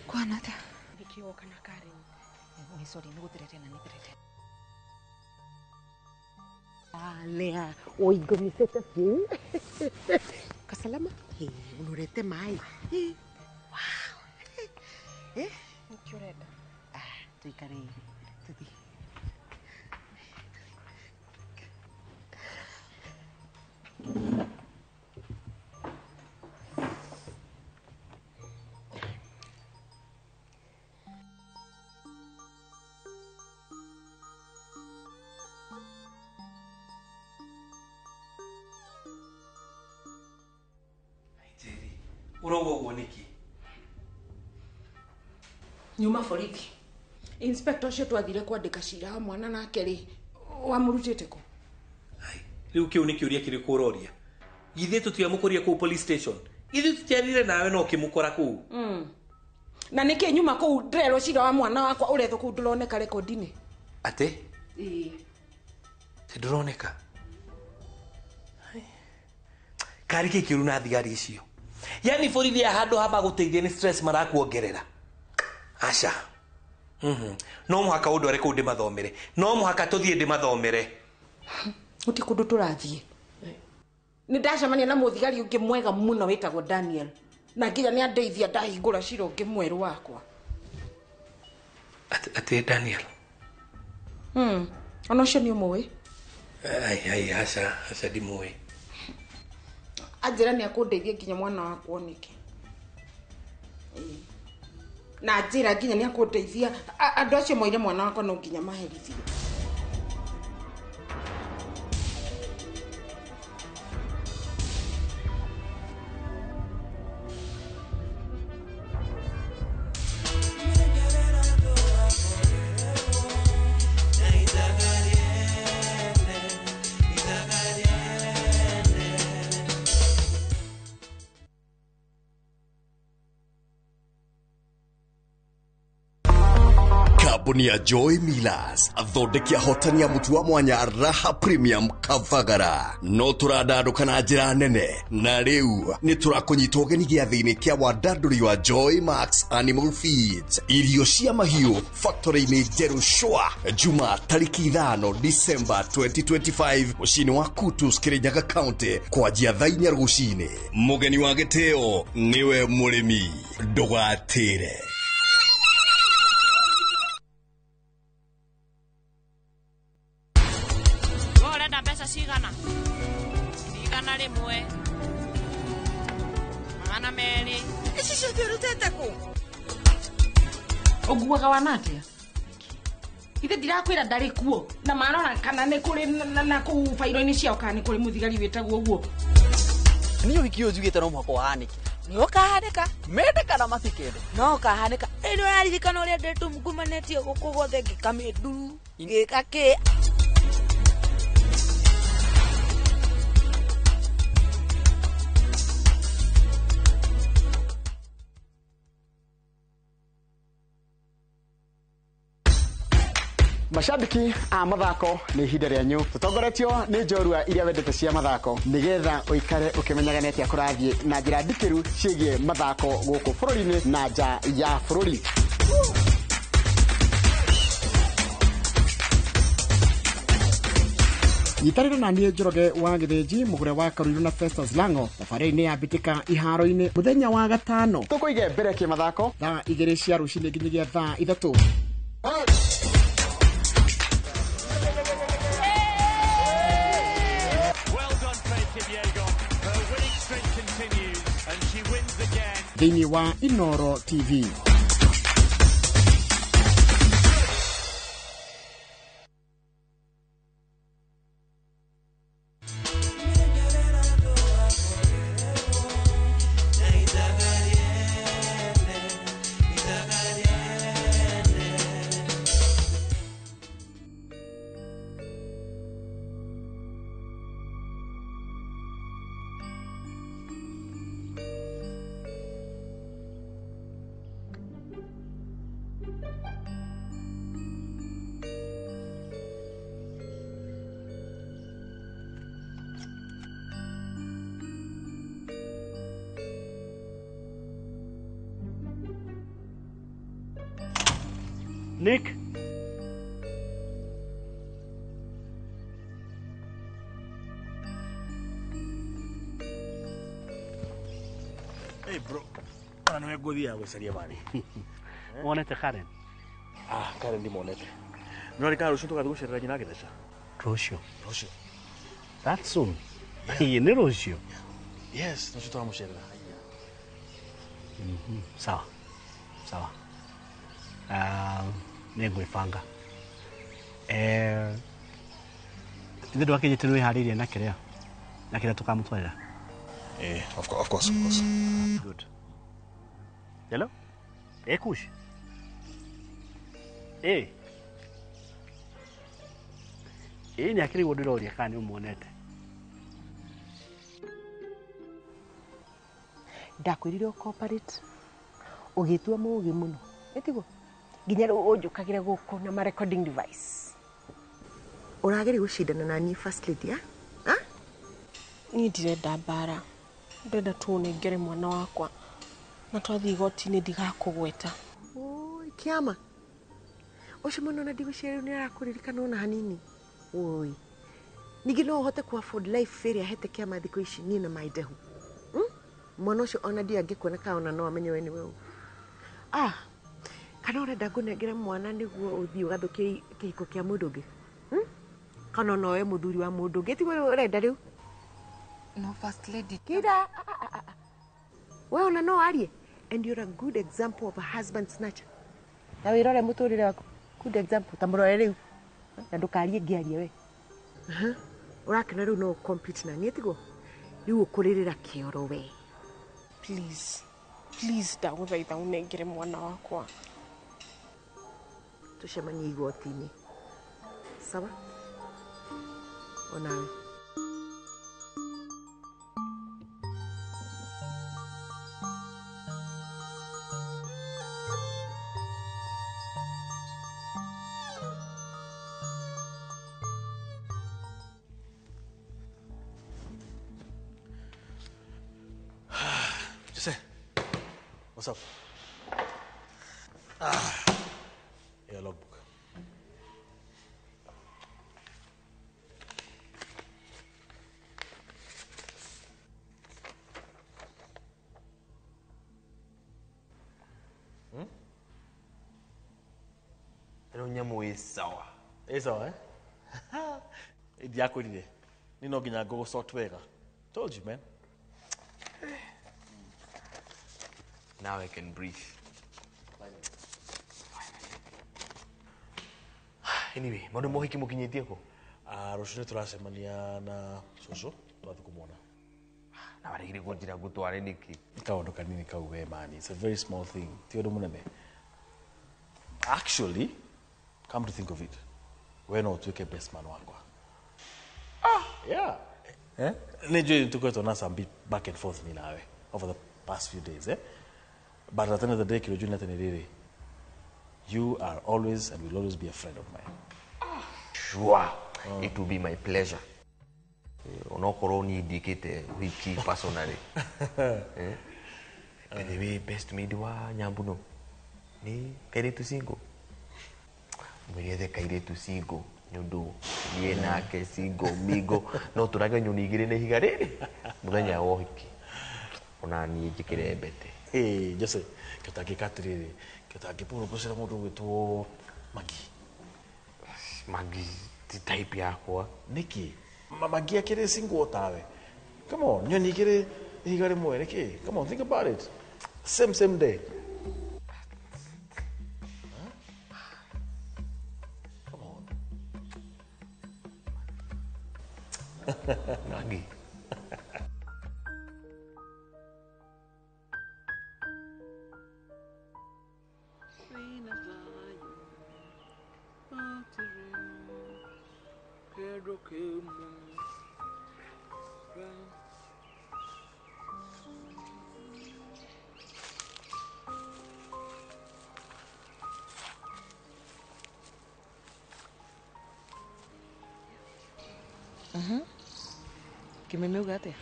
Kwana atĩa? Nĩkĩ woka na Karen? Nĩ sorry nĩ gũtherete na nĩ therete. Ah, Lea, ũingũmicĩte biũ. Kasalama? Hey, ũnorete maĩ. Hey. Wow. Eh? Nĩkĩ ũrenda? Ah, tuikare tũthiĩ. Ũrauga ũguo nĩkĩ? Nyuma borithi. Inspector ũcio twathire kwandĩka cira wa mwana nake rĩ, wamũrutĩte kũ? Rĩu kĩu nĩ kĩũria kĩrĩkũ ũroria? Githĩ tũtiamũkorire kũu police station? Ithuĩ tũtiarire nawe no ũkĩmũkora kũu. Na nĩkĩ nyuma kũu ndĩrerwo cira wa mwana wakwa ũrethwo kũu ndũroneka rekondi-inĩ? Atĩ? Ĩĩ. Ti ndũroneka? Karĩ kĩ kĩũru na thigari icio? Yani borithi ya handũ ha magũteithia nĩ stress marakuongerera. Aca. No mũhaka ũndware kũu ndĩmathomere. No mũhaka tũthiĩ ndĩmathomere. Gũtirĩ kũndũ tũrathiĩ. Nĩ ndacemania na mũthigari ũngĩ mwega mũno wĩtagwo Daniel. Na nginya nĩ andeithia ndahingũra cira ũngĩ mwerũ wakwa. Atĩ Daniel? Ona ũcio nĩ ũmũĩ? Ai ai aca aca ndimũĩ. Anjĩra nĩ akũndeithia nginya mwana wakwa oneke. Na anjĩra nginya nĩ akũndeithia andũ acio moire mwana wakwa no nginya maherithio. Kambuni ya Joy Millers athondeki ahotani a mũtu wa mwanya Raha Premium Kavagara no tũrandandũka na njĩra nene na rĩu nĩ tũrakũnyita ũgeni gĩathĩ-inĩ kĩa wandandũri wa Joy Max Animal Feeds irio cia mahiũ factory-inĩ njerũ shwa Juma tarĩki 5 December 2025 mũciĩ-inĩ wa Kutus Kirinyaga County kwanjia thaa 4 rũcinĩ. Mũgeni wa gĩtĩo nĩwe mũrĩmi, ndũgatĩre. Ũrenda mbeca cigana? 100, 200. Ici ciothe ũrutĩte kũ? Ũnguaga wana atĩa? Ithe ndirakwĩra ndarĩ kuo na marora kana nĩ kũrĩ na kũu bairo-inĩ ciao kana nĩ kũrĩ mũthigari wĩtagwo ũguo. Niĩ ũhiki ũyũ njugĩte no mũhaka ũhanĩke. Nĩ ũkahanĩka. Mende kana matikende. No ũkahanĩka. Ĩ nĩ ũraririkana ũrĩa ndĩtumugumanĩtie gũkũ guothe ngĩka mĩnduru ngĩka kĩ. Mashabiki a mathako nĩ ihinda rĩanyu tũtongoretio nĩ njorua iria wendete cia mathako nĩgetha ũikare ũkĩmenyaga nĩ atĩa kũrathiĩ na njĩra ndikĩru ciĩgiĩ mathako gũkũ bũrũri-inĩ na nja ya bũrũri. Nyitanĩra na niĩ Njoroge wa Gĩthĩnji mũgũre wa Karuiru na Festus Lango thabarĩ-inĩ ya mbĩtĩka iharo-inĩ mũthenya wa gatano tũkũige mbere kĩmathako thaa 2 cia rũcinĩ nginyagia thaa 3. Thĩinĩ wa Inoro TV. Nick. Hey bro, ana nĩ ngũthiaga gũcaria mani. Wonete Karen? Ah, Karen ndimonete. No rĩ kana rũciũ tũgathiĩ gũcerera nyina Gĩtheca. Rũciũ? Rũciũ. That soon? Ĩĩ nĩ rũciũ? Yes, rũciũ tũramũcerera. Sawa. Sawa. Nĩ ngwĩbanga. Ithe ndwakinyĩte nĩ wĩharĩirie na kĩrĩa? Na kĩrĩa tũkamũtwarĩra? Of course, of course. Good. Hello? Kush. Nĩ akĩrĩgwo ndĩroria kana nĩ ũmuonete. Ndakwĩrire ũcooperate ũgĩtua mũũgĩ mũno ĩtiguo nginya rĩu ũnjũkagĩre gũkũ na ma recording device. Ũrageria gũcindana na niĩ first lady ah? Niĩ ndirenda mbara, ndĩrenda tu ũnengere mwana wakwa na twathiĩ igoti-inĩ ndigakũgweta. Oi, kĩama ũcio mwana ona ndigwĩciria rĩu nĩ arakũririkana ona hanini. Oi, ningĩ no ũhote ku afford life ĩrĩa hete kĩama thikũ ici niĩ na maindehu. Mwana ũcio ona ndiũ angĩkuona kana ona no amenye we nĩwe ũ. Ah, kana ũrenda ngũnengere mwana nĩguo ũthiĩ ũgathũkie kĩhiko kĩa mũndũ ũngĩ? Kana ona oe mũthuri wa mũndũ ũngĩ tiguo ũrenda rĩu? No, first lady. Kira, we ona no arie. And you're a good example of a husband snatcher. Na wĩrore mũtũrĩre waku. Good example. Ta mũrore rĩu. Na ndũkarie ngĩarie we. Ũrakena rĩu no ũcompete na niĩ tiguo? Rĩu ũkũrĩrĩra kĩoro we. Please, please ndagũthaitha ũnengere mwana wakwa. Tũcemanie igoti-inĩ. Sawa? Onawe. Jose, what's up? Your logbook. Ĩno nyamũ ĩ sawa. Ĩ sawa, eh? Ndiakwĩrire. Nĩ no nginya ngũgũsort wega. Told you, man. Now I can breathe. Anyway, maũndũ ma ũhiki mũkinyĩtie kũ? Rũciũ nĩ tũracemania na cũcũ twathiĩ kũmuona. Na waregire kũnjĩra ngũtware nĩkĩ? Nĩ kaũndũ kanini kau we man. It's a very small thing. Ti ũndũ mũnene. Actually, come to think of it, we no ũtuĩke best man wakwa. Yeah. Eh? Nĩ njũĩ tũkoretwo na some bit back and forth ni nawe over the past few days, eh? But at the end of the day, kĩrĩa njũĩ nĩ atĩ nĩ rĩrĩ, you are always and will always be a friend of mine. Sure. It will be my pleasure. Onokorwo niĩ ndiĩkĩte ũhiki personally. By the way, best maid wa Nyambuno nĩ kairĩtu single. Mwĩre ethe kairĩtu single nĩ ũndũ niĩ nake single mingo no tũrage nyoni igĩrĩ na ihiga rĩrĩ mũthenya wa ũhiki. Ona niĩ njĩkĩre mbete. Hey, Jose, kĩũtangĩka atĩrĩrĩ, kĩũtangĩpũrũkũcĩra mũndũ ũgwĩtwo Magi. Magi ti type yakwa. Nĩkĩ? Magi akĩrĩ single tawe. Come on, nyoni igĩrĩ ihiga rĩmwe nĩkĩ? Come on, think about it. Same same day. Huh? Come on. Magi. Kimeme uga atia?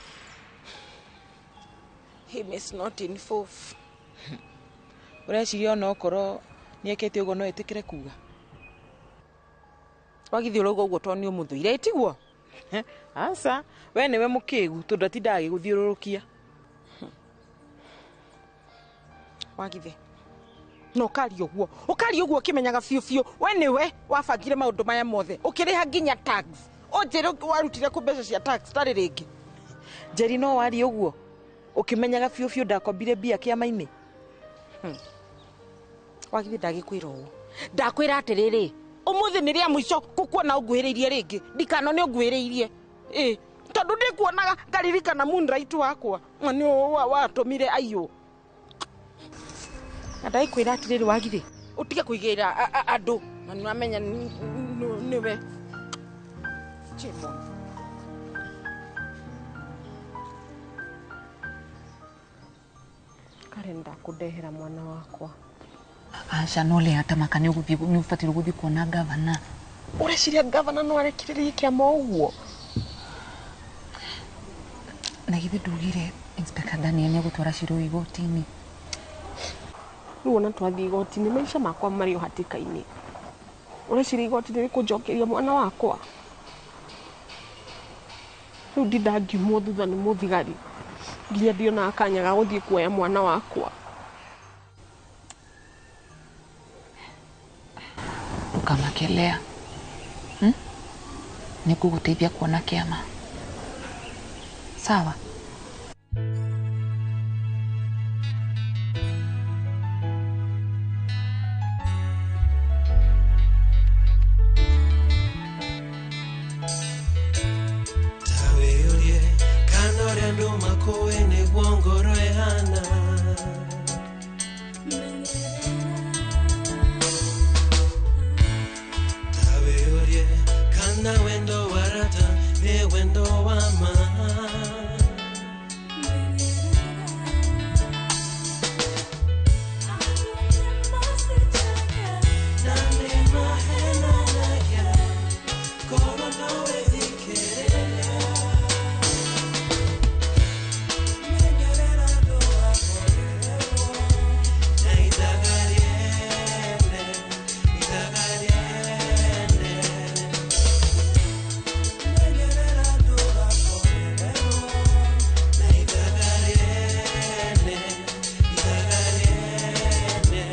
Him is not in fourth. Ũreciria ona okorwo Nĩ ekete ũguo no ĩtĩkĩre kuga. Wagithi ũrauga ũguo tondũ nĩ ũmũthũire ĩtiguo? Aca, we nĩwe mũkĩgu tondũ atindaga agĩgũthiũrũrũkia. Wagithi no ũkaria ũguo, ũkaria ũguo ũkĩmenyaga biũ biũ we nĩwe wabangire maũndũ maya mothe, ũkĩrĩha nginya tax. Ũnjĩre warutire kũ mbeca cia tax tarĩ rĩngĩ. Njeri no waria ũguo ũkĩmenyaga biũ biũ ndakombire mbia kĩama-inĩ. Wagithi ndagĩkwĩra ũũ, ndakwĩra atĩrĩrĩ, ũmũthĩ nĩ rĩa mũico gũkuona ũnguhĩrĩirie rĩngĩ, ndikanone ũnguhĩrĩirie. Ĩ tondũ ndĩkuonaga ngaririkana moonlight wakwa nĩ watũmire aiywo. Na ndagĩkwĩra atĩrĩrĩ Wagithi, ũtige kũigĩrĩra andũ na nĩwamenya nĩwe. Chemon. Karen ndakũndehera mwana wakwa. Aca no le hata maka nĩ ũgũthiĩ nĩ ũbataire gũthiĩ kuona gavana. Ũreciria gavana no arekirĩrie kĩama ũguo? Na githĩ ndugire Inspector Daniel nĩegũtwara cira ũyũ igoti-inĩ? Rĩu ona twathiĩ igoti-inĩ maica makwa marĩ o hatĩka-inĩ. Ũreciria igoti nĩrĩkũnjokeria mwana wakwa? Rĩu ndinda ngiumwo thutha nĩ mũthigari nginya ndionaga kanya ga gũthiĩ kuoya mwana wakwa. Ndũkamakelea. Nĩngũgũteithia kuona kĩama. Sawa? Tawĩyũrie kana ũrĩa andũ makũĩ nĩguo ngoro ĩhana. Tawĩyũrie kana wendo wa rata nĩ wendo wa ma. Na nĩ mahenanagia korwo no wĩthikĩrĩria. Menyerera ndũgakorererwo na ithaga rĩene, ithaga rĩene. Menyerera ndũgakorererwo na ithaga rĩene, ithaga rĩene.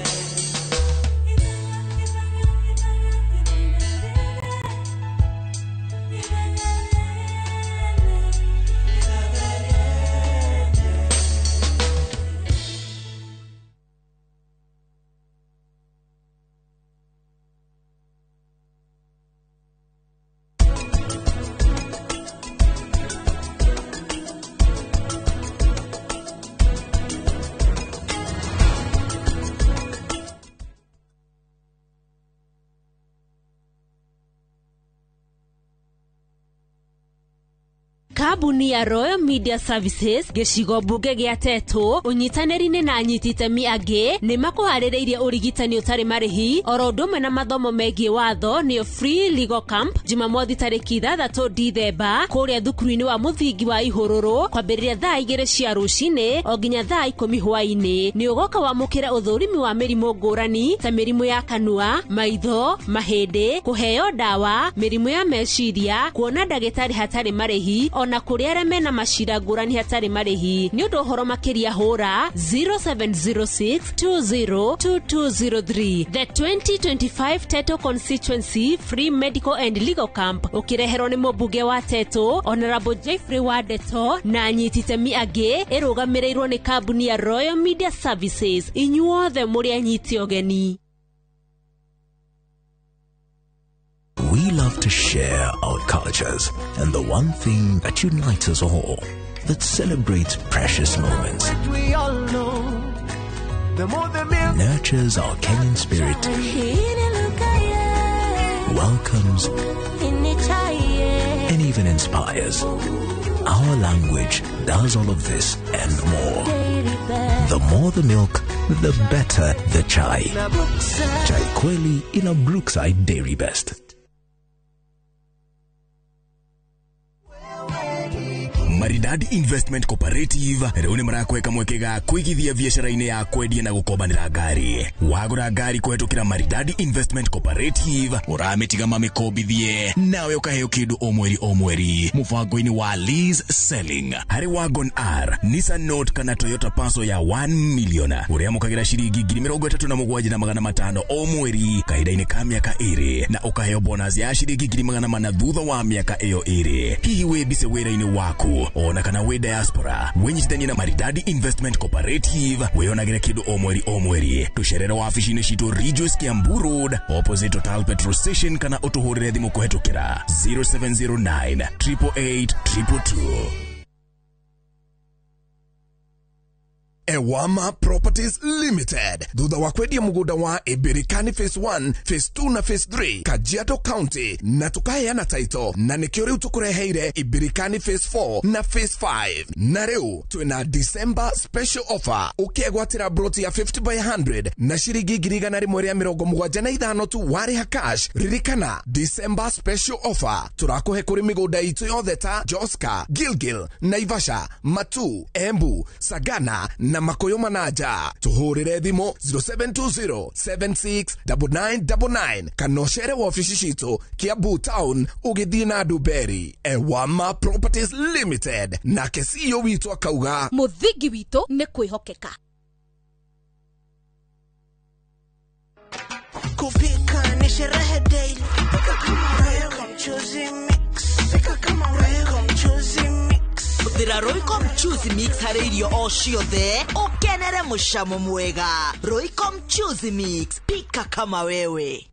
Kambuni ya Royal Media Services gĩcigo mbunge gĩa Tetũ ũnyitanĩri-inĩ na anyiti itemi angĩ nĩ makũharĩrĩirie ũrigitani ũtarĩ marĩhi oro ũndũ ũmwe na mathomo megiĩ watho nĩyo Free Legal Camp Jumamothi tarĩki 6 Dithemba kũrĩa thukuru-inĩ wa mũthingi wa Ihũrũrũ kwambĩrĩria thaa 2 cia rũcinĩ o nginya thaa 10 hwaĩ-inĩ. Nĩ ũgoka wamũkĩre ũthũrimi wa mĩrimũ ngũrani ta mĩrimũ ya kanua, maitho, mahĩndĩ, kũheo ndawa, mĩrimũ ya meciria, kuona ndagĩtarĩ hatarĩ marĩhi ona kũrĩ arĩa mena macira ngũrani hatarĩ marĩhi. Nĩ ũndũ ũhoro makĩria hũra 0706 202203. The 2025 Teto Constituency Free Medical and Legal Camp ũkĩreherwo nĩ mũmbunge wa Teto Honorable Jeffrey Wandeto na anyiti itemi angĩ, ĩrũgamĩrĩirwo nĩ kambuni ya Royal Media Services. Inyuothe mũrĩ anyiti ũgeni. We love to share our cultures and the one thing that unites us all, that celebrates precious moments, We all know the more the milk nurtures our Kenyan spirit, welcomes, and even inspires. Our language does all of this and more. The more the milk, the better the chai. Chai Kweli in a Brookside Dairy Best. Maridadi Investment Cooperative rĩu nĩ marakũhe kamweke ga kũigithia biacara-inĩ ya kwendia na gũkombanĩra ngari. Wagũra ngari kũhetũkĩra Maridadi Investment Cooperative ũramĩtiga mamĩkombithie nawe ũkaheo kĩndũ o mweri o mweri mũbango-inĩ wa lease selling. Harĩ Wagon R, Nissan Note kana Toyota Passo ya 1 million ũrĩamũkagĩra ciringi 37,500 o mweri kahinda-inĩ ka mĩaka 2 na ũkaheo bonus ya ciringi 400 thutha wa mĩaka ĩyo 2. Hihi wĩ mbise wĩra-inĩ waku ona kana wĩ diaspora, wĩnyitithanie na Maridadi Investment Cooperative wĩonagĩre kĩndũ o mweri o mweri. Tũcerere wabici-inĩ citũ Ridgeways Kiambu Road opposite Total Petrol Station kana ũtũhũrĩre thimũ kũhetũkĩra 0709 888 222. Ewama Properties Limited thutha wa kwendia mugunda wa Ibirikani Phase 1, Phase 2 na Phase 3 Kajiado County na tukaheana title na nikio riu tukureheire Ibirikani Phase 4 na Phase 5 na riu twina December special offer ukiegwatira broti ya 50 by 100 na ciringi 175 tu wariha cash. Ririkana December special offer turakuhe kuri migunda itu yothe ta Joska, Gilgil, Naivasha, Matu, Embu, Sagana na Makoyo Manaja. Tuhurire thimu 0720 769999 kana ũcere wabici citũ Kiambu Town ũgĩthiĩ na Nduberi. Ewama Properties Limited nake CEO witũ akauga mũthingi witũ nĩ kwĩhokeka. Kupika ni sherehe daily. Pika kama wewe, mchuzi mix. Pika kama wewe, mchuzi mix. Hũthĩra Royco Mchuzi Mix harĩ irio o ciothe ũkenere mũcamo mwega. Royco Mchuzi Mix, pika kama wewe.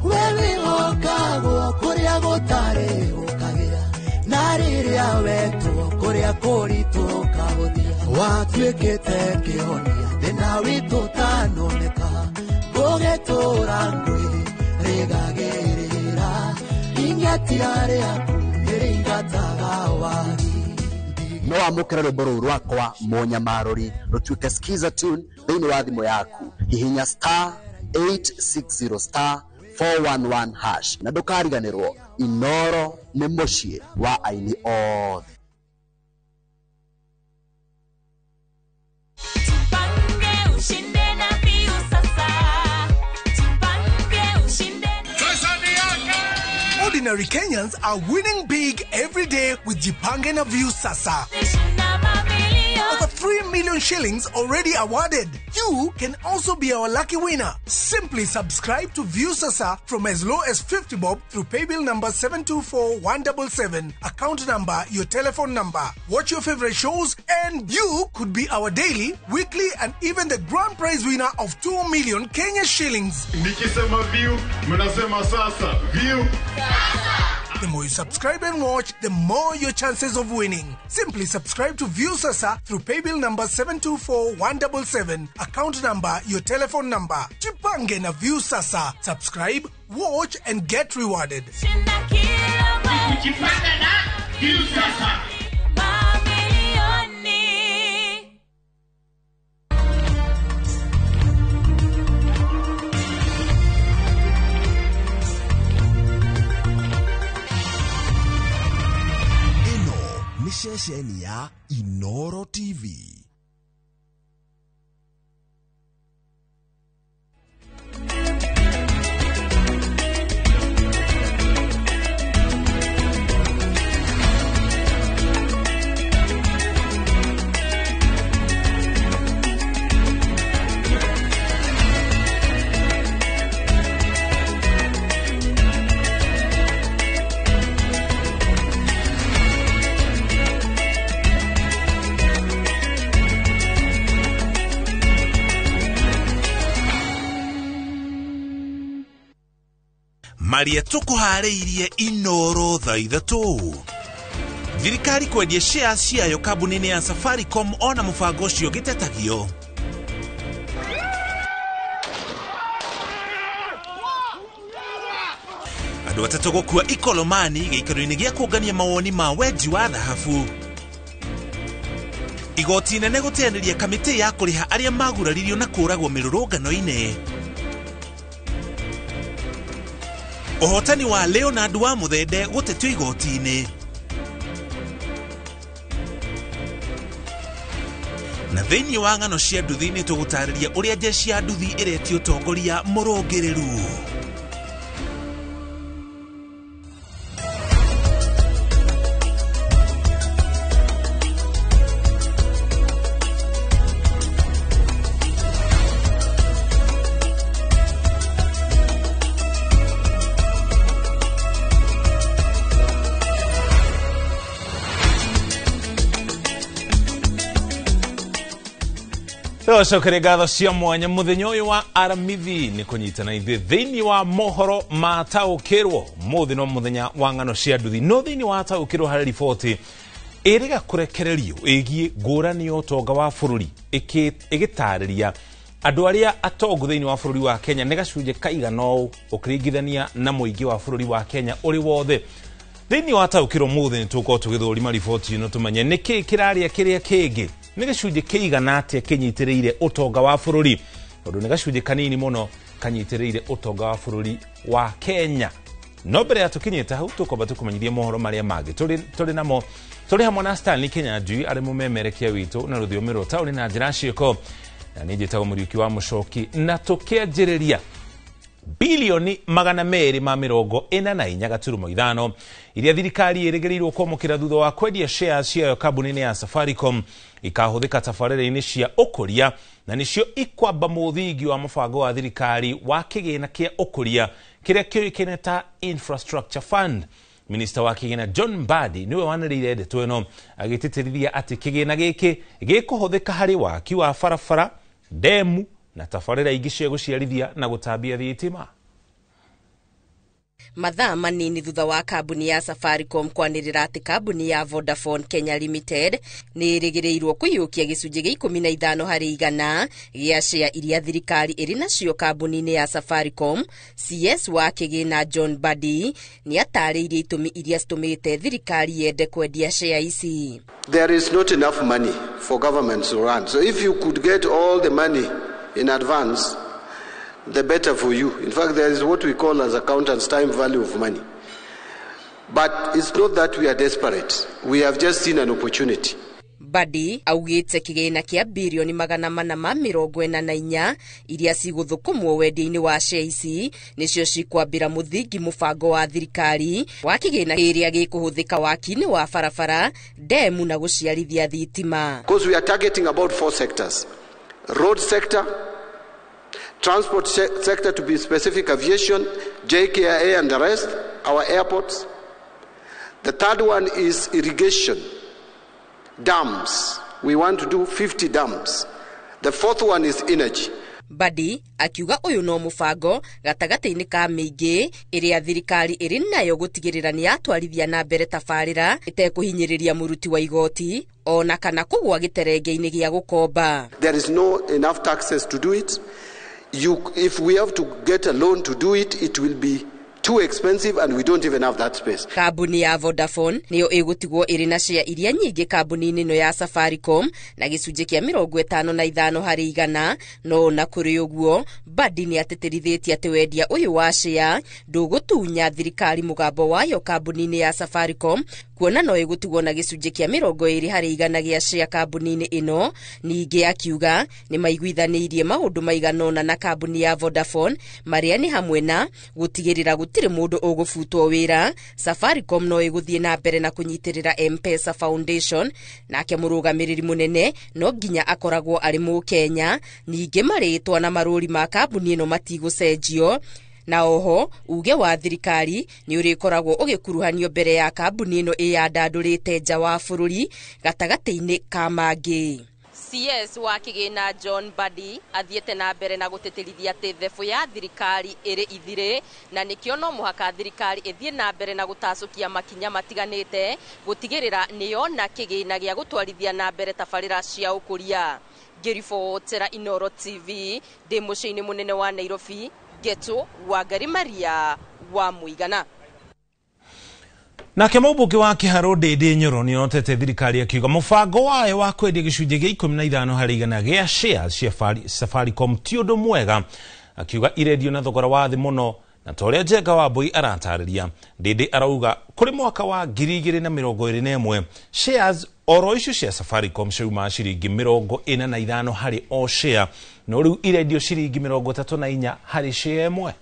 Wewe wokagwo kũrĩa gũtarĩ gũkagĩa na rĩrĩa wetwo kũrĩa kũritũ ũkahũthia watuĩkĩte kĩhonia thĩna witũ ũtanoneka gũgĩtũra ngwĩ rĩgagĩrĩra ingetia rĩaku nĩrĩingataga wagi. No amũkĩre rwĩmbo rũu rwakwa Mũnyamarũri rũtuĩke skiza tune thĩinĩ wa thimũ yaku. Hihinya star 860 star 411 hash na ndũkariganĩrwo Inoro nĩ mũciĩ wa aini othe. Jipange ushinde na Viusasa. Jipange ushinde. Ordinary Kenyans are winning big every day with Jipange na Viusasa. Over 3 million shillings already awarded. You can also be our lucky winner. Simply subscribe to Viusasa from as low as 50 bob through paybill number 724177, account number, your telephone number. Watch your favorite shows and you could be our daily, weekly and even the grand prize winner of 2 million Kenya shillings. Nikisema view, mnasema sasa. View. The more you subscribe and watch, the more your chances of winning. Simply subscribe to Viusasa through paybill number 724177, account number, your telephone number. Jipange na Viusasa. Subscribe, watch and get rewarded. Jipange na Viusasa. Ceceni ya Inoro TV. Maria tũkũharĩirie Inoro thaa 3. Thirikari kwendia shares ciayo kambuni-inĩ ya Safaricom ona mũbango ũcio ũgĩtetagio. Andũ atatũ gũkua Ikolomani gĩikaro-inĩ gĩa kũngania mawoni ma wenji wa thahabu. Igoti inene gũteanĩria kamĩtĩ ya kũrĩha arĩa maguraririo na kũũragwo mĩrũrũngano-inĩ. Ũhotani wa Leonard wa Muthende gũtetio igoti-inĩ. Na thĩinĩ wa ng'ano cia nduthi nĩ tũgũtarĩria ũrĩa jeshi ya nduthi ĩretio ũtongoria mũrũngĩrĩru. Tũcokerie ngatho cia mwanya mũthenya ũyũ wa aramithi nĩ kũnyitana ithuĩ thĩinĩ wa mohoro ma taũkĩrwo. Mũthĩ no mũthenya wa ng'ano cia nduthi, no thĩinĩ wa taũkĩrwo harĩ riboti ĩrĩga kũrekererio ĩgiĩ ngũrani ya ũtonga wa bũrũri ĩgĩtarĩria andũ arĩa atongu thĩinĩ wa bũrũri wa Kenya nĩ gacunjĩ kaigana ũũ ũkĩringithania na mũingĩ wa bũrũri wa Kenya ũrĩ wothe. Thĩinĩ wa taũkĩrwo mũthĩ nĩ tũgũkorwo tũgĩthũrima riboti ĩno tũmenye nĩkĩĩ kĩrarĩa kĩrĩa kĩngĩ, nĩ gĩcunjĩ kĩigana atĩa kĩnyitĩrĩire ũtonga wa bũrũri, tondũ nĩ gacunjĩ kanini mũno kanyitĩrĩire ũtonga wa bũrũri wa Kenya. No mbere ya tũkinyĩte hau tũkwamba tũkũmenyithie mohoro marĩa mangĩ tũrĩ namo. Tũrĩ hamwe na Stanley Kinyanjui arĩ mũmemerekia witũ na rũthiomi rwa taũni na njĩra ciĩko, na niĩ njĩtagwo Mũriũki wa Mũcoki. Na tũkĩanjĩrĩria bilioni 244.5 iria thirikari ĩrĩgĩrĩirwo kwamũkĩra thutha wa kwendia shares ciayo kambuni-inĩ ya Safaricom ikahũthĩka tabarĩra-inĩ cia ũkũria, na nĩcio ikwamba mũthingi wa mũbango wa thirikari wa kĩgĩna kĩa ũkũria kĩrĩa kĩũĩkaine ta Infrastructure Fund. Minista wa kĩgĩna John Mbadi nĩwe wanĩrĩire ndeto ĩno agĩtĩtĩrithia atĩ kĩgĩna gĩkĩ gĩkũhũthĩka harĩ waki wa barabara, ndemu na tabarĩra ingĩ cia gũciarithia na gũtambia thitima. Mathaa manini thutha wa kambuni ya Safaricom kwanĩrĩra atĩ kambuni ya Vodafone Kenya Limited nĩ ĩrĩgĩrĩirwo kũiyũkia gĩcunjĩ gĩa 15 harĩ igana gĩa share iria thirikari ĩrĩ nacio kambuni-inĩ ya Safaricom, CS wa kĩgĩna John Mbadi nĩ atarĩirie itũmi iria citũmĩte thirikari yende kwendia share ici. There is not enough money for government to run. So if you could get all the money in advance, the better for you. In fact, there is what we call as accountants time value of money. But it's not that we are desperate. We have just seen an opportunity. Mbadi augĩte kĩgĩna kĩa birioni 444 iria cigũthũkũmwo wendia-inĩ wa share ici nĩcio cikwambĩra mũthingi mũbango wa thirikari wa kĩgĩna kĩrĩa gĩkũhũthĩka waki-inĩ wa barabara, ndemu na gũciarithia thitima. Because we are targeting about 4 sectors. Road sector, transport sector, to be specific, aviation, JKIA and the rest, our airports. The third one is irrigation, dams. We want to do 50 dams. The fourth one is energy. Mbadi akiuga ũyũ no mũbango gatagatĩ-inĩ ka mĩingĩ ĩrĩa thirikari ĩrĩ nayo gũtigĩrĩra nĩ yatwarithia na mbere tabarĩra ĩtekũhinyĩrĩria mũruti wa igoti ona kana kũgũa gĩterenge-inĩ gĩa gũkomba. There is no enough taxes to do it. If we have to get a loan to do it, it will be too expensive and we don't even have that space. Kambuni ya Vodafone niyo ĩgũtigwo ĩrĩ na share iria nyingĩ kambuni-inĩ ĩno ya Safaricom na gĩcunjĩ kĩa 55 harĩ igana. No na kũrĩ ũguo, Mbadi nĩ atĩtĩrithĩtie atĩ wendia ũyũ wa share ndũgũtunya thirikari mũgambo wayo kambuni-inĩ ya Safaricom, kuona no ĩgũtigwo na gĩcunjĩ kĩa 20 harĩ igana gĩa share kambuni-inĩ ĩno. Ningĩ akiuga nĩ maiguithanĩirie maũndũ maigana ũna na kambuni ya Vodafone marĩa nĩ hamwe na gũtigĩrĩra gũtirĩ mũndũ ũgũbutwo wĩra, Safaricom no ĩgũthiĩ na mbere na kũnyitĩrĩra M-Pesa Foundation, nake mũrũgamĩrĩri mũnene no nginya akoragwo arĩ Mũkenya. Ningĩ marĩtwa na marũri ma kambuni ĩno matigũcenjio, na oho uge wa thirikari nĩ ũrĩkoragwo ũgĩkuruhanio mbere ya kambuni ĩno ĩyandandũrĩte nja wa bũrũri gatagatĩ-inĩ ka mangĩ. CS wa kĩgĩna John Mbadi athiĩte na mbere na gũtĩtĩrithia atĩ thebũ ya thirikari ĩrĩ ithirĩ, na nĩkĩo no mũhaka thirikari ĩthiĩ na mbere na gũtacũkia makinya matiganĩte gũtigĩrĩra nĩyona kĩgĩna gĩa gũtwarithia na mbere tabarĩra cia ũkũria. Ngĩribotera Inooro TV ndĩ mũciĩ-inĩ mũnene wa Nairobi, Geto Wangari Maria wa Mũigana. Nake mũmbunge wa Kĩharũ Ndĩndĩ Nyoro nĩorotete thirikari akiuga mũbango wayo wa kwendia gĩcunjĩ gĩa 15 harĩ igana gĩa shares cia Safaricom ti ũndũ mwega, akiuga irendio na thogora wa thĩ mũno Na ta ũrĩa Njenga wa Mbui aratarĩria, Ndindi arauga kũrĩ mwaka wa 2021 shares oro icio cia Safaricom ciauma ciringi 45 harĩ o share, no rĩu irendio ciringi 34 harĩ share ĩmwe.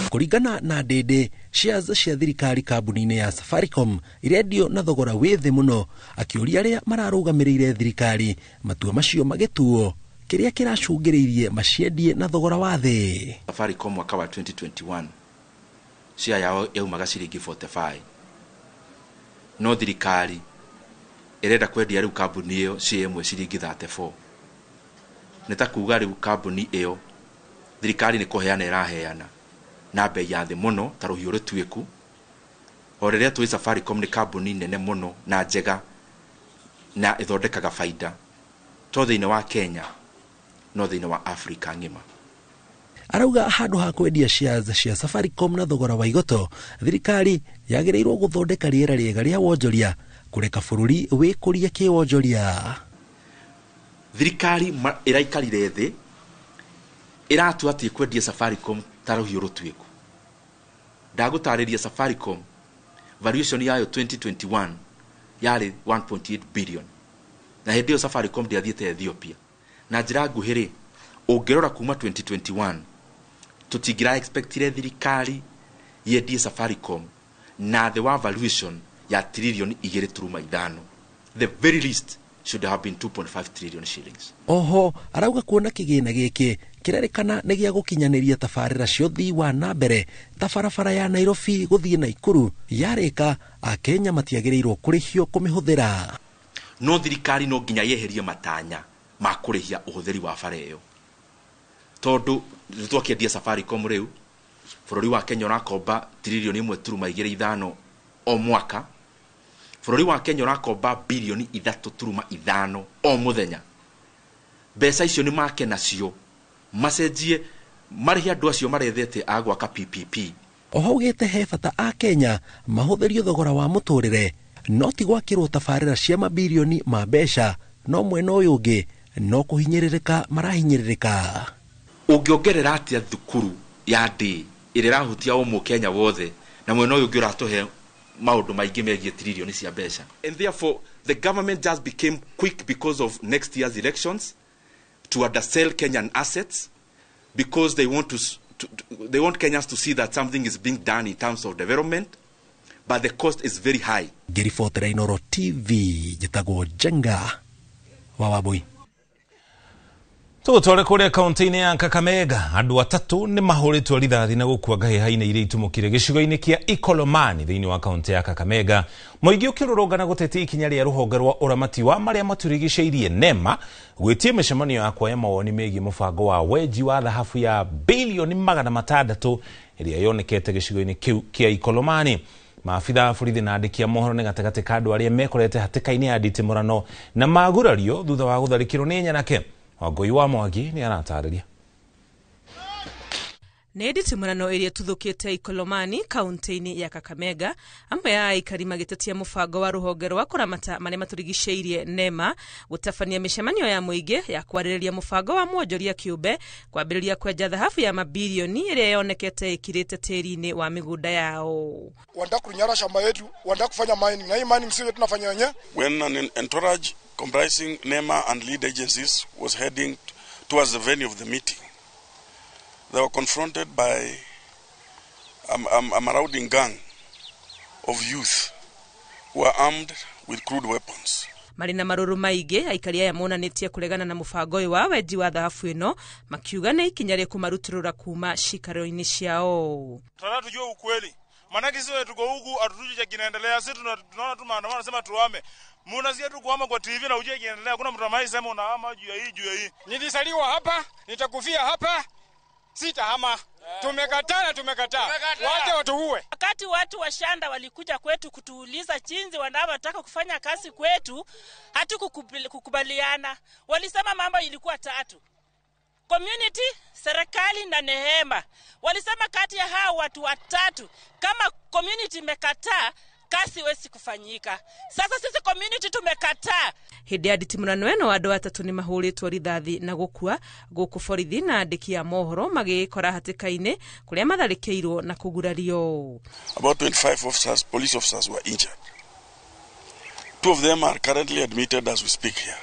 Kũringana na Ndindi, shares cia thirikari kambuni-inĩ ya Safaricom irendio na thogora wĩ thĩ mũno, akĩũria arĩa mararũgamĩrĩire thirikari matua macio magĩtuo kĩrĩa kĩracũngĩrĩirie maciendie na thogora wa thĩ. Safaricom mwaka wa 2021 share yao yaumaga ciringi 45, no thirikari ĩrenda kwendia rĩu kambuni ĩyo share ĩmwe ciringi 34. Nĩ ta kuga rĩu kambuni ĩyo thirikari nĩ kũheana ĩraheana na bei ya thĩ mũno ta rũhiũ rũtuĩku. O rĩrĩa tũĩ Safaricom nĩ kambuni nene mũno na njega na ĩthondekaga baida to thĩinĩ wa Kenya no thĩinĩ wa Afrika ng'ima. Arauga handũ ha kwendia shares cia Safaricom na thogora wa igoto, thirikari yagĩrĩirwo gũthondeka rĩera rĩega rĩa wonjoria kũreka bũrũri wĩkũrie kĩwonjoria. Thirikari ĩraikarire thĩ ĩratua atĩ kwendia Safaricom ta rũhiũ rũtuĩku. Ndagũtarĩria Safaricom valuation yayo 2021 yarĩ 1.8 billion, na hĩndĩ ĩyo Safaricom ndĩathiĩte Ethiopia. Na njĩra nguhĩ rĩ, ũngĩrora kuma 2021 tũtingĩra expectire thirikari yendie Safaricom na thĩ wa valuation ya trilioni 2.5. The very least should have been 2.5 trillion shillings. Oho arauga kuona kĩgĩna gĩkĩ kĩrerĩkana nĩ gĩa gũkinyanĩria tabarĩra cia ũthii wa na mbere ta barabara ya Nairobi gũthiĩ Naikuru yarĩka, Akenya matiagĩrĩirwo kũrĩhio kũmĩhũthĩra. No thirikari no nginya yeherie matanya ma kũrĩhia ũhũthĩri wa bara ĩyo, tondũ twakĩendia Safaricom rĩu bũrũri wa Kenya ũrakomba trilioni 1.25 o mwaka. Bũrũri wa Kenya ũrakomba bilioni 3.5 o mũthenya. Mbeca icio nĩ make nacio macenjie marĩhe andũ acio marethete a gwaka PPP. Oho augĩte he bata a Kenya mahũthĩrio thogora wa mũtũrĩre no ti gwakĩrwo tabarĩra cia mabirioni ma mbeca, no mwena ũyũ ũngĩ no kũhinyĩrĩrĩka marahinyĩrĩrĩka. Ũngĩongerera atĩa thukuru ya ndĩ ĩrĩa ĩrahutia o mũkenya wothe na mwena ũyũ ũngĩ ũratũhe maũndũ maingĩ megiĩ trilioni cia mbeca? And therefore the government just became quick because of next year's elections to undersell Kenyan assets, because they want they want Kenyans to see that something is being done in terms of development, but the cost is very high. Ngĩribotera Inooro TV, njĩtagwo Njenga wa Wambui. Tũgũtware kũrĩa kaunti-inĩ ya Kakamega, andũ atatũ nĩ mahũrĩtwo rithathi na gũkua ngahĩha-inĩ iria itumũkire gĩcigo-inĩ kĩa Ikolomani thĩinĩ wa kaunti ya Kakamega. Mũingĩ ũkĩrũrũngana gũtetia ikinya rĩa rũhonge rwa ũramati wa marĩa matũrigicĩirie NEMA gwĩtia mĩcemanio ya kuoya mawoni megiĩ mũbango wa wenji wa thahabu ya bilioni 600 ĩrĩa yonekete gĩcigo-inĩ kĩu kĩa Ikolomani. Maabitha a borithi na andĩki a mohoro nĩ gatagatĩ ka andũ arĩa mekorete hatĩka-inĩ ya nditimũrano na magurario thutha wa gũtharĩkĩrwo nĩ nyanake. Wangũi wa Mwangi nĩ aratarĩria. Nĩ nditimũrano ĩrĩa ĩtuthũkĩte Ikolomani kaunti-inĩ ya Kakamega, amwe a aikari magĩtetia mũbango wa rũhonge rwa kũramata marĩa matũrigicĩirie NEMA gũtabania mĩcemanio ya mũingĩ ya kwarĩrĩria mũbango wa mwonjoria kĩũmbe kwambĩrĩria kwenja thahabu ya mabilioni ĩrĩa yonekete ĩkirĩte tĩri-inĩ wa mĩgũnda yao. Wanataka kunyara shamba yetu, wanataka kufanya mining, na hii mining sio tunafanya wenyewe. When an entourage comprising NEMA and lead agencies was heading towards the venue of the meeting, they were confronted by a marauding gang of youth who were armed with crude weapons. Marĩ na marũrũ maingĩ, aikari aya monanĩtie kũregana na mũbango ũyũ wa wenji wa thahabu ĩno, makiuga nĩ ikinya rĩa kũmarutũrũra kuma ciikaro-inĩ ciao. Tunataka tujue ukweli. Maanake sisi tuko huku hatujui cha kinaendelea. Sisi tunaona tu maandamano, nasema tuame. Mnasikia tu kuhama kwa TV na ujue kinaendelea. Kuna mtu ambaye sema unahama juu ya hii juu ya hii. Nilizaliwa hapa, nitakufia hapa. Sitahama. Tumekataa, tumekataa. Waje watuue. Wakati watu wa Shanda walikuja kwetu kutuuliza jinsi wanavyotaka kufanya kazi kwetu, hatukukubaliana. Walisema mambo ilikuwa tatu: community, serikali na Neema. Walisema kati ya hao watu watatu, kama community imekataa, Kazi iwezi kufanyika. Sasa sisi community tumekataa. Hĩndĩ ya nditimũrano ĩno andũ atatũ nĩ mahũrĩtwo rithathi na gũkua gũkũ borithi na andĩki a mohoro magĩĩkora hatĩka-inĩ kũrĩa matharĩkĩirwo na kũgurario. About 25 officers, police officers were injured. 2 of them are currently admitted as we speak here.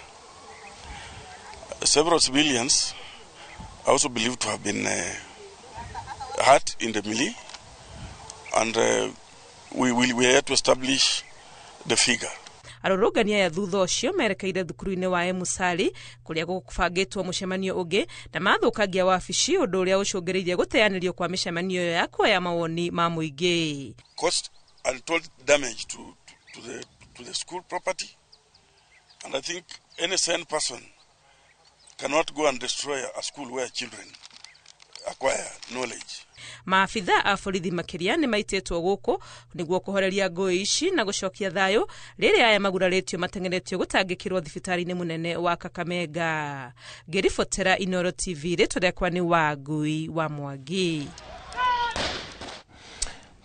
Several civilians are also believed to have been hurt in the melee, and we are yet to establish the figure. Arũrũngani aya thutha ũcio merekeire thukuru-inĩ wa Emusali kũrĩa gũbangĩtwo mũcemanio ũngĩ na mathũkangia wabici, ũndũ ũrĩa ũcũngĩrĩirie gũteanĩrio kwa mĩcemanio ĩyo ya kuoya mawoni ma mũingĩ. Caused untold damage to the school property, and I think any sane person cannot go and destroy a school where children acquire knowledge. Maabitha a borithi makĩria nĩ maitĩtwo gũkũ nĩguo kũhoreria ngũĩ ici na gũcokia thayũ rĩrĩa aya magurarĩtio mateng'eretio gũtangĩkĩrwo thibitarĩ-inĩ mũnene wa Kakamega. Ngĩribotera Inooro TV, rĩtwa rĩakwa nĩ Wangui wa Mwangi.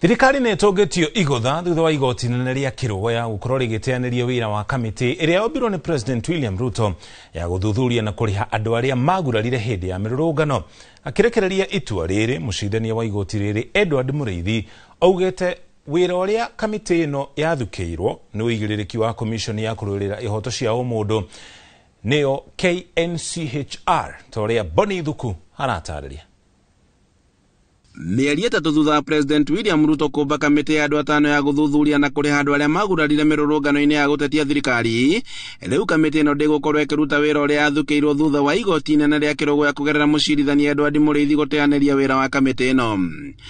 Thirikari nĩ ĩtũngĩtio igũtha thutha wa igoti inene rĩa Kĩrũgũya gũkorwo rĩgĩteanĩria wĩra wa kamĩtĩ ĩrĩa yombirwo nĩ President William Ruto ya gũthuthuria na kũrĩha andũ arĩa magurarire hĩndĩ ya mĩrũrũngano. Akĩrekereria itua rĩrĩ, mũcindania wa igoti rĩrĩ Edward Mũrĩithi augĩte wĩra ũrĩa kamĩtĩ ĩno yathukĩirwo nĩ ũigĩrĩrĩki wa commission ya kũrũĩrĩra ihoto cia ũmũndũ nĩyo KNCHR, ta ũrĩa Bonny Thuku aratarĩria. Mĩeri 3 thutha wa President William Ruto kũmba kamĩtĩ ya andũ 5 ya gũthuthuria na kũrĩha andũ arĩa magurarire mĩrũrũngano-inĩ ya gũtetia thirikari, rĩu kamĩtĩ ĩno ndĩgũkorwo ĩkĩruta wĩra ũrĩa yathukĩirwo thutha wa igoti inene rĩa Kĩrũgũya kũgerera mũcirithania Edward Mũrĩithi gũteanĩria wĩra wa kamĩtĩ ĩno.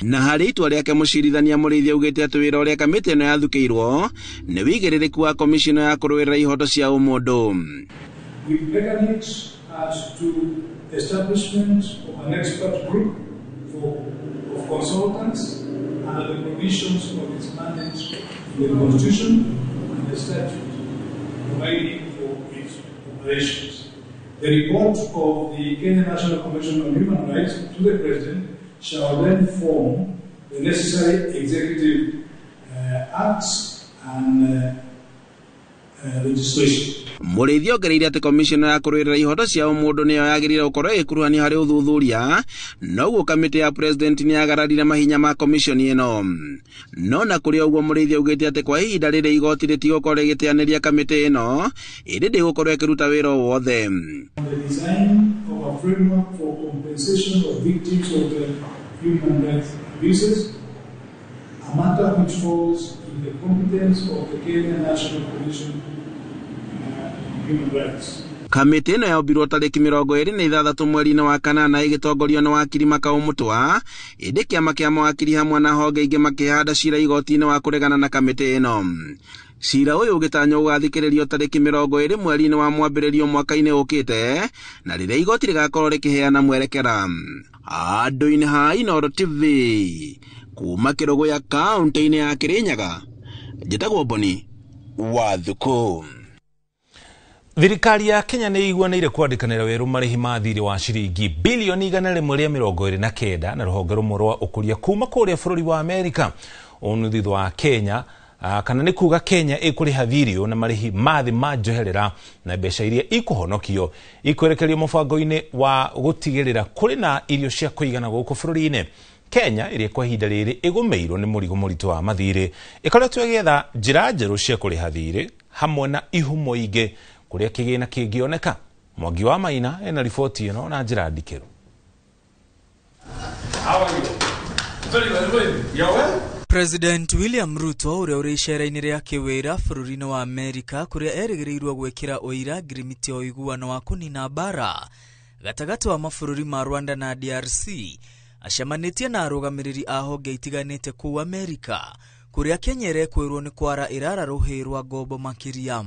Na harĩ itua rĩake mũcirithania Mũrĩithi augĩte atĩ wĩra ũrĩa kamĩtĩ ĩno yathukĩirwo nĩ wĩigĩrĩrĩku wa komishino ya kũrũĩrĩra ihoto cia ũmũndũ. We beckon it as to establishment of an expert group of consultants under the provisions of its mandate in the Constitution and the statute providing for its operations. The report of the Kenya National Commission on Human Rights to the President shall then form the necessary executive acts and legislation. Mũrĩithi ongereire atĩ komishona ya kũrũĩrĩra ihoto cia ũmũndũ nĩyo yagĩrĩire gũkorwo ĩgĩkuruhanio harĩ ũthuthuria, noguo kamĩtĩ ya president nĩ yagararire mahinya ma komishoni ĩno. No na kũrĩ ũguo Mũrĩithi augĩte atĩ kwa ihinda rĩrĩ igoti rĩtigũkorwo rĩgĩteanĩria kamĩtĩ ĩno, ĩndĩ ndĩgũkorwo ĩkĩruta wĩra o wothe. The design of a framework for compensation of victims of the human rights abuses, a matter which falls in the competence of the Kenya National Commission on Human Rights. Kamĩtĩ ĩno yombirwo tarĩki 26 mweri-inĩ wa kanana ĩgĩtongorio nĩ wakiri Makau Mũtwa, ĩndĩ kĩama kĩa mawakiri hamwe na honge ingĩ makĩhanda cira igoti-inĩ wa kũregana na kamĩtĩ ĩno. Cira ũyũ ũgĩtanywo gũgathikĩrĩrio tarĩki 20 mweri-inĩ wa mwambĩrĩrio mwaka-inĩ ũkĩte, na rĩrĩa igoti rĩgakorwo rĩkĩheana mwerekera. Andũ-inĩ ha Inooro TV kuma Kĩrũgũya kaũntĩ-inĩ ya Kĩrĩnyaga, njĩtagwo Bonny wa Thuku. Thirikari ya Kenya nĩ iguanĩire kwandĩkanĩra werũ marĩhi ma thirĩ wa ciringi bilioni 129 na rũhonge rũmwe rwa ũkũria kuma kũrĩa bũrũri wa Amerika. Ũũ nĩ thutha wa Kenya kana nĩ kuga Kenya ĩkũrĩha thirĩ ũyũ na marĩhi ma thĩ ma njoherera na mbeca iria ikũhonokio ikwerekerio mũbango-inĩ wa gũtigĩrĩra kũrĩ na irio cia kũigana gũkũ bũrũri-inĩ. Kenya ĩrĩa kwa ihinda rĩrĩ ĩgũmĩirwo nĩ mũrigo mũritũ wa mathirĩ ĩkoretwo ĩgĩetha njĩra njerũ cia kũrĩha thirĩ hamwe na ihumo ingĩ kũrĩa kĩgĩna kĩngĩoneka. Mwangi wa Maina ena riboti ĩno na njĩra ndikĩru. President William Ruto ũrĩa ũrĩ icera-inĩ rĩa kĩwĩra bũrũri-inĩ wa Amerika kũrĩa erĩgĩrĩirwo gwĩkĩra ũira ngirimiti ya ũiguano wa kũnina mbara gatagatĩ wa mabũrũri ma Rwanda na DRC acemanĩtie na arũgamĩrĩri a honge itiganĩte kũu Amerika kũrĩa Kenya ĩrekwĩrwo nĩ kwara ĩrara rũhĩ rwa ngombo makĩria.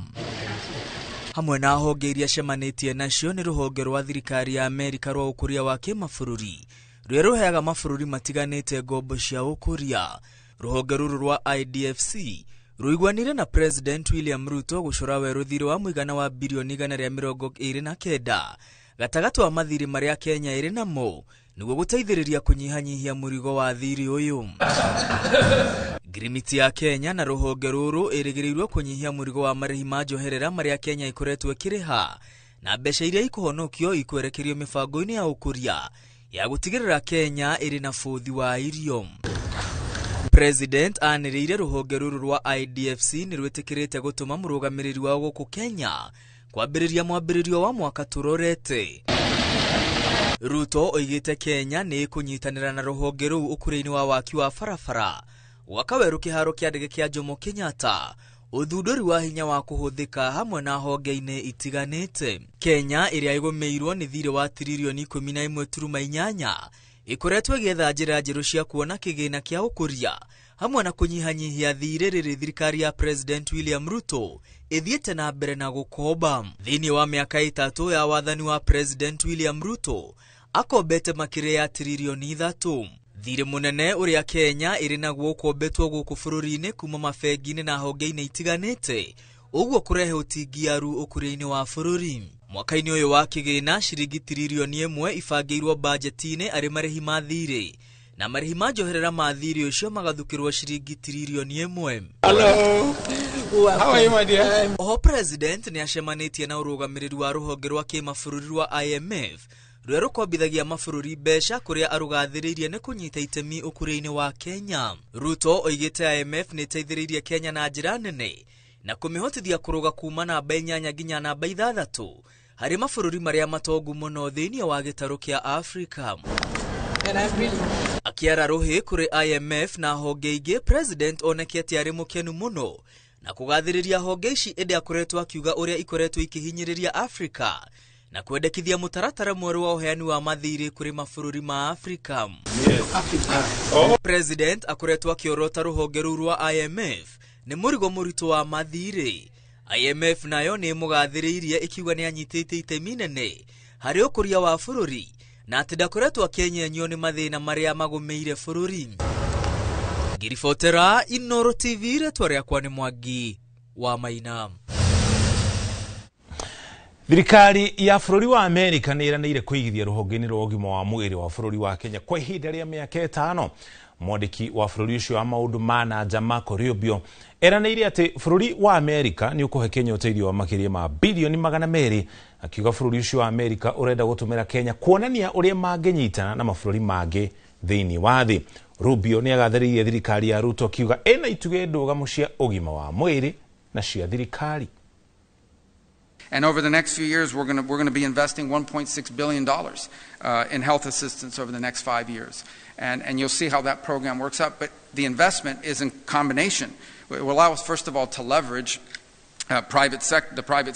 Hamwe na honge iria acemanĩtie nacio nĩ rũhonge rwa thirikari ya Amerika rwa ũkũria wa kĩmabũrũri rũrĩa rũheaga mabũrũri matiganĩte ngombo cia ũkũria. Rũhonge rũrũ rwa IDFC rũiguanire na President William Ruto gũcora werũ thirĩ wa mũigana wa birioni 129 gatagatĩ wa mathirĩ marĩa Kenya ĩrĩ namo Nĩguo gũteithĩrĩria kũnyihanyihia mũrigo wa thirĩ ũyũ. Ngirimiti ya Kenya na rũhonge rũrũ ĩrĩgĩrĩirwo kũnyihia mũrigo wa marĩhi ma njoherera marĩa Kenya ĩkoretwo ĩkĩrĩha na mbeca iria ikũhonokio ikwerekerio mĩbango-inĩ ya ũkũria ya gũtigĩrĩra Kenya ĩrĩ na bũthi wa irio. President anĩrĩire rũhonge rũrũ rwa IDFC nĩ rwĩtĩkĩrĩte gũtũma mũrũgamĩrĩri wao gũkũ Kenya kwambĩrĩria mwambĩrĩrio wa mwaka tũrorete. Ruto oigĩte Kenya nĩ ĩkũnyitanĩra na rũhonge rũu ũkũria-inĩ wa waki wa barabara, gwaka werũ kĩharo kĩa ndege kĩa Jomo Kenyatta, ũthundũri wa hinya wa kũhũthĩka hamwe na honge-inĩ itiganĩte. Kenya ĩrĩa ĩgũmĩirwo nĩ thirĩ wa tiririoni 11.8 ĩkoretwo ĩgĩetha njĩra njerũ cia kuona kĩgĩna kĩa ũkũria hamwe na kũnyihanyihia thirĩ rĩrĩ thirikari ya President William Ruto ĩthiĩte na mbere na gũkomba. Thĩinĩ wa mĩaka 3 ya wathani wa President William Ruto akombete makĩria ya tiririoni 3. Thirĩ mũnene ũrĩa Kenya ĩrĩ naguo ũkombetwo gũkũ bũrũri-inĩ kuma mabengi-inĩ na honge-inĩ itiganĩte, ũguo kũrehe ũtingiaru ũkũria-inĩ wa bũrũri. Mwaka-inĩ ũyũ wa kĩgĩna ciringi tiririoni 1 ibangĩirwo bajeti-inĩ arĩ marĩhi ma thirĩ na marĩhi ma njoherera ma thirĩ ũcio magathukĩrwo ciringi tiririoni 1. Hello. How are you, my dear? Oho President nĩ acemanĩtie na ũrũgamĩrĩri wa rũhonge rwa kĩmabũrũri rwa IMF rũrĩa rũkombithagia mabũrũri mbeca kũrĩa arũgathĩrĩirie nĩ kũnyita itemi ũkũria-inĩ wa Kenya. Ruto oigĩte IMF nĩ ĩteithĩrĩirie Kenya na njĩra nene na kũmĩhotithia kũrũga kuma namba 8 nginya namba 6 harĩ mabũrũri marĩa matongu mũno thĩinĩ wa gĩtarũ kĩa Afrika. Akĩara rũhĩ kũrĩ IMF na honge ingĩ, President onekete arĩ mũkenu mũno na kũgathĩrĩria honge ici ĩndĩ akoretwo akiuga ũrĩa ikoretwo ikĩhinyĩrĩria Afrika na kwendekithia mũtaratara mwerũ wa ũheani wa mathirĩ kũrĩ mabũrũri ma Afrika. President akoretwo akĩorota rũhonge rũu rwa IMF nĩ mũrigo mũritũ wa mathirĩ. IMF nayo nĩ ĩmũgathĩrĩirie ĩkiuga nĩ anyitĩte itemi nene harĩ ũkũria wa bũrũri na atĩ ndakoretwo akĩenyenyio nĩ mathĩna marĩa magũmĩire bũrũri. Ngiribotera Inooro TV, rĩtwa rĩakwa nĩ Mwangi wa Maina. Thirikari ya bũrũri wa Amerika nĩ ĩranĩire kũigithia rũhonge-inĩ rwa ũgima wa mwĩrĩ wa bũrũri wa Kenya kwa ihinda rĩa mĩaka 5. Mwandĩki wa bũrũri ũcio wa maũndũ ma na nja Marco Rubio eranĩire atĩ bũrũri wa Amerika nĩ ũkũhe Kenya ũteithio wa makĩria ma bilioni 200, akiuga bũrũri ũcio wa Amerika ũrenda gũtũmĩra Kenya kuonania ũrĩa mangĩnyitana na mabũrũri mangĩ thĩinĩ wa thĩ. Rubio nĩ agathĩrĩirie thirikari ya Ruto akiuga ĩna itugĩ ndũgamu cia ũgima wa mwĩrĩ na cia thirikari. And over the next few years, we're going to be investing $1.6 billion in health assistance over the next 5 years. And you'll see how that program works out. But the investment is in combination. It will allow us, first of all, to leverage the private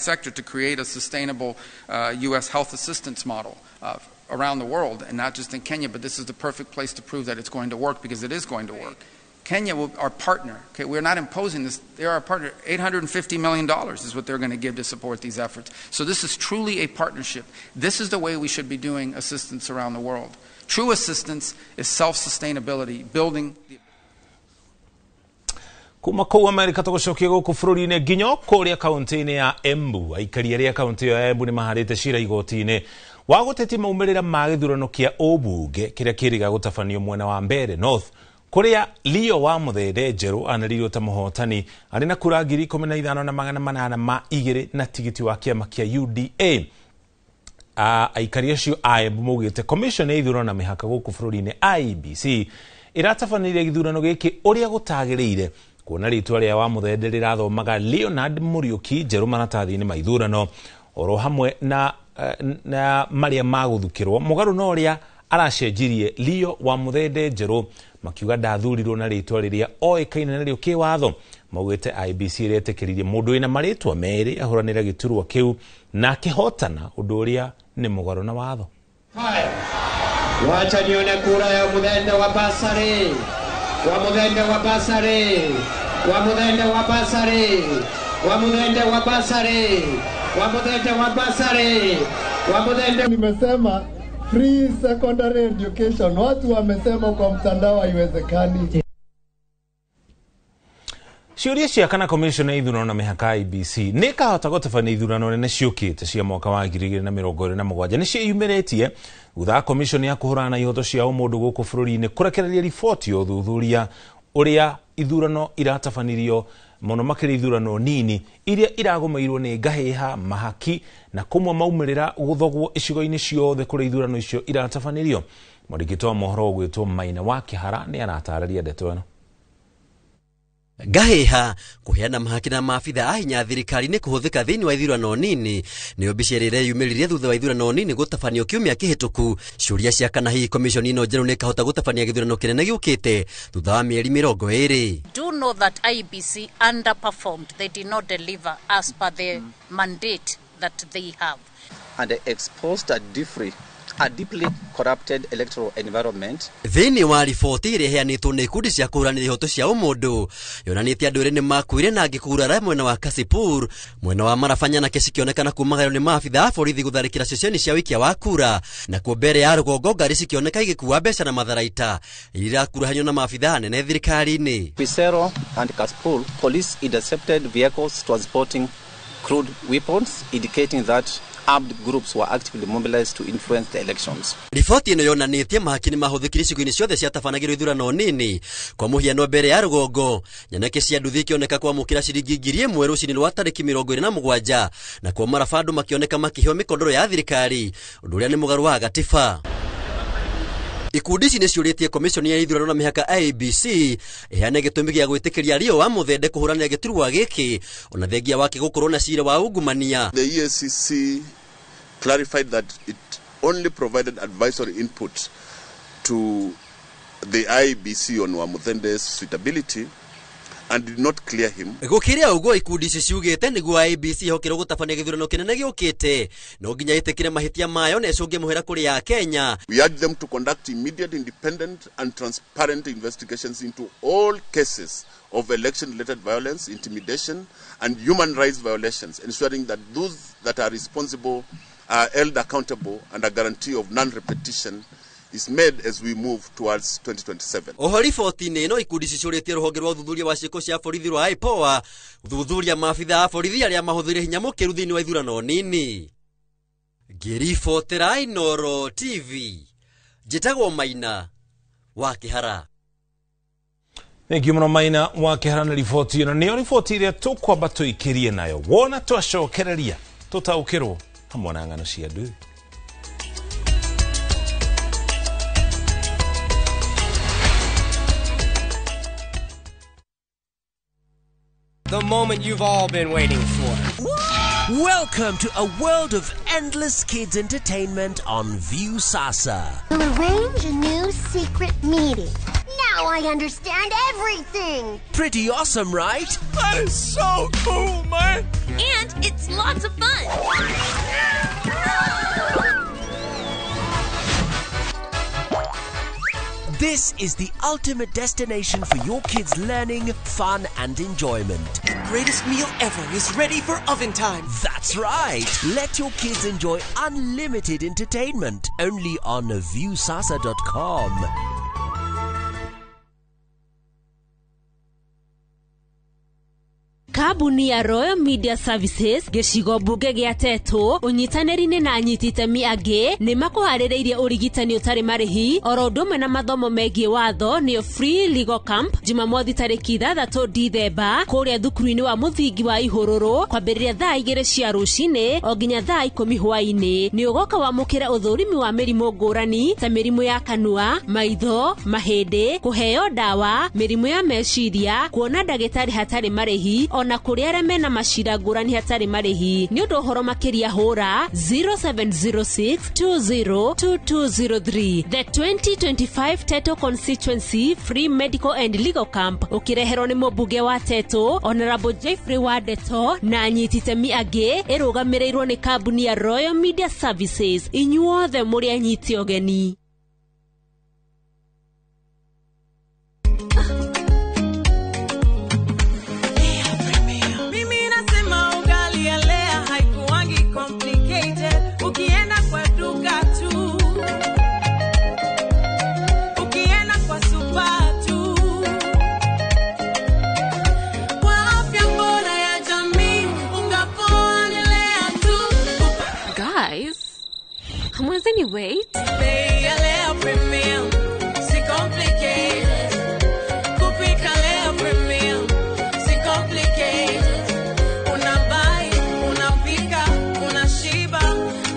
sector to create a sustainable U.S. health assistance model around the world, and not just in Kenya. But this is the perfect place to prove that it's going to work, because it is going to work. Kenya will, our partner, okay, we're not imposing this, they're our partner. $850 million is what they're going to give to support these efforts. So this is truly a partnership. This is the way we should be doing assistance around the world. True assistance is self-sustainability, building the... Kuma kũu Amerika tũgũcokia gũkũ bũrũri-inĩ nginya kũrĩa kaunti-inĩ ya Embu. Aikari arĩa kaunti ya Embu nĩ maharĩte cira igoti-inĩ wa gũtetia maumĩrĩra ma gĩthurano kĩa ũmbunge kĩrĩa kĩrĩga gũtabanio mwena wa Mbeere North, kũrĩa Leo wa Mũthende Njerũ anĩrĩirwo ta mũhotani arĩ na kura 15,802 na tigiti wa kĩama kĩa UDA. Aikari acio a Embu maugĩte commission ya ithurano na mĩhaka gũkũ bũrũri-inĩ IEBC ĩratabanĩire gĩthurano gĩkĩ ũrĩa gũtagĩrĩire, kuona rĩtwa rĩa wa Mũthende rĩrathomaga Leonard Mũriũki Njerũ maratathi-inĩ ma ithurano oro hamwe na marĩa magũthukĩrwo mũgarũ na ũrĩa aracenjirie Leo wa Mũthende Njerũ, makiuga ndathurirwo na rĩtwa rĩrĩa oĩkaine narĩo kĩwatho. Maugĩte IEBC ĩretĩkĩririe mũndũ wĩna marĩtwa merĩ ahũranĩre gĩturwa kĩu na akĩhotana, ũndũ ũrĩa nĩ mũgarũ na watho. Wacha nione kura ya Mũthende wa Basari, wa Mũthende wa Basari, wa Mũthende wa Basari, wa Mũthende wa Basari, wa Mũthende wa Basari, wa Mũthende. Nimesema free secondary education, watu wamesema kwa mtandao haiwezekani. Ciũria cia kana commission ya ithurano na mĩhaka IEBC nĩ ĩkahota gũtabania ithurano nene ciũkĩte cia mwaka wa 2027 nĩ ciĩyumĩrĩtie thutha wa commission ya kũhũrana na ihoto cia ũmũndũ gũkũ bũrũri-inĩ kũrekereria riboti ya ũthuthuria ũrĩa ithurano iratabanirio mũno makĩria ithurano nini iria iragũmĩirwo nĩ ngahĩha mahaki na kũmwe maumĩrĩra gũthogwo icigo-inĩ ciothe kũrĩa ithurano icio iratabanirio. Mwandĩki wa mohoro ũgwĩtwo Maina wa Kĩhara nĩ aratarĩria ndeto ĩno. Ngahĩha kũheana mahaki na maabitha a hinya thirikari nĩ kũhũthĩka thĩinĩ wa ithurano nini nĩyo mbica ĩrĩa ĩreyumĩririe thutha wa ithurano nini gũtabanio kiumia kĩhĩtũku. Ciũria cia kana hihi commission ĩno njerũ nĩ ĩkahota gũtabania gĩthurano kĩnene gĩũkĩte thutha wa mĩeri 20. Do know that IEBC underperformed. They did not deliver as per the mandate that they have. And they exposed a deeply corrupted electoral environment. Thĩinĩ wa riboti ĩrĩa ĩheanĩtwo nĩ ikundi cia kũhũranĩra ihoto cia ũmũndũ yonanĩtie andũ erĩ nĩ makuire na angĩ kũgurara mwena wa Kasipur, mwena wa Marabanya nake cikĩonekana kumagario nĩ maabitha a borithi gũtharĩkĩra ceceni cia ũikia wa kura, nakuo mbere ya rũgongo ngari cikĩoneka igĩkua mbeca na matharaita iria irakuruhanio na maabitha anene thirikari-inĩ. Pisero and Kasipul, police intercepted vehicles transporting crude weapons, indicating that armed groups were actively mobilized to influence the elections. Riboti ĩno yonanĩtie mahaki nĩ mahũthĩkire icigo-inĩ ciothe ciatabanagĩrwo ithurano nini. Kwa mũhiano mbere ya rũgongo nyanake cia nduthi ikĩoneka kwamũkĩra ciringi 1000 rũcinĩ rwa tarĩki 27 na kwa Maraba andũ makĩoneka makĩheo mĩkondoro ya thirikari, ũndũ ũrĩa nĩ mũgarũ wa gatiba. Ikundi ici nĩ ciũrĩtie commission ya ithurano na mĩhaka IEBC ĩheane gĩtũmi gĩa gwĩtĩkĩria Rio wa Mũthende kũhũranĩra gĩturwa gĩkĩ ona thengia wake gũkorwo na cira wa ungumania. The EACC clarified that it only provided advisory input to the IEBC on Wamuthende's suitability and did not clear him. Gũkĩrĩa ũguo ikundi ici ciugĩte nĩguo IEBC ĩhokerwo gũtabania gĩthurano kĩnene gĩũkĩte no nginya ĩtĩkĩre mahĩtia mayo na ĩcũnge mũhera kũrĩ ya Kenya. We urge them to conduct immediate, independent and transparent investigations into all cases of election-related violence, intimidation and human rights violations, ensuring that those that are responsible are held accountable and a guarantee of non-repetition is made as we move towards 2027. Oho riboti-inĩ ĩno ikundi cicũrĩtie rũhonge rwa ũthuthuria wa ciĩko cia borithi rwa IPOA gũthuthuria maabitha a borithi arĩa mahũthĩrire hinya mũkĩru thĩinĩ wa ithurano nini. Ngĩribotera Inooro TV, njĩtagwo Maina wa Kĩhara. Thank you mũno Maina wa Kĩhara na riboti ĩno. Nĩyo riboti ĩrĩa tũkwamba tũikĩrie nayo wona twacokereria tũtaũkĩrwo hamwe na ng'ano cia nduthi. The moment you've all been waiting for. Welcome to a world of endless kids entertainment on Viusasa. We'll arrange a new secret meeting. Now I understand everything. Pretty awesome, right? That is so cool, man. And it's lots of fun. This is the ultimate destination for your kids' learning, fun, and enjoyment. The greatest meal ever is ready for oven time. That's right. Let your kids enjoy unlimited entertainment only on Viusasa.com. Kambuni ya Royal Media Services gĩcigo mbunge gĩa Tetũ ũnyitanĩri-inĩ na anyiti itemi angĩ nĩ makũharĩrĩirie ũrigitani ũtarĩ marĩhi oro ũndũ ũmwe na mathomo megiĩ watho nĩyo Free Legal Camp Jumamothi tarĩki 6 Dithemba kũrĩa thukuru-inĩ wa mũthingi wa Ihũrũrũ kwambĩrĩria thaa 2 cia rũcinĩ o nginya thaa 10 hwaĩ-inĩ. Nĩ ũgoka wamũkĩra ũthũrimi wa mĩrimũ ngũrani ta mĩrimũ ya kanua, maitho, mahĩndĩ, kũheo ndawa, mĩrimũ ya meciria, kuona ndagĩtarĩ hatarĩ marĩhi ona kũrĩa arĩa mena macira ngũrani hatarĩ marĩhi. Nĩ ũndũ ũhoro makĩria hũra 0706202203. The 2025 Teto Constituency Free Medical and Legal Camp ũkĩreherwo nĩ mũmbunge wa Teto Honorable Jeffrey Wadeto na anyiti itemi angĩ, ĩrũgamĩrĩirwo nĩ kambuni ya Royal Media Services. Inyuothe mũrĩ anyiti ũgeni. Kwa Can you wait? Bei ya Lea Premium si complicated. Kupika Lea Premium si complicated. Unabai, unapika, unashiba.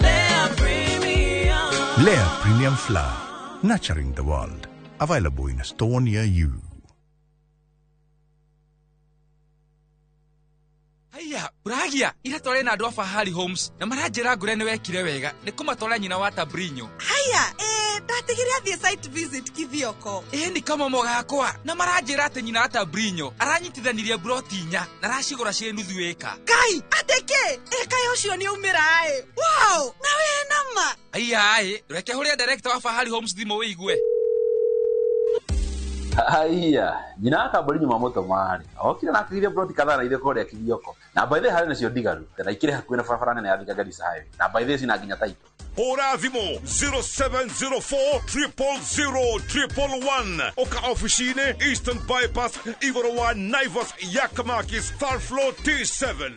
Lea Premium. Lea Premium Flour, nurturing the world. Available in a store near you. Haiya, uragia ira tware na andu a Fahari Homes na maranjira ngure ni wekire wega ni kumatwara nyina wa Tabrinyo. Haiya, ndatigire athie site visit Kithioko. Ni kamomo gakwa na maranjira ati nyina wa Tabrinyo aranyitithanirie broti inya na aracigura ciĩ nuthu ĩka. Kai, ateke ĩka ucio ni umira ĩ. Wow, na we nama. Haiya, reke huria director wa Fahari Homes thimũ wĩigue. Haiya, nyina wa Kaburi nyuma mũtũmari okire na akĩgire broti kadhaa na ithe kũrĩa Kithioko na by the harĩ nacio ndigaru na ikĩrĩ hakuhĩ na barabara nene ya Thika Garissa Highway na by the cina nginya taito. Hũra thimũ 0704 000 111 oka ofici-inĩ Eastern Bypass igũrũ wa Naivas ya Kamakis third floor T7.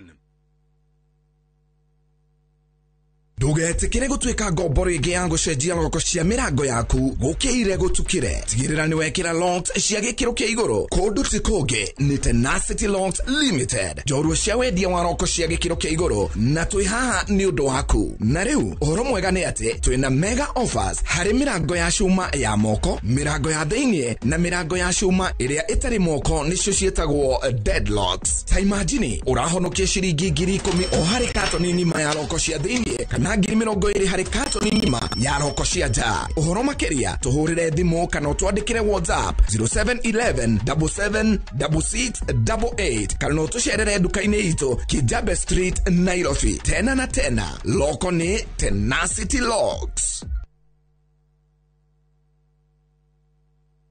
Ndũgetĩkĩre gũtuĩka ngombo rĩngĩ ya gũcenjia roko cia mĩrango yaku gũkĩire gũtukĩre. Tigĩrĩra nĩ wekĩra locks cia gĩkĩro kĩa igũrũ kũndũ ti kũngĩ nĩ Tenacity Locks Limited, njorua cia wendia wa roko cia gĩkĩro kĩa igũrũ, na twĩ haha nĩ ũndũ waku. Na rĩu ũhoro mwega nĩ atĩ twĩna mega offers harĩ mĩrango ya cuma ya moko, mĩrango ya thĩinĩ na mĩrango ya cuma ĩrĩa ĩtarĩ moko nĩcio ciĩtagwo deadlocks. Ta imagine ũrahonokia ciringi 10,000 o harĩ katoni ng'ima ya roko cia thĩinĩ kana 20,000 harĩ katoni ng'ima ya roko cia nja. Ũhoro makĩria tũhũrĩre thimũ kana ũtwandĩkĩre WhatsApp 0711 77 6688 kana ũtũcerere nduka-inĩ itũ Kijabe Street, Nairobi. Tena na tena, loko nĩ Tenacity Locks.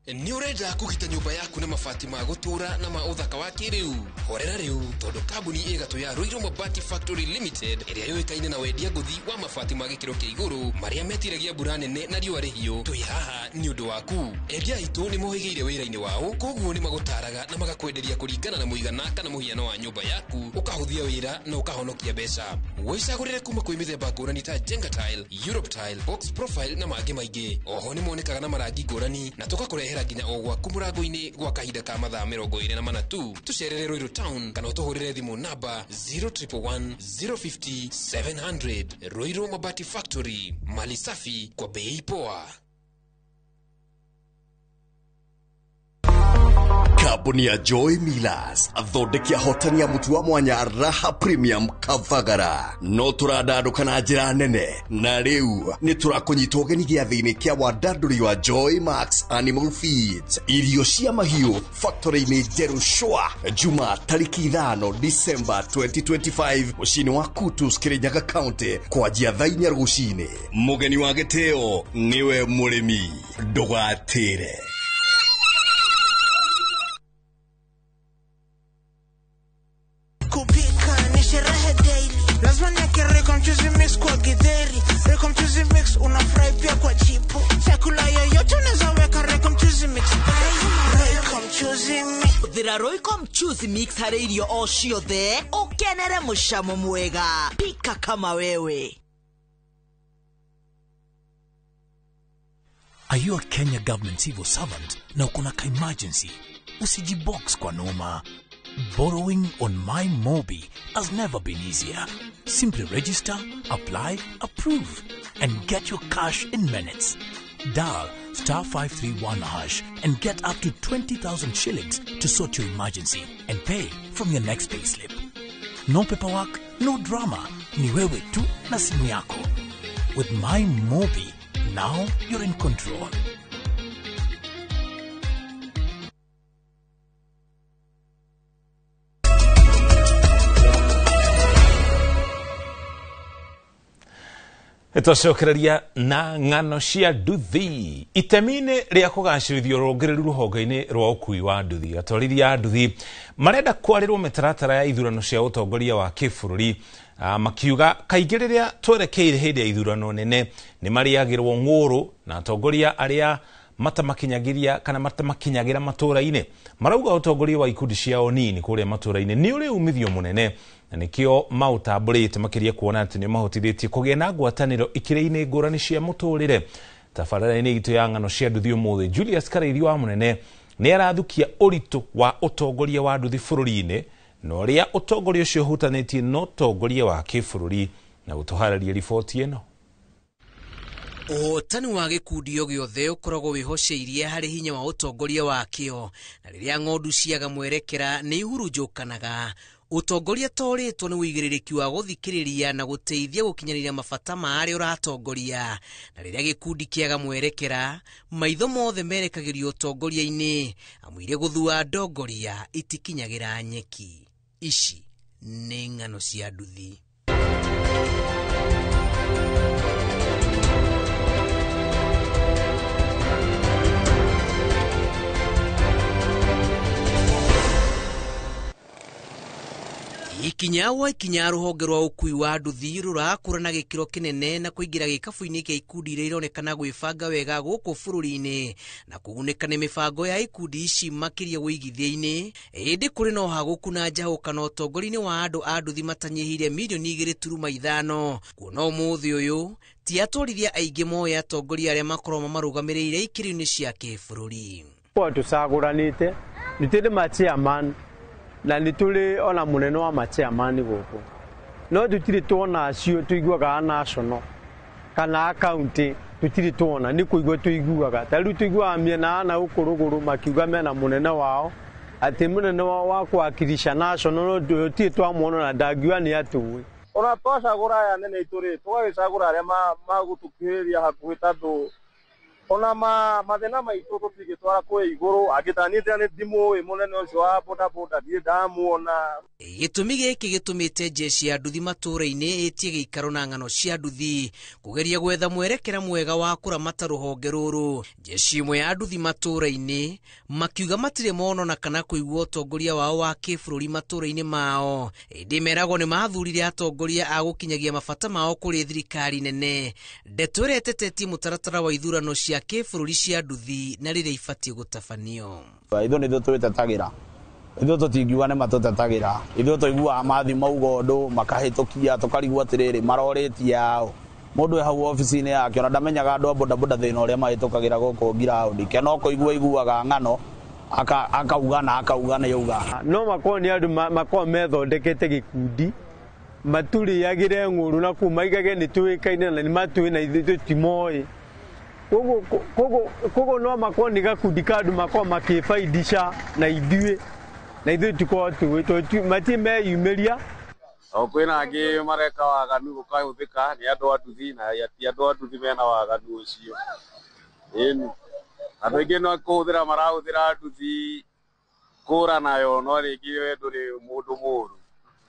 Nĩ ũrenda kũgita nyũmba yaku na mabati ma gũtũũra na ma ũthaka wa kĩrĩu? Horera rĩu tondũ kambuni ĩgatũ ya Ruiru Mabati Factory Limited ĩrĩa yũĩkaine na wendia ngũthi wa mabati ma gĩkĩro kĩa igũrũ marĩa metiragia mbura nene na riũa rĩhiũ, twĩ haha nĩ ũndũ waku. Endia aitũ nĩ mohĩgĩire wĩra-inĩ wao, koguo nĩ magũtaraga na magakwenderia kũringana na mũigana kana mũhiano wa nyũmba yaku, ũkahũthia wĩra na ũkahonokia mbeca. Wĩcagũrĩre kuma kwĩ mĩthemba ngũrani ta Jenga Tile, Europe Tile, Box Profile na mangĩ maingĩ. Oho nĩ monekaga na marangi ngũrani na tũgakũrehera nginya o gwaku mũrango-inĩ gwa kahinda ka mathaa 24 tu. Tũcerere Ruiru Town kana ũtũhũrĩre thimũ namba 0111 050 700. Ruiru Mabati Factory, mali safi kwa bei poa. Kambuni ya Joy Millers athondeki ahotani a mũtu wa mwanya Raha Premium Kavagara no tũrandandũka na njĩra nene na rĩu nĩ tũrakũnyita ũgeni gĩathĩ-inĩ kĩa wandandũri wa Joy Max Animal Feeds, irio cia mahiũ factory-inĩ njerũ shwa, Juma tarĩki 5 December 2025 mũciĩ-inĩ wa Kutus, Kirinyaga County, kwanjia thaa 4 rũcinĩ. Mũgeni wa gĩtĩo nĩwe mũrĩmi, ndũgatĩre. Kupika ni sherehe daily, lazima niweke Royco mchuzi mix kwa githeri. Royco mchuzi mix unafurahi pia kwa chipo. Chakula yoyote unaweza weka Royco mchuzi mix. Royco mchuzi mix. Hũthĩra Royco mchuzi mix harĩ irio o ciothe ũkenere mũcamo mwega. Pika kama wewe. Are you a Kenya government civil servant na uko na ka-emergency? Usijibox kwa noma. Borrowing on MyMobi has never been easier. Simply register, apply, approve, and get your cash in minutes. Dial *531# and get up to 20,000 shillings to sort your emergency and pay from your next payslip. No paperwork, no drama. Ni wewe tu na simu yako. With MyMobi, now you're in control. Twacokereria na ng'ano cia nduthi itemi-inĩ rĩa kũgacĩrithia rũngĩrĩru rũhonge-inĩ rwa ũkui wa nduthi. Atwarithia a nduthi marenda kwarĩrwo mĩtaratara ya ithurano cia ũtongoria wa kĩbũrũri, makiuga kaingĩ rĩrĩa twerekeire hĩndĩ ya ithurano nene nĩ marĩagĩrwo ng'ũrũ na atongoria arĩa matamakinyagiria kana matamakinyagira matũra-inĩ. Marauga ũtongoria wa ikundi ciao nini kũrĩa matũra-inĩ nĩ ũrĩ umithio mũnene na nĩkĩo maũtambũrĩte makĩria kuona atĩ nĩ mahotithĩtie kũgĩa na ngwatanĩro ikĩrĩ-inĩ ngũrani cia mũtũrĩre. Tabarĩra-inĩ itũ ya ng'ano cia nduthi ũmũthĩ, Julius Karĩithi wa Mũnene nĩ arathukia ũritũ wa ũtongoria wa nduthi bũrũri-inĩ na ũrĩa ũtongoria ũcio ũhutanĩtie na ũtongoria wa kĩbũrũri, na gũtũharĩria riboti ĩno. Ũhotani wa gĩkundi o gĩothe ũkoragwo wĩhoceirie harĩ hinya wa ũtongoria wakĩo, na rĩrĩa ng'ondu ciaga mwerekera nĩ ihurunjũkanaga. Ũtongoria torĩtwo nĩ ũigĩrĩrĩki wa gũthikĩrĩria na gũteithia gũkinyanĩria mabata ma arĩa ũratongoria, na rĩrĩa gĩkundi kĩaga mwerekera maitho mothe merekagĩrio ũtongoria-inĩ, amu iria gũthua ndongoria itikinyagĩra nyeki. Ici nĩ ng'ano cia nduthi. Ikinya wa ikinya rũhonge rwa ũkui wa nduthi rũrakũra na gĩkĩro kĩnene na kũingĩra gĩkabu-inĩ kĩa ikundi iria ironekana gwĩbanga wega gũkũ bũrũri-inĩ na kũgunĩka nĩ mĩbango ya ikundi ici makĩria wũigithia-inĩ. Ĩndĩ kũrĩ na ũhagũku na njahũkano ũtongoria-inĩ wa andũ a nduthi matanyihĩire mirioni 2.5, kuona ũmũthĩ ũyũ ti atwarithia aingĩ moĩ atongoria arĩa makoragwo mamarũgamĩrĩire ikĩro-inĩ cia kĩbũrũri. Tũcagũranĩte nĩ tũrĩ ma chairman na nĩ tũrĩ ona mũnene wa machairman gũkũ, no tũtirĩ tuona acio tũiguaga national kana county, tũtirĩ tuona, nĩ kũigua tũiguaga. Ta rĩu tũiguaga mĩena na gũkũ rũgũrũ makiuga mena mũnene wao atĩ mũnene wao wa kũwakilisha national, no tũtirĩ twamuona na ndangiuga nĩ atũĩ. Ona twacagũra aya nene itũ rĩ, tũgagĩcagũra arĩa magũtũkuhĩrĩria hakuhĩ, tondũ ona mathĩna maitũ tũtingĩtwara kwĩ igũrũ. Angĩtanĩte nĩ ndimũĩ mũnene ũcio wa bodaboda, ndirĩ ndamuona. Gĩtũmi gĩkĩ gĩtũmĩte jeshi ya nduthi matũra-inĩ ĩtie gĩikaro na ng'ano cia nduthi kũgeria gwetha mwerekera mwega wa kũramata rũhonge rũrũ. Jeshi ĩmwe ya nduthi matũra-inĩ makiuga matirĩ monona kana kũigua ũtongoria wao wa kĩbũrũri matũra-inĩ mao, ĩndĩ meragwo nĩ mathurire atongoria a gũkinyagia mabata mao kũrĩ thirikari nene. Ndeto ĩrĩa ĩtetetie mũtaratara wa ithurano cia kĩbũrũri cia nduthi na rĩrĩa ibatiĩ gũtabanio. Ithuĩ nĩ ithuĩ twĩtetagĩra, ithuĩ tũtingiuga nĩ matũtetagĩra, ithuĩ tũiguaga mathi mauga ũndũ makahĩtũkia tũkarigwo atĩrĩrĩ marorĩtie ao. Mũndũ e hau obici-inĩ yake ona ndamenyaga andũ a bodaboda thĩna ũrĩa mahĩtũkagĩra gũkũ ngiraũndi, ke no kũigua iguaga ng'ano akauga na akauga na yauga. No makorwo nĩ andũ makorwo methondekete gĩkundi matũrĩagĩre ng'ũrũ na kũu maigage nĩ tũĩkaine na nĩ matũĩ na ithuĩ tũtimoĩ. Koguo no makorwo nĩ gakundi ka andũ makorwo makĩbaidisha na ithuĩ na ithuĩ tũkorwo tũĩ matirĩ meyumĩria. O kwĩna angĩ mareka waganu gũkahũthĩka nĩ andũ a nduthi, na ti andũ a nduthi mena waganu ũcio. Ĩni andũ aingĩ no kũhũthĩra marahũthĩra nduthi kũra nayo, no rĩngĩ we ndũrĩ mũndũ mũũru,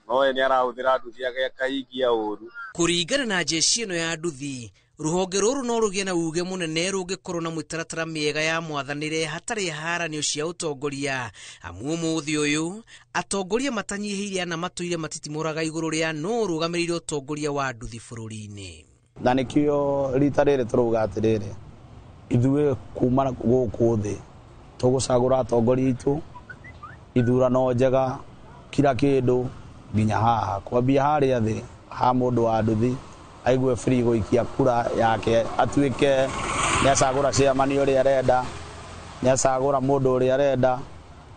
no we nĩ arahũthĩra nduthi akahingia ũũru. Kũringana na jeshi ĩno ya nduthi, rũhonge rũrũ no rũgĩe na uge mũnene rũngĩkorwo na mĩtaratara mĩega ya mwathanĩre hatarĩ haranio cia ũtongoria, amu ũmũthĩ ũyũ atongoria matanyihĩire ana matũire matitimũraga igũrũ rĩa nũ ũrũgamĩrĩire ũtongoria wa nduthi bũrũri-inĩ. Na nĩkĩo rita rĩrĩ tũrauga atĩrĩrĩ, ithuĩ kuma gũkũ thĩ tũgũcagũra atongoria aitũ, ithurano njega, kila kĩndũ nginya haha kwambia harĩa thĩ ha mũndũ wa nduthi aigue free gũikia kura yake, atuĩke nĩ acagũra chairman ũrĩa arenda, nĩ acagũra mũndũ ũrĩa arenda,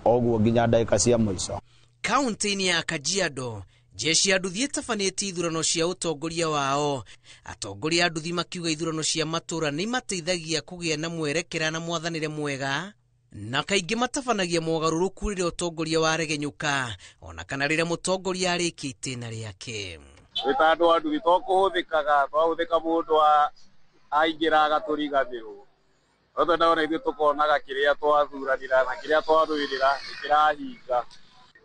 oguo nginya ndagĩka cia mũico. Kaunti-inĩ ya Kajiado, jeshi ya nduthi ĩtabanĩtie ithurano cia ũtongoria wao. Atongoria a nduthi makiuga ithurano cia matũra nĩ imateithagia kũgĩa na mwerekera na mwathanĩre mwega, na kaingĩ matabanagia mogarũrũku rĩrĩa ũtongoria waregenyũka ona kana rĩrĩa mũtongoria arĩkia itĩna rĩake. Twĩ ta andũ a nduthi to kũhũthĩkaga, twahũthĩka mũndũ aingĩra agatũriganĩrwo. No twendaga ona ithuĩ tũkonaga kĩrĩa twathuranĩra na kĩrĩa twarũĩrĩra nĩ kĩrahinga.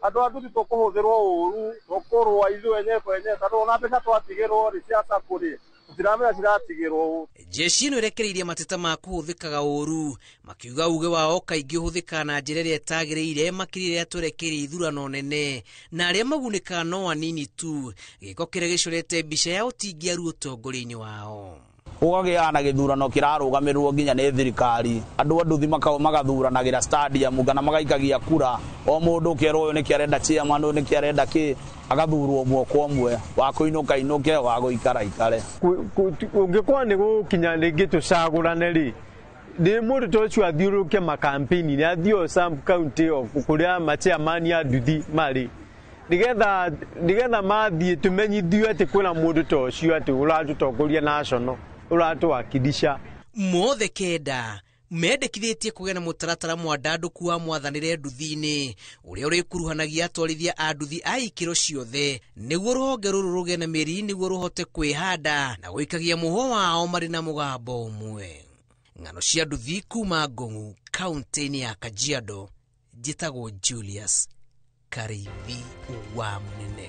Andũ a nduthi tũkũhũthĩrwo ũũru, tũkũrũa ithuĩ enyewe kwa enyewe, tondũ ona mbeca twatigĩrwo rĩ cia SACCO rĩ, tũtiramenya ciratigĩrwo ũũ. Jeshi ĩno ĩrekereirie mateta ma kũhũthĩkaga ũũru, makiuga uge wao kaingĩ ũhũthĩkaga na njĩra ĩrĩa ĩtagĩrĩire, makĩria rĩrĩa twerekeire ithurano nene, na arĩa magunĩkaga no anini tu, gĩko kĩrĩa gĩcorete mbica ya ũtingiaru ũtongoria-inĩ wao. Gũkagĩa na gĩthurano kĩrarũgamĩrĩrwo nginya nĩ thirikari, andũ a nduthi magathuranagĩra stadium kana magaikagia kura, o mũndũ ũkerwo ũyũ nĩkĩ arenda chairman, ũyũ nĩkĩ arenda kĩ, agathurwo ũmwe kwa ũmwe, wa kũinũka inũke, wa gũikara ikare. Ũngĩkorwo nĩ gũkinya rĩngĩ tũcagũrane rĩ, nĩ mũndũ ta ũcio athiũrũrũke makampeni, nĩ athiĩ o sub county o kũrĩa machairman a nduthi marĩ, nĩgetha mathiĩ tũmenyithio atĩ kwĩna mũndũ ta ũcio atĩ ũratũtongoria national, ũratũwakilisha. Mothe kenda mendekithĩtie kũgĩa na mũtaratara mwandandũku wa mwathanĩre nduthi-inĩ ũrĩa ũrĩkuruhanagia atwarithia a nduthi a ikĩro ciothe, nĩguo rũhonge rũrũ rũgĩe na mĩri nĩguo rũhote kwĩhanda na gũikagia mũhwa wao marĩ na mũgambo ũmwe. Ng'ano cia nduthi kuma Ngong'u, kaunti-inĩ ya Kajiado, njĩtagwo Julius Kariithi wa Mũnene.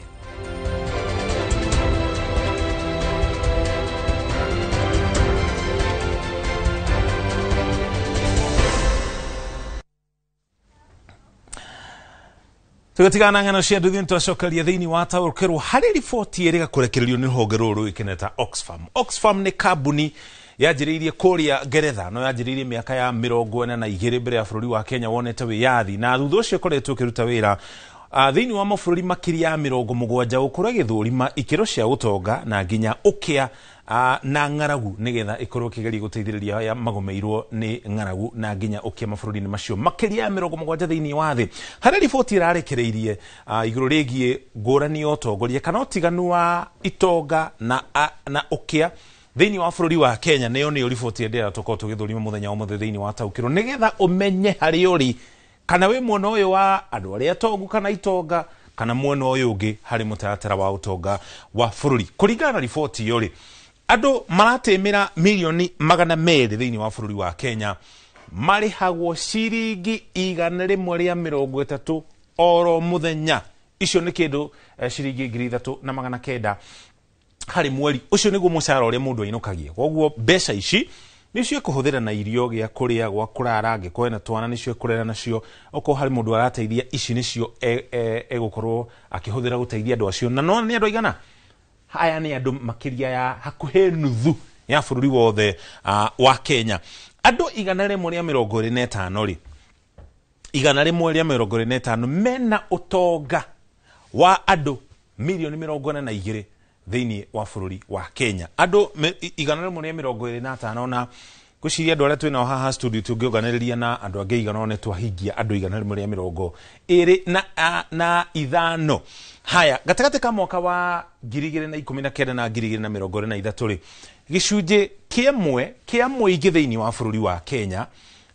Tũgĩtigana na ng'ano cia nduthi nĩtwacokeria thĩinĩ wa taũkĩrwo harĩ riboti ĩrĩa kũrekererio nĩ rũhonge rũrũ rũĩkaine ta Oxfam. Oxfam nĩ kambuni yanjĩrĩirie kũrĩa Ngeretha, no yanjĩrĩirie mĩaka ya 42 mbere ya bũrũri wa Kenya wonete wĩyathi, na thutha ũcio ĩkoretwo ĩkĩruta wĩra thĩinĩ wa mabũrũri makĩria ya 70 gũkorwo ĩgĩthũrima ikĩro cia ũtonga na nginya ũkĩa na ng'aragu, nĩgetha ĩkorwo ĩkĩgeria gũteithĩrĩria arĩa magomeirwo nĩ ng'aragu na nginya ũkĩa mabũrũri-inĩ macio makĩria ya 70 thĩinĩ wa thĩ. Harĩ riboti ĩrarekereirie igũrũ rĩgiĩ ngũrani ya ũtongoria kana ũtiganu wa itonga na ũkĩa thĩinĩ wa bũrũri wa Kenya. Nĩyo nĩyo riboti ĩrĩa tũkorwo tũgĩthũrima mũthenya wa ũmũthĩ thĩinĩ wa taũkĩrwo, nĩgetha ũmenye harĩa ũrĩ, kana wĩ mwena ũyũ wa andũ arĩa atongu kana itonga, kana mwena ũyũ ũngĩ harĩ mũtaratara wa ũtonga wa bũrũri. Kũringana na riboti ĩyo rĩ, andũ maratĩmĩra mirioni 200 thĩinĩ wa bũrũri wa Kenya marĩhagwo ciringi 130 oro mũthenya. Icio nĩ kĩndũ ciringi 3,900 harĩ mweri. Ũcio nĩguo mũcara ũrĩa mũndũ ainũkagia. Koguo mbeca ici nĩcio ekũhũthĩra na irio, gĩa kũrĩa, gwa kũrara, angĩkorwo ena twana nĩcio ekũrera nacio, okorwo harĩ mũndũ arateithia ici nĩcio egũkorwo akĩhũthĩra gũteithia andũ acio. Na no nĩ andũ aigana? Aya nĩ andũ makĩria ya hakuhĩ nuthu ya bũrũri wothe wa Kenya. Andũ 125 rĩ, 125 mena ũtonga wa andũ mirioni 42 thĩinĩ wa bũrũri wa Kenya. Andũ 125, na ngwĩciria andũ arĩa twĩnao haha studio tũngĩonganĩrĩria na andũ angĩ igana nĩ twahingia andũ 125. Haya, gatagatĩ ka mwaka wa 2019 na 2023 rĩ, gĩcunjĩ kĩmwe kĩa mũingĩ thĩinĩ wa bũrũri wa Kenya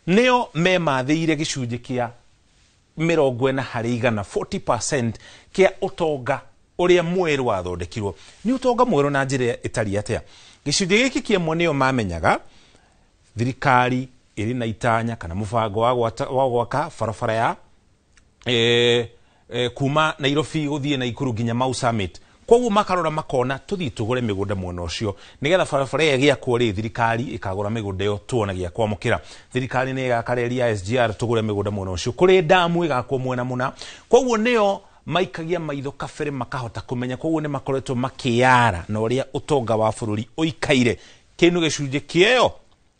nĩo memathĩire gĩcunjĩ kĩa 40 harĩ igana, 40% kĩa ũtonga ũrĩa mwerũ wathondekirwo. Nĩ ũtonga mwerũ na njĩra ĩtariĩ atĩa? Gĩcunjĩ gĩkĩ kĩmwe nĩo mamenyaga thirikari ĩrĩ na itanya kana mũbango wa gwaka barabara ya kuma Nairobi gũthiĩ Naikuru nginya Mau Summit. Koguo makarora makona tũthiĩ tũgũre mĩgũnda mwena ũcio, nĩgetha barabara ĩyo ĩgĩakwo rĩ, thirikari ĩkagũra mĩgũnda ĩyo tuona gĩa kwamũkĩra. Thirikari nĩ ĩgaka reri ya SGR tũgũre mĩgũnda mwena ũcio, kũrĩ damu ĩgakwo mwena mũna. Koguo nĩo maikagia maitho kabere makahota kũmenya. Koguo nĩ makoretwo makĩyara na ũrĩa ũtonga wa bũrũri ũikaire. Kĩndũ gĩcunjĩ kĩeo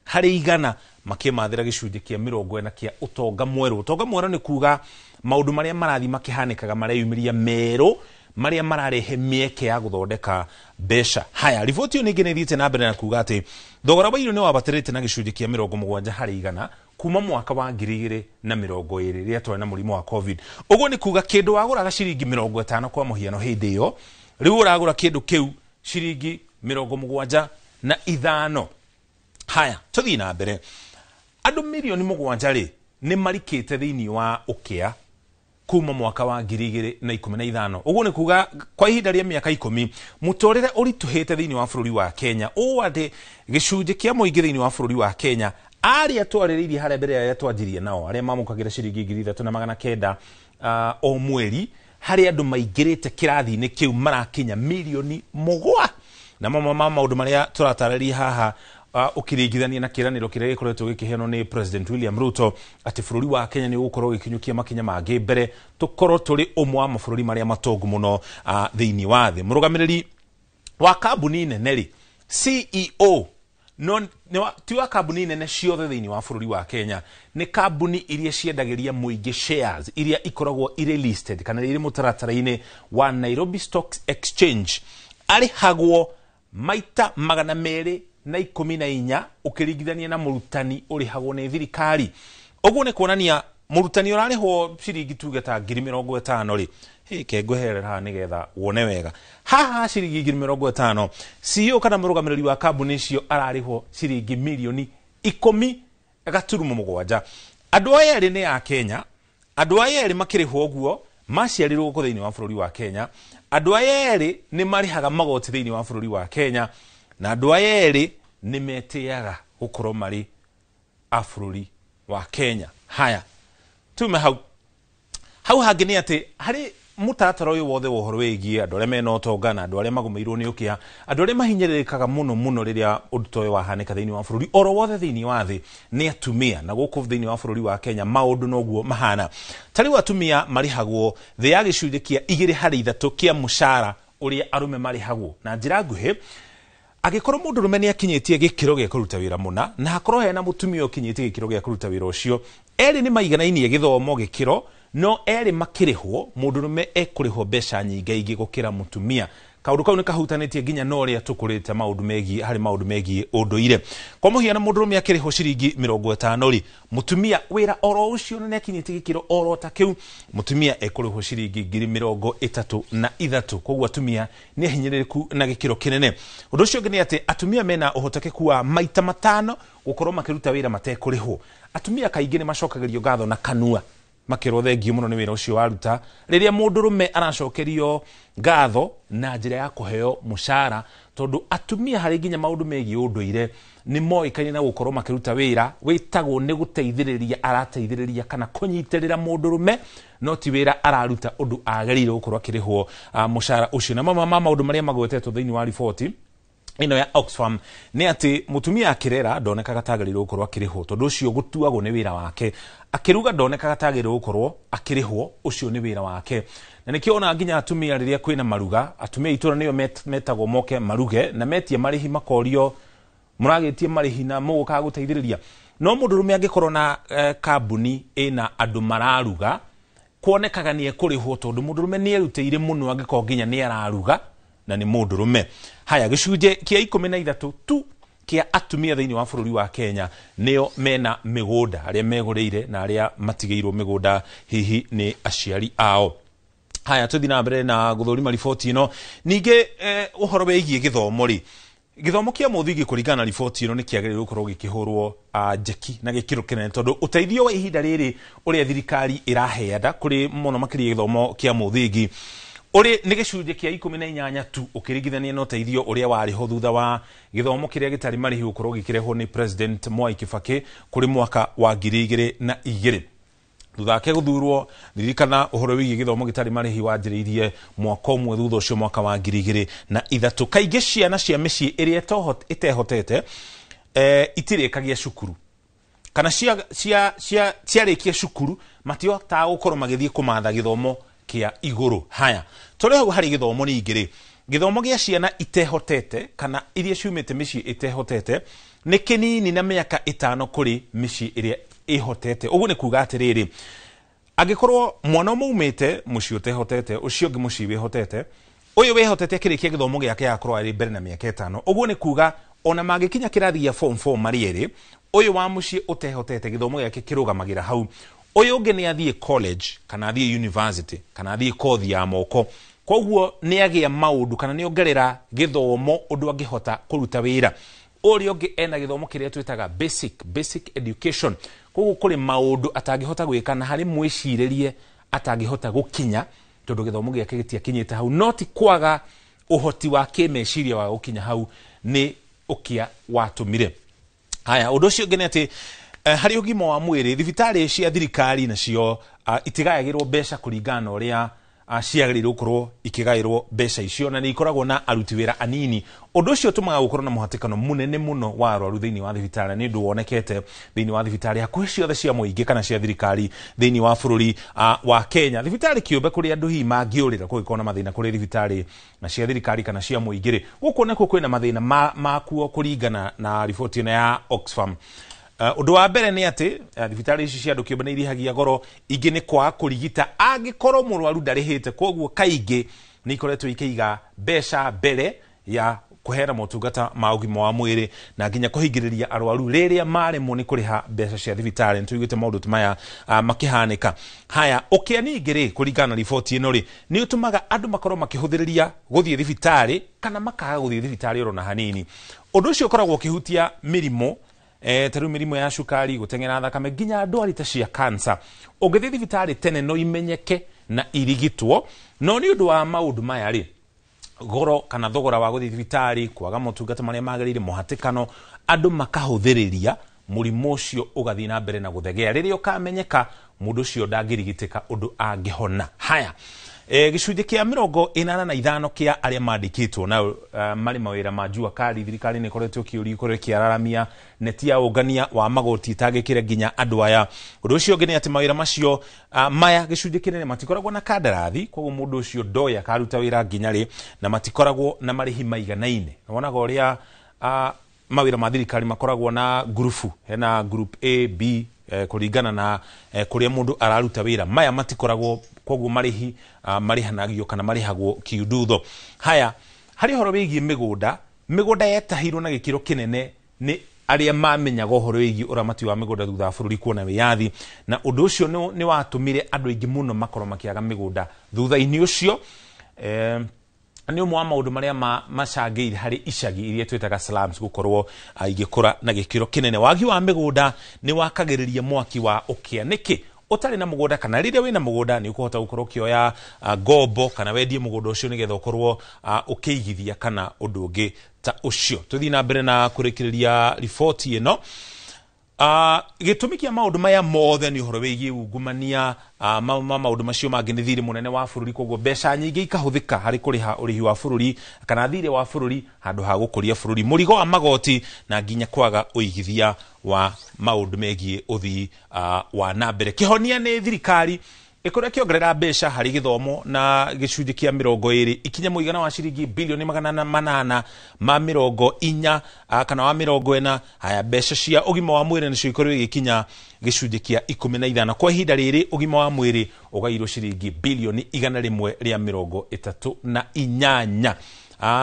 harĩ igana makĩmathĩra gĩcunjĩ kĩa 40 kĩa ũtonga mwerũ. Ũtonga mwerũ nĩ kuga maũndũ marĩa marathiĩ makĩhanĩkaga mareyumĩria merũ, marĩa mararehe mĩeke ya gũthondeka mbeca. Haya, riboti ĩyo ningĩ nĩ ĩthiĩte na mbere na kuga atĩ thogora wa irio nĩ wambatĩrĩte na gĩcunjĩ kĩa 70 harĩ igana kuma mwaka wa 2020 rĩrĩa twarĩ na mũrimũ wa COVID. Ũguo nĩ kuga kĩndũ wagũraga ciringi 50 kwa mũhiano hĩndĩ ĩyo, rĩu ũragũra kĩndũ kĩu ciringi 75. Haya, tũthiĩ na mbere. Andũ mirioni 7 rĩ nĩ marikĩte thĩinĩ wa ũkĩa kuma mwaka wa 2015. Ũguo nĩ kuga kwa ihinda rĩa mĩaka 10 mũtũrĩre ũritũhĩte thĩinĩ wa bũrũri wa Kenya, ũũ atĩ gĩcunjĩ kĩa mũingĩ thĩinĩ wa bũrũri wa Kenya arĩa twarĩrĩirie harĩa mbere arĩa twanjirie nao, arĩa mamũkagĩra ciringi 3,900 o mweri, harĩ andũ maingĩrĩte kĩrathi-inĩ kĩu marakinya mirioni 7. Na mamwe ma maũndũ marĩa tũratarĩria haha ũkĩringithania na kĩĩranĩro kĩrĩa gĩkoretwo gĩkĩheanwo nĩ President William Ruto atĩ bũrũri wa Kenya nĩ ũgũkorwo ũgĩkinyũkia makinya mangĩ mbere, tũkorwo tũrĩ ũmwe wa mabũrũri marĩa matongu mũno thĩinĩ wa thĩ. Mũrũgamĩrĩri wa kambuni nene rĩ, CEO No ti wa kambuni nene ciothe thĩinĩ wa bũrũri wa Kenya, nĩ kambuni iria ciendagĩria mũingĩ shares iria ikoragwo irĩ listed kana irĩ mũtaratara-inĩ wa Nairobi Stock Exchange, arĩhagwo maita 214 ũkĩringithania na mũrutani ũrĩhagwo nĩ thirikari. Ũguo nĩ kuonania mũrutani ũrarĩhwo ciringi tuge ta 50,000 rĩ, ke ngweherera haha nĩgetha wone wega, haha ciringi 50,000, CEO kana mũrũgamĩrĩri wa kambuni icio ararĩhwo ciringi mirioni 10.7. Andũ aya erĩ nĩ a Kenya, andũ aya erĩ makĩrĩhwo ũguo maciarirwo gũkũ thĩinĩ wa bũrũri wa Kenya, andũ aya erĩ nĩ marĩhaga magoti thĩinĩ wa bũrũri wa Kenya, na andũ aya erĩ nĩ metĩaga gũkorwo marĩ a bũrũri wa Kenya. Haya, tume hau. Hau hangĩ nĩ atĩ harĩ mũtaratara ũyũ wothe wa ũhoro wĩgiĩ andũ arĩa mena ũtonga na andũ arĩa magũmĩirwo nĩ ũkĩa, andũ arĩa mahinyĩrĩrĩkaga mũno mũno rĩrĩa ũndũ ta ũyũ wahanĩka thĩinĩ wa bũrũri oro wothe thĩinĩ wa thĩ nĩ atumia, na gũkũ thĩinĩ wa bũrũri wa Kenya maũndũ noguo mahana. Ta rĩu atumia marĩhagwo thĩ ya gĩcunjĩ kĩa 2 harĩ 3 kĩa mũcara ũrĩa arũme marĩhagwo. Na njĩra nguhĩ, angĩkorwo mũndũrũme nĩ akinyĩtie gĩkĩro gĩa kũruta wĩra mũna na hakorwo hena mũtumia ũkinyĩtie gĩkĩro gĩa kũruta wĩra ũcio, erĩ nĩ maiganainie gĩthomo gĩkĩro, no erĩ makĩrĩhwo mũndũrũme ekũrĩhwo mbeca nyingaingĩ gũkĩra mũtumia. Kaũndũ kau nĩ kahutanĩtie nginya na ũrĩa tũkũrĩte maũndũ megiĩ harĩ maũndũ megiĩ ũndũire. Kwa mũhiano mũndũrũme akĩrĩhwo ciringi 50 rĩ, mũtumia wĩra oro ũcio na nĩakinyĩtie gĩkĩro oro ta kĩu, mũtumia ekũrĩhwo ciringi 33,000. Koguo atumia nĩ ahinyĩrĩrĩku na gĩkĩro kĩnene. Ũndũ ũcio ũngĩ nĩ atĩ atumia mena ũhotekeku wa maita 5 gũkorwo makĩruta wĩra matekũrĩhwo. Atumia kaingĩ nĩ macokagĩrio ngatho na kanua makĩrwo thengio mũno nĩ wĩra ũcio waruta, rĩrĩa mũndũrũme aracokerio ngatho na njĩra ya kũheo mũcara, tondũ atumia harĩ nginya maũndũ megiĩ ũndũire nĩ moĩkaine na gũkorwo makĩruta wĩra wĩtagwo nĩ gũteithĩrĩria arateithĩrĩria kana kũnyitĩrĩra mũndũrũme, no ti wĩra araruta ũndũ agĩrĩire gũkorwo akĩrĩhwo mũcara ũcio. Na mamwe ma maũndũ marĩa magwetetwo thĩinĩ wa riboti ĩno ya Oxfam nĩ atĩ mũtumia akĩrera ndonekaga tagĩrĩirwo gũkorwo akĩrĩhwo, tondũ ũcio gũtuagwo nĩ wĩra wake. Akĩruga ndonekaga tagĩrĩirwo gũkorwo akĩrĩhwo, ũcio nĩ wĩra wake. Na nĩkĩo ona nginya atumia rĩrĩa kwĩna maruga, atumia itũra nĩo metagwo moke maruge na metie marĩhi makorio mũragĩtie marĩhi na mũgũkaga gũteithĩrĩria. No mũndũrũme angĩkorwo na kambuni ĩna andũ mararuga, kuonekaga nĩ ekũrĩhwo tondũ mũndũrũme nĩ erutĩire mũno angĩkorwo nginya nĩ araruga na nĩ mũndũrũme. Haya, gĩcunjĩ kĩa 13 tu kĩa atumia thĩinĩ wa bũrũri wa Kenya nĩo mena mĩgũnda, arĩa megũrĩire na arĩa matigĩirwo mĩgũnda hihi nĩ aciari ao. Haya, tũthiĩ na mbere na gũthũrima riboti ĩno. Ningĩ ũhoro wĩgiĩ gĩthomo rĩ, gĩthomo kĩa mũthingi kũringana na riboti ĩno nĩ kĩagĩrĩirwo gũkorwo gĩkĩhũrwo njeki na gĩkĩro kĩnene, tondũ ũteithio wa ihinda rĩrĩ ũrĩa thirikari ĩraheana kũrĩ mũno makĩria gĩthomo kĩa mũthingi ũrĩ nĩ gĩcunjĩ kĩa 18 tu ũkĩringithania na ũteithio ũrĩa warĩho thutha wa gĩthomo kĩrĩa gĩtarĩ marĩhi gũkorwo gĩkĩrehwo nĩ President Mwai Kibaki kũrĩ mwaka wa 2002. Thutha wake gũthurwo, ririkana ũhoro wĩgiĩ gĩthomo gĩtarĩ marĩhi wanjĩrĩirie mwaka ũmwe thutha ũcio mwaka wa 2003. Kaingĩ ciana cia mĩciĩ ĩrĩa ĩtehotete itirĩkagia cukuru kana ciarĩkia cukuru matihotaga gũkorwo magĩthiĩ kũmatha gĩthomo kĩa igũrũ. Haya, tũrĩ hau harĩ gĩthomo ningĩ rĩ, gĩthomo gĩa ciana itehotete kana iria ciumĩte mĩciĩ ĩtehotete nĩ kĩnini na mĩaka 5 kũrĩ mĩciĩ ĩrĩa ĩhotete. Ũguo nĩ kuga atĩrĩrĩ, angĩkorwo mwana ũmwe umĩte mũciĩ ũtehotete, ũcio ũngĩ mũciĩ wĩhotete, ũyũ wĩhotete akĩrĩkia gĩthomo gĩake agakorwo arĩ mbere na mĩaka 5. Ũguo nĩ kuga ona mangĩkinya kĩrathi gĩa form 4 marĩ erĩ, ũyũ wa mũciĩ ũtehotete gĩthomo gĩake kĩrũgamagĩra hau, ũyũ ũngĩ nĩ athiĩ college kana athiĩ university kana athiĩ kothi ya moko, koguo nĩ agĩa maũndũ kana nĩ ongerera gĩthomo ũndũ angĩhota kũruta wĩra. Ũrĩa ũngĩ ena gĩthomo kĩrĩa twĩtaga basic education, koguo kũrĩ maũndũ atangĩhota gwĩka na harĩ mwĩcirĩrie atangĩhota gũkinya tondũ gĩthomo gĩake gĩtiakinyĩte hau. No ti kwaga ũhoti wa kĩmeciria wa gũkinya hau, nĩ ũkĩa watũmire. Haya, ũndũ ũcio ũngĩ nĩ atĩ harĩ ũgima wa mwĩrĩ, thibitarĩ cia thirikari nacio itigayagĩrwo mbeca kũringana na ũrĩa ciagĩrĩirwo gũkorwo ikĩgaĩrwo mbeca icio na nĩ ikoragwo na aruti wĩra anini. Ũndũ ũcio ũtũmaga gũkorwo na mũhatĩkano mũnene mũno wa arwaru thĩinĩ wa thibitarĩ, nĩ ũndũ wonekete thĩinĩ wa thibitarĩ hakuhĩ ciothe cia mũingĩ kana cia thirikari thĩinĩ wa bũrũri wa Kenya. Thibitarĩ kĩũmbe kũrĩa andũ hihi mangĩũrĩra kũngĩkorwo na mathĩna kũrĩ thibitarĩ na cia thirikari kana cia mũingĩ rĩ, gũkũ nakuo kwĩna mathĩna makuo kũringana na riboti ĩno ya Oxfam. Ũndũ wa mbere nĩ atĩ thibitarĩ ici cia andũ kĩũmbe nĩ irĩhagia goro, ingĩ nĩ kwaga kũrigita angĩkorwo mũrwaru ndarĩhĩte, koguo kaingĩ nĩ ikoretwo ikĩiga mbeca mbere ya kũheana motungata ma ũgima wa mwĩrĩ na nginya kũhingĩrĩria arwaru rĩrĩa maremwo nĩ kũrĩha mbeca cia thibitarĩ. Nĩ tũiguĩte maũndũ ta maya makĩhanĩka. Haya, ũkĩa ningĩ rĩ, kũringana na riboti ĩno rĩ, nĩ ũtũmaga andũ makorwo makĩhũthĩrĩria gũthiĩ thibitarĩ kana makaga gũthiĩ thibitarĩ oro na hanini. Ũndũ ũcio ũkoragwo ũkĩhutia mĩrimũ ta rĩu mĩrimũ ya cukari, gũteng'era thakame, nginya ndwari ta cia cancer. Ũngĩthiĩ thibitarĩ tene no imenyeke na irigitwo, no nĩ ũndũ wa maũndũ maya rĩ, goro kana thogora wa gũthiĩ thibitarĩ, kwaga motungata marĩa magĩrĩire, mũhatĩkano, andũ makahũthĩrĩria mũrimũ ũcio ũgathiĩ na mbere na gũthegea. Rĩrĩa ũkamenyeka mũndũ ũcio ndangĩrigitĩka ũndũ angĩhona. Haya, gĩcunjĩ kĩa 85 kĩa arĩa mandĩkĩtwo na marĩ mawĩra ma jua kali, thirikari nĩ ĩkoretwo ĩkĩũria ĩkorwo ĩkĩararamia neti ya ũngania wa magoti ĩtangĩkĩre nginya andũ aya. Ũndũ ũcio ũngĩ nĩ atĩ mawĩra macio maya gĩcunjĩ kĩnene matikoragwo na kandarathi, koguo mũndũ ũcio ndoĩ akaruta wĩra nginya rĩ, na matikoragwo na marĩhi maiganaine. Wonaga ũrĩa mawĩra ma thirikari makoragwo na ngurubu, hena group A, B, kũringana na kũrĩa mũndũ araruta wĩra. Maya matikoragwo, koguo marĩhi marĩhanagio kana marĩhagwo kiundutho. Haya, harĩ ũhoro wĩgiĩ mĩgũnda, mĩgũnda yetahirwo na gĩkĩro kĩnene nĩ arĩa mamenyaga ũhoro wĩgiĩ ũramati wa mĩgũnda thutha wa bũrũri kuona wĩyathi, na ũndũ ũcio nĩ watũmire andũ aingĩ mũno makorwo makĩaga mĩgũnda thutha-inĩ ũcio. Nĩ ũmwe wa maũndũ marĩa macangĩire harĩ icagi iria twĩtaga slums gũkorwo igĩkũra na gĩkĩro kĩnene. Wagi wa mĩgũnda nĩ wakagĩrĩria mwaki wa ũkĩa. Nĩkĩ? Ũtarĩ na mũgũnda kana rĩrĩa wĩna mũgũnda nĩ ũkũhota gũkorwo ũkĩoya ngombo kana wendie mũgũnda ũcio nĩgetha ũkorwo ũkĩigithia kana ũndũ ũngĩ ta ũcio. Tũthiĩ na mbere na kũrĩkĩrĩria riboti ĩno. Gĩtũmi kĩa maũndũ maya mothe nĩ ũhoro wĩgiĩ ungumania, maũndũ macio mangĩ nĩ thirĩ mũnene wa bũrũri, koguo mbeca nyingĩ ikahũthĩka harĩ kũrĩha ũrĩhi wa bũrũri kana thirĩ wa bũrũri handũ ha gũkũria bũrũri, mũrigo wa magoti na nginya kwaga ũigithia wa maũndũ megiĩ ũthii wa na mbere. Kĩhonia nĩ thirikari ĩkorwo ĩkĩongerera mbeca harĩ gĩthomo na gĩcunjĩ kĩa 20 ikinye mũigana wa ciringi bilioni 840 kana wa 40. Haya, mbeca cia ũgima wa mwĩrĩ nĩcio ikorwo igĩkinya gĩcunjĩ kĩa 15. Kwa ihinda rĩrĩ ũgima wa mwĩrĩ ũgairwo ciringi bilioni 138.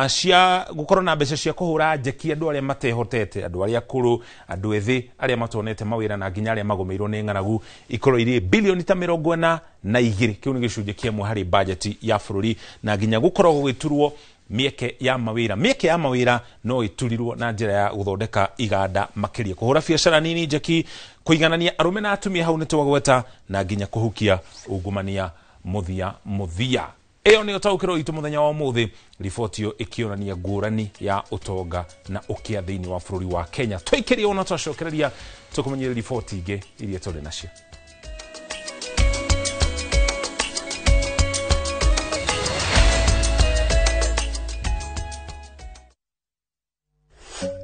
Cia gũkorwo na mbeca cia kũhũra njeki andũ arĩa matehotete, andũ arĩa akũrũ, andũ ethĩ arĩa matonete mawĩra na nginya arĩa magũmĩirwo nĩ ng'aragu ikorwo irĩ bilioni ta 42. Kĩu nĩ gĩcunjĩ kĩmwe harĩ bajeti ya bũrũri, na nginya gũkorwo gũgĩturwo mĩeke ya mawĩra. Mĩeke ya mawĩra no ĩturirwo na njĩra ya gũthondeka iganda makĩria, kũhũra biacara nini njeki, kũiganania arũme na atumia, hau nĩ twagweta, na nginya kũhukia ungumania mũthia mũthia. Ĩyo nĩ ũtaũkĩrwo witũ mũthenya wa ũmũthĩ, riboti ĩyo ĩkĩonania ngũrani ya ũtonga na ũkĩa thĩinĩ wa bũrũri wa Kenya. Twaikĩria ona twacokereria tũkũmenyeria riboti ingĩ iria tũrĩ nacio.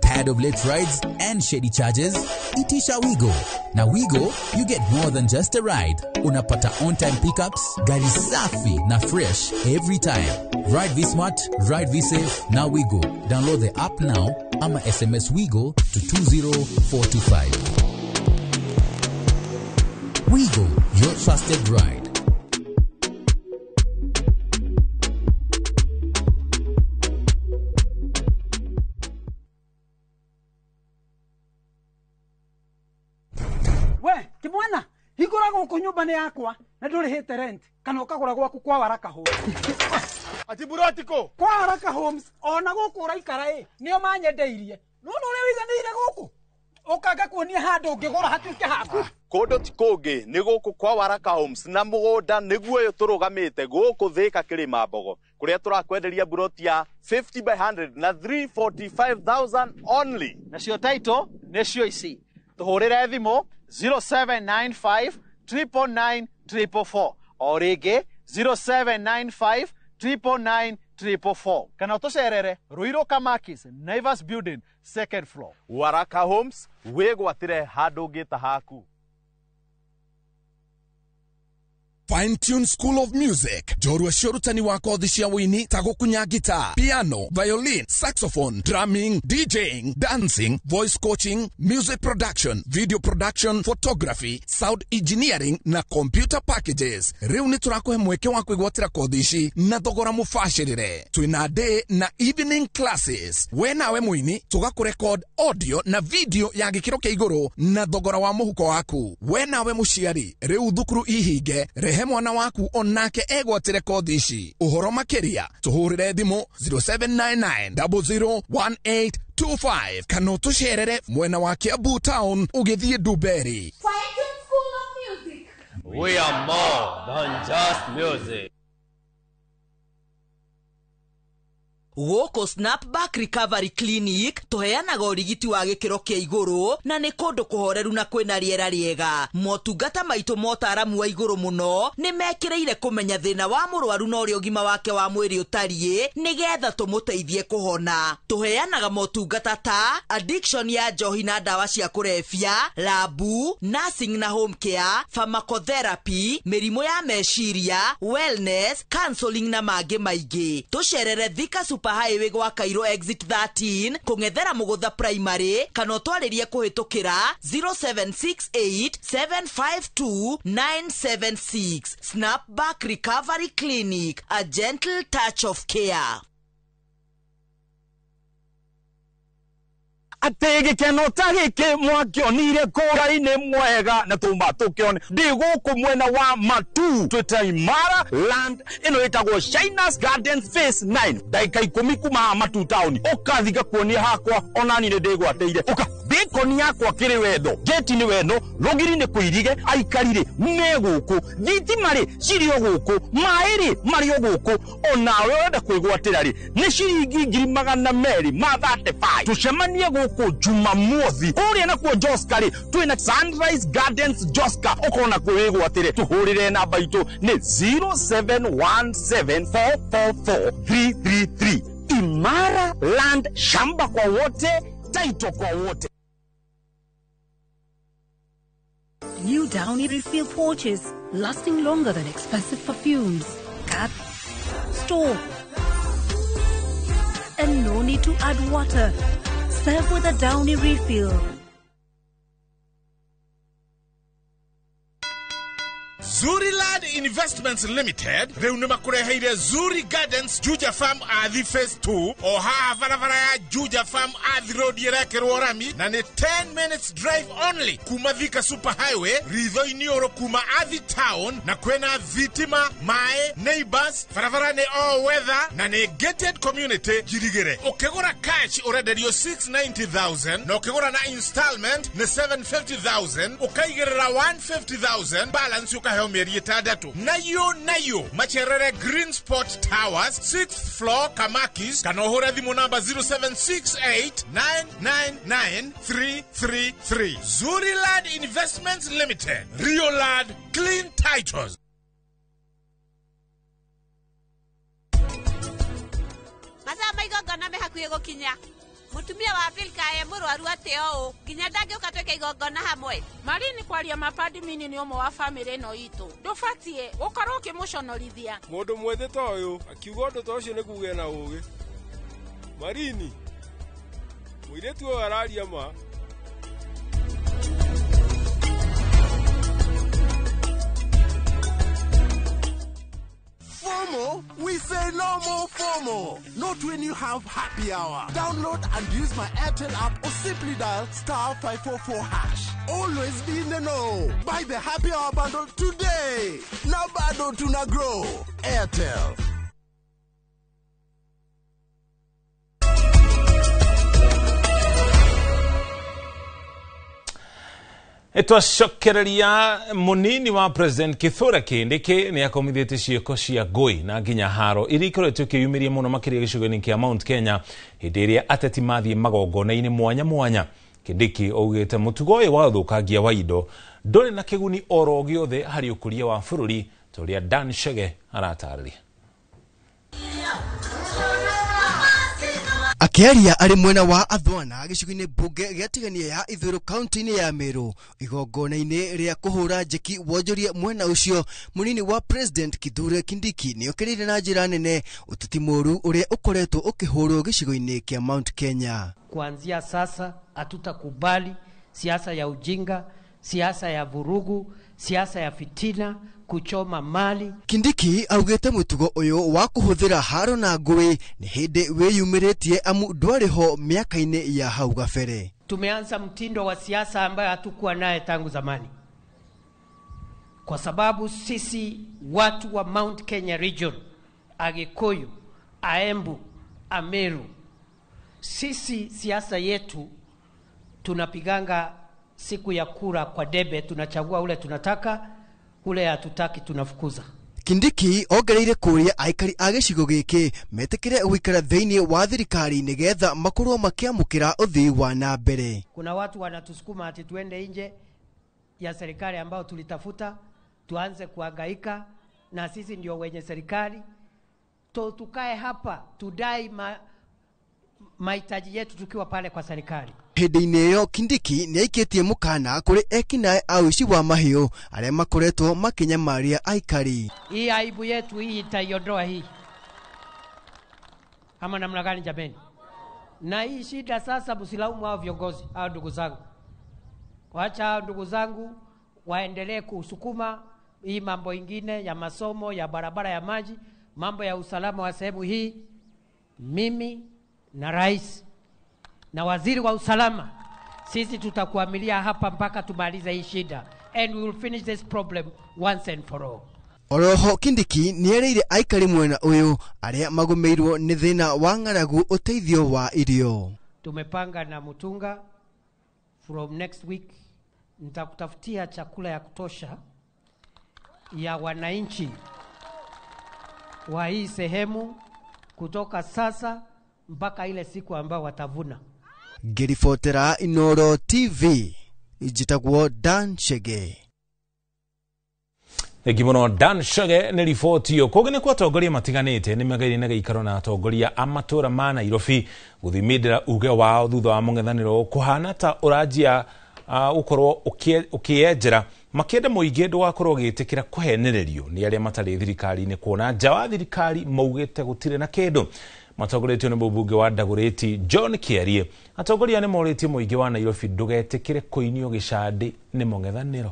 Tired of late rides and shady charges? Itisha Wigo. Na Wigo, you get more than just a ride. Unapata on-time pickups, gari safi na fresh every time. Ride V-Smart, ride V-Safe, na Wigo. Download the app now ama SMS Wigo to 20425. Wigo, your trusted ride. Kimwana, hingũra gũkũ nyũmba nĩ yakwa na ndũrĩhĩte rent kana ũkagũra gwaku kwa Waraka Homes. Ati burotiko kwa Waraka Homes ona gũkũ ũraikara ĩ nĩo manyendeirie. Nĩwona ũrĩa ũiganĩire gũkũ ũkanga kuonia handũ ũngĩgũra hatuĩke haku. Kũndũ ti kũngĩ nĩ gũkũ kwa Waraka Homes na mũgũnda nĩguo ũyũ tũrũgamĩte gũkũ Thĩka Kĩrĩma Mbogo kũrĩa tũrakwenderia buroti ya 50 by 100 na 345,000 only. Nacio title nĩcio ici. Tũhũrĩre thimũ 0795 999 444 o rĩngĩ 0795 999 444 kana ũtũcerere Ruiru Kamakis, Naivas Building, second floor. Waraka Homes, wĩgwatĩre handũ ũngĩta haku. Fine Tune School of Music, njorua cia ũrutani wa kothi cia wũini ta gũkunya guitar, piano, violin, saxophone, drumming, DJing, dancing, voice coaching, music production, video production, photography, sound engineering na computer packages. Rĩu nĩ tũrakũhe mweke wa kwĩgwatĩra kothi ici na thogora mũbacĩrĩre. Twĩna day na evening classes. We nawe mũini tũgakũrecord audio na video ya gĩkĩro kĩa igũrũ na thogora wa mũhuko waku. We nawe mũciari, rĩu thukuru ihinge, rehe mwana waku onake egwatĩre kothi ici. Ũhoro makĩria tũhũrĩre thimũ 0799 001825 kana ũtũcerere mwena wa Kiambu town ũgĩthiĩ Ndumberi. We are more than just music. Gũkũ Snapback Recovery Clinic tũheanaga ũrigiti wa gĩkĩro kĩa igũrũ na nĩ kũndũ kũhoreru na kwĩna rĩera rĩega. Motungata maitũ motaramu wa igũrũ mũno nĩ mekĩrĩire kũmenya thĩna wa mũrwaru na ũrĩa ũgima wake wa mwĩrĩ ũtariĩ nĩgetha tũmũteithie kũhona. Tũheanaga motungata ta addiction ya njohi na ndawa cia kũrebia, labu, nursing na home care, pharmacotherapy, mĩrimũ ya meciria, wellness, counseling na mangĩ maingĩ. Tũcerere Thika Super Highway gwa Cairo exit 13 kũng'ethera Mũgũtha Primary kana ũtwarĩrie kũhĩtũkĩra 0768 752 976. Snapback Recovery Clinic, a gentle touch of care. Atĩ gĩkeno ta gĩkĩ mwakĩonire kũra-inĩ mwega na tũma tũkĩone ndĩ gũkũ mwena wa Matu twĩta Imara Land ĩno ĩtagwo Shinas Gardens Phase 9 ndagĩka 10 kuma haha Matu town ũkathi ngakuonia hakwa onani nĩ ndĩgwatĩire ũka bacon yakwa kĩrĩ wendo gate nĩ wendo rũgiri nĩ kũirige aikari rĩ me gũkũ thitima rĩ cirĩ o gũkũ maĩ rĩ marĩ o gũkũ onawe ũrenda kwĩgwatĩra rĩ nĩ ciringi 235 tũcemanie gũkũ Jumamothi kũrĩa nakuo Joska rĩ twĩna Sunrise Gardens Joska ũkona kwĩgwatĩre tũhũrĩre namba itũ nĩ 0717444333. Imara Land, shamba kwa wote, title kwa wote. New Downy refill pouches, lasting longer than expensive perfumes. Cut, store, and no need to add water. Serve with a Downy refill. Zuri Land Investments Limited rĩu nĩ makũreheire Zuri Gardens Juja Farm Athi Phase 2 o haha barabara ya Juja Farm Athi Road ĩrekĩrwo rami na nĩ 10 minutes drive only kuma Thika Super Highway ritho-inĩ ũrũ kuma Athi Town na kwĩna thitima maĩ neighbors barabara nĩ all weather na nĩ gated community njirigĩre. Ũkĩgũra cash ũrenderio 690,000 na ũkĩgũra na installment nĩ 750,000 ũkaigĩrĩra 150,000 balance ũkaheo mĩeri 6. Nayo macerere Green Spot Towers 6th floor Kamakis kana ũhũre thimũ namba 0768 999 333. Zuri Land Investments Limited, Rio Land, clean titles. Mathaa ma igongona me hakuhĩ gũkinya. Mũtumia wa Vilka e mũrwaru atĩ o ũũ nginya ndangĩũka twĩke igongona hamwe. Marini kwaria mapadimini nĩ ũmwe wa bamĩrĩ ĩno itũ ndũbatiĩ gũkorwo ũkĩmũconorithia. Mũndũ mwĩthĩ ta ũyũ akiuga ũndũ ta ũcio nĩ kuga ena ũũgĩ. Marini, mũirĩtu ũyũ araria ma. FOMO? We say no more FOMO. Not when you have happy hour. Download and use my Airtel app or simply dial *544#. Always be in the know. Buy the happy hour bundle today. Now bado tuna grow. Airtel. Twacokereria munini wa President Kithure Kindiki nĩ akomithĩtie ciĩko cia ngũi na nginya haro iria ikoretwo ikĩyumĩria mũno makĩria gĩcigo-inĩ kĩa Mount Kenya hĩndĩ ĩrĩa ateti mathiĩ magongona-inĩ mwanya mwanya. Kindiki augĩte mũtugo ũyũ wa ũthũkangia wa indo ndũrĩ na kĩguni oro gĩothe harĩ ũkũria wa bũrũri Ta ũrĩa Dan Chege aratarĩria. Akĩaria arĩ mwena wa Athwana gĩcigo-inĩ mbunge gĩa Tigania ya Ithũĩro kaunti-inĩ ya Meru igongona-inĩ rĩa kũhũra njeki wonjoria mwena ũcio, mũnini wa President Kithure Kindiki nĩokĩrĩire na njĩra nene ũteti mũru ũrĩa ũkoretwo ũkĩhũrwo gĩcigo-inĩ kĩa Mount Kenya. Kuanzia sasa hatutakubali siasa ya ujinga, siasa ya vurugu, siasa ya fitina, kuchoma mali. Kindiki augĩte mũtugo ũyũ wa kũhũthĩra haro na ngũĩ nĩ hĩndĩ wĩyumĩrĩtie amu ndwarĩ ho mĩaka-inĩ ya hau gabere. Tumeanza mtindo wa siasa ambayo hatukuwa naye tangu zamani, kwa sababu sisi watu wa Mount Kenya region, Agikuyu, Aembu, Ameru, sisi siasa yetu tunapiganga siku ya kura kwa debe, tunachagua ule tunataka, ule hatutaki tunafukuza. Kindiki ongereire kũria aikari a gĩcigo gĩkĩ metĩkĩre gũikara thĩinĩ wa thirikari nĩgetha makorwo makĩamũkĩra ũthii wa na mbere. Kuna watu wanatusukuma ati tuende nje ya serikali ambao tulitafuta, tuanze kuhangaika na sisi ndio wenye serikali. Tukae hapa tudai mahitaji yetu tukiwa pale kwa serikali. Hĩndĩ-inĩ ĩyo Kindiki nĩaikĩtie mũkana kũrĩ ekinaĩ a ũici wa mahiũ arĩa makoretwo makĩnyamaria aikari. Hii aibu yetu hii itaiondoa hii, ama namna gani jameni? Na hii shida sasa, msilaumu hao viongozi, hao ndugu zangu. Wacha hao ndugu zangu waendelee kusukuma hii mambo ingine ya masomo, ya barabara, ya maji, mambo ya usalama wa sehemu hii. Mimi na rais na waziri wa usalama, sisi tutakuamilia hapa mpaka tumalize hii shida, and we will finish this problem once and for all. Oroho Kindiki nĩerĩire aikari mwena ũyũ arĩa magũmĩirwo nĩ thĩna wa ng'aragu ũteithio wa irio. Tumepanga na Mutunga from next week nitakutafutia chakula ya kutosha ya wananchi wa hii sehemu kutoka sasa mpaka ile siku ambao watavuna. Ngĩribotera Inooro TV, njĩtagwo Dan Chege. Thengi mũno Dan Chege nĩ riboti ĩyo. Kũngĩ nĩ kwa atongoria matiganĩte nĩ magaire na gĩikaro na atongoria a matũra ma Nairobi gũthimindĩra uge wao thutha wa mũng'ethanĩro kũhana ta ũranjia gũkorwo ũkĩenjera makĩenda mũingĩ ndũgakorwo ũgĩtĩkĩra kũhenererio nĩ arĩa matarĩ thirikari-inĩ kuona nja wa thirikari maugĩte gũtirĩ na kĩndũ. Matongoretio nĩ mũmbunge wa Dagoretti John Kiarie, atongoria nĩ morĩtie mũingĩ wa Nairobi ndũgetĩkĩre kũinio gĩcandĩ nĩ mũng'ethanĩro.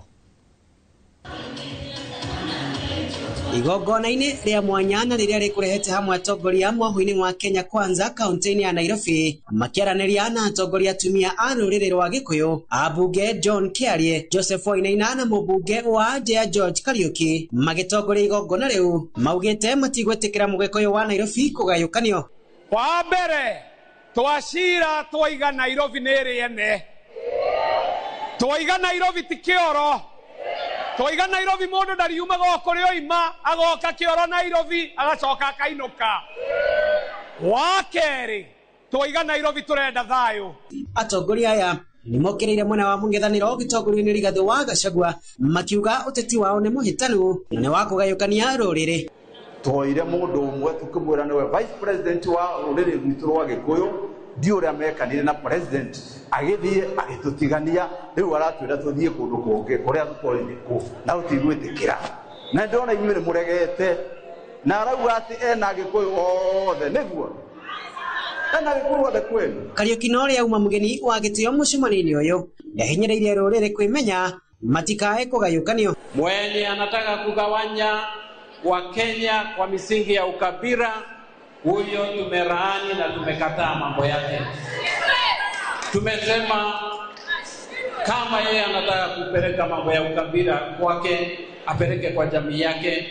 Igongona-inĩ rĩa mwanya na rĩrĩa rĩkũrehete hamwe atongoria mwahũ-inĩ wa Kenya Kwanza kaunti-inĩ ya Nairobi makĩaranĩria na atongoria atumia a rũrĩrĩ rwa Gĩkũyũ, ambunge John Kiarie, Joseph Wainaina na mũmbunge wa Njea George Kariuki magĩtongoria igongona rĩu maugĩte matigwĩtĩkĩra mũgĩkũyũ wa Nairobi kũgayũkanio. Wa mbere twacira twaiga Nairobi nĩ ĩrĩ ene, twaiga Nairobi ti kĩoro, twaiga Nairobi mũndũ ndariumaga o kũrĩa oima agoka kĩoro Nairobi agacoka akainũka. Wa kerĩ twaiga Nairobi tũrenda thayũ. Atongoria aya nĩmokĩrĩire mwena wa mũng'ethanĩro ũgĩtongorio nĩ Rigathĩ wa Gachagua makiuga ũteti wao nĩ mũhĩtanu na nĩ wa kũgayũkania rũrĩrĩ. Twoire mũndũ ũmwe tũkĩmwĩra nĩwe vice president wa rũrĩrĩ rwitũ rwa Gĩkũyũ, ndi ũrĩa mekanire na president agĩthiĩ agĩtũtigania, rĩu aratwĩra tũthiĩ kũndũ kũngĩ kũrĩa tũtoĩ nĩ kũ na tũtigwĩtĩkĩra. Na ndĩrona inyuĩ nĩ mũregete na arauga atĩ ena Gĩkũyũ othe, nĩguo ena Gĩkũyũ othe kweli. Kariuki na ũrĩa auma mũgeni wa gĩtĩo mũcemanio-inĩ ũyũ nĩahinyĩrĩirie rũrĩrĩ kwĩmenya matikae kũgayũkanio. Mwenye anataka kugawanya wa Kenya kwa misingi ya ukabila, huyo tumelaani na tumekataa mambo yake. Tumesema kama yeye anataka kupeleka mambo ya ukabila kwake, apeleke kwa jamii yake,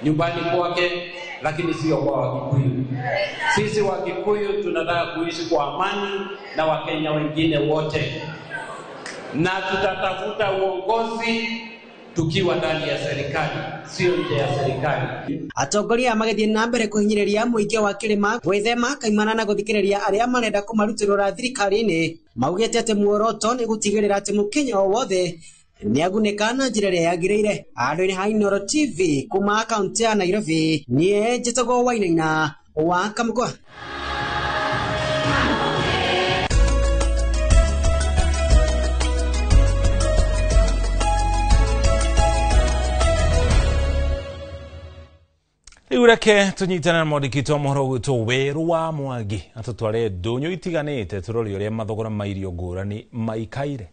nyumbani kwake, lakini sio kwa Wakikuyu. Sisi Wakikuyu tunataka kuishi kwa amani na Wakenya wengine wote, na tutatafuta uongozi tukiwa ndani ya serikali, sio nje ya serikali. Atongoria magĩthiĩ na mbere kũhinyĩrĩria mũingĩ wa kĩrĩma gwĩthema kaimana na gũthikĩrĩria arĩa marenda kũmarutũrũra thirikari-inĩ maugĩte atĩ muoroto nĩ gũtigĩrĩra atĩ mũkenya o wothe Nĩagunĩka na njĩra ĩrĩa yagĩrĩire. Handũ-inĩ ha Inooro TV kuma kaunti ya Nairobi, niĩ njĩtagwo Wainaina wa Kamũkwa. Rĩu reke tũnyitane na mwandĩki witũ wa mohoro gwĩtwo Werũ wa Mwangi atũtware ndũnyũ itiganĩte tũrore ũrĩa mathogora ma irio ngũrani maikaire.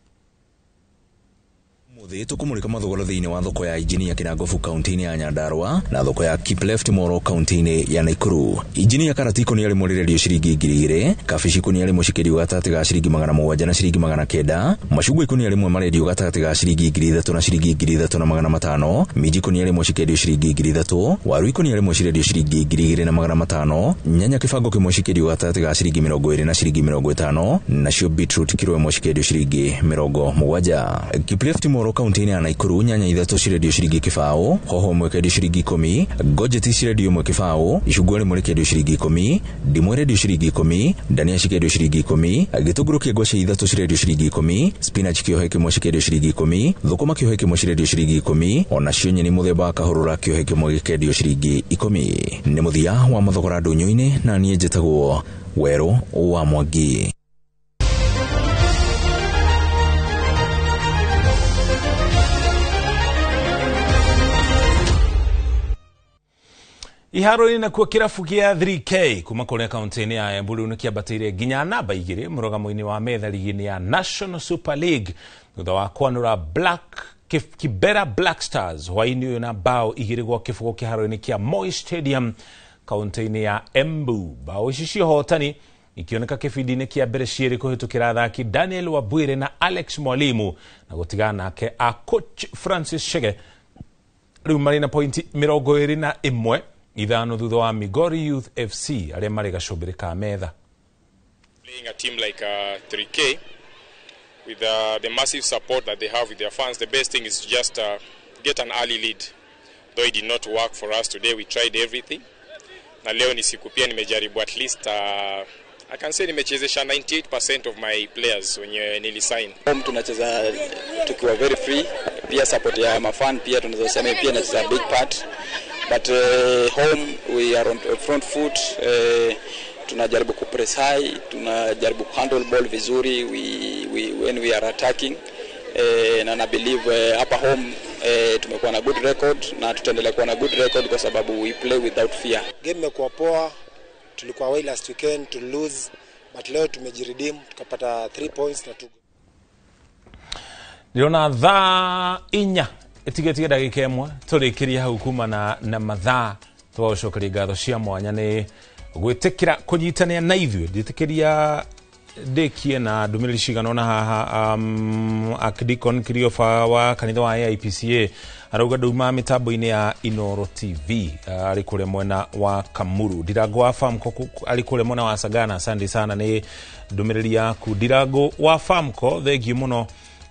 Mũthĩ tũkũmũrĩka mathogora thĩinĩ wa thoko ya Injinia Kĩrangobu kaunti-inĩ ya Nyandarua na thoko ya Kipleft Moro kaunti-inĩ ya Nakuru. Injinia karati ikũnia rĩmwe rĩrendio ciringi 2000, kabici ikũnia rĩmwe cikĩendio gatagatĩ ga ciringi 700 na ciringi 900, macungwa ikũnia rĩmwe marendio gatagatĩ ga ciringi 3000 na ciringi 3500, minji ikũnia rĩmwe cikĩendio ciringi 3000, waru ikũnia rĩmwe cirendio ciringi 2500, nyanya kĩbango kĩmwe cikĩendio gatagatĩ ga ciringi 20 na ciringi 50, nacio beetroot kiro ĩmwe cikĩendio ciringi 70. Kipleft Moro kaunti-inĩ ya Nakuru nyanya ithatũ cirendio ciringi 0, hoho ĩmwe ĩkendio ciringi 10, ngojeti cirendio ĩmwe 0, icungwa rĩmwe rĩkendio ciringi 10, ndimũ ĩrendio ciringi 10, ndania cikendio ciringi 10, gĩtũngũrũ kĩa ngwacĩ ithatũ cirendio ciringi 10, spinach kĩohe kĩmwe cikĩendio ciringi 10, thũkũma kĩohe kĩmwe cirendio ciringi 10, onacio nyeni mũthemba wa kahũrũra kĩohe kĩmwe gĩkendio ciringi 10. Nĩ mũthia wa mathogora ndũnyũ-inĩ na niĩ njĩtagwo Werũ wa Mwangi. Iharo-inĩ nakuo kĩrabu gĩa 3K kuma kũrĩa kaunti-inĩ ya Embu rĩu nĩkĩambatĩire nginya namba 2 mũrũgamo-inĩ wa metha ligi-inĩ ya National Super League thutha wa kwanũra Kibera Black Stars hwaĩ-inĩ ũyũ na bao 2-0 kĩharo-inĩ kĩa Moi Stadium kaunti-inĩ ya Embu. Bao ici cia ũhotani ikĩoneka kĩbindi-inĩ kĩa mbere cierĩ kũhĩtũkĩra athaki Daniel Wabwire na Alex Mwalimu na gũtigana nake a coach Francis Chege rĩu marĩ na pointi 21 ithano thutha wa Migori Youth FC arĩa marĩ gacũmbĩrĩ ka metha. Playing a team like 3K with the massive support that they have with their fans, the best thing is to just get an early lead. Though it did not work for us today, we tried everything. Na leo ni siku pia nimejaribu at least I can say nimechezesha 98% of my players wenye nilisign. Home tunacheza tukiwa very free, pia support ya mafan pia tunaweza sema pia inacheza big part. But home we are on front foot, tunajaribu kupress high, tunajaribu kuhandle ball vizuri we when we are attacking, na na believe hapa home tumekuwa na good record na tutaendelea kuwa na good record kwa sababu we play without fear. Game imekuwa poa, tulikuwa away last weekend to lose, but leo tumejiredeem tukapata 3 points na tugo. Ndirona thaa inya ĩtigĩtie ndagĩka ĩmwe tũrĩkĩrie hau kumana na mathaa twagũcokeria ngatho cia mwanya nĩ gwĩtĩkĩra kũnyitanĩra na ithuĩ. Ndĩtĩkĩria ndĩkie na ndũmĩrĩri cigana ũna haha. Archdeacon Kirioba wa kanitha wa AIPCA arauga ndauma mĩtambo-inĩ ya Inooro TV arĩ kũrĩa mwena wa Kamuru. Ndirango wa Famco arĩ kũrĩa mwena wa Sagana, asante sana nĩ ndũmĩrĩri yaku. Ndirango wa Famco, thengiũ mũno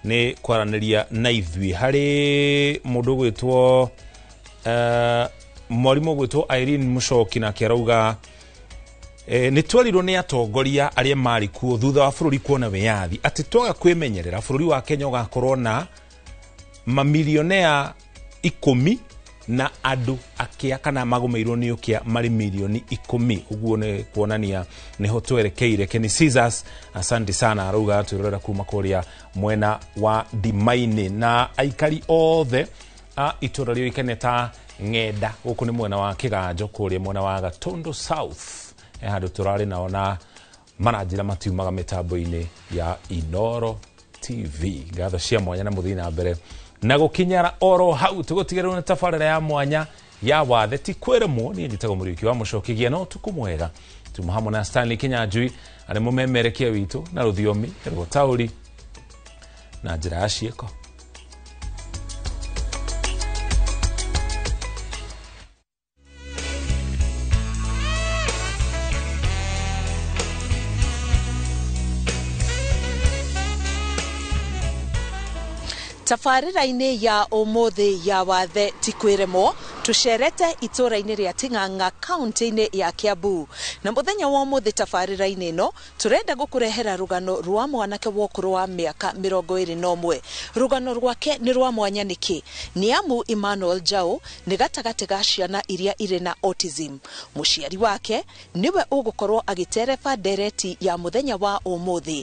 nĩ kwaranĩria na ithuĩ. Harĩ mũndũ gwĩtwo mwarimũ gwĩtwo Irene Mũcoki nake arauga nĩ twerirwo nĩ atongoria arĩa marĩ kuo thutha wa bũrũri kuona wĩyathi atĩ twaga kwĩmenyerera bũrũri wa Kenya ũgakorwo na mamilionea 10 na andũ akĩa kana magũmĩirwo nĩ ũkĩa marĩ milioni 10. Ũguo nĩ kuonania nĩho twerekeire. Kenny Caesars, asante sana, arauga atwĩrorera kuma kũrĩa mwena wa Ndimainĩ. Na aikari othe a itũra rĩũĩkaine ta Ng'enda gũkũ nĩ mwena wa Kĩganjo kũrĩa mwena wa Gatundu South, he handũ tũrarĩ nao na maranjĩra matiumaga mĩtambo-inĩ ya Inooro TV. Ngatho cia mwanya na mũthiĩ na mbere na gũkinyara oro hau tũgũtigĩrĩrwo nĩ tabarĩra ya mwanya ya wathe ti kwĩremwo. Niĩ njĩtagwo Mũriũki wa Mũcoki, na ũtukũ mwega. Tuma hamwe na Stanley Kinyanjui arĩ mũmemerekia witũ na rũthiomi rwa taũri na njĩra ya ciĩko. Tabarĩra-inĩ ya ũmũthĩ ya wathe ti kwĩremwo, tũcerete itũũra-inĩ rĩa Ting'ang'a kaunti-inĩ ya Kiambu. Na mũthenya wa ũmũthĩ tabarĩra-inĩ ĩno tũrenda gũkũrehera rũgano rwa mwanake wa ũkũrũ wa mĩaka 21. Rũgano rwake nĩ rwa mwanya nĩkĩ? Nĩ amu Emmanuel Njau nĩ gatagatĩ ga ciana iria irĩ na autism. Mũciari wake nĩwe ũgũkorwo agĩtereba ndereti ya mũthenya wa ũmũthĩ.